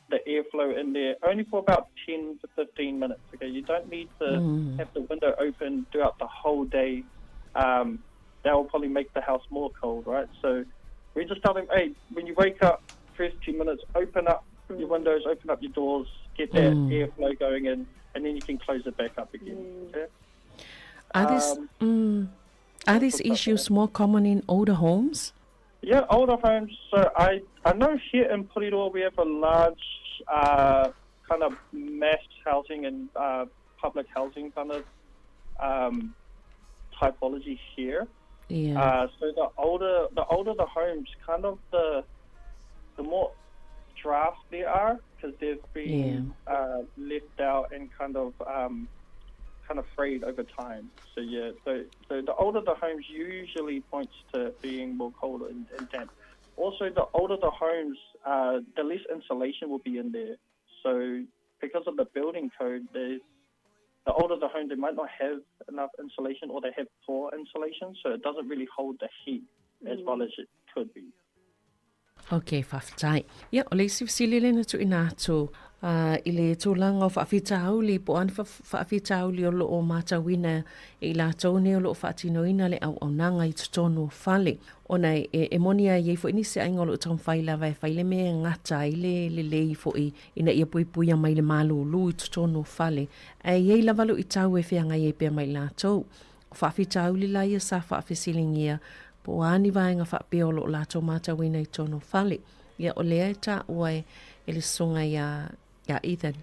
the airflow in there only for about 10 to 15 minutes. Okay, you don't need to have the window open throughout the whole day. That will probably make the house more cold, right? So we just tell them, hey, when you wake up, first 10 minutes, open up your windows, open up your doors, get that airflow going in, and then you can close it back up again. Okay? Are these issues more common in older homes? Yeah, older homes. So I know here in Porirua we have a large kind of mass housing and public housing kind of typology here. Yeah. So the older the homes, kind of the more drafts there are, because they've been left out and kind of frayed over time. So yeah, so the older the homes usually points to being more cold and damp. Also, the older the homes, the less insulation will be in there. So because of the building code, the older the home, they might not have enough insulation, or they have poor insulation, so it doesn't really hold the heat as well as it could be. Okay, faafetai. Ia, o le isi fesili lea na tuuina atu i le tulaga o faafitauli, po o a ni faafitauli o lo o matauina e i latou nei o lo o faatinoina le auaunaga i totonu o fale. Ona e moni ai i ai foi nisi aiga o lo o taumafai lava e fai le mea e gata ai le lelei foi ina ia puipuia mai le malūlū i totonu o fale. Ae i ai lava luitau e feagai ai pea ma i latou. O faafitauli la ia sa faafesiligia po o a ni vaega faapea o lo o latou matauina i totonu o fale. Ia o lea e taua e le susuga iā Ethan.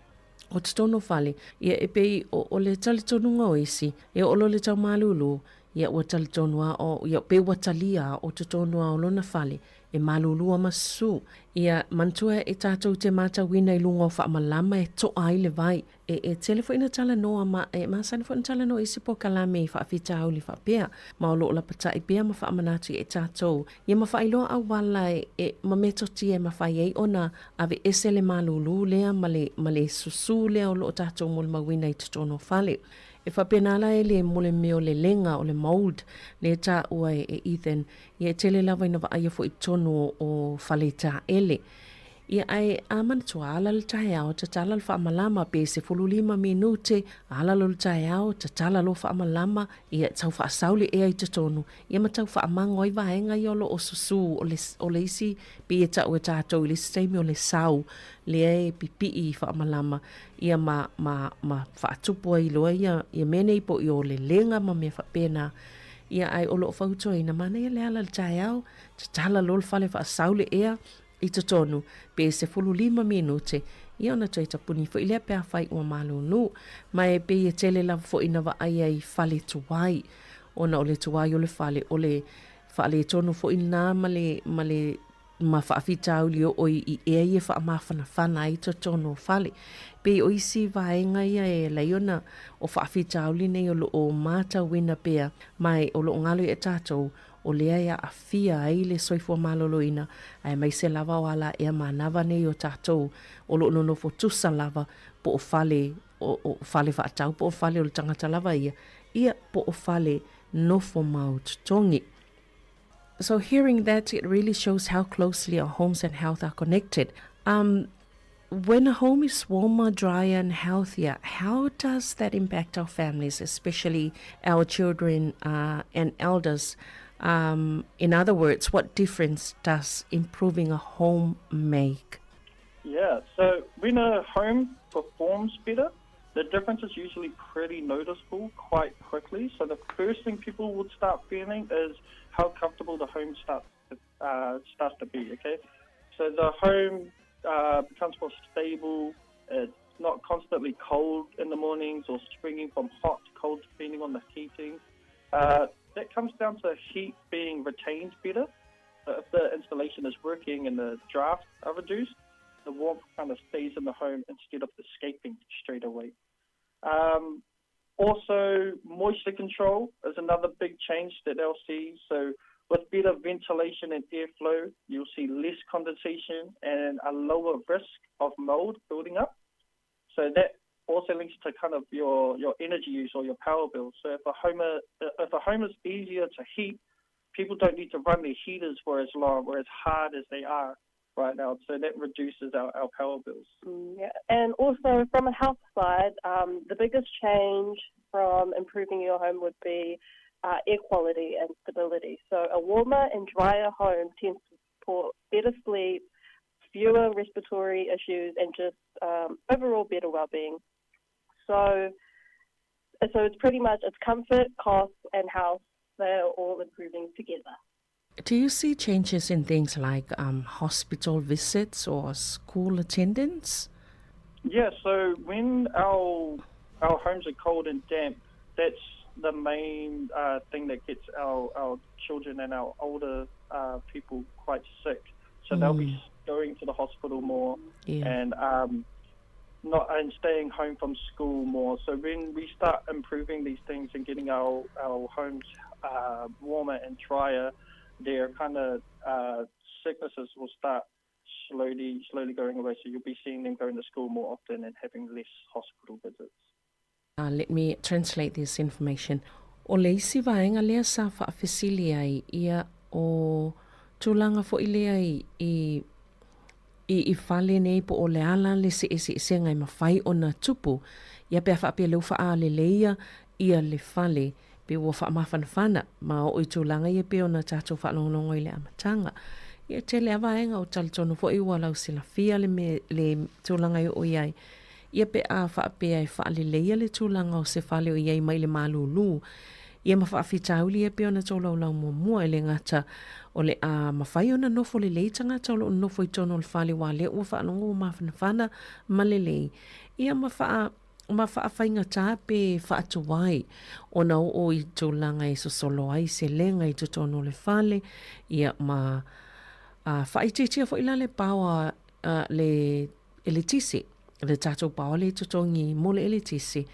O totonu o fale, ia e pei o le talitonuga o isi, e oo loa le tau malūlū, ia ua talitonu lava o, ia pei ua talia lava o totonu lava o lona fale, e malūlū lava ma susū. Ia manatua e tatou te matauina i luga o faamalama e toa ai le vai. E tele foi ina talanoa ma e masani foi ona talanoa i isi polokalame i faafitauli faapea, ma o lo o lapatai pea ma faamanatu ia i tatou, ia ma faailoa auala e ma metotia e mafai ai ona aveese le malūlū lea ma le ma le susū lea o lo o tatou molimauina i totonu o fale. E faapena la e le mo le mea o le lega o le mould lea e taua e Ethan, ia e tele lava ina vaaia foi i totonu o fale taele. Ia ae a manatua, ala le taeao, tatala le faamalama, pe 15 minute, ala lo le taeao, tatala lo faamalama, ia tau faasau le ea i totonu, ia ma tau faamago ai vaega ia o lo o susū, o le, o le isi, pei e tau e tatou i le isi taimi o le sau, lea e pipii i faamalama, ia ma, ma, ma faatupu ai loa ia, ia mea nei po i o le lega ma mea faapena. Ia ae o lo o fautuaina, manaia le ala le taeao, tatala lo le fale faasau le ea, i totonu, pe 15 minute, ia ona toe tapuni foi lea pe afai ua malūlū. Ma e pei e tele lava foi ina vaaia i fale tuai, ona o le tuai o le fale, o le faaletonu foi lena ma le, ma le ma faafitauli oo i ea ia faamafanafana ai totonu o fale. Pei o isi vaega ia e alai ona o faafitauli nei o loo matauina pea ma o loo galo ia tatou o lea e aafia ai le soifua maloloina aemaise lava o ala ea manava nei o tatou o loo nonofo tusa lava po o fale o fale faatau po o fale o le tagata lava ia, ia po o fale nofo mau totogi. So hearing that, it really shows how closely our homes and health are connected. Um, when a home is warmer, drier, and healthier, how does that impact our families, especially our children and elders? Um, in other words, what difference does improving a home make? Yeah, so when a home performs better, the difference is usually pretty noticeable quite quickly. So the first thing people would start feeling is how comfortable the home starts to, starts to be. Okay, so the home becomes more stable. It's not constantly cold in the mornings or springing from hot to cold depending on the heating. That comes down to heat being retained better. So if the installation is working and the drafts are reduced, the warmth kind of stays in the home instead of escaping straight away. Also, moisture control is another big change that they'll see. So with better ventilation and airflow, you'll see less condensation and a lower risk of mold building up. So that also links to kind of your, your energy use or your power bill. So if a home if a home is easier to heat, people don't need to run their heaters for as long or as hard as they are right now. So that reduces our, our power bills. Yeah, and also from a health side, the biggest change from improving your home would be air quality and stability. So a warmer and drier home tends to support better sleep, fewer respiratory issues, and just overall better well-being. So, so it's pretty much it's comfort, cost, and health. They're all improving together. Do you see changes in things like hospital visits or school attendance? Yeah, so when our our homes are cold and damp, that's the main thing that gets our, our children and our older people quite sick. So they'll be going to the hospital more and not and staying home from school more. So when we start improving these things and getting our, our homes warmer and drier, their kind of sicknesses will start slowly slowly going away. So you'll be seeing them going to school more often and having less hospital visits. Let me translate this information. O le isi vaega lea sa faafesili ai ia o tulaga foi lea i i i fale nei po o le ala le seeseesega e mafai ona tupu ia pe a faapea lea ua faaleleia ia le fale pe ua faamafanafana ma oo i tulaga ia pei ona tatou faalogologo i le amataga. Ia e tele a vaega o talitonu foi ua lausilafia le mea le tulaga e oo i ai ia pe a faapea e faaleleia le tulaga o se fale o i ai mai le malūlū ia ma faafitauli ia pei ona tolaulau muamua e le gata o le a mafai ona nofo lelei tagata o loo nofo i totonu o le fale aua lea ua faalogo ua mafanafana ma lelei ia ma faa ma faafaigata pe faatuai ona oo i tulaga e sosolo ai se lega i totonu o le fale ia ma faaitiitia foi la le paoa le eletise, le tatou paoa lea i totogi mo le eletise,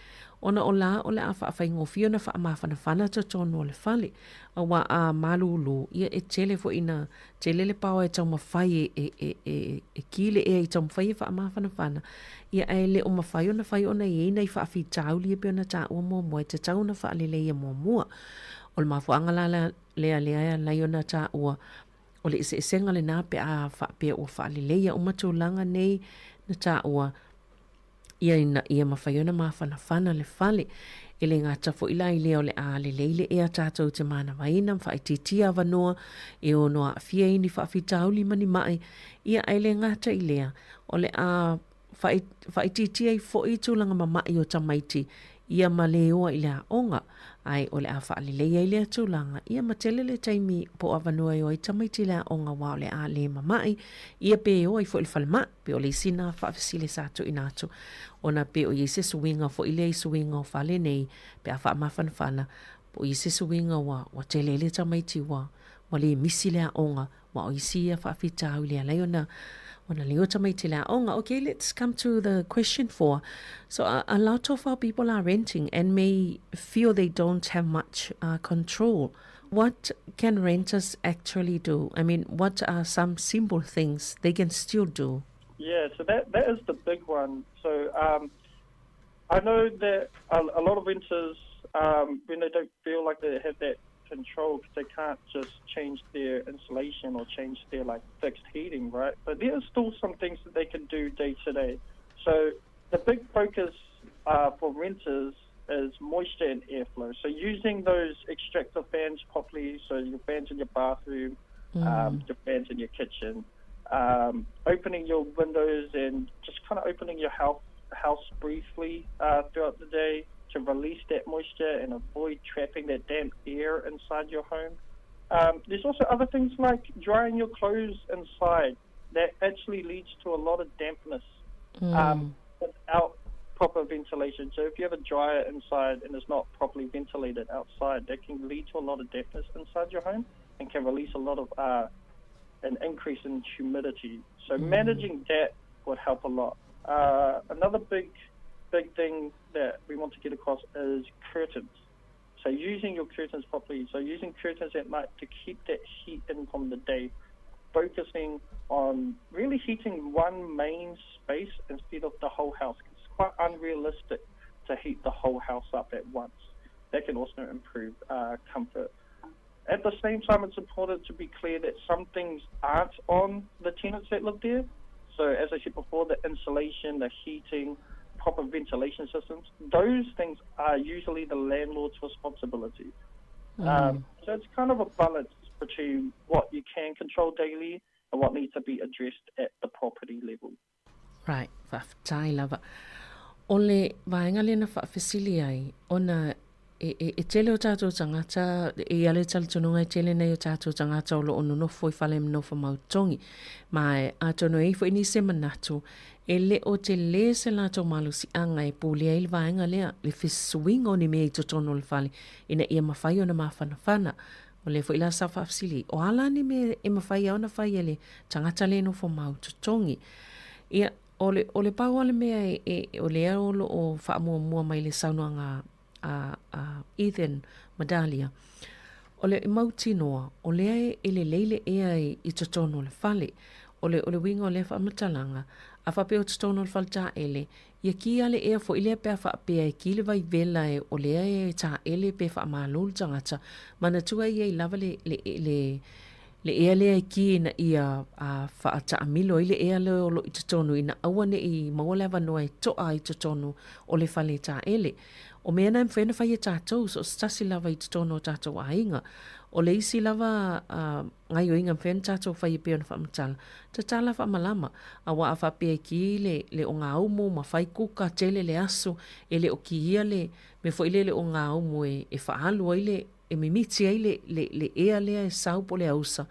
ona o la o le a faafaigofie ona faamafanafana totonu o le fale. Aua a malūlū, ia e tele foi ina tele le paoa e taumafai e, e, e, e, e ki le ea i taumafai e faamafanafana, ia ae le o mafai ona fai ona e i ai nai faafitauli e pei ona taua muamua e tatau ona faaleleia muamua. O le mafuaaga la lea lea e ala ai ona taua O le eseesega lena pe a faapea ua faaleleia uma tulaga nei na taua ia ina ia mafai ona mafanafana le fale. E le gata foi la i lea o le a lelei le ea tatou te manavaina ma faaitiitia avanoa e ono aafia ai ni faafitauli ma ni ma'i, ia ae le gata i lea, o le a faaitiitia ai foi tulaga mama'i o tamaiti ia ma le oa i le aoga, ae o le a faalelei ai lea tulaga, ia ma tele le taimi po o avanoa e o ai tamaiti i le aoga aua o le a le mama'i, ia pe o ai foi i le falemai, pe o le isi na faafesili sa tuuina atu, ona pe o i ai se suiga foi lea i suiga o fale nei pe a faamafanafana, po o i ai se suiga ua tele ai le tamaiti ua le misi le aoga. Aua o isi ia faafitauli e ala ai ona ona leo tamaiti i le aoga. Okay, let's come to the question four. So a, a lot of our people are renting and may feel they don't have much uh, control. What can renters actually do? I mean, what are some simple things they can still do? Yeah, so that, that is the big one. So um, I know that a, a lot of renters, um, when they don't feel like they have that control, because they can't just change their insulation or change their like fixed heating, right? But there are still some things that they can do day to day. So the big focus uh, for renters is moisture and airflow. So using those extractor fans properly, so your fans in your bathroom, mm. um, your fans in your kitchen, um, opening your windows and just kind of opening your house house briefly uh, throughout the day to release that moisture and avoid trapping that damp air inside your home. Um, there's also other things like drying your clothes inside that actually leads to a lot of dampness mm. um, without proper ventilation. So if you have a dryer inside and it's not properly ventilated outside, that can lead to a lot of dampness inside your home and can release a lot of uh, an increase in humidity. So mm. managing that would help a lot. Uh, another big, big thing that we want to get across is curtains. So using your curtains properly. So using curtains at night to keep that heat in from the day. Focusing on really heating one main space instead of the whole house. It's quite unrealistic to heat the whole house up at once. That can also improve uh, comfort. At the same time, it's important to be clear that some things aren't on the tenants that live there. So, as I said before, the insulation, the heating, proper ventilation systems, those things are usually the landlord's responsibility. Mm. Um, so it's kind of a balance between what you can control daily and what needs to be addressed at the property level. Right, faafetai lava. O le vaega lea na faafesili ai, ona e, e, e tele o tātou tagata, e ia le talitonuga e tele nei o tātou tagata o loo nonofo i fale nofo mautogi. Ma e, atonu e i fo'i nisi e manatu, e le o telē se latou malosi'aga e pulea ai le vaega lea, le fesuiga o ni mea i totonu o le fale, ina ia mafai ona mafanafana. O lea foi la sa faafesili, o a la ni mea e mafai ai ona fai e le tagata lea e nofo mautotogi? Ia, o le, o le pau o le mea e, e, o lea o loo faamuamua mai le saunoaga a, a Ethan ma Dahlia, o le mautinoa, o lea e lelei le ea i, i totonu o le fale. O le, o le uiga o lea faamatalaga, a faapea o totonu o le fale taele, ia ki a le ea foi lea pe a faapea e ki le vai vela e o lea e taele pe faamalo le tagata, manatua ia i lava le, le, le, le ea lea e ki ina ia a, faataamilo ai le ea lea o loo i totonu ina aua nei maua le avanoa e toa ai totonu o le fale taele. O mea na e mafai ona fai e tatou, so o se tasi lava i totonu o tatou aiga. O le isi lava a, gaioiga e mafai ona tatou fai e pei ona faamatala, tatala faamalama, auā a faapea e ki le, le ogāumu ma fai kuka tele le aso, e le o kiia le mea foi lea le ogāumu e, e faaalu ai le, e mimiti ai le, le, le ea lea e sau po o le ausa.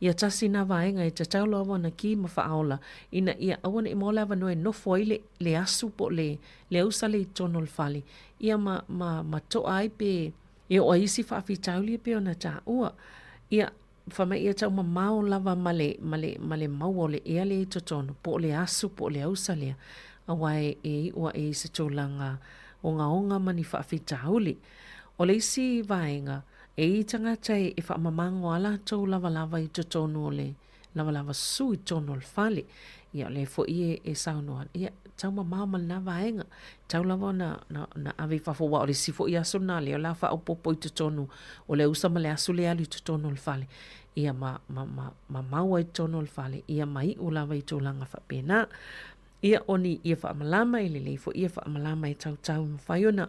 Ia tasi nā vaega e tatau lava ona ki ma faaola, ina ia aua ne i maua le avanoa e nofo ai le, le asu po o le, le ausa lea i totonu o le fale, ia ma, ma, ma toa ai pe e oo ai isi faafitauli e pei ona taua. Ia, fai mai ia taumamao lava ma le, ma le, ma le maua o le ea lea i totonu, po o le asu po o le ausa lea, aua e, e iu aʻe i se tulaga ogaoga ma ni faafitauli. O le isi vaega, e i tagata e, e faamamago a latou lavalava i totonu o le lavalava su i totonu o le fale. Ia, o lea foi e, e saunoa, ia, taumamao ma lena vaega. Tau lava ona, na, na ave i fafo, aua o le isi foi aso lena lea o le a faaopoopo i totonu o le ausa ma le asu lea e alu i totonu o le fale. Ia, ma, ma, ma, ma mau ai i totonu o le fale, ia ma iu lava i tulaga faapena. Ia, o ni ie faamalama e lelei foi ie faamalama e tautau e mafai ona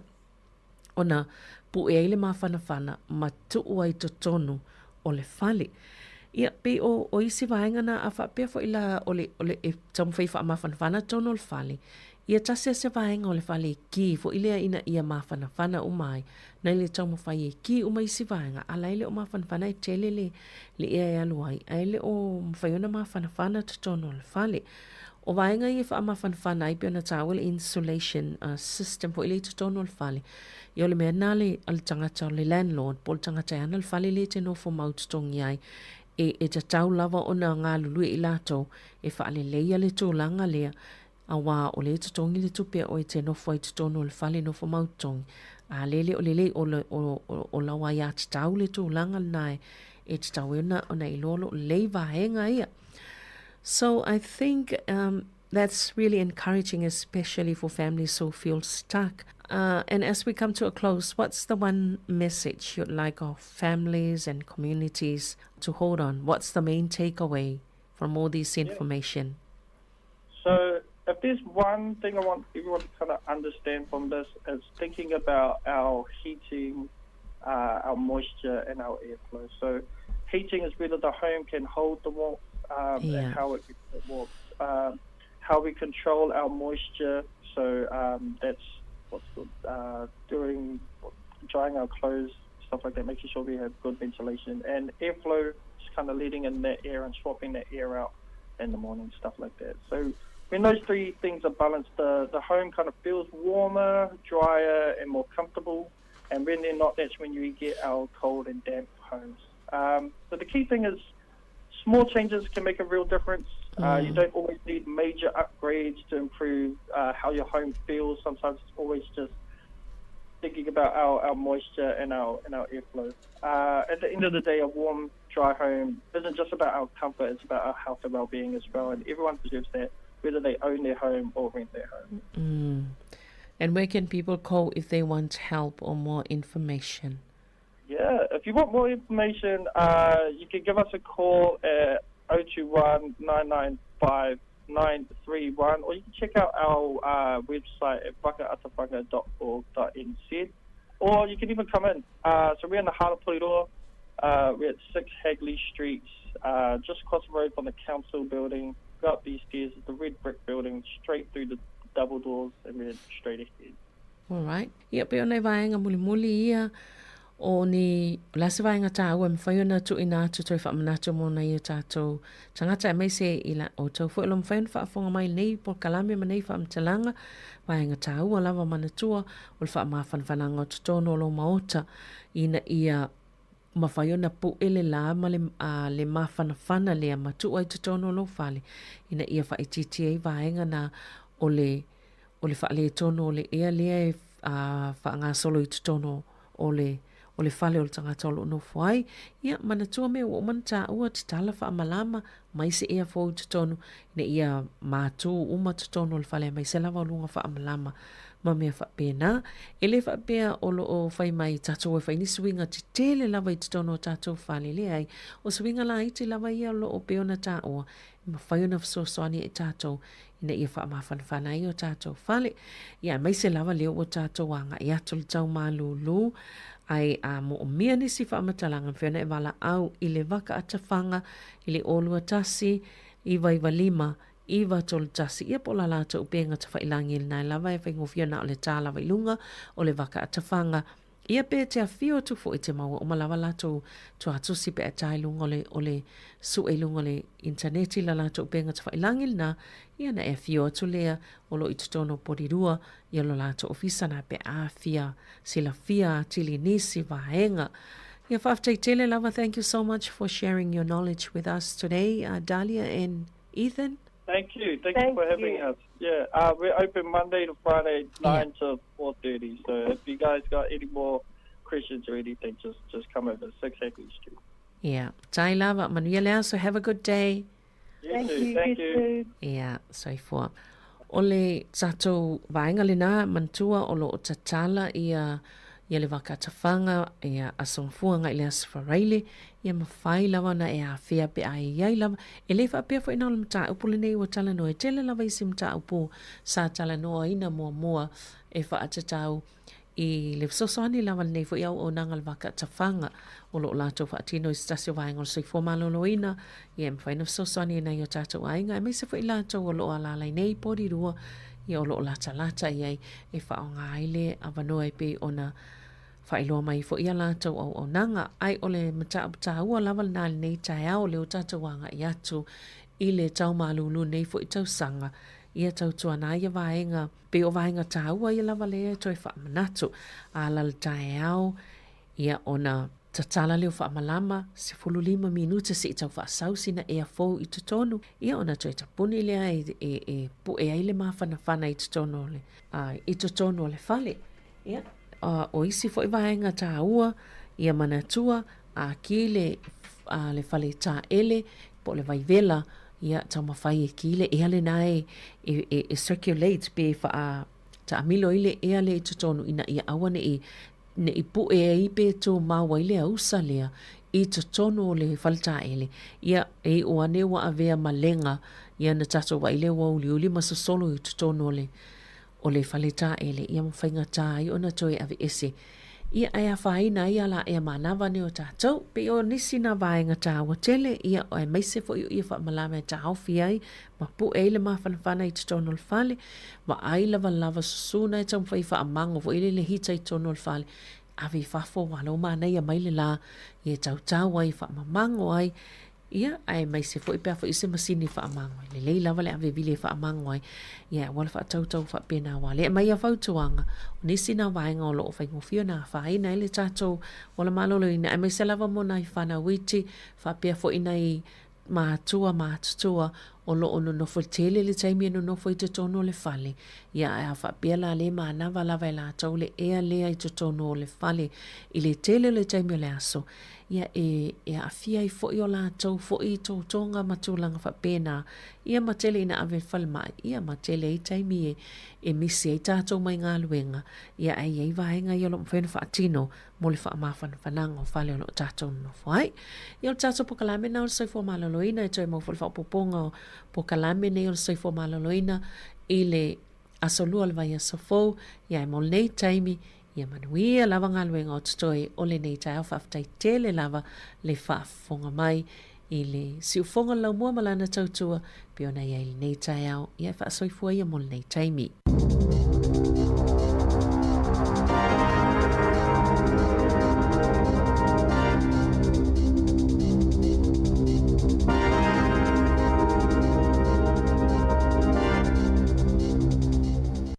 ona puʻe ai le mafanafana ma tuu ai totonu o le fale. Ia, pei o, o isi vaega na a faapea foi la o le, o le e taumafai e faamafanafana totonu o le fale, ia tasi a se vaega o le fale e ki foi lea ina ia mafanafana uma ai, nai le taumafai e ki uma isi vaega, a la e le o mafanafana e tele le, le ea e alu ai, ae le o mafai ona mafanafana totonu o le fale. O vaega ia e faamafanafana ai pei ona taua le insulation uh, system foi lea i totonu o le fale. Ia o le mea lena le, a le tagata o le landlord po o le tagata e ana le fale lea e te nofo mau totogi ai. e, e tatau lava ona galulue i latou e faaleleia le tulaga lea, auā o lea e totogi le tupe a oe e te nofo ai i totonu o le fale nofo mau totogi, a lea e le o lelei, o, le, o, o, o lau aiatatau le tulaga lena e, e tatau ai ona, ona iloa o lo o lelei vaega ia. So I think um, that's really encouraging, especially for families who feel stuck. Uh, and as we come to a close, what's the one message you'd like our families and communities to hold on? What's the main takeaway from all this information? Yeah. So, if there's one thing I want everyone to kind of understand from this, is thinking about our heating, uh, our moisture, and our airflow. So, heating is whether the home can hold the warmth um, yeah. and how it gets warmth. Um, how we control our moisture. So um, that's what's good. Uh, doing drying our clothes, stuff like that, making sure we have good ventilation and airflow, just kind of letting in that air and swapping that air out in the morning, stuff like that. So when those three things are balanced, the, the home kind of feels warmer, drier, and more comfortable. And when they're not, that's when you get our cold and damp homes. Um, so the key thing is small changes can make a real difference. Uh, you mm. don't always need major upgrades to improve uh, how your home feels. Sometimes it's always just thinking about our, our moisture and our and our airflow. Uh, at the end of the day, a warm, dry home isn't just about our comfort; it's about our health and well-being as well. And everyone deserves that, whether they own their home or rent their home. Mm. And where can people call if they want help or more information? Yeah, if you want more information, uh, you can give us a call at 021 995 931, or you can check out our uh, website at whakaatawhanga.org.nz, or you can even come in. Uh, so we're in the heart of Porirua. Uh, we're at 6 Hagley Street, uh, just across the road from the council building. Go up these stairs, the red brick building, straight through the double doors, and we're straight ahead. Alright. Ia, pei o nai vaega mulimuli ia o ni, o le a se vaega tāua e mawhai ona tuuina atu toe whaamanatu mō nai o tātou tangata aemaise i la outou foi o lo mawhai ona whaafonga mai nei polokalame ma nei whaamatalaga, vaega tāua lava manatua o le whaamāwhanawhanaga o totonu o lō maota ina ia mawhai ona pu'e le lā ma le, a, le māwhanawhana lea ma tuu ai totonu o lō fale ina ia whaitiiti ai vaega nā o le o le faaletonu o le ea lea e faagasolo i totonu o le o le fale o le tagata o lo o nofo ai. Ia, manatua mea ua uma ona taua, tatala faamalama mai se ea fou i totonu ina ia mātū uma totonu o le fale aemaise lava o luga faamalama ma mea faapena. E le faapea o lo o fai mai tatou e fai ni suiga tetele lava i totonu o tatou fale, leai. O suiga laiti lava ia o lo o pei ona taua e mafai ona fesoasoani ai tatou ina ia faamafanafana ai o tatou fale. Ia, aemaise lava lea ua tatou agai atu le tau malūlū, ai a moomia nisi faamatalaga mafai ona e valaau i le vaka atafaga i le 021 995 931. Ia po o la latou upega tafailangi lena e lava e faigofie na o le tā lava i luga o le vaka atafaga. Ia pe te awhio atu foʻi te maua uma lava latou tuatusi pe a tā i luga o le, o le sue i luga o le intaneti la latou upenga tawhailangi lena, ia na e awhio atu lea o lo i totonu o Porirua ia lo latou ofisa na pe a fia silafia atili nisi vaega. Ia faafetai tele lava, thank you so much for sharing your knowledge with us today, uh, Dahlia and Ethan. Thank you. Thank, Thank you for having you. us. Yeah, uh, we're open Monday to Friday, 9 yeah. to 4.30. So if you guys got any more questions or anything, just, just come over to 6 Hagley Street. Yeah. Tai lava, manuia le aso. Have a good day. You Thank too. you. Thank you. Yeah, soifua. O le tatou vaega lena manatua o lo o tatala ia ia le Vakatafanga ia Aso Gafua agai le Aso Faraile, ia mafai lava ona e afea pe a i ai lava. E le faapea foi na o le mataupu lenei ua talanoa, e tele lava isi mataupu sa talanoaina muamua e faatatau i le fesoasoani lava lenei foi auaunaga le Vakatafanga o lo o latou faatino i se tasi o vaega o le soifua maloloina, ia e mafai ona fesoasoani i nai o tatou aiga, aemaise foi latou o lo o alalai nei Porirua, ia o lo o latalata i ai e faaaoga ai le avanoa e pei ona faailoa mai foi ia latou auaunaga. Ai o le mataupu taua lava lena i lenei taeao lea ua tatou agai atu i le tau malūlū nei foi tausaga, ia tautuana ai ia vaega, pei o vaega taua ia lava lea e toe faamanatu. A la le taeao, ia ona. Tatala lea o faamalama, 15 minute se i tau faasau sina ea fou i totonu, ia ona toe tapuni lea e, e, e pue ai le mafanafana i totonu o le, i totonu o le fale. Ia, o isi foi vaega tāua, ia manatua, a ki le, a, le fale tāele, po o le vaivela, ia taumafai e ki le ea lena e, e, e, e circulate pe wha taamilo ai le ea lea i totonu ina ia aua ne i ne i pue ai pe tumau ai le ausa lea i totonu o le fale taele, ia, e iu ane ua avea ma lega, ia na tatou vaai lea ua uliuli ma sosolo i totonu o le, o le fale taele, ia ma faigata ai ona toe aveese. Ia, ae afaina ai ala ea manava nei o tatou. Pei o nisi na vaega tāua tele, ia, aemaise foi o ia faamalama e taofi ai ma pue ai le mafanafana i totonu o le fale, vaai lavalava susuna e taumafai e faamago foi lele hita i totonu o le fale, ave i fafo ua lou manaia mai le la, ia e tautau ai, faamamago ai, ia, aemaise foi pe a foi se masini e faamago ai. Lelei lava le ave vili e faamago ai, ia e aua le faatautau faapena aua lea e aumai a fautuaga, o nisi na vaega o lo o faigofie ona afaina ai le tatou ola maloloina, aemaise lava mo nai fanau iti, faapea foi nai matua matutua o lo o nonofo tele le taimi e nonofo i totonu o le fale. Ia, ae a faapea la le manava lava e latou le ea lea i totonu o le fale i le tele o le taimi o le aso, ia e, e aafia ai foi o latou foi totoga ma tulaga faapena. Ia ma tele ina ave i le falemai, ia ma tele ai taimi e, e misi ai tatou mai galuega, ia ae i ai vaega ia o lo o mafai ona faatino mo le faamafanafanaga o fale o lo o tatou nonofo ai. Ia o le tatou pokalame na o le soifua maloloina e toe mau foi le faaopoopoga o pokalame nei o le soifua maloloina i le aso lua o le vaiaso fou. Ia e mo lenei taimi, ia manuia lava galuega o totoe o lenei taeao. Faafetai tele lava le faafofoga mai i le siufofoga o le laumua ma lana tautua pei ona i ai lenei taeao. Ia e faasoifua ia mo lenei taimi.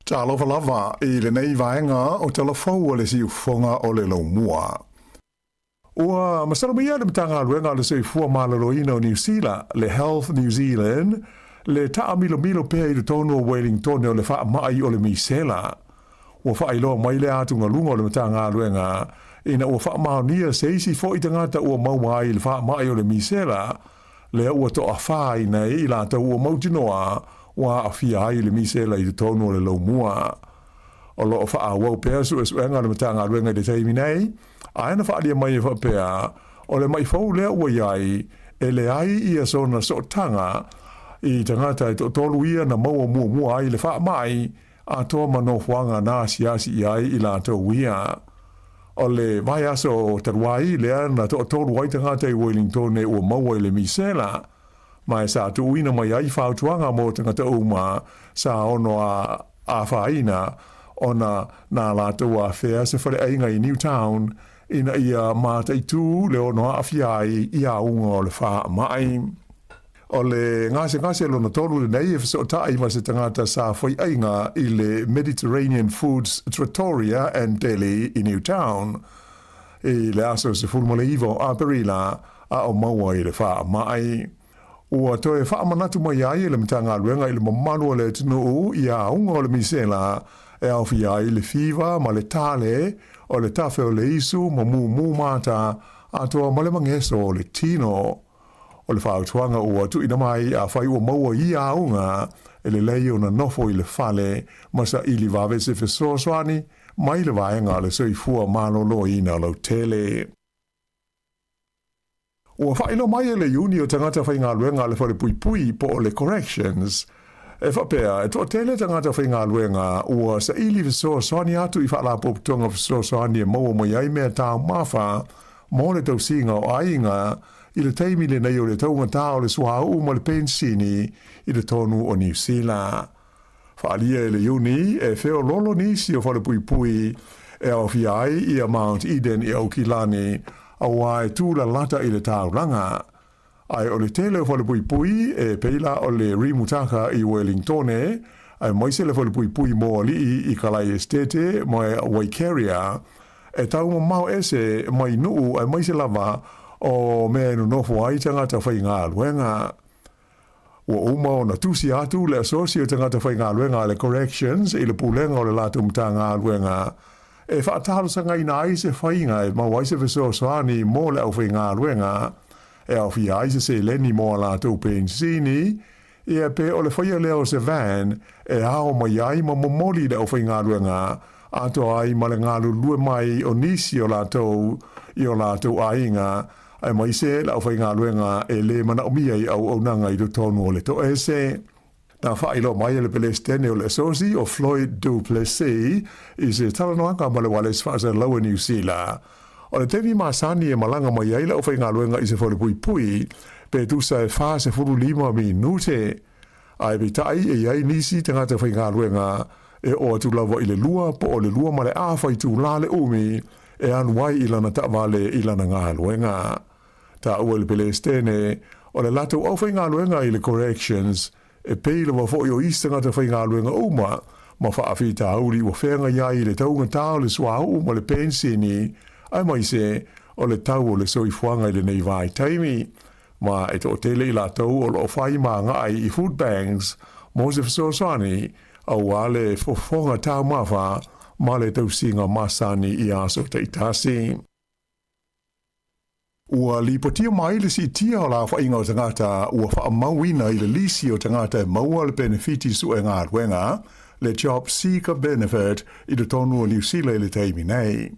Talofa lava i lenei vaega o Tala Fou a le Siufofoga o le Laumua. Ua masalo mai ia le Matagaluega o le Soifua Maloloina o Niu Sila, le Health New Zealand, le taamilomilo pea i totonu o Wellingtone o le faamai o le misela. Ua faailoa mai lea atugaluga o le Matagaluega ina ua faamaonia se isi foi tagata ua maua ai i le faamai o le misela, lea ua toafaina ai i latou ua mautinoa ua aafia ai i le misela i totonu o le laumua. O lo o faaauau pea suesuega a le Matagaluega i le taimi nei, ae na faaalia mai e faapea, o le maʻi fou lea ua i ai, e leai ia sona sootaga i tagata e toatolu ia na maua muamua ai le faamai, atoa ma nofoaga na asiasi i ai i latou ia. O le vaiaso talu ai lea na toatolu ai tagata i Wellingtone ua maua i le misela, ma e sa tuuina mai ai fautuaga mo tagata uma sa ono a afaina ona na latou afea se faleaiga i Newtown ina ia mataitū le ono aafia ai i auga o le faamai. O le gasegase lona tolu lenei e fesootai ma se tagata sa faiaiga i le Mediterranean Foods Trattoria and Deli i Newtown i le aso 19 o Aperila a o maua i le faamai. Ua toe faamanatu mai ai e le Matagaluega i le mamalu o le atunuu i auga o le misela e aofia ai le fiva ma le tale o le tafe o le isu ma mumu mata atoa ma le mageso o le tino. O le fautuaga ua tuuina mai afai ua maua i ia auga e lelei ona nofo i le fale ma saili vave se fesoasoani mai le vaega o le soifua maloloina lautele. Ua faailoa mai e le Iuni o Tagata Faigaluega a le Falepuipui po o le Corrections, e faapea, e toatele tagata faigaluega ua saili fesoasoani atu i faalapotopotoga fesoasoani e maua mai ai mea taumafa mo le tausiga o aiga i le taimi lenei o le taugata o le suauu ma le penisini i totonu o Niu Sila. Faaalia e le Iuni e feoloolo nisi o falepuipui e aofia ai ia Mount Eden i Aukilani auā e tūlalata i le taulaga. Ae o le tele o falepuipui e pei la o le Rimutaka i Wellingtone, aemaise le falepuipui mo alii i Kalai Estate ma Waikeria, e taumamao ese mai nuu aemaise lava o mea e nonofo ai tagata faigaluega. Ua uma ona tusi atu le Asosi o Tagata Faigaluega a le Corrections i le Pulega o le latou Matagaluega e faatalosagaina ai se faiga e maua ai se fesoasoani mo le aufaigaluega e aofia ai se seleni mo a latou penisini, ia pe o le faia lea o se van e ao mai ai ma momoli le aufaigaluega atoa ai ma le galulue mai o nisi o latou i o latou aiga aemaise le aufaigaluega e lē manaomia i auaunaga i totonu o le toese. Na faailoa mai e le Pelesitene o le Asosi o Floyd Du Plessis i se talanoaga ma le ualesi faasalalau a Niu Sila, o le taimi masani e malaga mai ai le aufaigaluega i se falepuipui pe tusa e 45 minute, ae peitai e i ai nisi tagata faigaluega e oo atu lava i le lua po o le lua ma le afa itulā le umi e alu ai i lana taavale i lana galuega. Taua i le Pelesitene, o le latou aufaigaluega i le Corrections, e pei lava foi o isi tagata faigaluega uma ma faafitauli ua feagai ai i le taugatā o le suauu ma le penisini, aemaise o le tau o le soifuaga i lenei vaitaimi, ma e toatele i latou o lo o fai ma agai i food banks mo se fesoasoani aua le fofoga taumafa ma le tausiga masani i aso taitasi. Ua lipotia mai le siitia o le aofaiga o tagata ua faamauina i le lisi o tagata e maua le penefiti sue galuega, le Job Seeker Benefit, i totonu o Niu Sila i le taimi nei.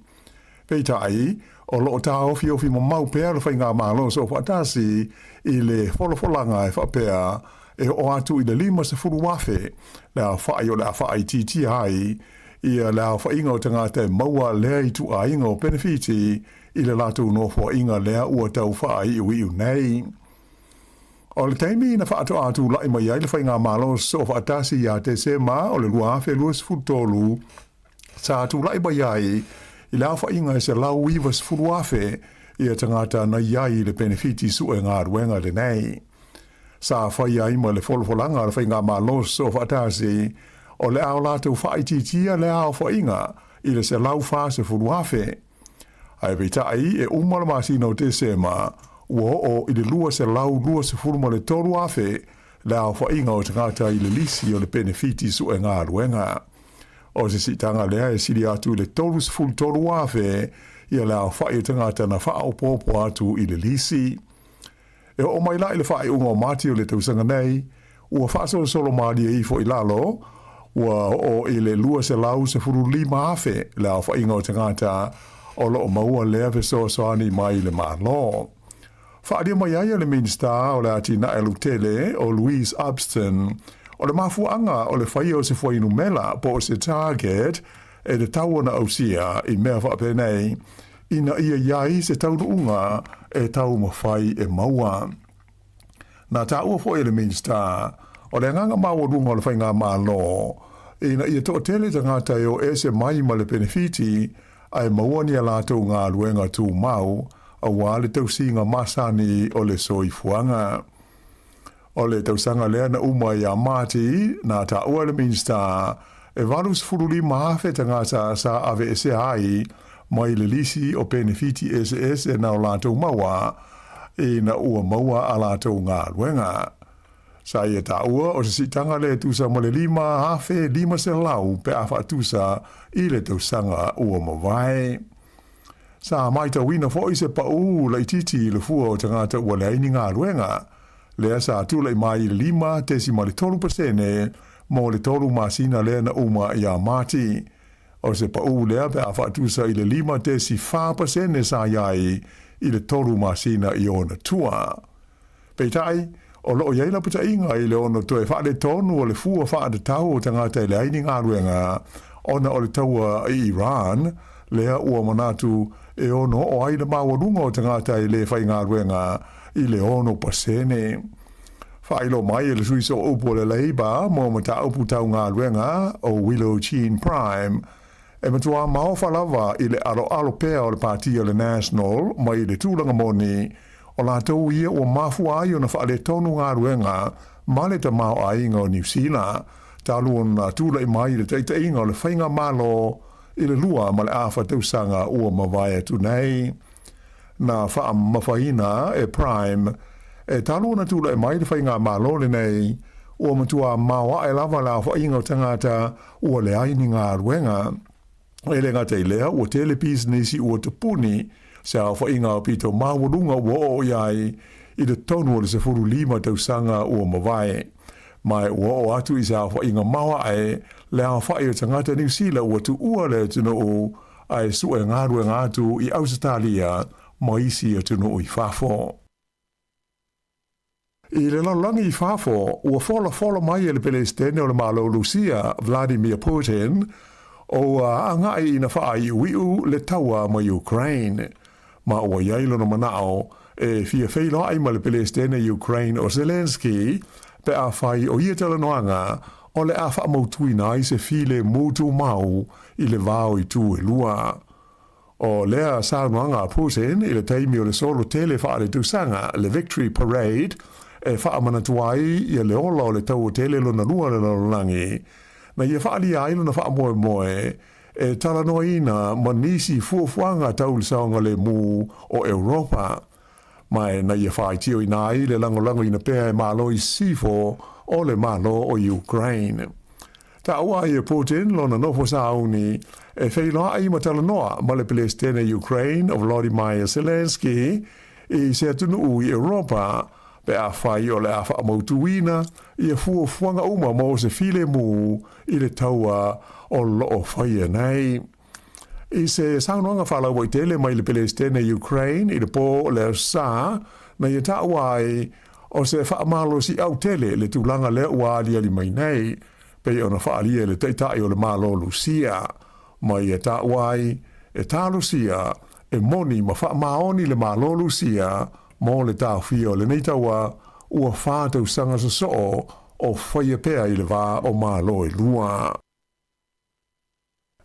Peitai, o lo o taofiofi mamau pea le Faigamalo Soofaatasi i le folafolaga e faapea e oo atu i le 50,000 le aofai o le a faaitiitia ai ia le aofaiga o tagata e maua lea ituaiga o penefiti i le latou nofoaiga lea ua tau faaiuiu nei. O le taimi na faatoa tulai mai ai le Faigamalo Soofaatasi ia Tesema o le 2023, Sa tulai mai ai i le aofaiga e 190,000 ia tagata na i ai i le penefiti sue galuega lenei. Sa fai ai ma le folafolaga a le Faigamalo Soofaatasi o le a o latou faaitiitia lea aofaiga i le 140,000. Ae peitai e uma le masina o Tesema ua oo i le 223,000 le aofaiga o tagata i le lisi o le penefiti sue galuega. O se siitaga lea e sili atu i le 33,000 ia le aofai o tagata na faaopoopo atu i le lisi. E oo mai la i le faaiuga o Mati o le tausaga nei, ua faasolosolo malie ifo i lalo, ua oo i le 215,000 le aofaiga o tagata o lo o maua lea fesoasoani mai le Malo. Faaalia mai ai e le Minisita o le Atinae Lautele o Louise Upston, o le mafuaaga o le faia o se fuainumela po o se target e tatau ona ausia i mea faapenei ina ia i ai se taunuuga e taumafai e maua. Na taua foi e le Minisita, o le agaga maualuga o le Faigamalo ina ia toatele tagata e o ese mai ma le penefiti ae maua ni a latou galuega tumau aua le tausiga masani o le soifuaga. O le tausaga lea na uma ia Mati, na taua e le Minisita e 85,000 tagata sa aveesea ai mai le lisi o penefiti eseese na o latou maua ina ua maua a latou galuega. Sa ia taua o se siitaga le tusa ma le 5,500 pe a faatusa i le tausaga ua mavae. Sa maitauina foi se paū laitiiti i le fua o tagata ua leai ni galuega, lea sa tulai mai i le 5.3% mo le tolu masina lea na uma ia Mati. O se paū lea pe a faatusa i le 5.4% sa i ai i le tolu masina i ona tua. Peitai, o lo o i ai lapataiga i le ono toe faaletonu o le fua faatatau o tagata e leai ni galuega ona o le taua i Iran, lea ua manatu e ono oo ai le maualuga o tagata e le faigaluega i le 6%. Faailoa mai e le sui sooupu o le Labour mo mataupu tau galuega o Willow Jean Prime, e matuā maofa lava i le aloalo pea o le Pāti o le National mai le tulaga moni o latou ia ua mafua ai ona faaletonu galuega ma le tamaoaiga o Niu Sila talu ona tulai mai i le taitaiga o le faigamalo. i le lua ma le afa tausaga ua mavae atu nei. Na faamamafaina e Prime e talu ona tulai mai le faigamalo lenei, ua matua maoae lava le aofaiga o tagata ua leai ni galuega. E le gata i lea, ua tele pisinisi ua tapuni se aofaiga aupito maualuga ua oo i ai i le tonu o le 15 tausaga ua mavae. Ma ua oo atu i se aofaiga maoae le aofai o tagata Niu Sila ua tuua le atunuu ae sue galuega atu i Ausetalia ma isi atunuu i fafo. I le lalolagi i fafo, ua folafola mai e le Pelesitene o le Malo Lusia, Vladimir Putin, o ua agai ina faaiuiu le taua ma Ukraine. Ma ua i ai lona manao e fia feiloai ma le Pelesitene Ukraine o Zelenskyy pe afai o ia talanoaga o le a faamautuina ai se filemu tumau i le va o itu e lua. O lea saunoaga a Putin i le taimi o le solo tele faaletausaga, le Victory Parade, e faamanatu ai ia le ola o le Taua Tele Lona Lua o le Lalolagi, na ia faaalia ai lona faamoemoe e talanoaina ma nisi fuafuaga tau le saogalemu o Europa, ma e na ia faitioina ai le lagolagoina pea e Malo i Sisifo o le Malo o Ukraine. Taua ai e Putin lona nofo sauni e feiloai ma talanoa ma le Pelesitene Ukraine o Volodymyr Zelenskyy i se atunuu i Europa pe afai o le a faamautuina ia fuafuaga uma mo se filemu i le taua o loo faia nei. I se saunoaga faalauaitele mai le Pelesitene Ukraine i le po o le Aso Sa, na ia taua ai o se faamalosiau tele le tulaga lea ua aliali mai nei, pei ona faaalia e le Taitai o le Malo Lusia. Ma ia taua ai, e talosia, e moni ma faamaoni le Malo Lusia mo le taofia o lenei taua ua 4 tausaga sosoo o faia pea i le va o Malo e lua.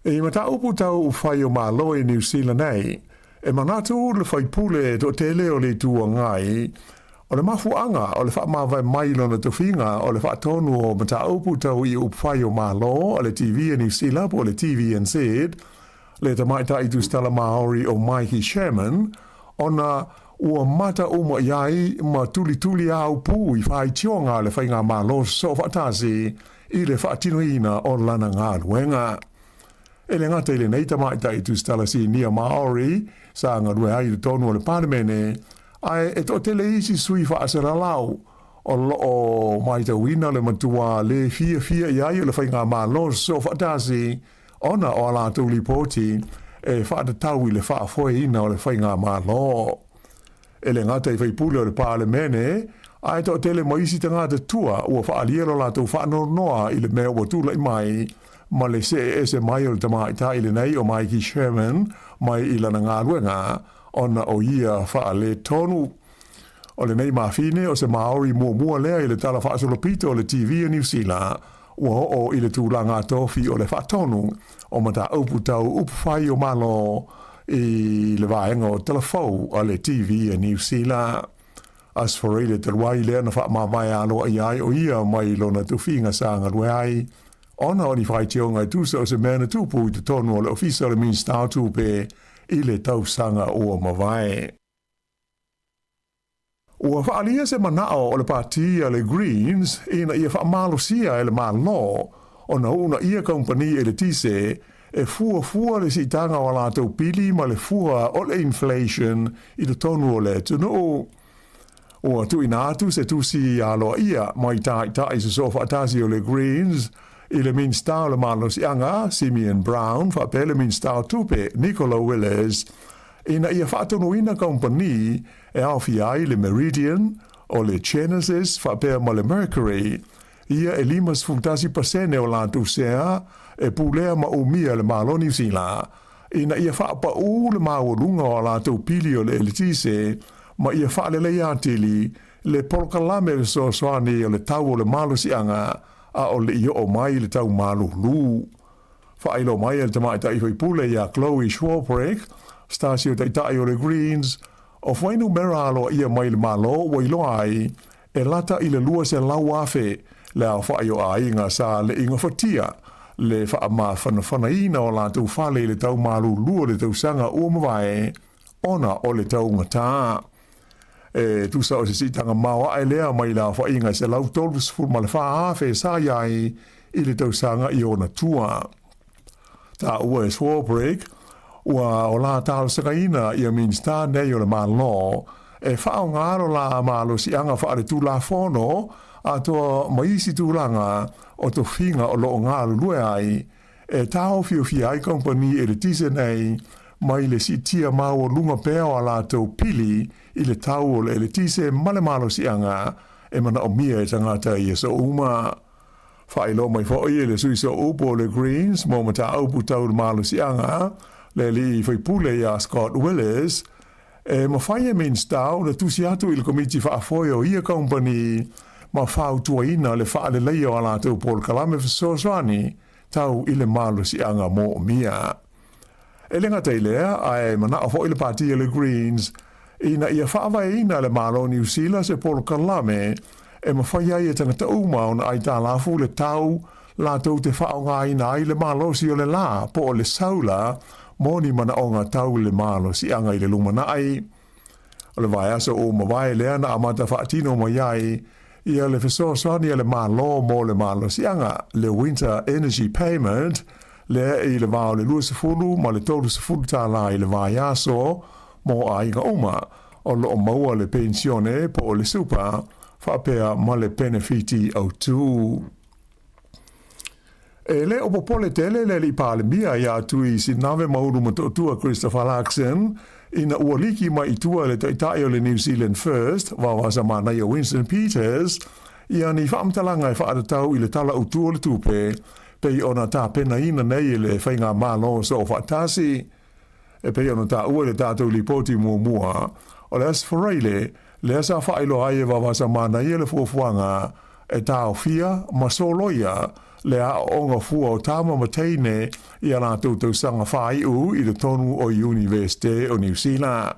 I mataupu tau upufai o Malo i Niu Sila nei, e manatu le faipule toatele o le Itu Agai, o le mafuaaga o le faamavae mai lona tofiga o le faatonu o mataupu tau i upufai o Malo a le TV a Niu Sila po o le TVNZ, le tamaitai tusitala Maori o Maiki Sherman, ona ua mata uma i ai ma tulituliaupu i faitioga a le Faigamalo Soofaatasi i le faatinoina o lana galuega. E le gata i lenei tamaitai tusitala sinia Maori sa galue ai i totonu o le Palemene, ae e toatele isi sui faasalalau o loo matauina le matua le fiafia i ai o le Faigamalo Soofaatasi ona o a latou lipoti e faatatau i le faafoeina o le Faigamalo. E le gata i faipule o le Palemene, ae toatele ma isi tagata tua ua faaalia lo latou faanoanoa i le mea ua tulai mai ma le see ese mai o le tamaitai lenei o Maiki Sherman mai i lana galuega ona o ia faaletonu. O lenei mafine o se Maori muamua lea i le tala faasolopito o le TV a Niu Sila ua oo i le tulaga tofi o le faatonu o mataupu tau upufai o Malo i le vaega o talafou a le TV a Niu Sila. Aso Faraile talu ai lea na faamavae aloaia ai o ia mai lona tofiga sa galue ai ona o ni faitioga e tusa o se mea na tupu i totonu o le Ofisa o le Minista o Tupe i le tausaga ua mavae. Ua faaalia se manao o le pati a le Greens ina ia faamalosia e le Malo ona uunaia kamupani eletise e fuafua le siitaga o a latou pili ma le fua o le inflation i totonu o le atunuu. Ua tuuina atu se tusi aloaia mai taitai sosoofaatasi o le Greens i le Minista o le Malosiaga Simeon Brown faapea le Minista o Tupe Nicola Willis ina ia faatonuina kamupani e aofia ai le Meridian, o le Genesis faapea ma le Mercury, ia e 51% o latou sea e pulea ma umia e le Malo o Niu Sila, ina ia faapaū le maualuga o a latou pili o le eletise ma ia faaleleia atili le polokalame fesoasoani o le tau o le malosiaga a o le i oo mai le tau malulu. Faailoa mai e le tamaitai faipule ia Chloe Swarbrick, se tasi o taitai o le Greens, o fuainumera aloaia mai le Malo ua iloa ai e lata i le 200,000 le aofai o aiga sa le i gafatia. le faamafanafanaina o latou fale i le tau malulu o le tausaga ua mavae ona o le taugata. E tusa o se siitaga maoaʻe lea mai le aofaiga e 134,000 sa i ai i le tausaga i ona tua. Taua e Swarbrick, ua o la talosagaina ia Minisita nei o le Malo e faaaoga lo la malosiaga faaletulafono atoa ma isi tulaga o tofiga o loo galulue ai e taofiofia ai kamupani eletise nei mai le siitia maualuga pea o a latou pili i le tau o le eletise ma le malosiaga e manaomia e tagata i aso uma. Faailoa mai foi e le sui sooupu o le Greens mo mataupu tau le malosiaga, le alii faipule ia Scott Willis, e mafai e Minisita ona tusi atu i le Komiti Faafoe o ia kamupani ma fautuaina le faaleleia o a latou polokalame fesoasoani tau i le malosiaga moomia. E le gata i lea, ae manao foi le pati a le Greens ina ia faavaeina le Malo o Niu Sila se polokalame e mafai ai e tagata uma ona aitalafu le tau latou te faaaogaina ai le malosi o le lā po o le saula mo ni manaoga tau le malosiaga i le lumanai. O le vaiaso ua mavae lea na amata faatino mai ai ia le fesoasoani a le Malo mo le malosiaga, le Winter Energy Payment, lea i le va o le 20 ma le 30 tālā i le vaiaso mo aiga uma o loo maua le penisione po o le super faapea ma le penefiti autū. E le o popole tele le alii Palemia iā Tui Sinave Maulu Motootua Christopher Luxon ina ua liki mai i tua le taitai o le New Zealand First, Vaovasa Manaia Winston Peters, ia ni faamatalaga e faatatau i le Tala Autu o le Tupe pei ona tapenaina nei e le Faigamalo Soofaatasi. E pei ona taua i le tatou lipoti muamua, o le Aso Faraile lea sa faailoa ai e Vaovasa Manaia le fuafuaga e taofia ma soloia le aoaoga fua o tama ma teine i a latou tausaga faaiu i totonu o Iunivesite o Niu Sila.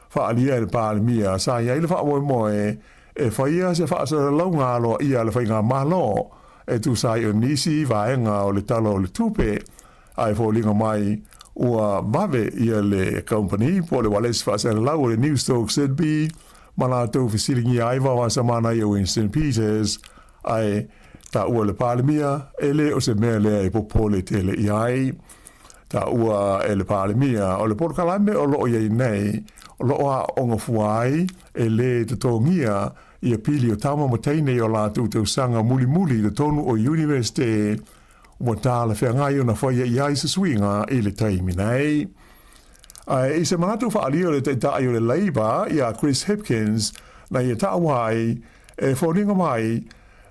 Faaalia e le Palemia sa i ai le faamoemoe e faia se faasalalauga aloaia a le Faigamalo e tusa ai o nisi vaega o le Tala o le Tupe, ae foliga mai ua vave ia le kamupani po o le ualesi faasalalau o le Newstalk ZB ma latou fesiligia ai Vaovasa Manaia Winston Peters, ae taua e le Palemia e le o se mea lea e popole tele i ai. Taua e le Palemia o le polokalame o loo i ai nei o loo aooga fua ai e le totogia ia pili o tama ma teine i o latou tausaga mulimuli i totonu o Iunivesite ua talafeagai ona faia i ai se suiga i le taimi nei. Ae i se manatu faaalia o le Taitai o le Labour ia Chris Hipkins na ia taua ai e foliga mai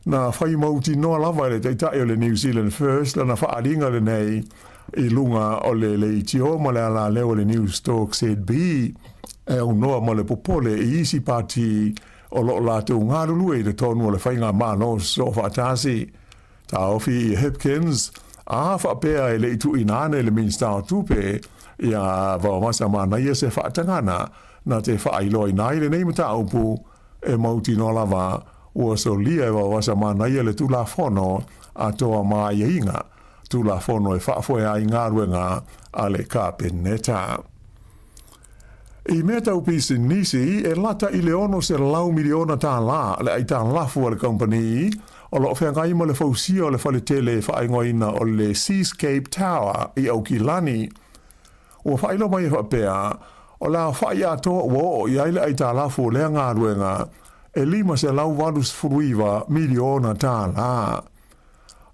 na fai mautinoa lava e le Taitai o le New Zealand First lana faaaliga lenei i luga o le leitio ma le alaleo o le Newstalk ZB e aunoa ma le popole i isi pati o loo latou galulue i totonu o le Faigamalo Soofaatasi. Taofi i Hipkins, a faapea e le i tuuina ane le Minisita o Tupe ia Vaovasa Manaia se faatagana na te faailoaina ai lenei mataupu, e mautinoa lava ua solia e Vaovasa Manaia le Tulafono atoa ma aiaiga Tulafono e faafoe ai galuega a le Kapeneta. I mea tau pisinisi, e lata i le $600 miliona tālā le aitalafu a le kamupani o lo o feagai ma le fausia o le faletele faaigoaina o le Seascape Tower i Aukilani. Ua faailoa mai e faapea, o le aofai atoa ua oo i ai le aitalafu o lea galuega e $589 miliona tālā.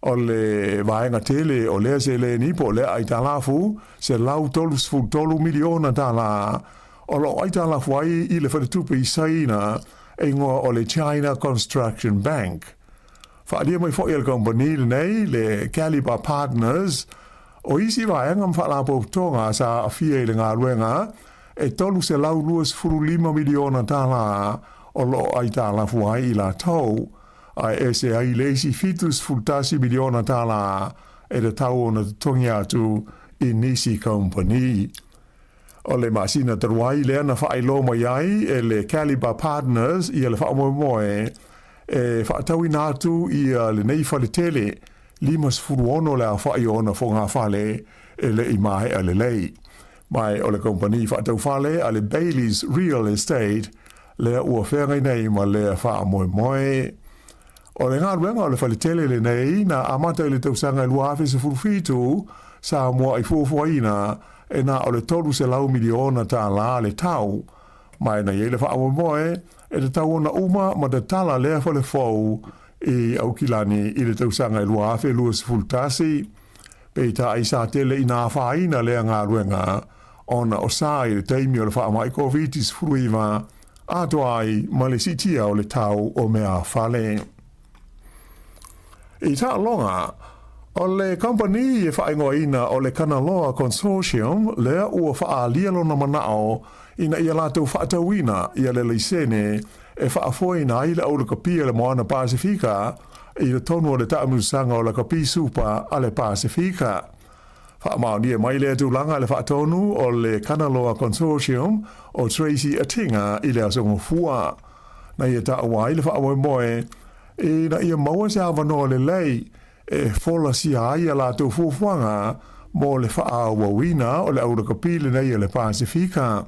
O le vaega tele o lea seleni po o lea aitalafu, $133 miliona tālā, o lo o aitalafu ai i le faletupe i Saina e igoa o le China Construction Bank. Faaalia mai foi e le kamupani lenei, le Calibre Partners, o isi vaega ma faalapotopotoga sa aafia i le galuega e $325 miliona tālā o lo o aitalafu ai i latou. Ae ese ai le isi $71 miliona tālā e tatau ona totogi atu i nisi kamupani. O le masina talu ai lea na faailoa mai ai e le Calibre Partners ia le faamoemoe e faatauina atu ia lenei faletele 56 le aofa'i o ona fogafale e le i maea lelei. Ma o le kamupani faataufale a le Bayleys Real Estate lea ua feagai nei ma lea faamoemoe. O le galuega o le faletele lenei na amata i le tausaga e 2017, sa mua'i fuafuaina e na o le $300 miliona tālā le tau, ma e na i ai le faamoemoe e tatau ona uma ma tatala lea fale fou i Aukilani i le tausaga e 2021. Peitai sa tele ina afaina lea galuega ona o sa i le taimi o le faamai Koviti-19 atoa ai ma le siitia o le tau o meafale. I taaloga, o le kamupani e faaigoaina o le Kanaloa Consortium lea ua faaalia lona manao ina ia latou faatauina ia le laisene e faafoeina ai le aulakapi a le Moana Pasefika i totonu o le taamilosaga o Lakapi Supa a le Pasefika. Faamaonia mai lea tulaga e le faatonu o le Kanaloa Consortium o Tracy Atinga i le Aso Gafua. Na ia taua ai le faamoemoe ina ia maua se avanoa lelei e folasia ai a latou fuafuaga mo le faaauauina o le aulakapi lenei a le Pasefika.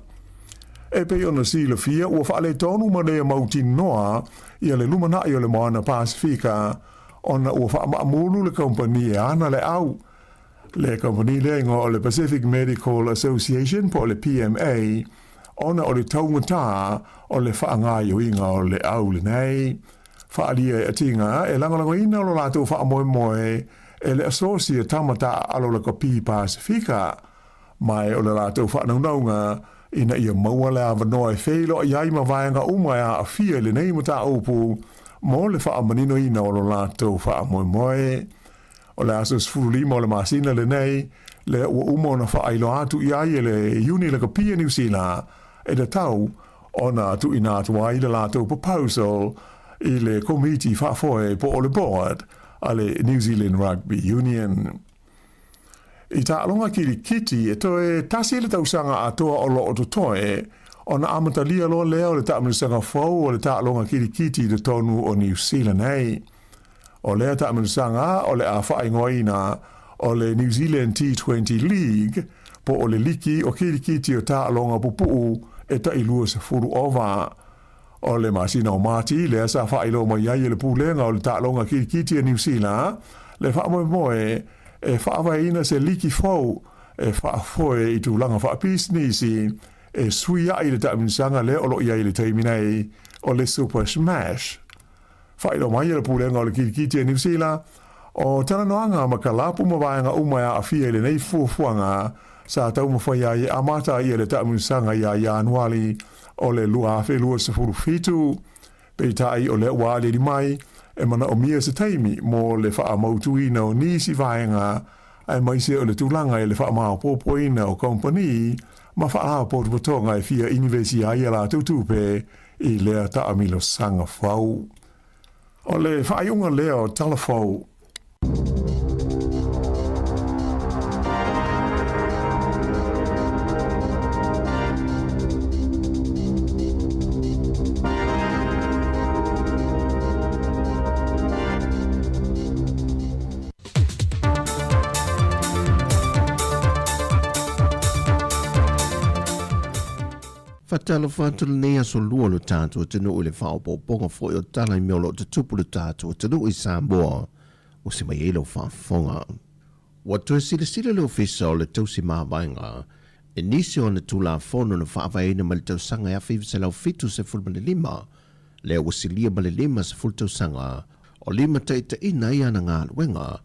E pei ona silafia ua faaletonu ma le mautinoa ia le lumanai o le Moana Pasefika ona ua faamaamulu le kamupani e ana le au. Le kamupani lea igoa o le Pacific Medical Association po o le PMA ona o le taugatā o le faagaoioiga o le au lenei. Faaalia e Atinga e lagolagoina lo latou faamoemoe e le Asosi o Tama Taaalo Lakapi Pasefika, ma e o le latou faanaunauga ina ia maua le avanoa e feiloai ai ma vaega uma e aafia i lenei mataupu mo le faamaninoina o lo latou faamoemoe. O le aso 15 o le masina lenei, lea ua uma ona faailoa atu i ai e le Iuni Lakapi a Niu Sila e tatau ona tuuina atu ai le latou proposal i le Komiti Faafoe po o le Board a le New Zealand Rugby Union. I taaloga kilikiti, e toe tasi le tausaga atoa o lo o totoe ona amatalia loa lea o le taamilosaga fou o le taaloga kilikiti i totonu o Niu Sila nei. O lea taamilosaga o le a faaigoaina o le New Zealand T20 League po o le liki o kilikiti o taaloga pupuu e tai 20 ova. O le masina o Mati lea sa faailoa mai ai e le Pulega o le Taaloga Kilikiti a Niu Sila le faamoemoe e faavaeina se liki fou e faafoe i tulaga faapisinisi e suiai le taamilosaga lea o lo o i ai i le taimi nei o le Super Smash. Faailoa mai e le Pulega o le Kilikiti a Niu Sila, o talanoaga ma kalapu ma vaega uma e aafia i lenei fuafuaga sa taumafai ai e amata ia le taamilosaga ia Ianuali o le 2027. Peitai o lea ua aliali mai, e manaomia se taimi mo le faamautuina o nisi vaega aemaise o le tulaga i le faamaopoopoina o kamupani ma faalapotopotoga e fia inivesia ai a latou tupe i lea taamilosaga fou. O le faaiuga lea o tala fou. Faatalofa atu lenei aso lua o le tatou atunuu i le faaopoopoga foi o tala i mea o lo o tutupu i le tatou atunuu i Samoa ua se mai ai lau faafofoga. Ua toe silasila le Ofisa o le Tausi Mavaega i nisi o ana Tulafono na faavaeina mai le tausaga e 1975, lea ua silia ma le 50 tausaga o limataitaiina ai ana galuega,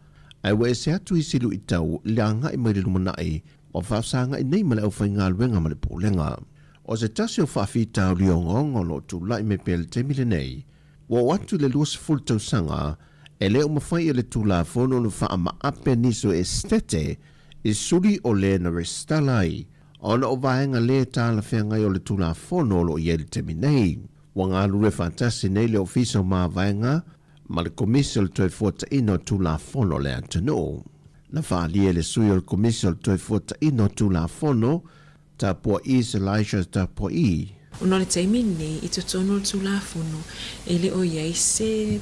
ae ua ese atu isi luitau i le agai mai le lumanai ua faafesagai nei ma le aufaigaluega ma le Pulega. O se tasi o faafitauli ogaoga o lo o tulai mai pea i le taimi lenei, ua oo atu i le 20 tausaga e le o mafai e le Tulafono ona faamaape nisi o esetete i suli o le na resitala ai ona o vaega le talafeagai o le Tulafono o lo o i ai i le taimi nei. Ua galulue faatasi nei le Ofisa o Mavaega ma le Komisi o le Toefuataiga o Tulafono o le atunuu. Na faaalia e le sui o le Komisi o le Toefuataiga o Tulafono, Tapua'i Elijah Tapua'i. Ona o le taimi lenei i totonu o le Tulafono, e le o i ai se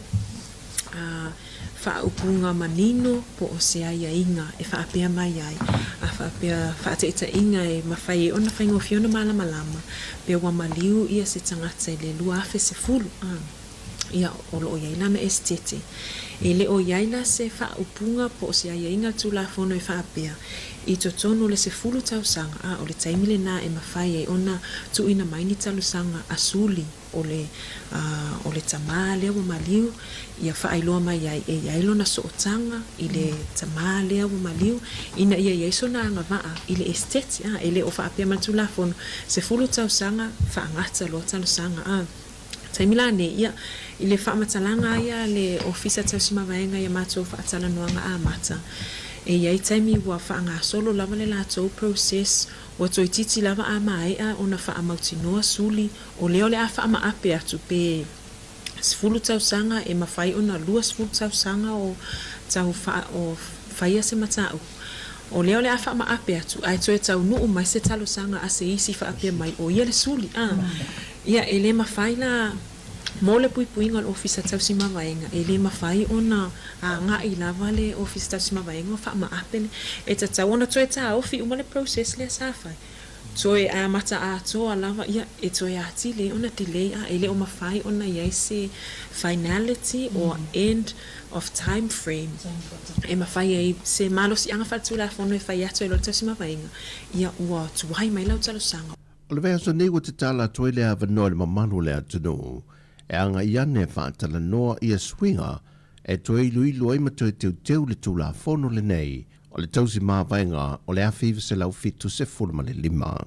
faaupuga manino po o se aiaiga e faapea mai ai, a faapea faataitaiga e mafai ai ona faigofie ona malamalama pe ua maliu ia se tagata i le 2010 a ia o lo o i ai lana esetete. E le o i ai la se faaupuga po o se aiaiga a le Tulafono e faapea, i totonu o le 10 tausaga, a o le taimi lena e mafai ai ona tuuina mai ni talosaga a suli o le o le tamā lea ua maliu, ia faailoa mai ai e i ai lona sootaga i le tamā lea ua maliu, ina ia i ai sona agavaa i le esetete, a e le o faapea mai le Tulafono, 10 tausaga faagata loa talosaga, a. Taimi la nei, ia, i le faamatalaga a ia a le Ofisa Tausi Mavaega i a matou faatalanoaga amata, e i ai taimi ua faagasolo lava le latou process, ua toeitiiti lava a maea ona faamautinoa suli, o lea o le a faamaape atu pe 10 tausaga e mafai ona 20 tausaga o tau o faia se mataupu. O lea o le a faamaape atu ae toe taunuu mai se talosaga a se isi faapea mai o ia le suli, a. Ia, e le mafai la, mo le puipuiga o le Ofisa Tausi Mavaega, e le mafai ona agai lava le Ofisa Tausi Mavaega o faamaape le, e tatau ona toe taofi uma le process lea sa fai, toe amata atoa lava, ia, e toe atili ai ona delay, a e le o mafai ona i ai se finality or end of time frame e mafai ai se malosiaga faaletulafono e fai atu ai loa le Tausi Mavaega, ia, ua tuai mai lau talosaga. O le vaiaso nei ua tatala atu ai le avanoa i le mamalu o le atunuu e agai ane e faatalanoa ia suiga e toe iloilo ai ma toe teuteu le Tulafono lenei o le Tausi Mavaega o le 1975.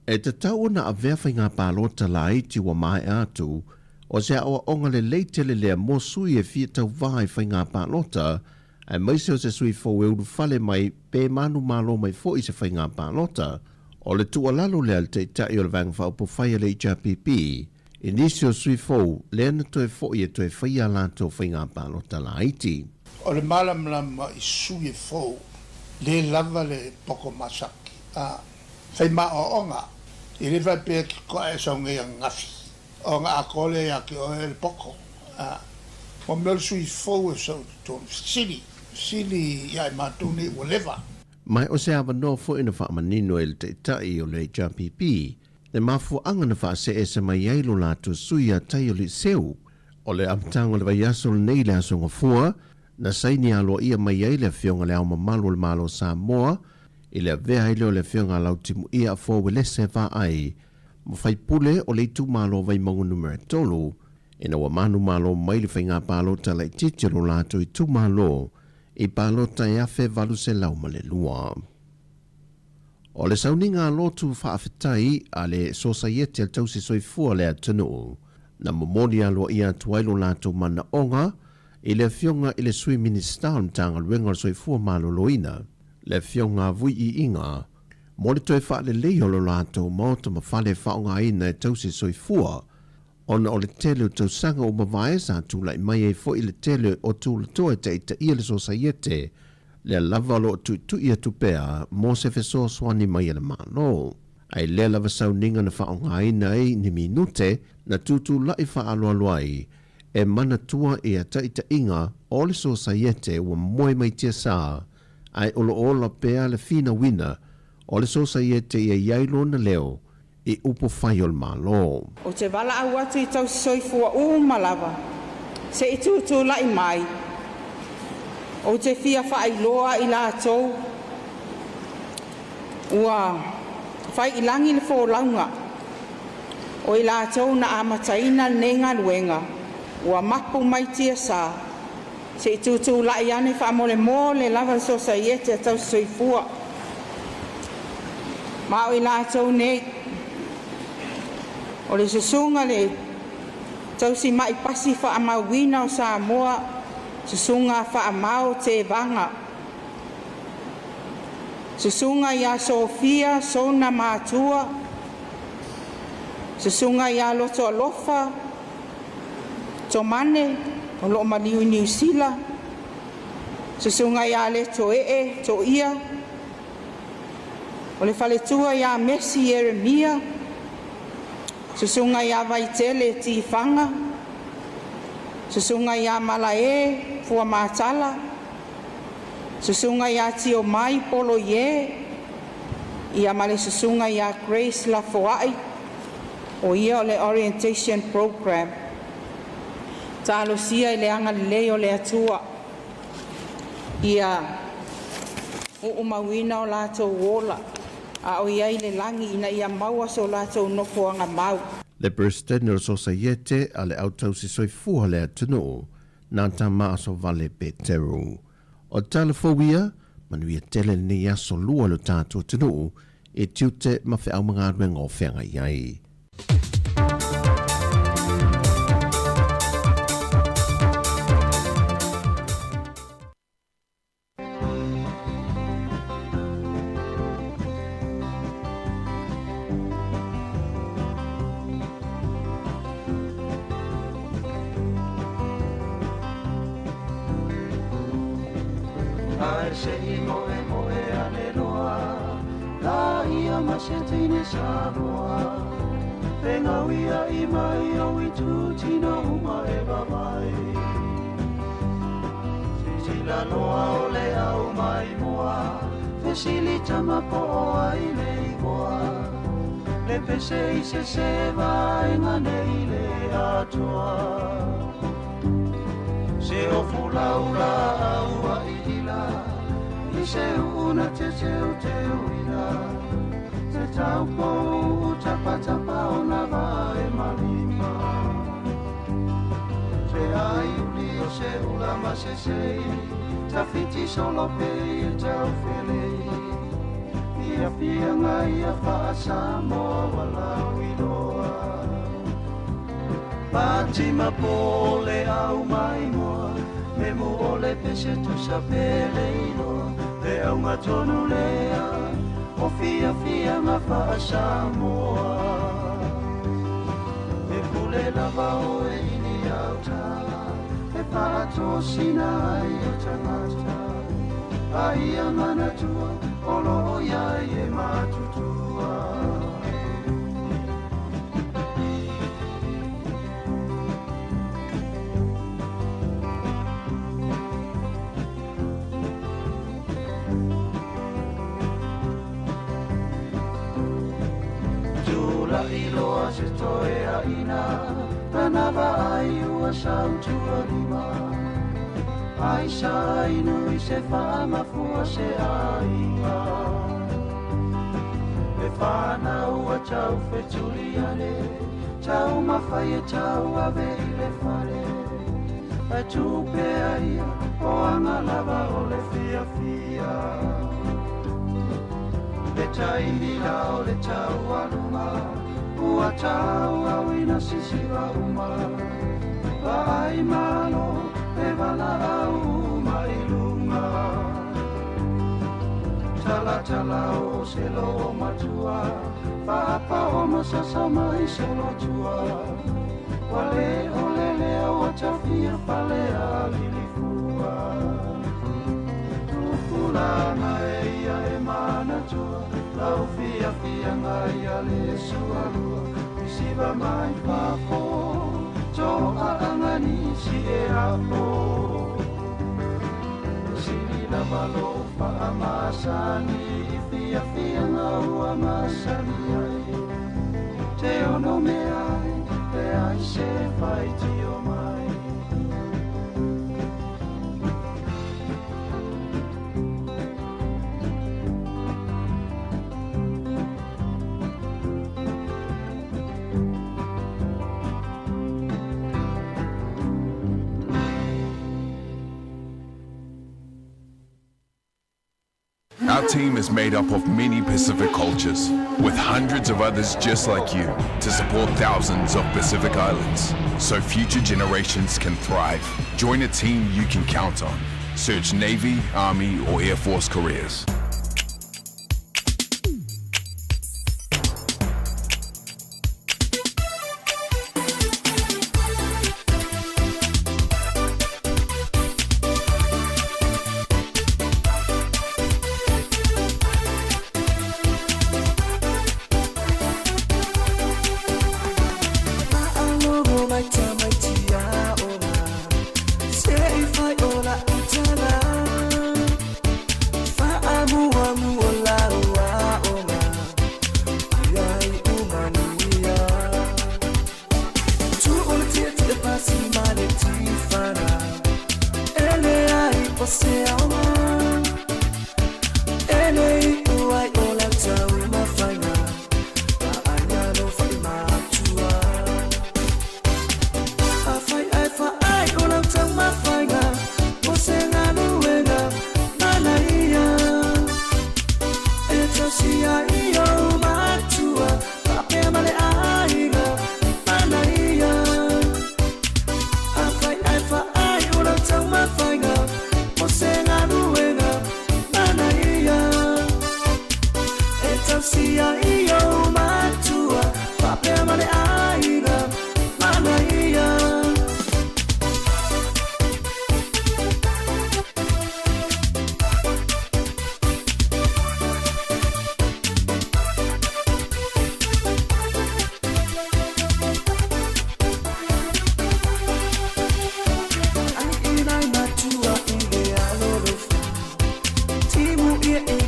E tatau ona avea faiga palota laiti ua maea atu o se aoaoga lelei tele lea mo sui e fia tauvā i faiga palota aemaise o se sui fou e ulufale mai pe manumalo mai foi i se faiga palota. O le tuualalo lea a le Taitai o le Vaega Faaupufai a le HRPP i nisi o sui fou lea na toe foi e toe faia a latou faiga palota laiti. O le malamalama i sui e fou, le lava le poko masaki a fai maoaoga, e le faapea ki koa e saugei ananafi. O nga atoa lea ia te oe le poto. A, mo mea o le sui fou e sau i totonu, fesili, fesili ia i matou nei ua leva. Ma o se avanoa foi na faamanino e le Taitai o le HRPP le mafuaaga na faaseese mai ai lo latou sui ia Taio Liseu. O le amataga o le vaiaso lenei i le Aso Gafua, na saini aloaia mai ai le Afioga i Le Ao Mamalu o le Malo o Samoa i le avea ai lea o le Afioga a Lautimuia Afoa Uelese Vaai ma faipule o le itumalo Vaimauga Numera 3, ina ua manumalo mai le faiga palota laitiiti o lo latou itumalo i palota e 1802. O le sauniga lotu faafetai a le Sosaiete a le Tausi Soifua o le Atunuu, na momoli aloaia atu ai lo latou manaoga i le Afioga i le Sui Minisita o le Matagaluega o le Soifua Maloloina, le Afioga Vui Iiga, mo le toe faaleleia o lo latou maota ma fale e faaaogaina e tausi soifua, ona o le tele o tausaga ua mavae sa tulai mai ai foi le tele o tulatoa e taitaia le Sosaiete, lea lava o lo o tuitui atu pea mo se fesoasoani mai a le Malo. Ae lea lava sauniga na faaaogaina ai ni minute na tutulai faaaloalo ai e manatua ia taitaiga o le Sosaiete ua moe mai tiasa ae o lo o ola pea le finauina o le Sosaiete ia i ai lona leo i upu fai o le Malo. Ou te valaau atu i tausisoifua uma lava se i tutulai mai. Ou te fia faailoa i latou ua fai i lagi le folauga o i latou na amataina lenei galuega ua mapu mai tiasa Se i tutulai ane faamolemole lava le Sosaiete a Tausisoifua ma o i latou nei o le Susuga le Tausima'i Pasi Faamauina o Samoa, Susuga Faamao Tevaga, Susuga ia Sofia Sona Matua, Susuga ia Lotoalofa Tomane o lo o maliu i Niu Sila, Susuga ia Letoee Toia, o le faletua ia Mesi Ieremia, Susuga ia Vaitele Tifaga, Susuga ia Malae Fuamatala, Susuga ia Tiomai Poloie, ia ma le Susuga ia Grace Lafoai, o ia o le Orientation Program. Talosia i le agalelei o le Atua ia uumauina o latou ola a o i ai le lagi ina ia maua so latou nofoaga mau. Le Peresetene o le Sosaiete a le Au Tausi Soifua le Atunuu, Nata Maasovale Peteru. O tala fou ia, manuia tele lenei aso lua i lo tatou atunuu i tiute ma feau ma galuega o feagai ai. Ae se i moemoe ane loa la ia ma se teine Samoa E ngauia i mai o i tū uma e vavai Sisila loa o le au mai mua Fesili tama po o ai le igoa Le pese i se se vaenga nei le atoa Se o fulaula ua ila I se una te teu teu ila Te taupo tapa tapa o na vae malima Se ai uli o se ula ma se sei Tawhiti solo pe i tau felei Ia fianga ia wha walau i loa Pati ma pole au mai moa Me mo ole pese tu sa pele iloa Le au ngā tonu lea O fia fia ngā wha Samoa E pule lava o e ini au tala E whaatosina ai o tangata Ai a manatua o lo ia e matutua Tula iloa se toe a ina Tana vaai ua sautua lima Ai sa inu i se whaamafua se aiga E whanau a tau whetuli ane Tau mawhai e tau ave i le whare E tupea ia o anga lava o le fia fia Le taimila o le tau alunga Ua tau au ina sisiva uma Vaai malo e vala au uma i lunga Tala tala o se lo matua Whaapa o masasa mai solo tua Wale o lele o tawhia fale a lilifua Tupulanga e ia e manatua Lau fia fia ngai a le sualua Isiva mai fafo To a anganisi e apo Sili lava lo whaamasani I fia fia ngau a masani ai Te ono me ai E ai se whai tio mai Our team is made up of many Pacific cultures, with hundreds of others just like you, to support thousands of Pacific Islands, so future generations can thrive. Join a team you can count on. Search Navy, Army, or Air Force careers. Ma'alogo mai tamaitia ola.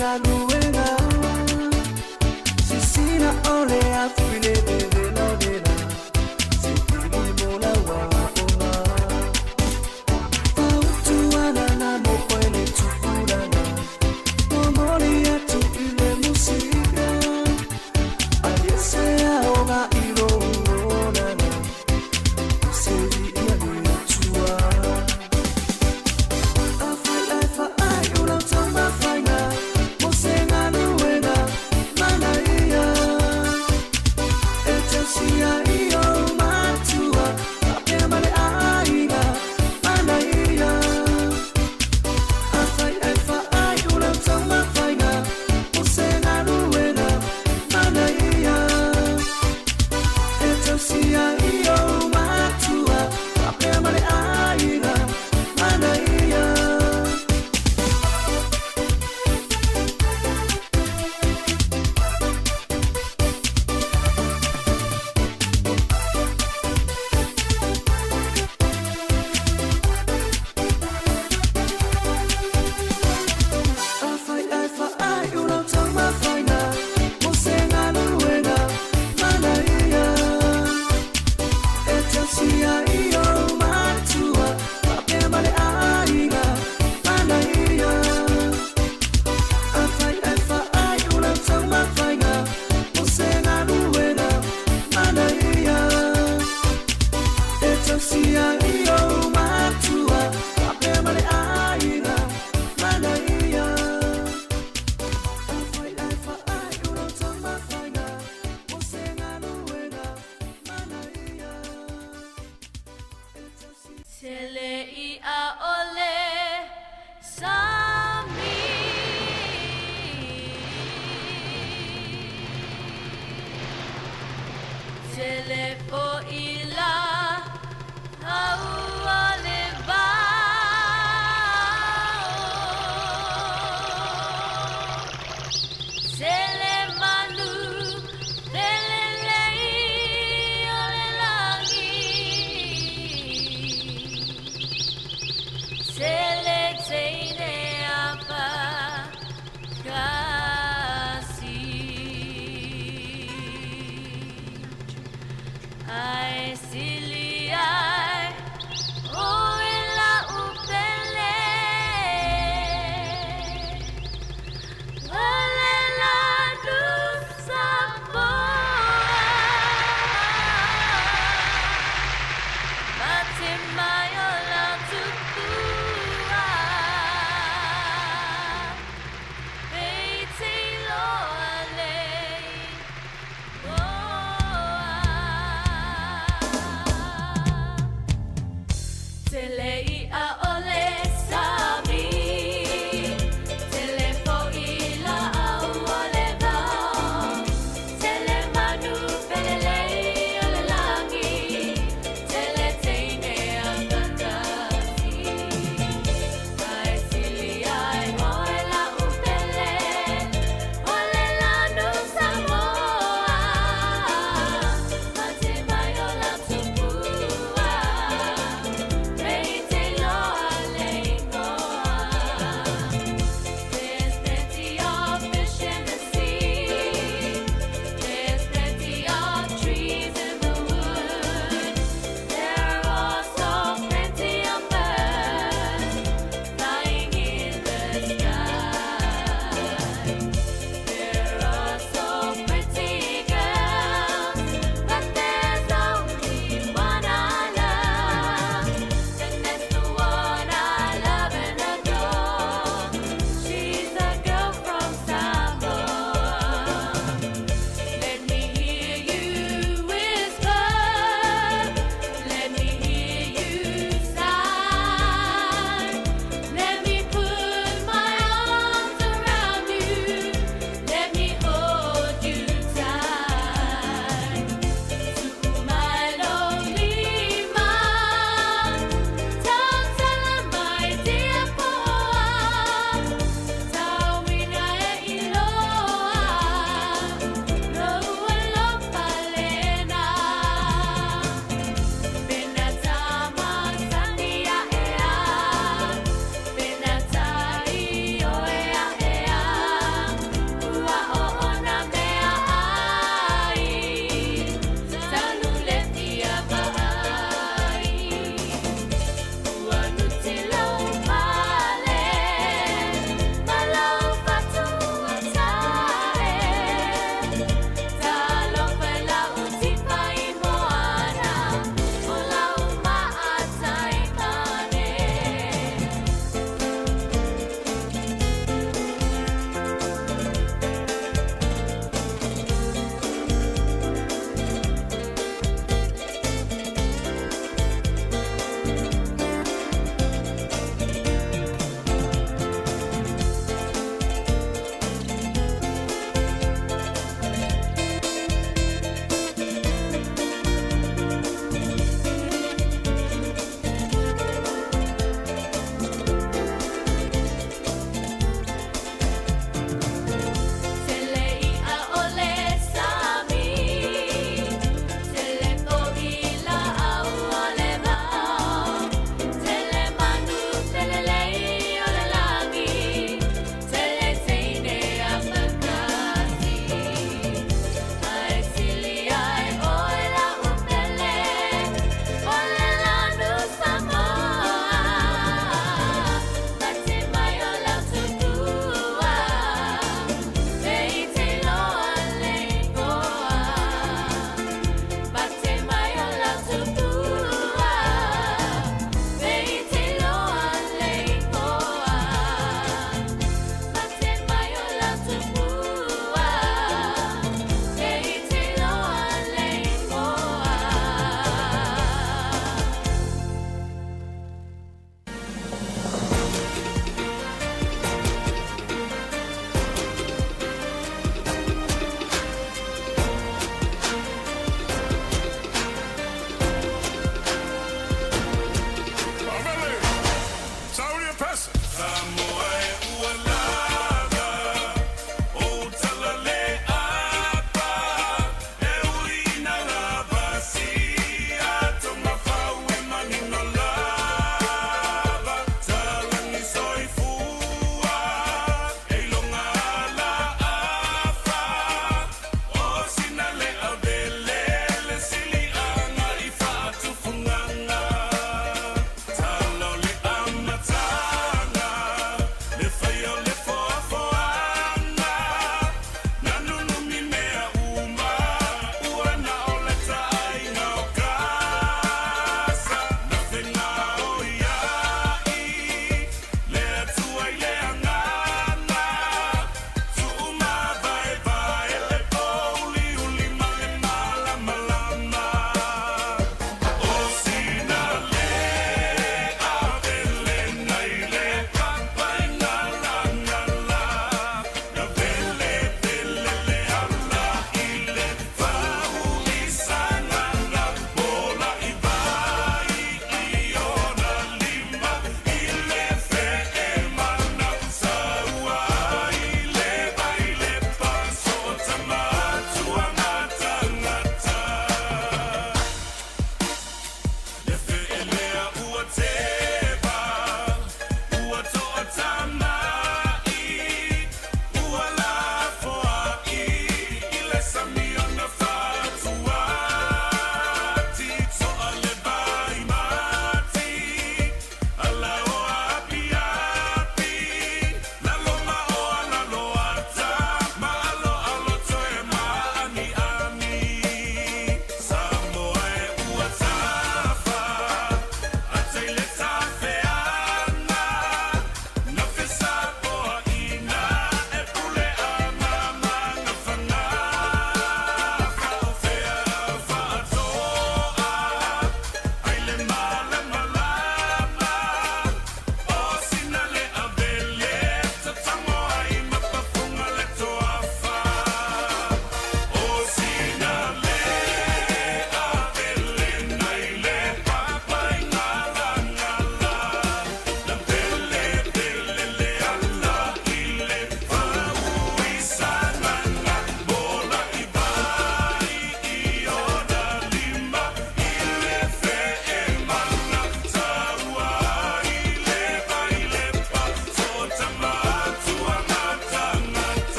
galuega Sisina o le afu i le vevela o le la Sipili mo la waonga Fautuana na moko i le tupulaga Momoli atu i le musika Aliese aoga i lou olaga Seli ia le Atua Afai ai faai o lau taumafaiga Mo se galuega manaia E tausia i ou matua Faapea ma le aiga manaia Afai ai faai o lau taumafaiga Mo se galuega manaia E tausia i ou matua Faapea ma le aiga manaia Afai ai faai o lau taumafaiga Mo se galuega manaia E tausia i ou matua Faapea ma le aiga manaia Afai ai faai o lau taumafaiga Mo se galuega manaia E tausia i ou matua Faapea ma le aiga manaia Afai ai faai o lau taumafaiga Mo se galuega manaia Tele i a ole sami. Tele fo i la au o le vao. Tele manu, tele lei o le lagi. Tele teine apa kasi.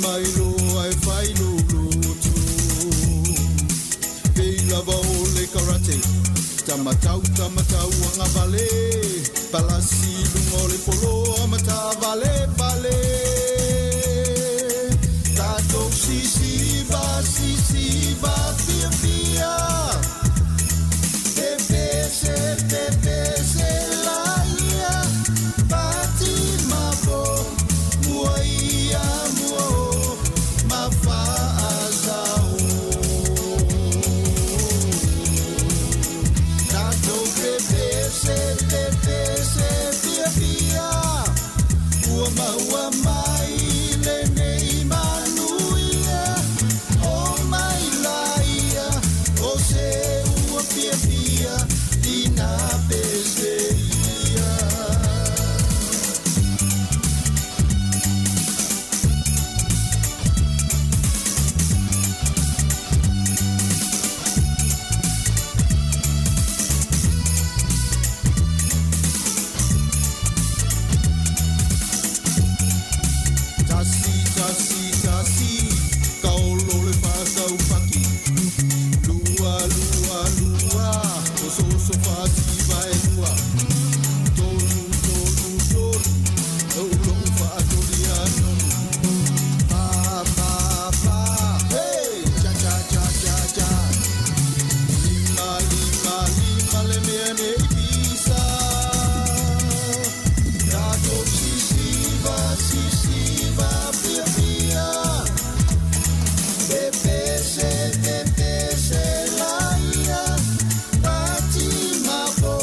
mai loa e fai lou loto. Pei lava o le karate, tamatau tamatau agavale, palasi i luga o le poloa ma tavalevale. Tatou sisiva sisiva fiafia, pepese pepese laia, pati mapo mua ia mua o ma faasao. Tatou pepese pepese fiafia, ua maua mai lenei manuia, o mai laia o se ua fiafia ina pese ia. Tasi, tasi, tasi, kaolo le whātaupaki. Lua, lua, lua, ososo whātiva e lua. Tolu, tolu, tolu, oulo'u whaatoli anonu. Fa, fa, fa, hey, cha, cha, cha, cha, cha. Lima, lima, lima, le mea nei pisa. Tatou sisiva, sisiva, fiafia. Pepese, pepese, laia. Pati mapo,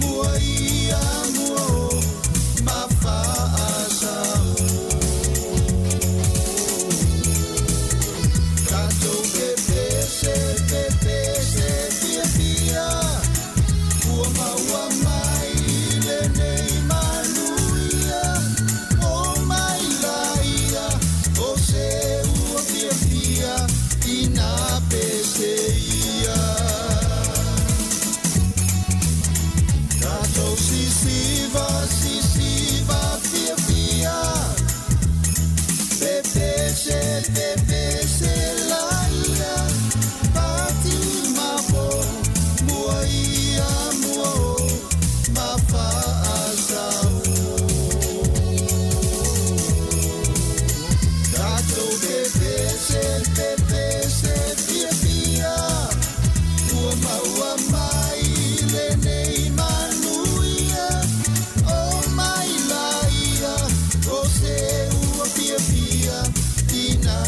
mua ia mua o, ma faasao. Tatou pepese, pepese, fiafia. Ua maua mai lenei manuia, o mai laia, o se ua fiafia ina pese ia. Tatou sisiva, sisiva, fiafia. Pepese, pepese, laia. Pati mapo, mua ia mua o, ma faasao. Tatou pepese, pepese, fiafia. Ua maua mai lenei manuia, o mai laia, o se ua fiafia ina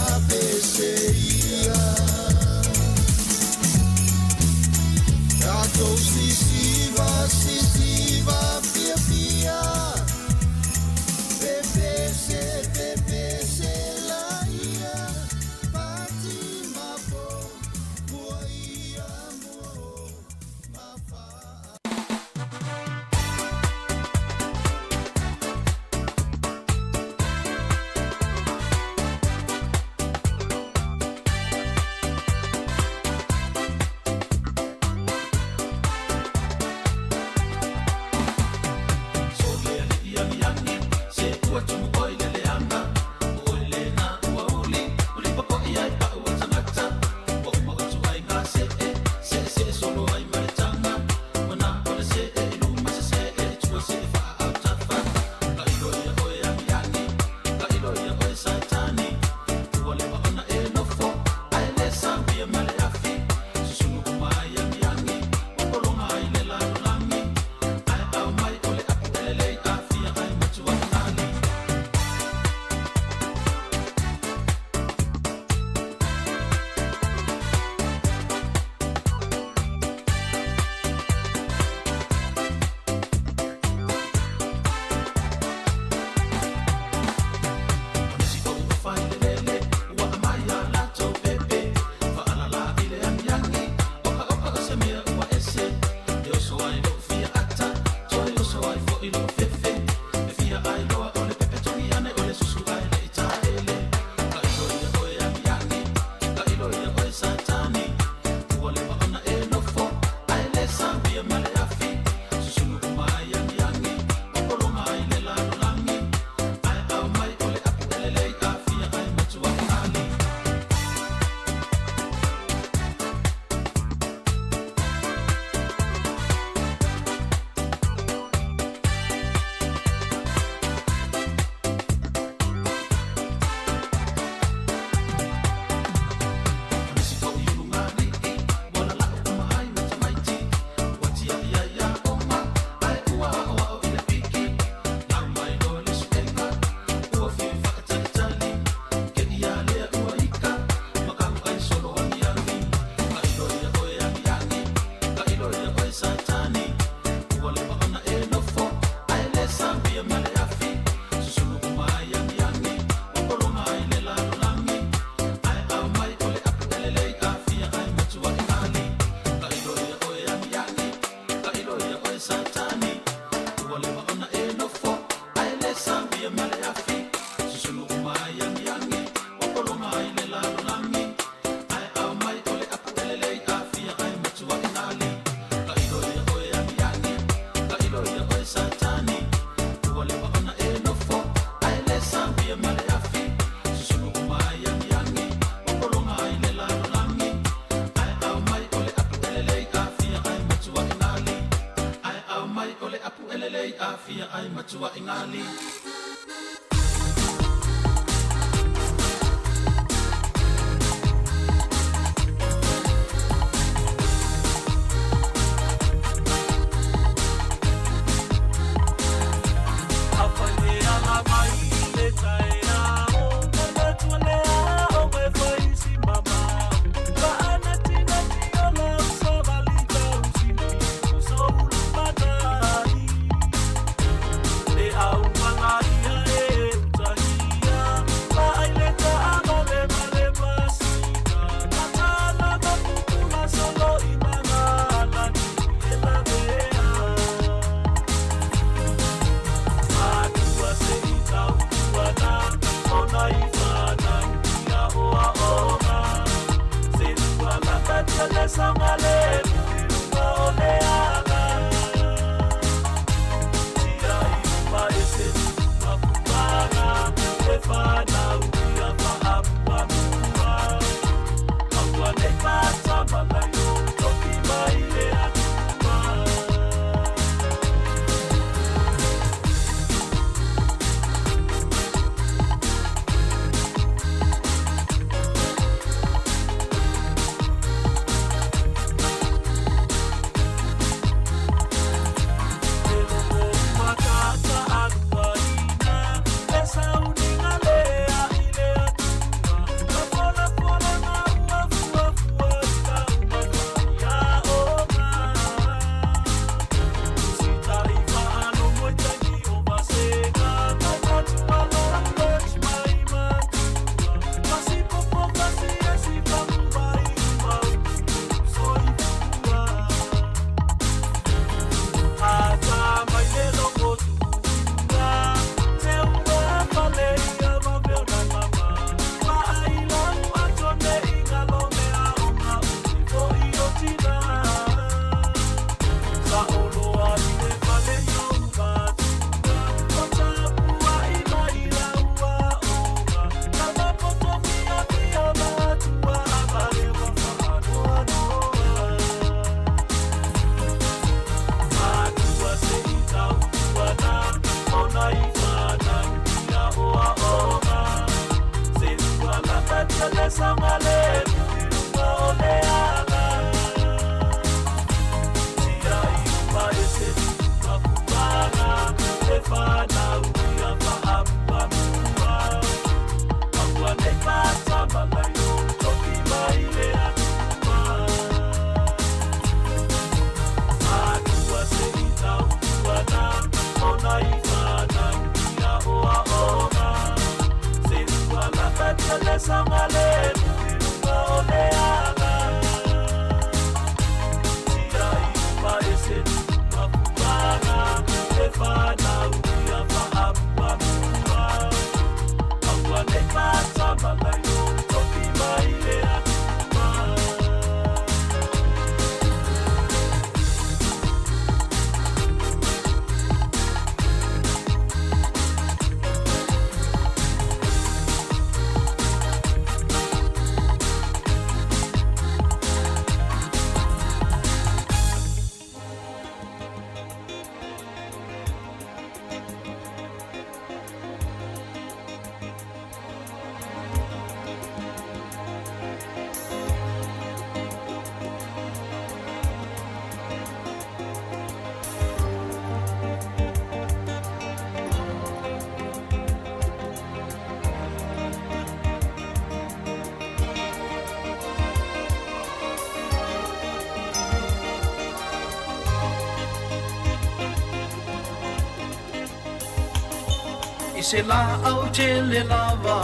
I se la au tele lava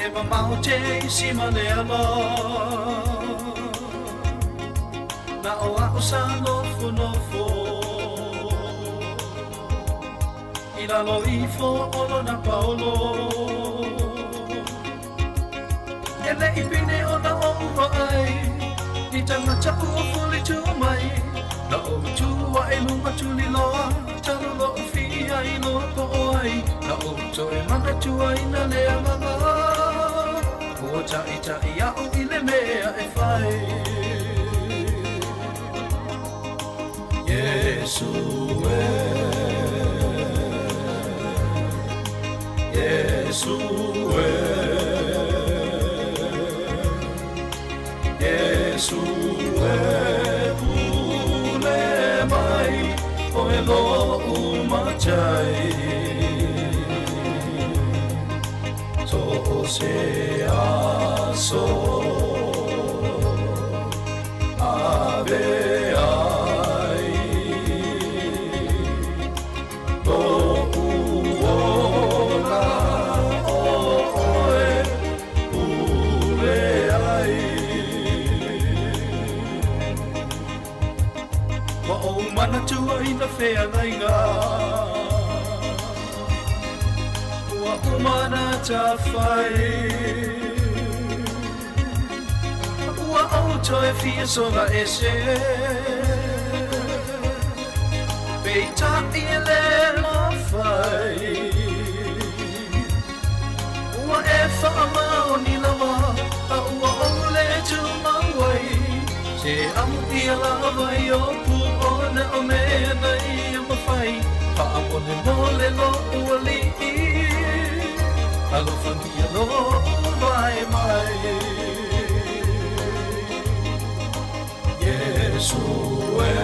E mamau te isi ma le alo Na o a o sa nofo nofo I lalo ifo o lona paolo E le i pine o na o ua ai Ni tangata ua fuli tu mai Na o tua e lunga tuli loa Talo lo o fia i igoa po o ai Na ou toe manatuaina le agaga Ua taʻitaʻi aʻu i le mea e fai Iesu e Iesu e Iesu e pule mai Oe loʻu matai So o se aso Ave ai Loʻu ola o ʻoe pule ai Ua ou manatuaina feagaiga Ua uma ona tafai Ua ou toe fia sola ese Peitai e le mafai Ua e faamaoni lava A ua ou le tumau ai Se amuia lava i o pu ona o mea na ia mafai Faamolemole loʻu Alii Alofagia loʻu vaivai Iesu e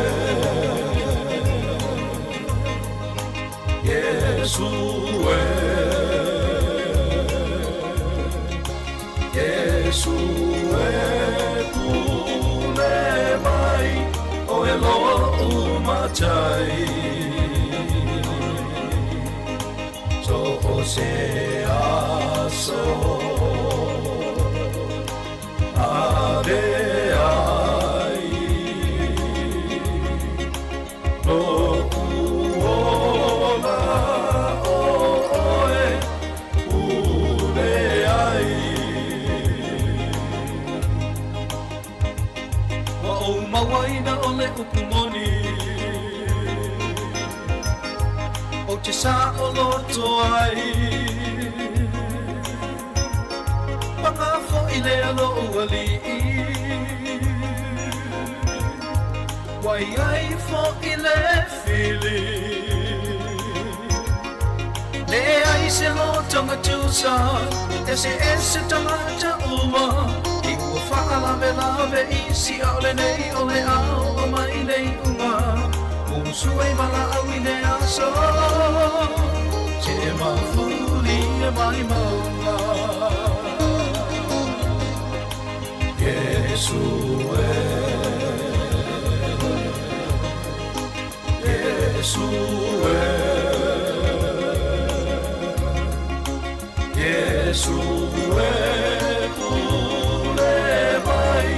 Iesu e Iesu e pule mai Oe loʻu matai So o se aso Ave ai Loʻu ola o ʻoe pule ai Ua ou mauaina o le upu moni Ou te saʻoloto ai Paga foʻi lea loʻu Alii Ua i ai foʻi le fili Leai se lotoga tusa Eseese tagata uma I ua faalavelave isi A o lenei o le ao mai le iuga Musu ai valaau i le aso Se mafuli e mai mauga Iesu e Iesu e Iesu e pule mai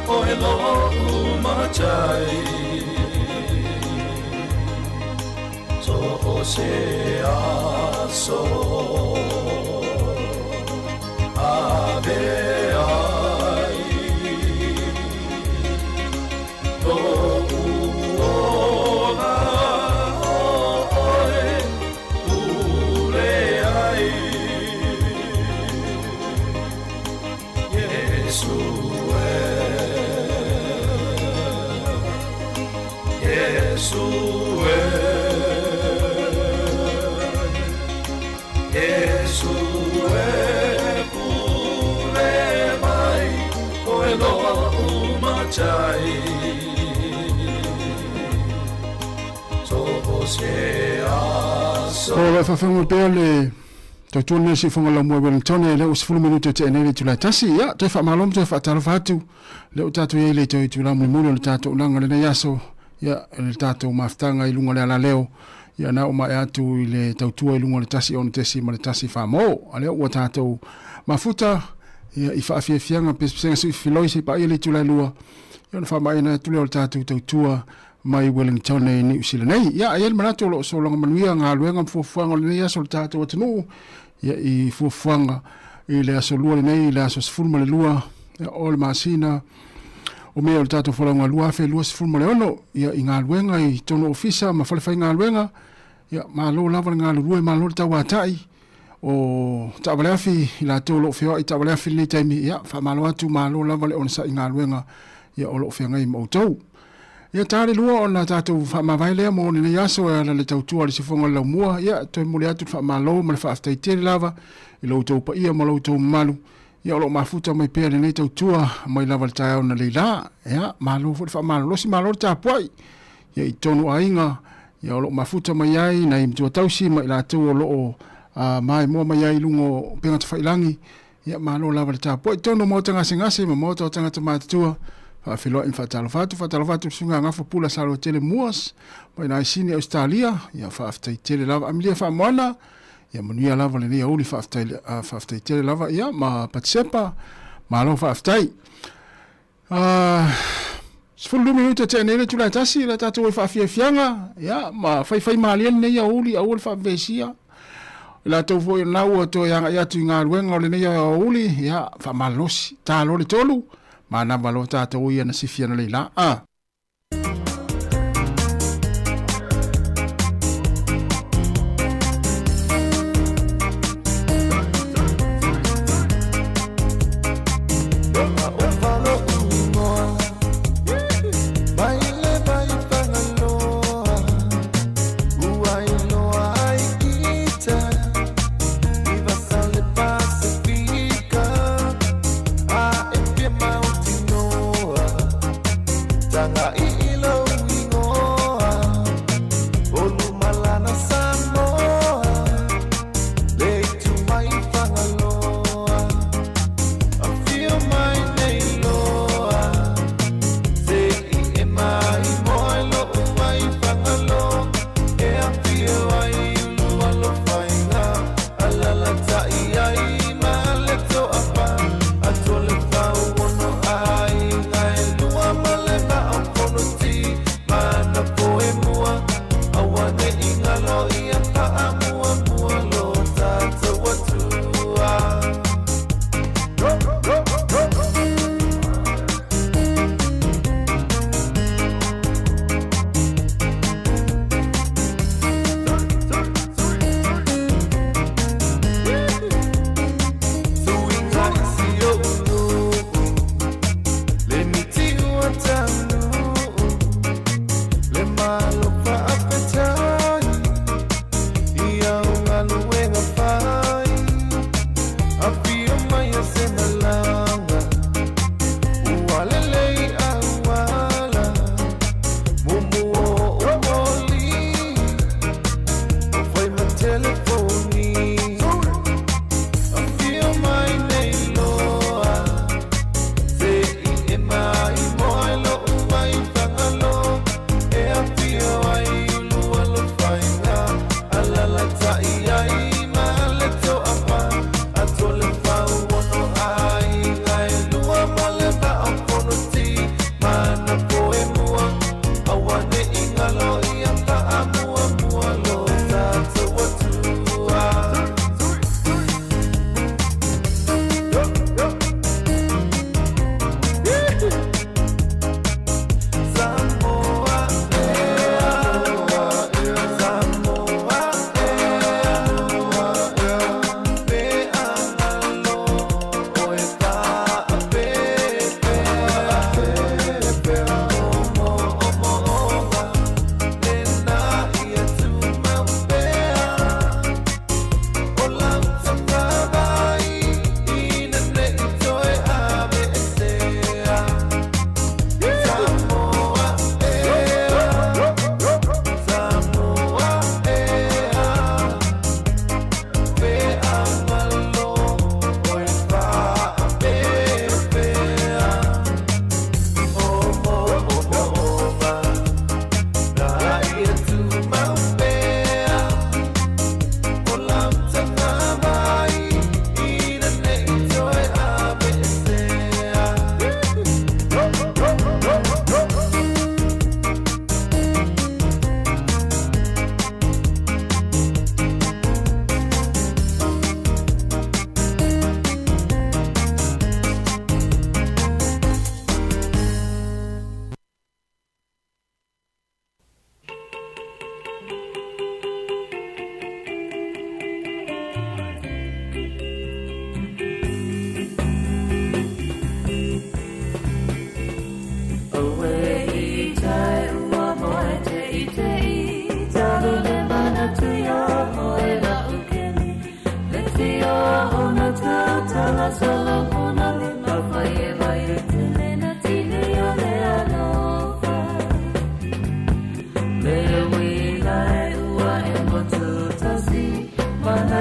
Oe loʻu matai So o se aso Ave ai Loʻu ola o ʻoe pule ai Iesu e Iesu e Iesu e pule mai Oe loʻu matai So o se aso O le faafofoga pea le tautua lenei Siufofoga Laumua i Wellington lea ua 10 minute tea nei le itula e tasi. Ia, toe faamalo ma toe faatalofa atu lea ua tatou i ai i le toe itula mulimuli o le tatou auaunaga i lenei aso. Ia, le tatou mafutaga i luga o le alaleo, ia na oo maea atu i le tautua i luga o le 1 6 ma le 1 4 mo. A lea ua tatou mafuta ia i faafiafiaga pesepesega sui filoi se i paia le itula e lua. Ia ona faamaeaina atu lea o le tatou tautua mai Wellington i Niu Sila nei. Ia, e i ai le manatu o lo o sologa manuia galuega ma fuafuaga o lenei aso o le tatou atunuu, ia i fuafuaga i le aso lua lenei, i le aso 12 ia, o le masina o Me o le tatou folauga 2026, ia i galuega i totonu o ofisa ma falefaigaluega. Ia, malo lava le galulue, malo le tauatai o taavaleafi i latou o lo o feoai i taavaleafi i lenei taimi. Ia, faamalo atu, malo lava le onosai i galuega ia o lo o feagai ma outou. Ia, ta le lua ona tatou faamavae lea mo lenei aso e ala i le tautua a le Siufofoga o le Laumua. Ia, toe momoli atu le faamalo ma le faafetai tele lava i lo outou paia ma lo outou mamalu ia o lo o mafuta mai pea lenei tautua mai lava i le taeao analeila. Ia, malo foi le faamalolosi, malo le tapuai ia i totonu o aiga ia o lo o mafuta mai ai nai matua tausi ma i latou o lo o maimoa mai ai i luga o upega tafailagi. Ia, malo lava le tapuai i totonu o maota gasegase ma maota o tagata matutua. Faafeiloai ma faatalofa atu, faatalofa atu i le susuga a Gafa Pula Saluatele Muas mai Naisini, Ausetalia. Ia, faafetai tele lava. Amilia Faamoana, ia manuia lava lenei aoauli, faafetai, faafetai tele lava. Ia, ma Patisepa, malo faafetai. 12 minute tea nei le itula e tasi, le tatou ai faafiafiaga, ia, ma faifai malie lenei aoauli, aua le faavevesia. I latou foi o lena ua toe agai atu i galuega o lenei aoauli, ia, faamalolosi, ta loa le tolu, manava loa tatou ia na sifi analeila. Ah.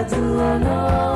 Tofa,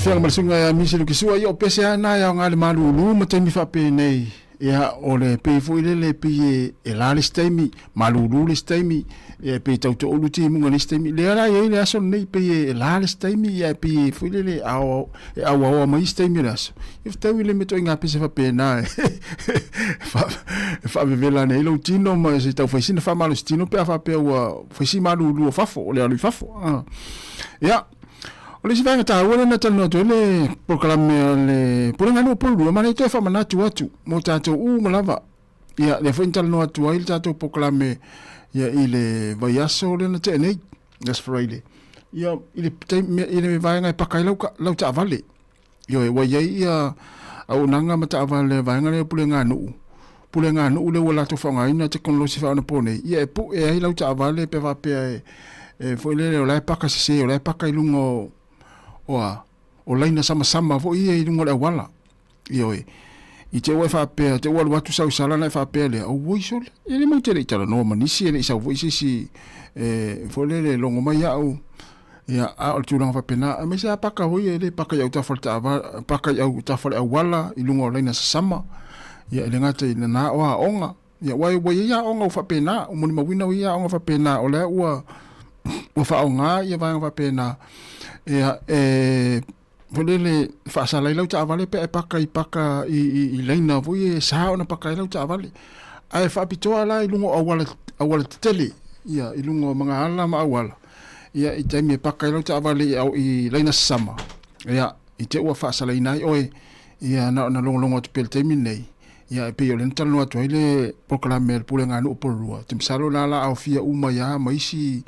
Afioga ma le susuga ia Misi Lukisua, ia o pese lava na e aoga le malulu ma taimi faapenei. Ia o le pei foi lele pei e, e la le isi taimi, malulu le isi taimi, ia e pei tau toulu timuga le isi taimi. Lea la e i ai le aso lenei pei e la le isi taimi, ia e pei e foi lele e ao, e auaoa mai isi taimi o le aso. Ia fetau i le mea ituaiga pese faapena e e faavevela ane ai lou tino ma se tau fai sina faamalosi tino pe a faapea ua fai si malulu o fafo, o le alu i fafo. Ia, o le isi vaega taua lea na talanoa atu ai le polokalame a le Pulega Nuu Pululua, ma le toe faamanatu atu mo tatou uma lava. Ia, lea foi na talanoa atu ai le tatou polokalame ia i le vaiaso lea na tea nei, last Friday. Ia, i le taimi, i le vaega e paka ai lau, lau taavale. Ioe, ua i ai ia auaunaga ma taavale a vaega lea o puleganuu, puleganuu lea ua latou faaaogaina tekonolosi faaonaponei, ia e pue ai lau taavale pe faapea e, e foi lele o la e paka sese, o la e paka i luga o, o a, o laina samasama foi ia i luga o le auala. Ioe. I te ua e faapea, te ua alu atu sau sala ona e faapea lea, auoi sole, e le mau te le i talanoa ma nisi, e le i sau foi se isi e, foi lele e logo mai au, Ia, a o le tulaga faapena, aemaise lava paka foi ia e le paka i autafa o le taavale, paka i autafa o le auala i luga o laina sasama. Ia, e le gata i lena o aoga. Ia, aua ua i ai aoga ua faapena, ua molimauina ua i ai aoga faapena, o lea ua ua faaaoga ia vaega faapena. Ia, e foi lele, faasala ai lau taavale pe a e paka i paka i, i, i laina foi e sa ona paka ai lau taavale. Ae faapitoa la i luga o auala, auala tetele, ia, i luga o magaala ma auala. Ia, i taimi e paka ai lau taavale i, au, i laina sasama, ia, i te ua faasalaina ai oe, ia, na ona logologo atu pea i le taimi lenei, ia, e pei o lea na talanoa atu ai le polokalame a le Pulega a Nuu Pololua, ou te masalo o la la aofia uma ai lava ma isi,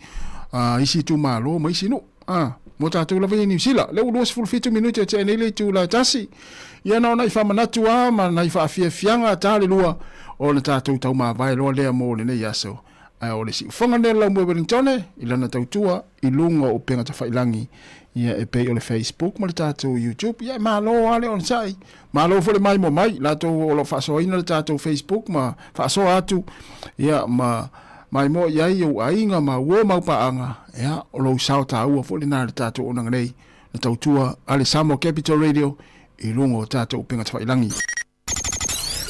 isi itumalo ma isi nuu, a, mo tatou lava ia i Niu Sila. Lea ua 27 minute e tea nei le itula e tasi, ia na ona i faamanatu lava ma nai faafiafiaga ta le lua ona tatou taumavae loa lea mo lenei aso. Ae o le siufoga lenei o le Laumua Wellingtone i lana tautua i luga o upega tafailangi, ia e pei o le Facebook ma le tatou YouTube. Ia e malo lava le onosai, malo foi le maimoa mai latou o lo o faasoaina le tatou Facebook ma faasoa atu, ia ma maimoa i ai ou aiga ma uo mau paaga, ia o lou sao taua foi lena i le tatou auaunaga nei na tautua a le Samoa Capital Radio i luga o tatou upega tafailangi.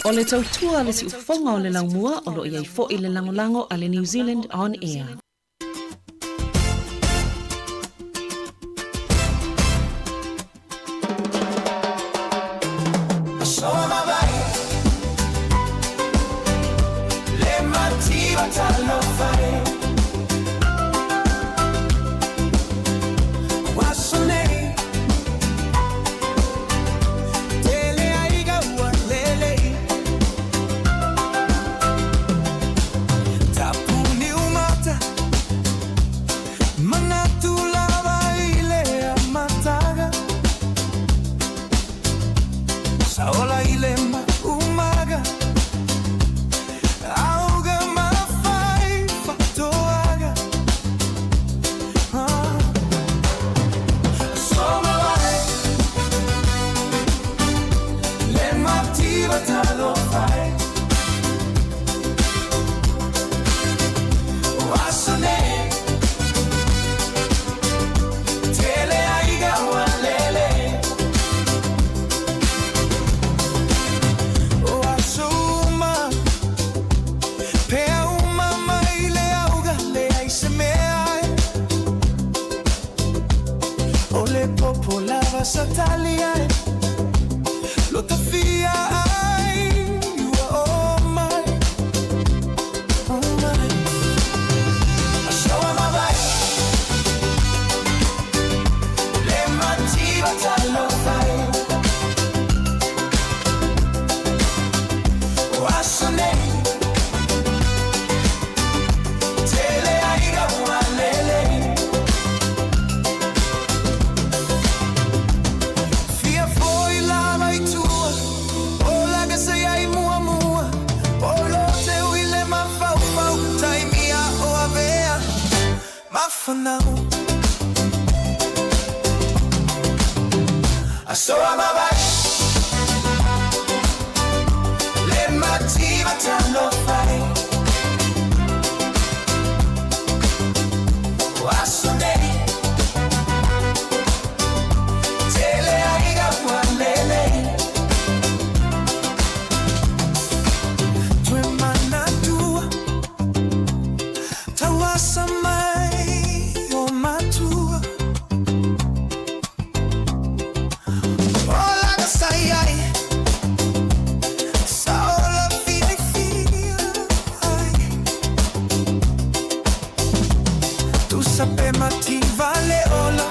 O le tautua a le siufofoga o le laumua o lo o i ai foi le lagolago a le New Zealand On Air. le popo lava sa tali ai Lo tafia ai ua o mai O mai Asoa mavai Le mativa talofai O aso nei Tele aiga ua lele Fia foi lava i tua O laga se ai mua mua O lo te ui le mafaufau Taimia o avea Mafanau Asoa mavai Le mativa talofai O aso nei Tele aiga ua lele Toe manatua Tauasa mai o matua O laga sai ai Sa ola filifia ai Tu sape mativa le ola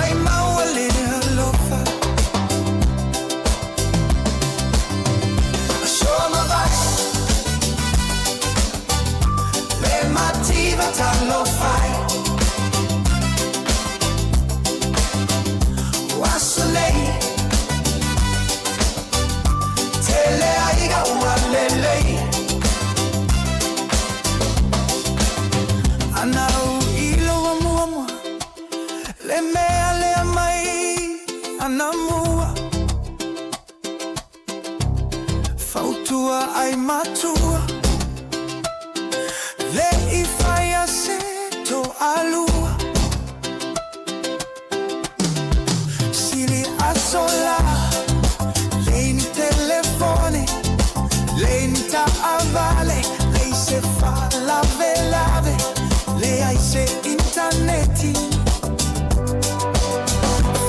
Ai maua le alofa Asoa mavai Le mativa talofai O aso nei Tele aiga ua lelei Ana u ilo wa mua Le mea lea mai ana mua Fautua ai matua Le i whaia se to alua Sili asola Leini telefone Leini taavale Lei se faalavelave Le ai se interneti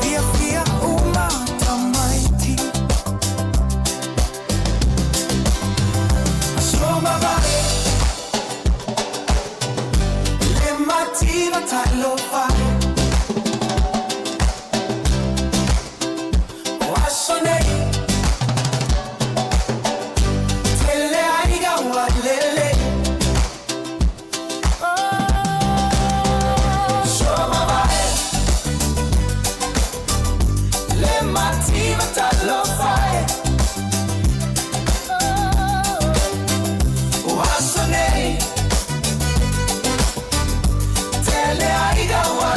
Fia fia uma tamaiti Aso mavai Le mativa talofai O aso nei Tele aiga ua lele Aso mavai Le mativa talofai O aso nei Tele aiga ua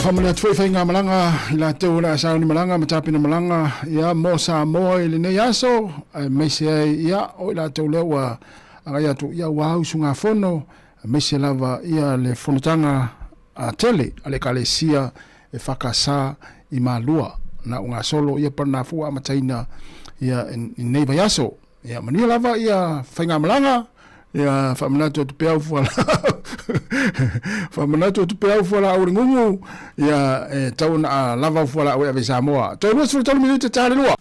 Faamanuia atu foi faigamalaga i latou o le a sauni malaga ma tapena malaga ia mo Samoa i lenei aso, aemaise ai ia o i latou lea ua agai atu ia ua usugafono, aemaise lava ia le fonotaga a tele a le Ekalesia e FKS i Malua na ua gasolo ia palanafua ua amataina ia i lenei vaiaso. Ia manuia lava ia faigamalaga, ia faamanatu atu pea au fualaau faamanatu atu pea au fualaau le gugu ia e tau ona lava au fualaau e ave i Samoa. Toe 23 minute ta le lua.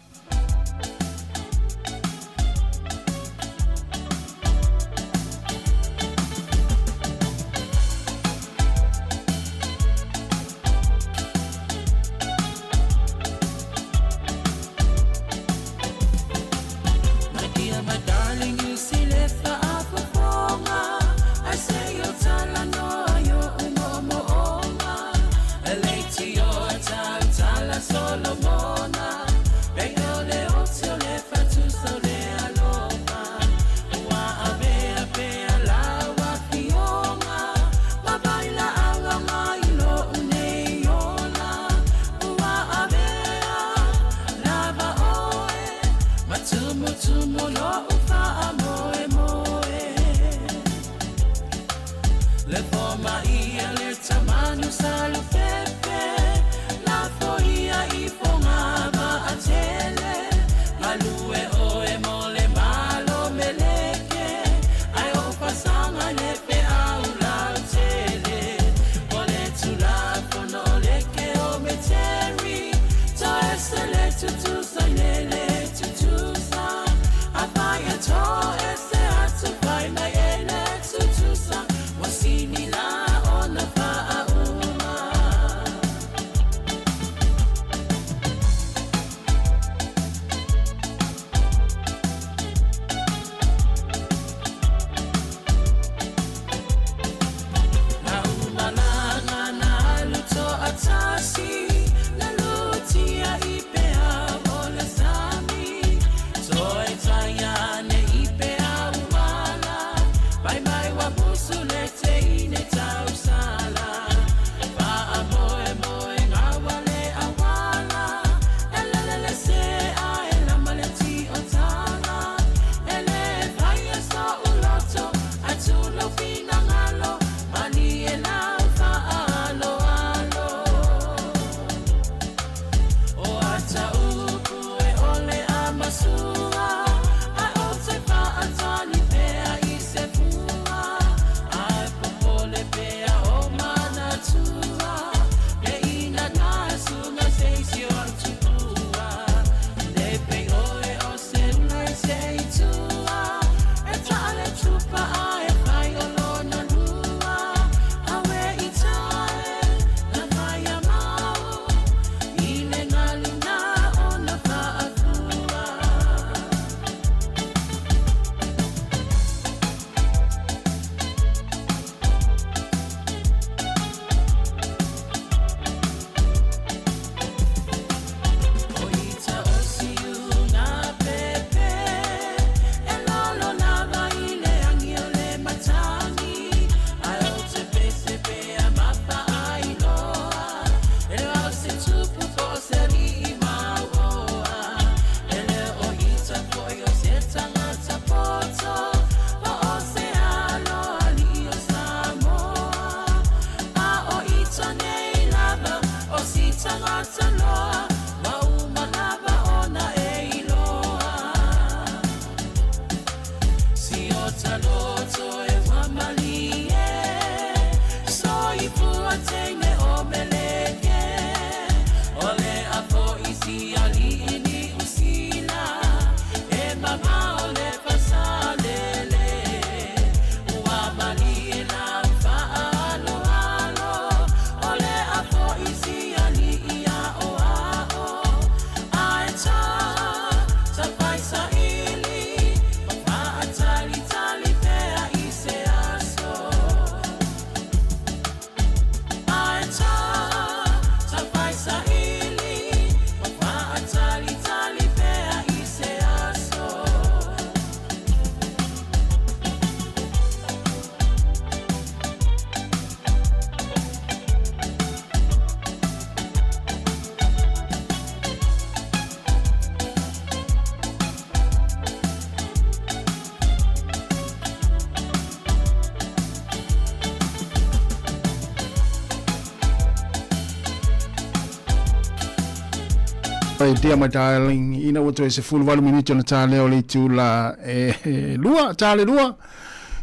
My dear, my darling, ina ua toe 18 minute ona tā lea o le itula e lua, tā le lua,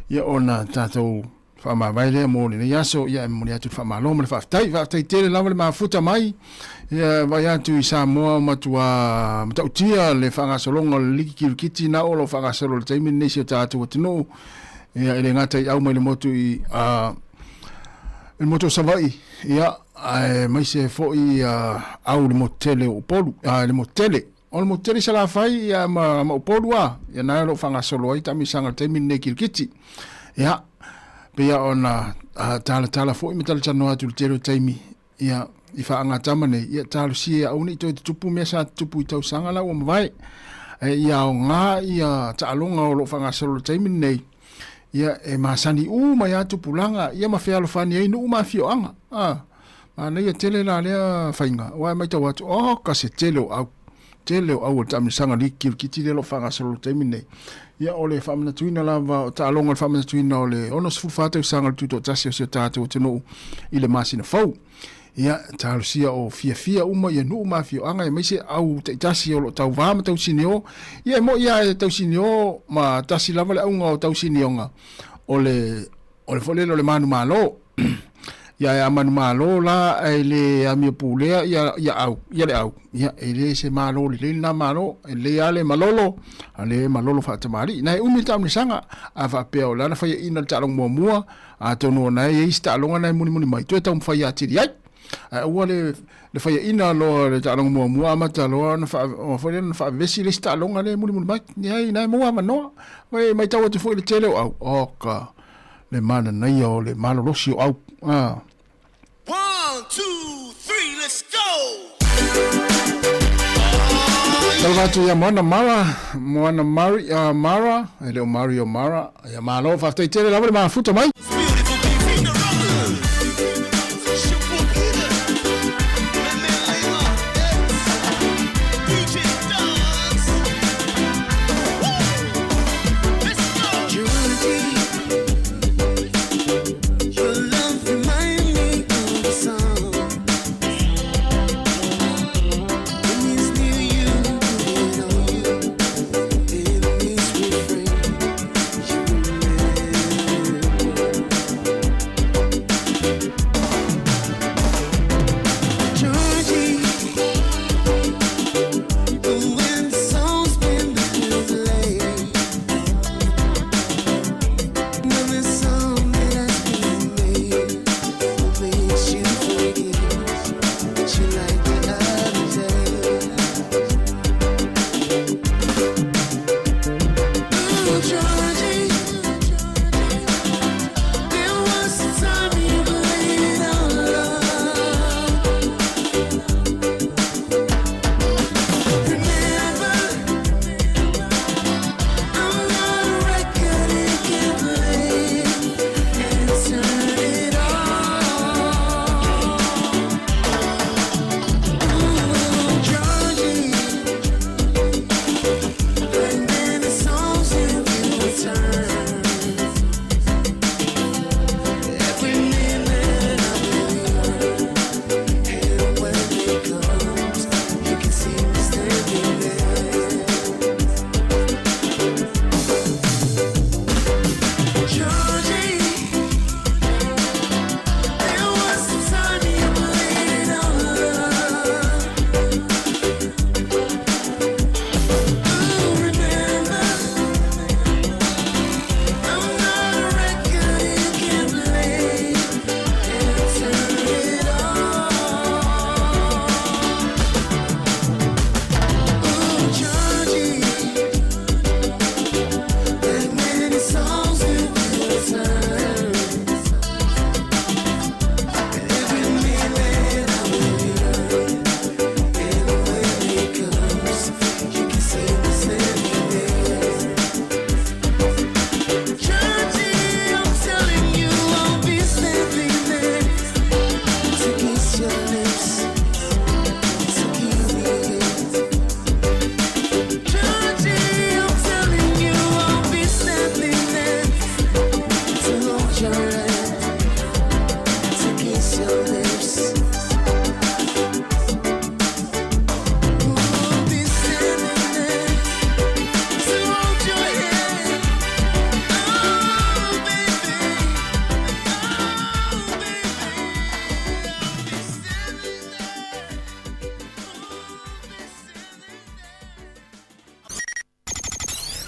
ia ona tātou faamavae lea mo lenei aso, ia e momoli atu le faamalo ma le faafetai, faafetai tele lava le mafuta mai, ia vaai atu i Samoa ua matua matautia le faagasologa o le liki kirikiti na o lo o faagasolo i le taimi lenei i si o tatou atunuu, ia e le gata i au mai le motu i a le motu o Savaii, ia aemaise foi au i le motu tele o Upolu, a le motu tele O le motu tele i Salafai ia ma, ma Upolu a, ia na o lo o faagasolo ai taamilosaga i le taimi lenei kirikiti. Ia, pei lava ona talatala foi ma talatalanoa atu i le tele o taimi, ia, i faagatama nei, ia talosia ia aua ne i toe tutupu mea sa tutupu i tausaga la ua mavae. Ae ia aoga ia taaloga o lo o faagasolo i le taimi lenei, ia e masani uma ai lava tupulaga, ia ma fealofani ai nuu ma afioaga. A, Manaia tele la lea faiga, aua e matau atu, oka se tele o au, tele o au o le taamilosaga liki kirikiti lea o lo o faagasolo i le taimi lenei. Ia, o le faamanatuina lava o taaloga o le faamanatuina o le 64 tausaga o le tutoatasi o si o tatou atunuu i le masina fou. Ia, talosia o fiafia uma ia nuu ma afioaga aemaise au taitasi o lo o tauva ma tausinio. Ia, e moni lava e tausinio ma tasi lava le auga o tausinioga, o le, o le foi lele o le manumalo. Ia e a manumalo la ae le amio pulea ia ia au ia le au ia e le se malo lelei lena malo e lelei lava le malolo a le malolo faatamalii na e umi le taamilosaga a faapea o le a na faiaina le taaloga muamua atonu o na e i ai isi taaloga na e mulimuli mai toe taumafai atili ai ae aua le le faiaina loa le taaloga muamua amata loa ona faa foi lea ona faavevesi le isi taaloga lea e mulimuli mai leai na e maua avanoa e matau atu foi i le tele o au oka Le mananaia o le malolosi o au. Ah. One, two, three, let's go! Talofa atu ia Moana Mara, Moana Mari, Mara, e le o Mari o Mara. Ia malo, faafetai tele lava le mafuta mai.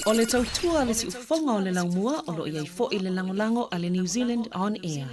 O le tautua a le siufofoga o le laumua o lo o i ai foi le lagolago a le New Zealand On Air.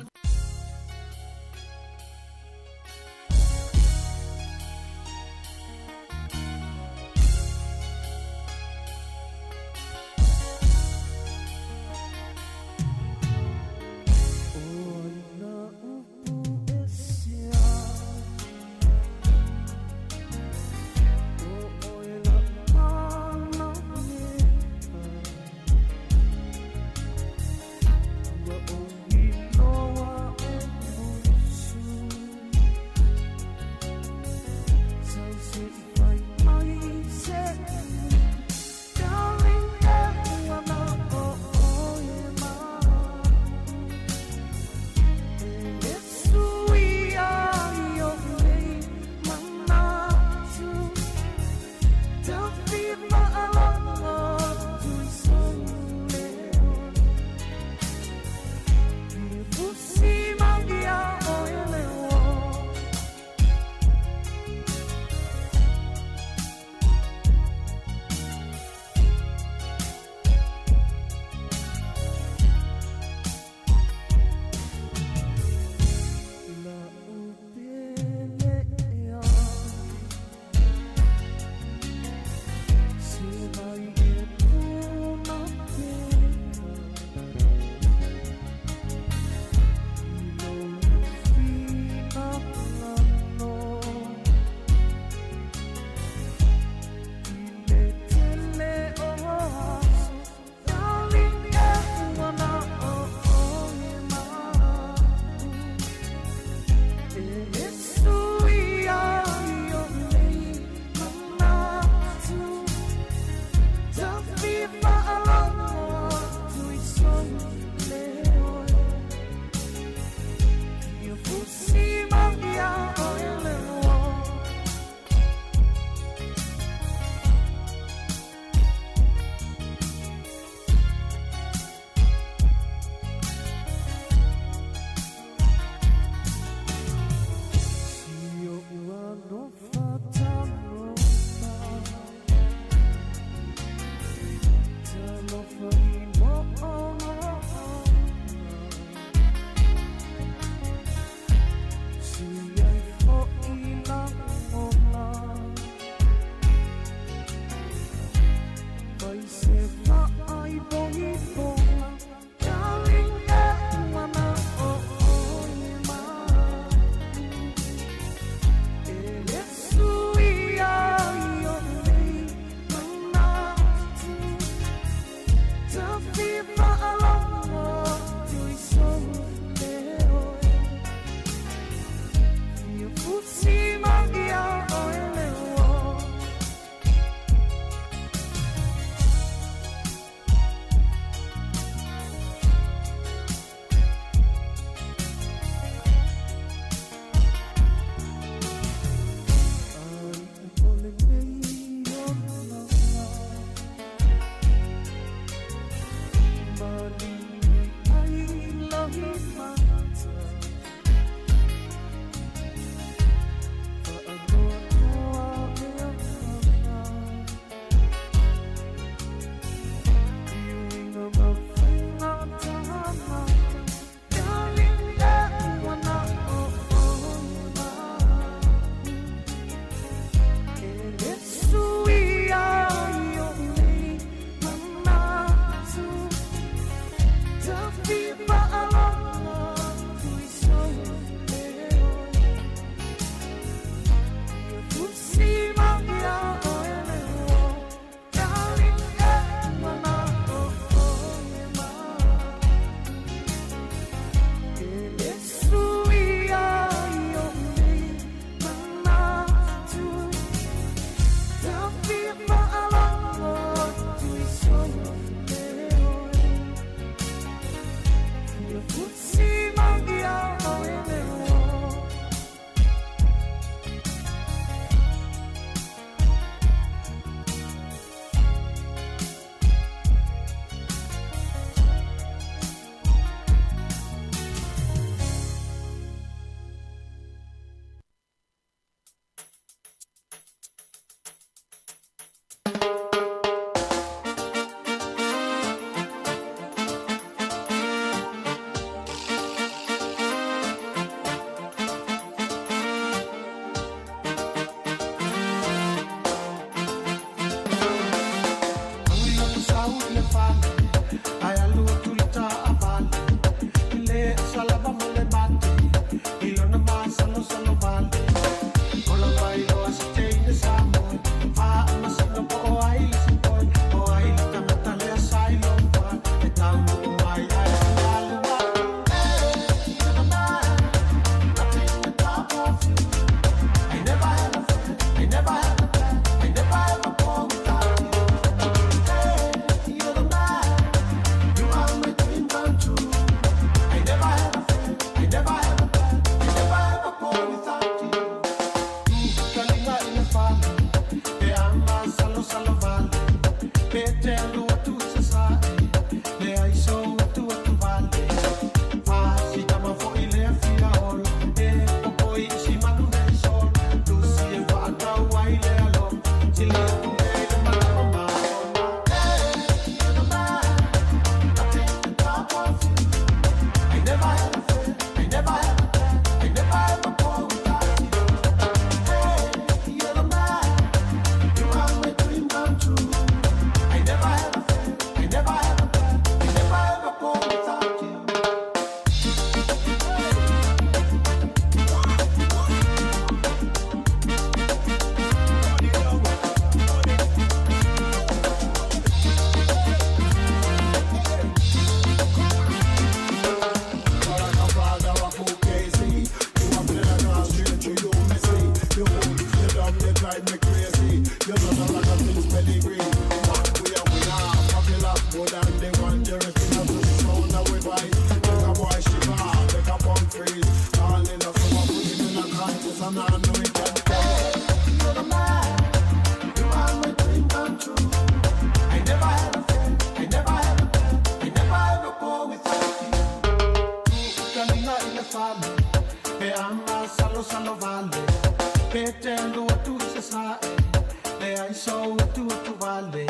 ai sou atuatu vale.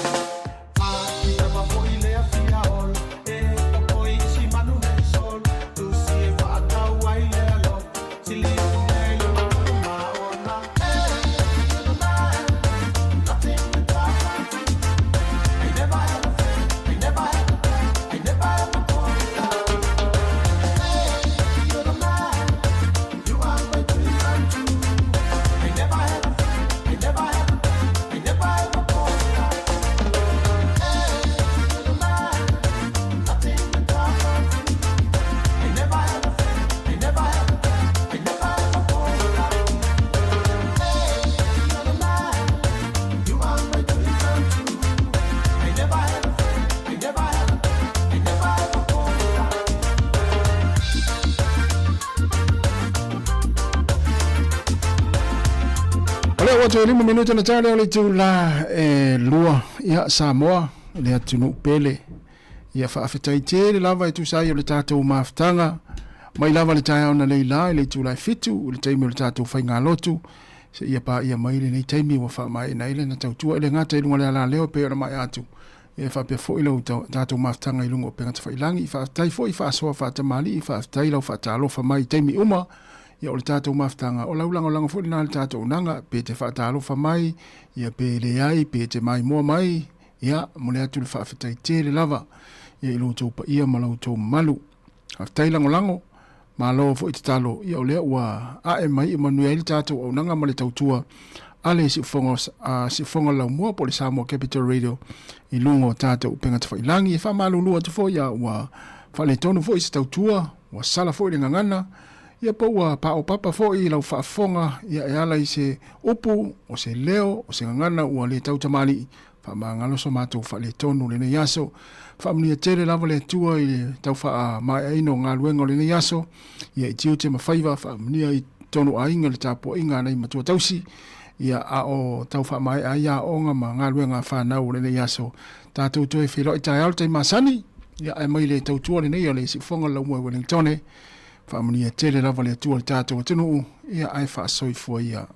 A i lava fo'i lea fia ola, e popo i isi manu nei solo. Tusi e faatau ai le alofa, sili atu lea i le manu ma ona. Hey, you're the man, nothing without my feet. I never had a friend, I never had a plan, I never ever thought without. Hey, you're the man, you are my dream come true. I never had a friend, I never had a plan, I never ever thought without. Hey, you're the man, nothing without my feet. I never had a friend, I never had a plan, I never ever thought without. Hey, you're the man, you are my dream come true. I never had a friend, I never had a plan, I never ever thought without. O lea ua toe 5 minute ona ta lea o le itulā e 2, ia, Samoa, le atunuu pele. Ia faafetai tele lava e tusa ai o le tatou mafutaga mai lava le taeao na lei la i le itula e 7 i le taimi o le tatou faigalotu seia paia mai lenei taimi ua faamaeaina ai lana tautua e le gata i luga o le alaleo e pei ona maea atu e faapea foi lau tatou mafutaga i luga o upega tafailagi. Faafetai foi faasoa faatamalii, faafetai lau faatalofa mai i taimi uma. Ia o le tatou mafutaga, o lau lagolago foi lena i le tatou auaunaga, pe te faatalofa mai, ia pe leai, pe te maimoa mai, ia momoli atu le faafetai tele lava ia i lo outou paia ma lo outou mamalu. Faafetai lagolago, malo foi tatalo, ia o lea ua ae mai e manuia ai le tatou auaunaga ma le tautua a le Siufofoga, Siufofoga Laumua po o le Samoa Capital Radio i luga o tatou upega tafailagi. E faamalulu atu foi, ia ua faaletonu foi se tautua, ua sala foi le gagana, Ia po ua paopapa foi i lau faafofoga, ia e ala i se upu, o se leo, o se gagana ua le tau tamalii, faamagalo so matou faaletonu lenei aso. Faamanuia tele lava le Atua i le tau faamaeaina o galuega o lenei aso, ia i tiute ma faiva, faamanuia i totonu aiga le tapuaiga a nai matua tausi, ia a o tau faamaea ai aoga ma galuega a fanau o lenei aso. Tatou toe feiloai taeao le taimi masani, ia ae mai le tautua lenei a le Siufofoga o le Laumua i Wellingtone. Faamanuia tele lava le Atua i le tatou atunuu, ia ae faasoifua ia.